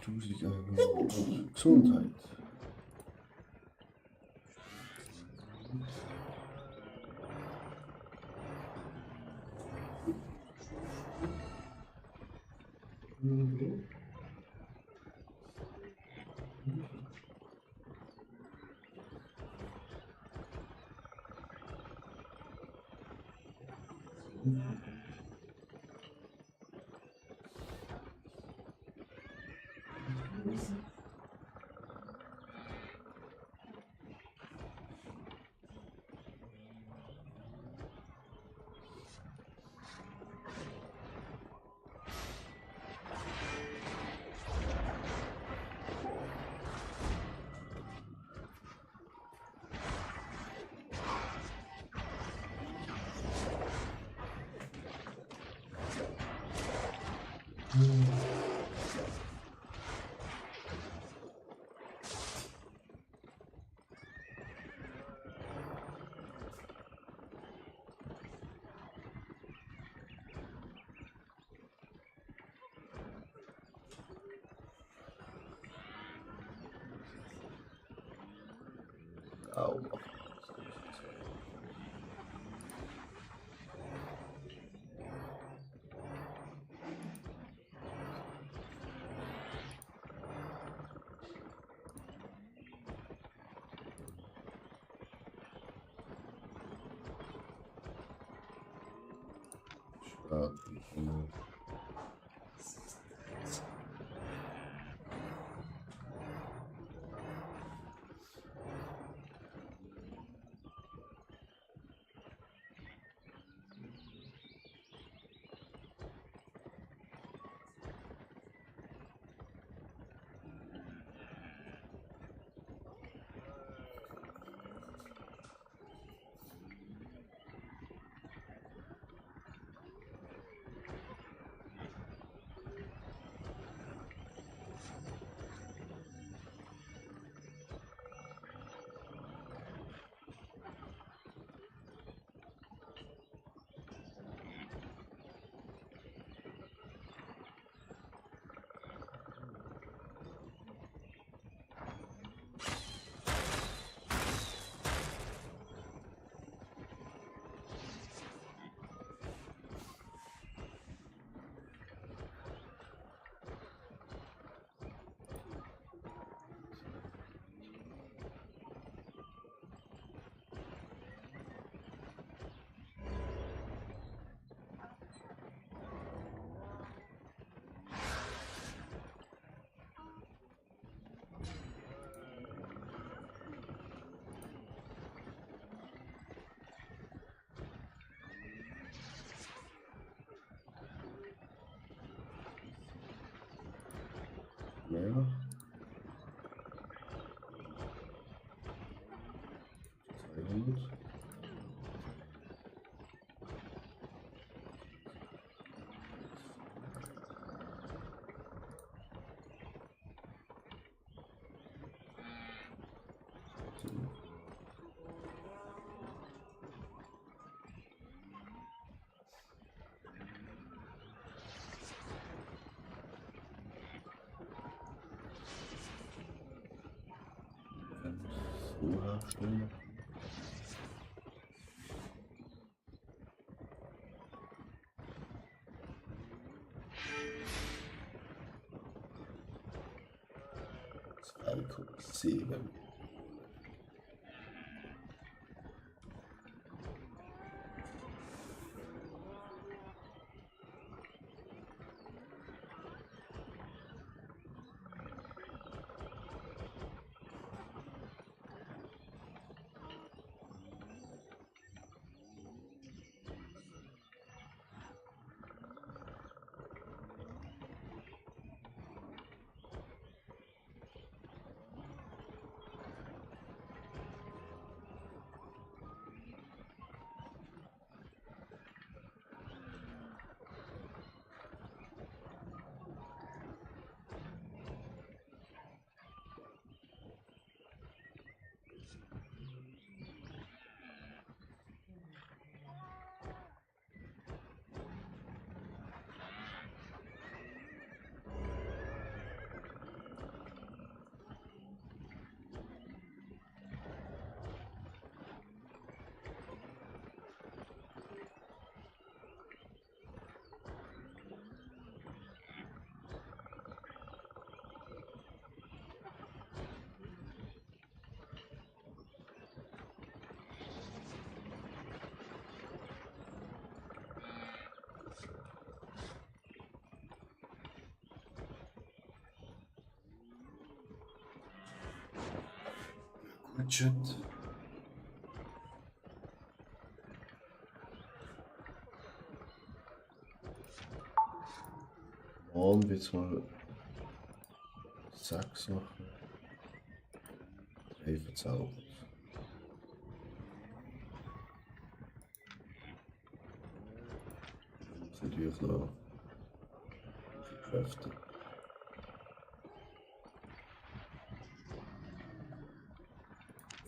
Duselig, Gesundheit. Au. Ja. 200. Filme. Sieben. Budget. Morgen wird's mal 6 machen. 3 verzaubert. Das ist natürlich noch Kräfte.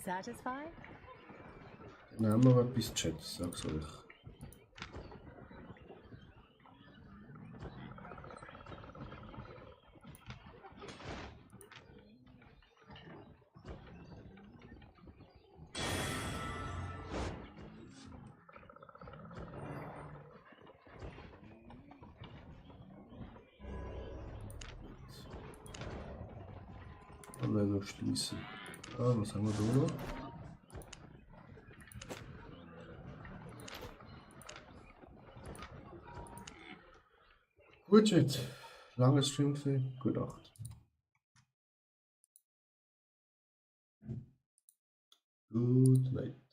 Satisfied? Dann haben wir etwas Chat, sag's euch. Dann werden wir noch schließen. Ah, was haben wir da noch? Gut, Chat. Lange Stream gesehen. Gute Nacht. Good night.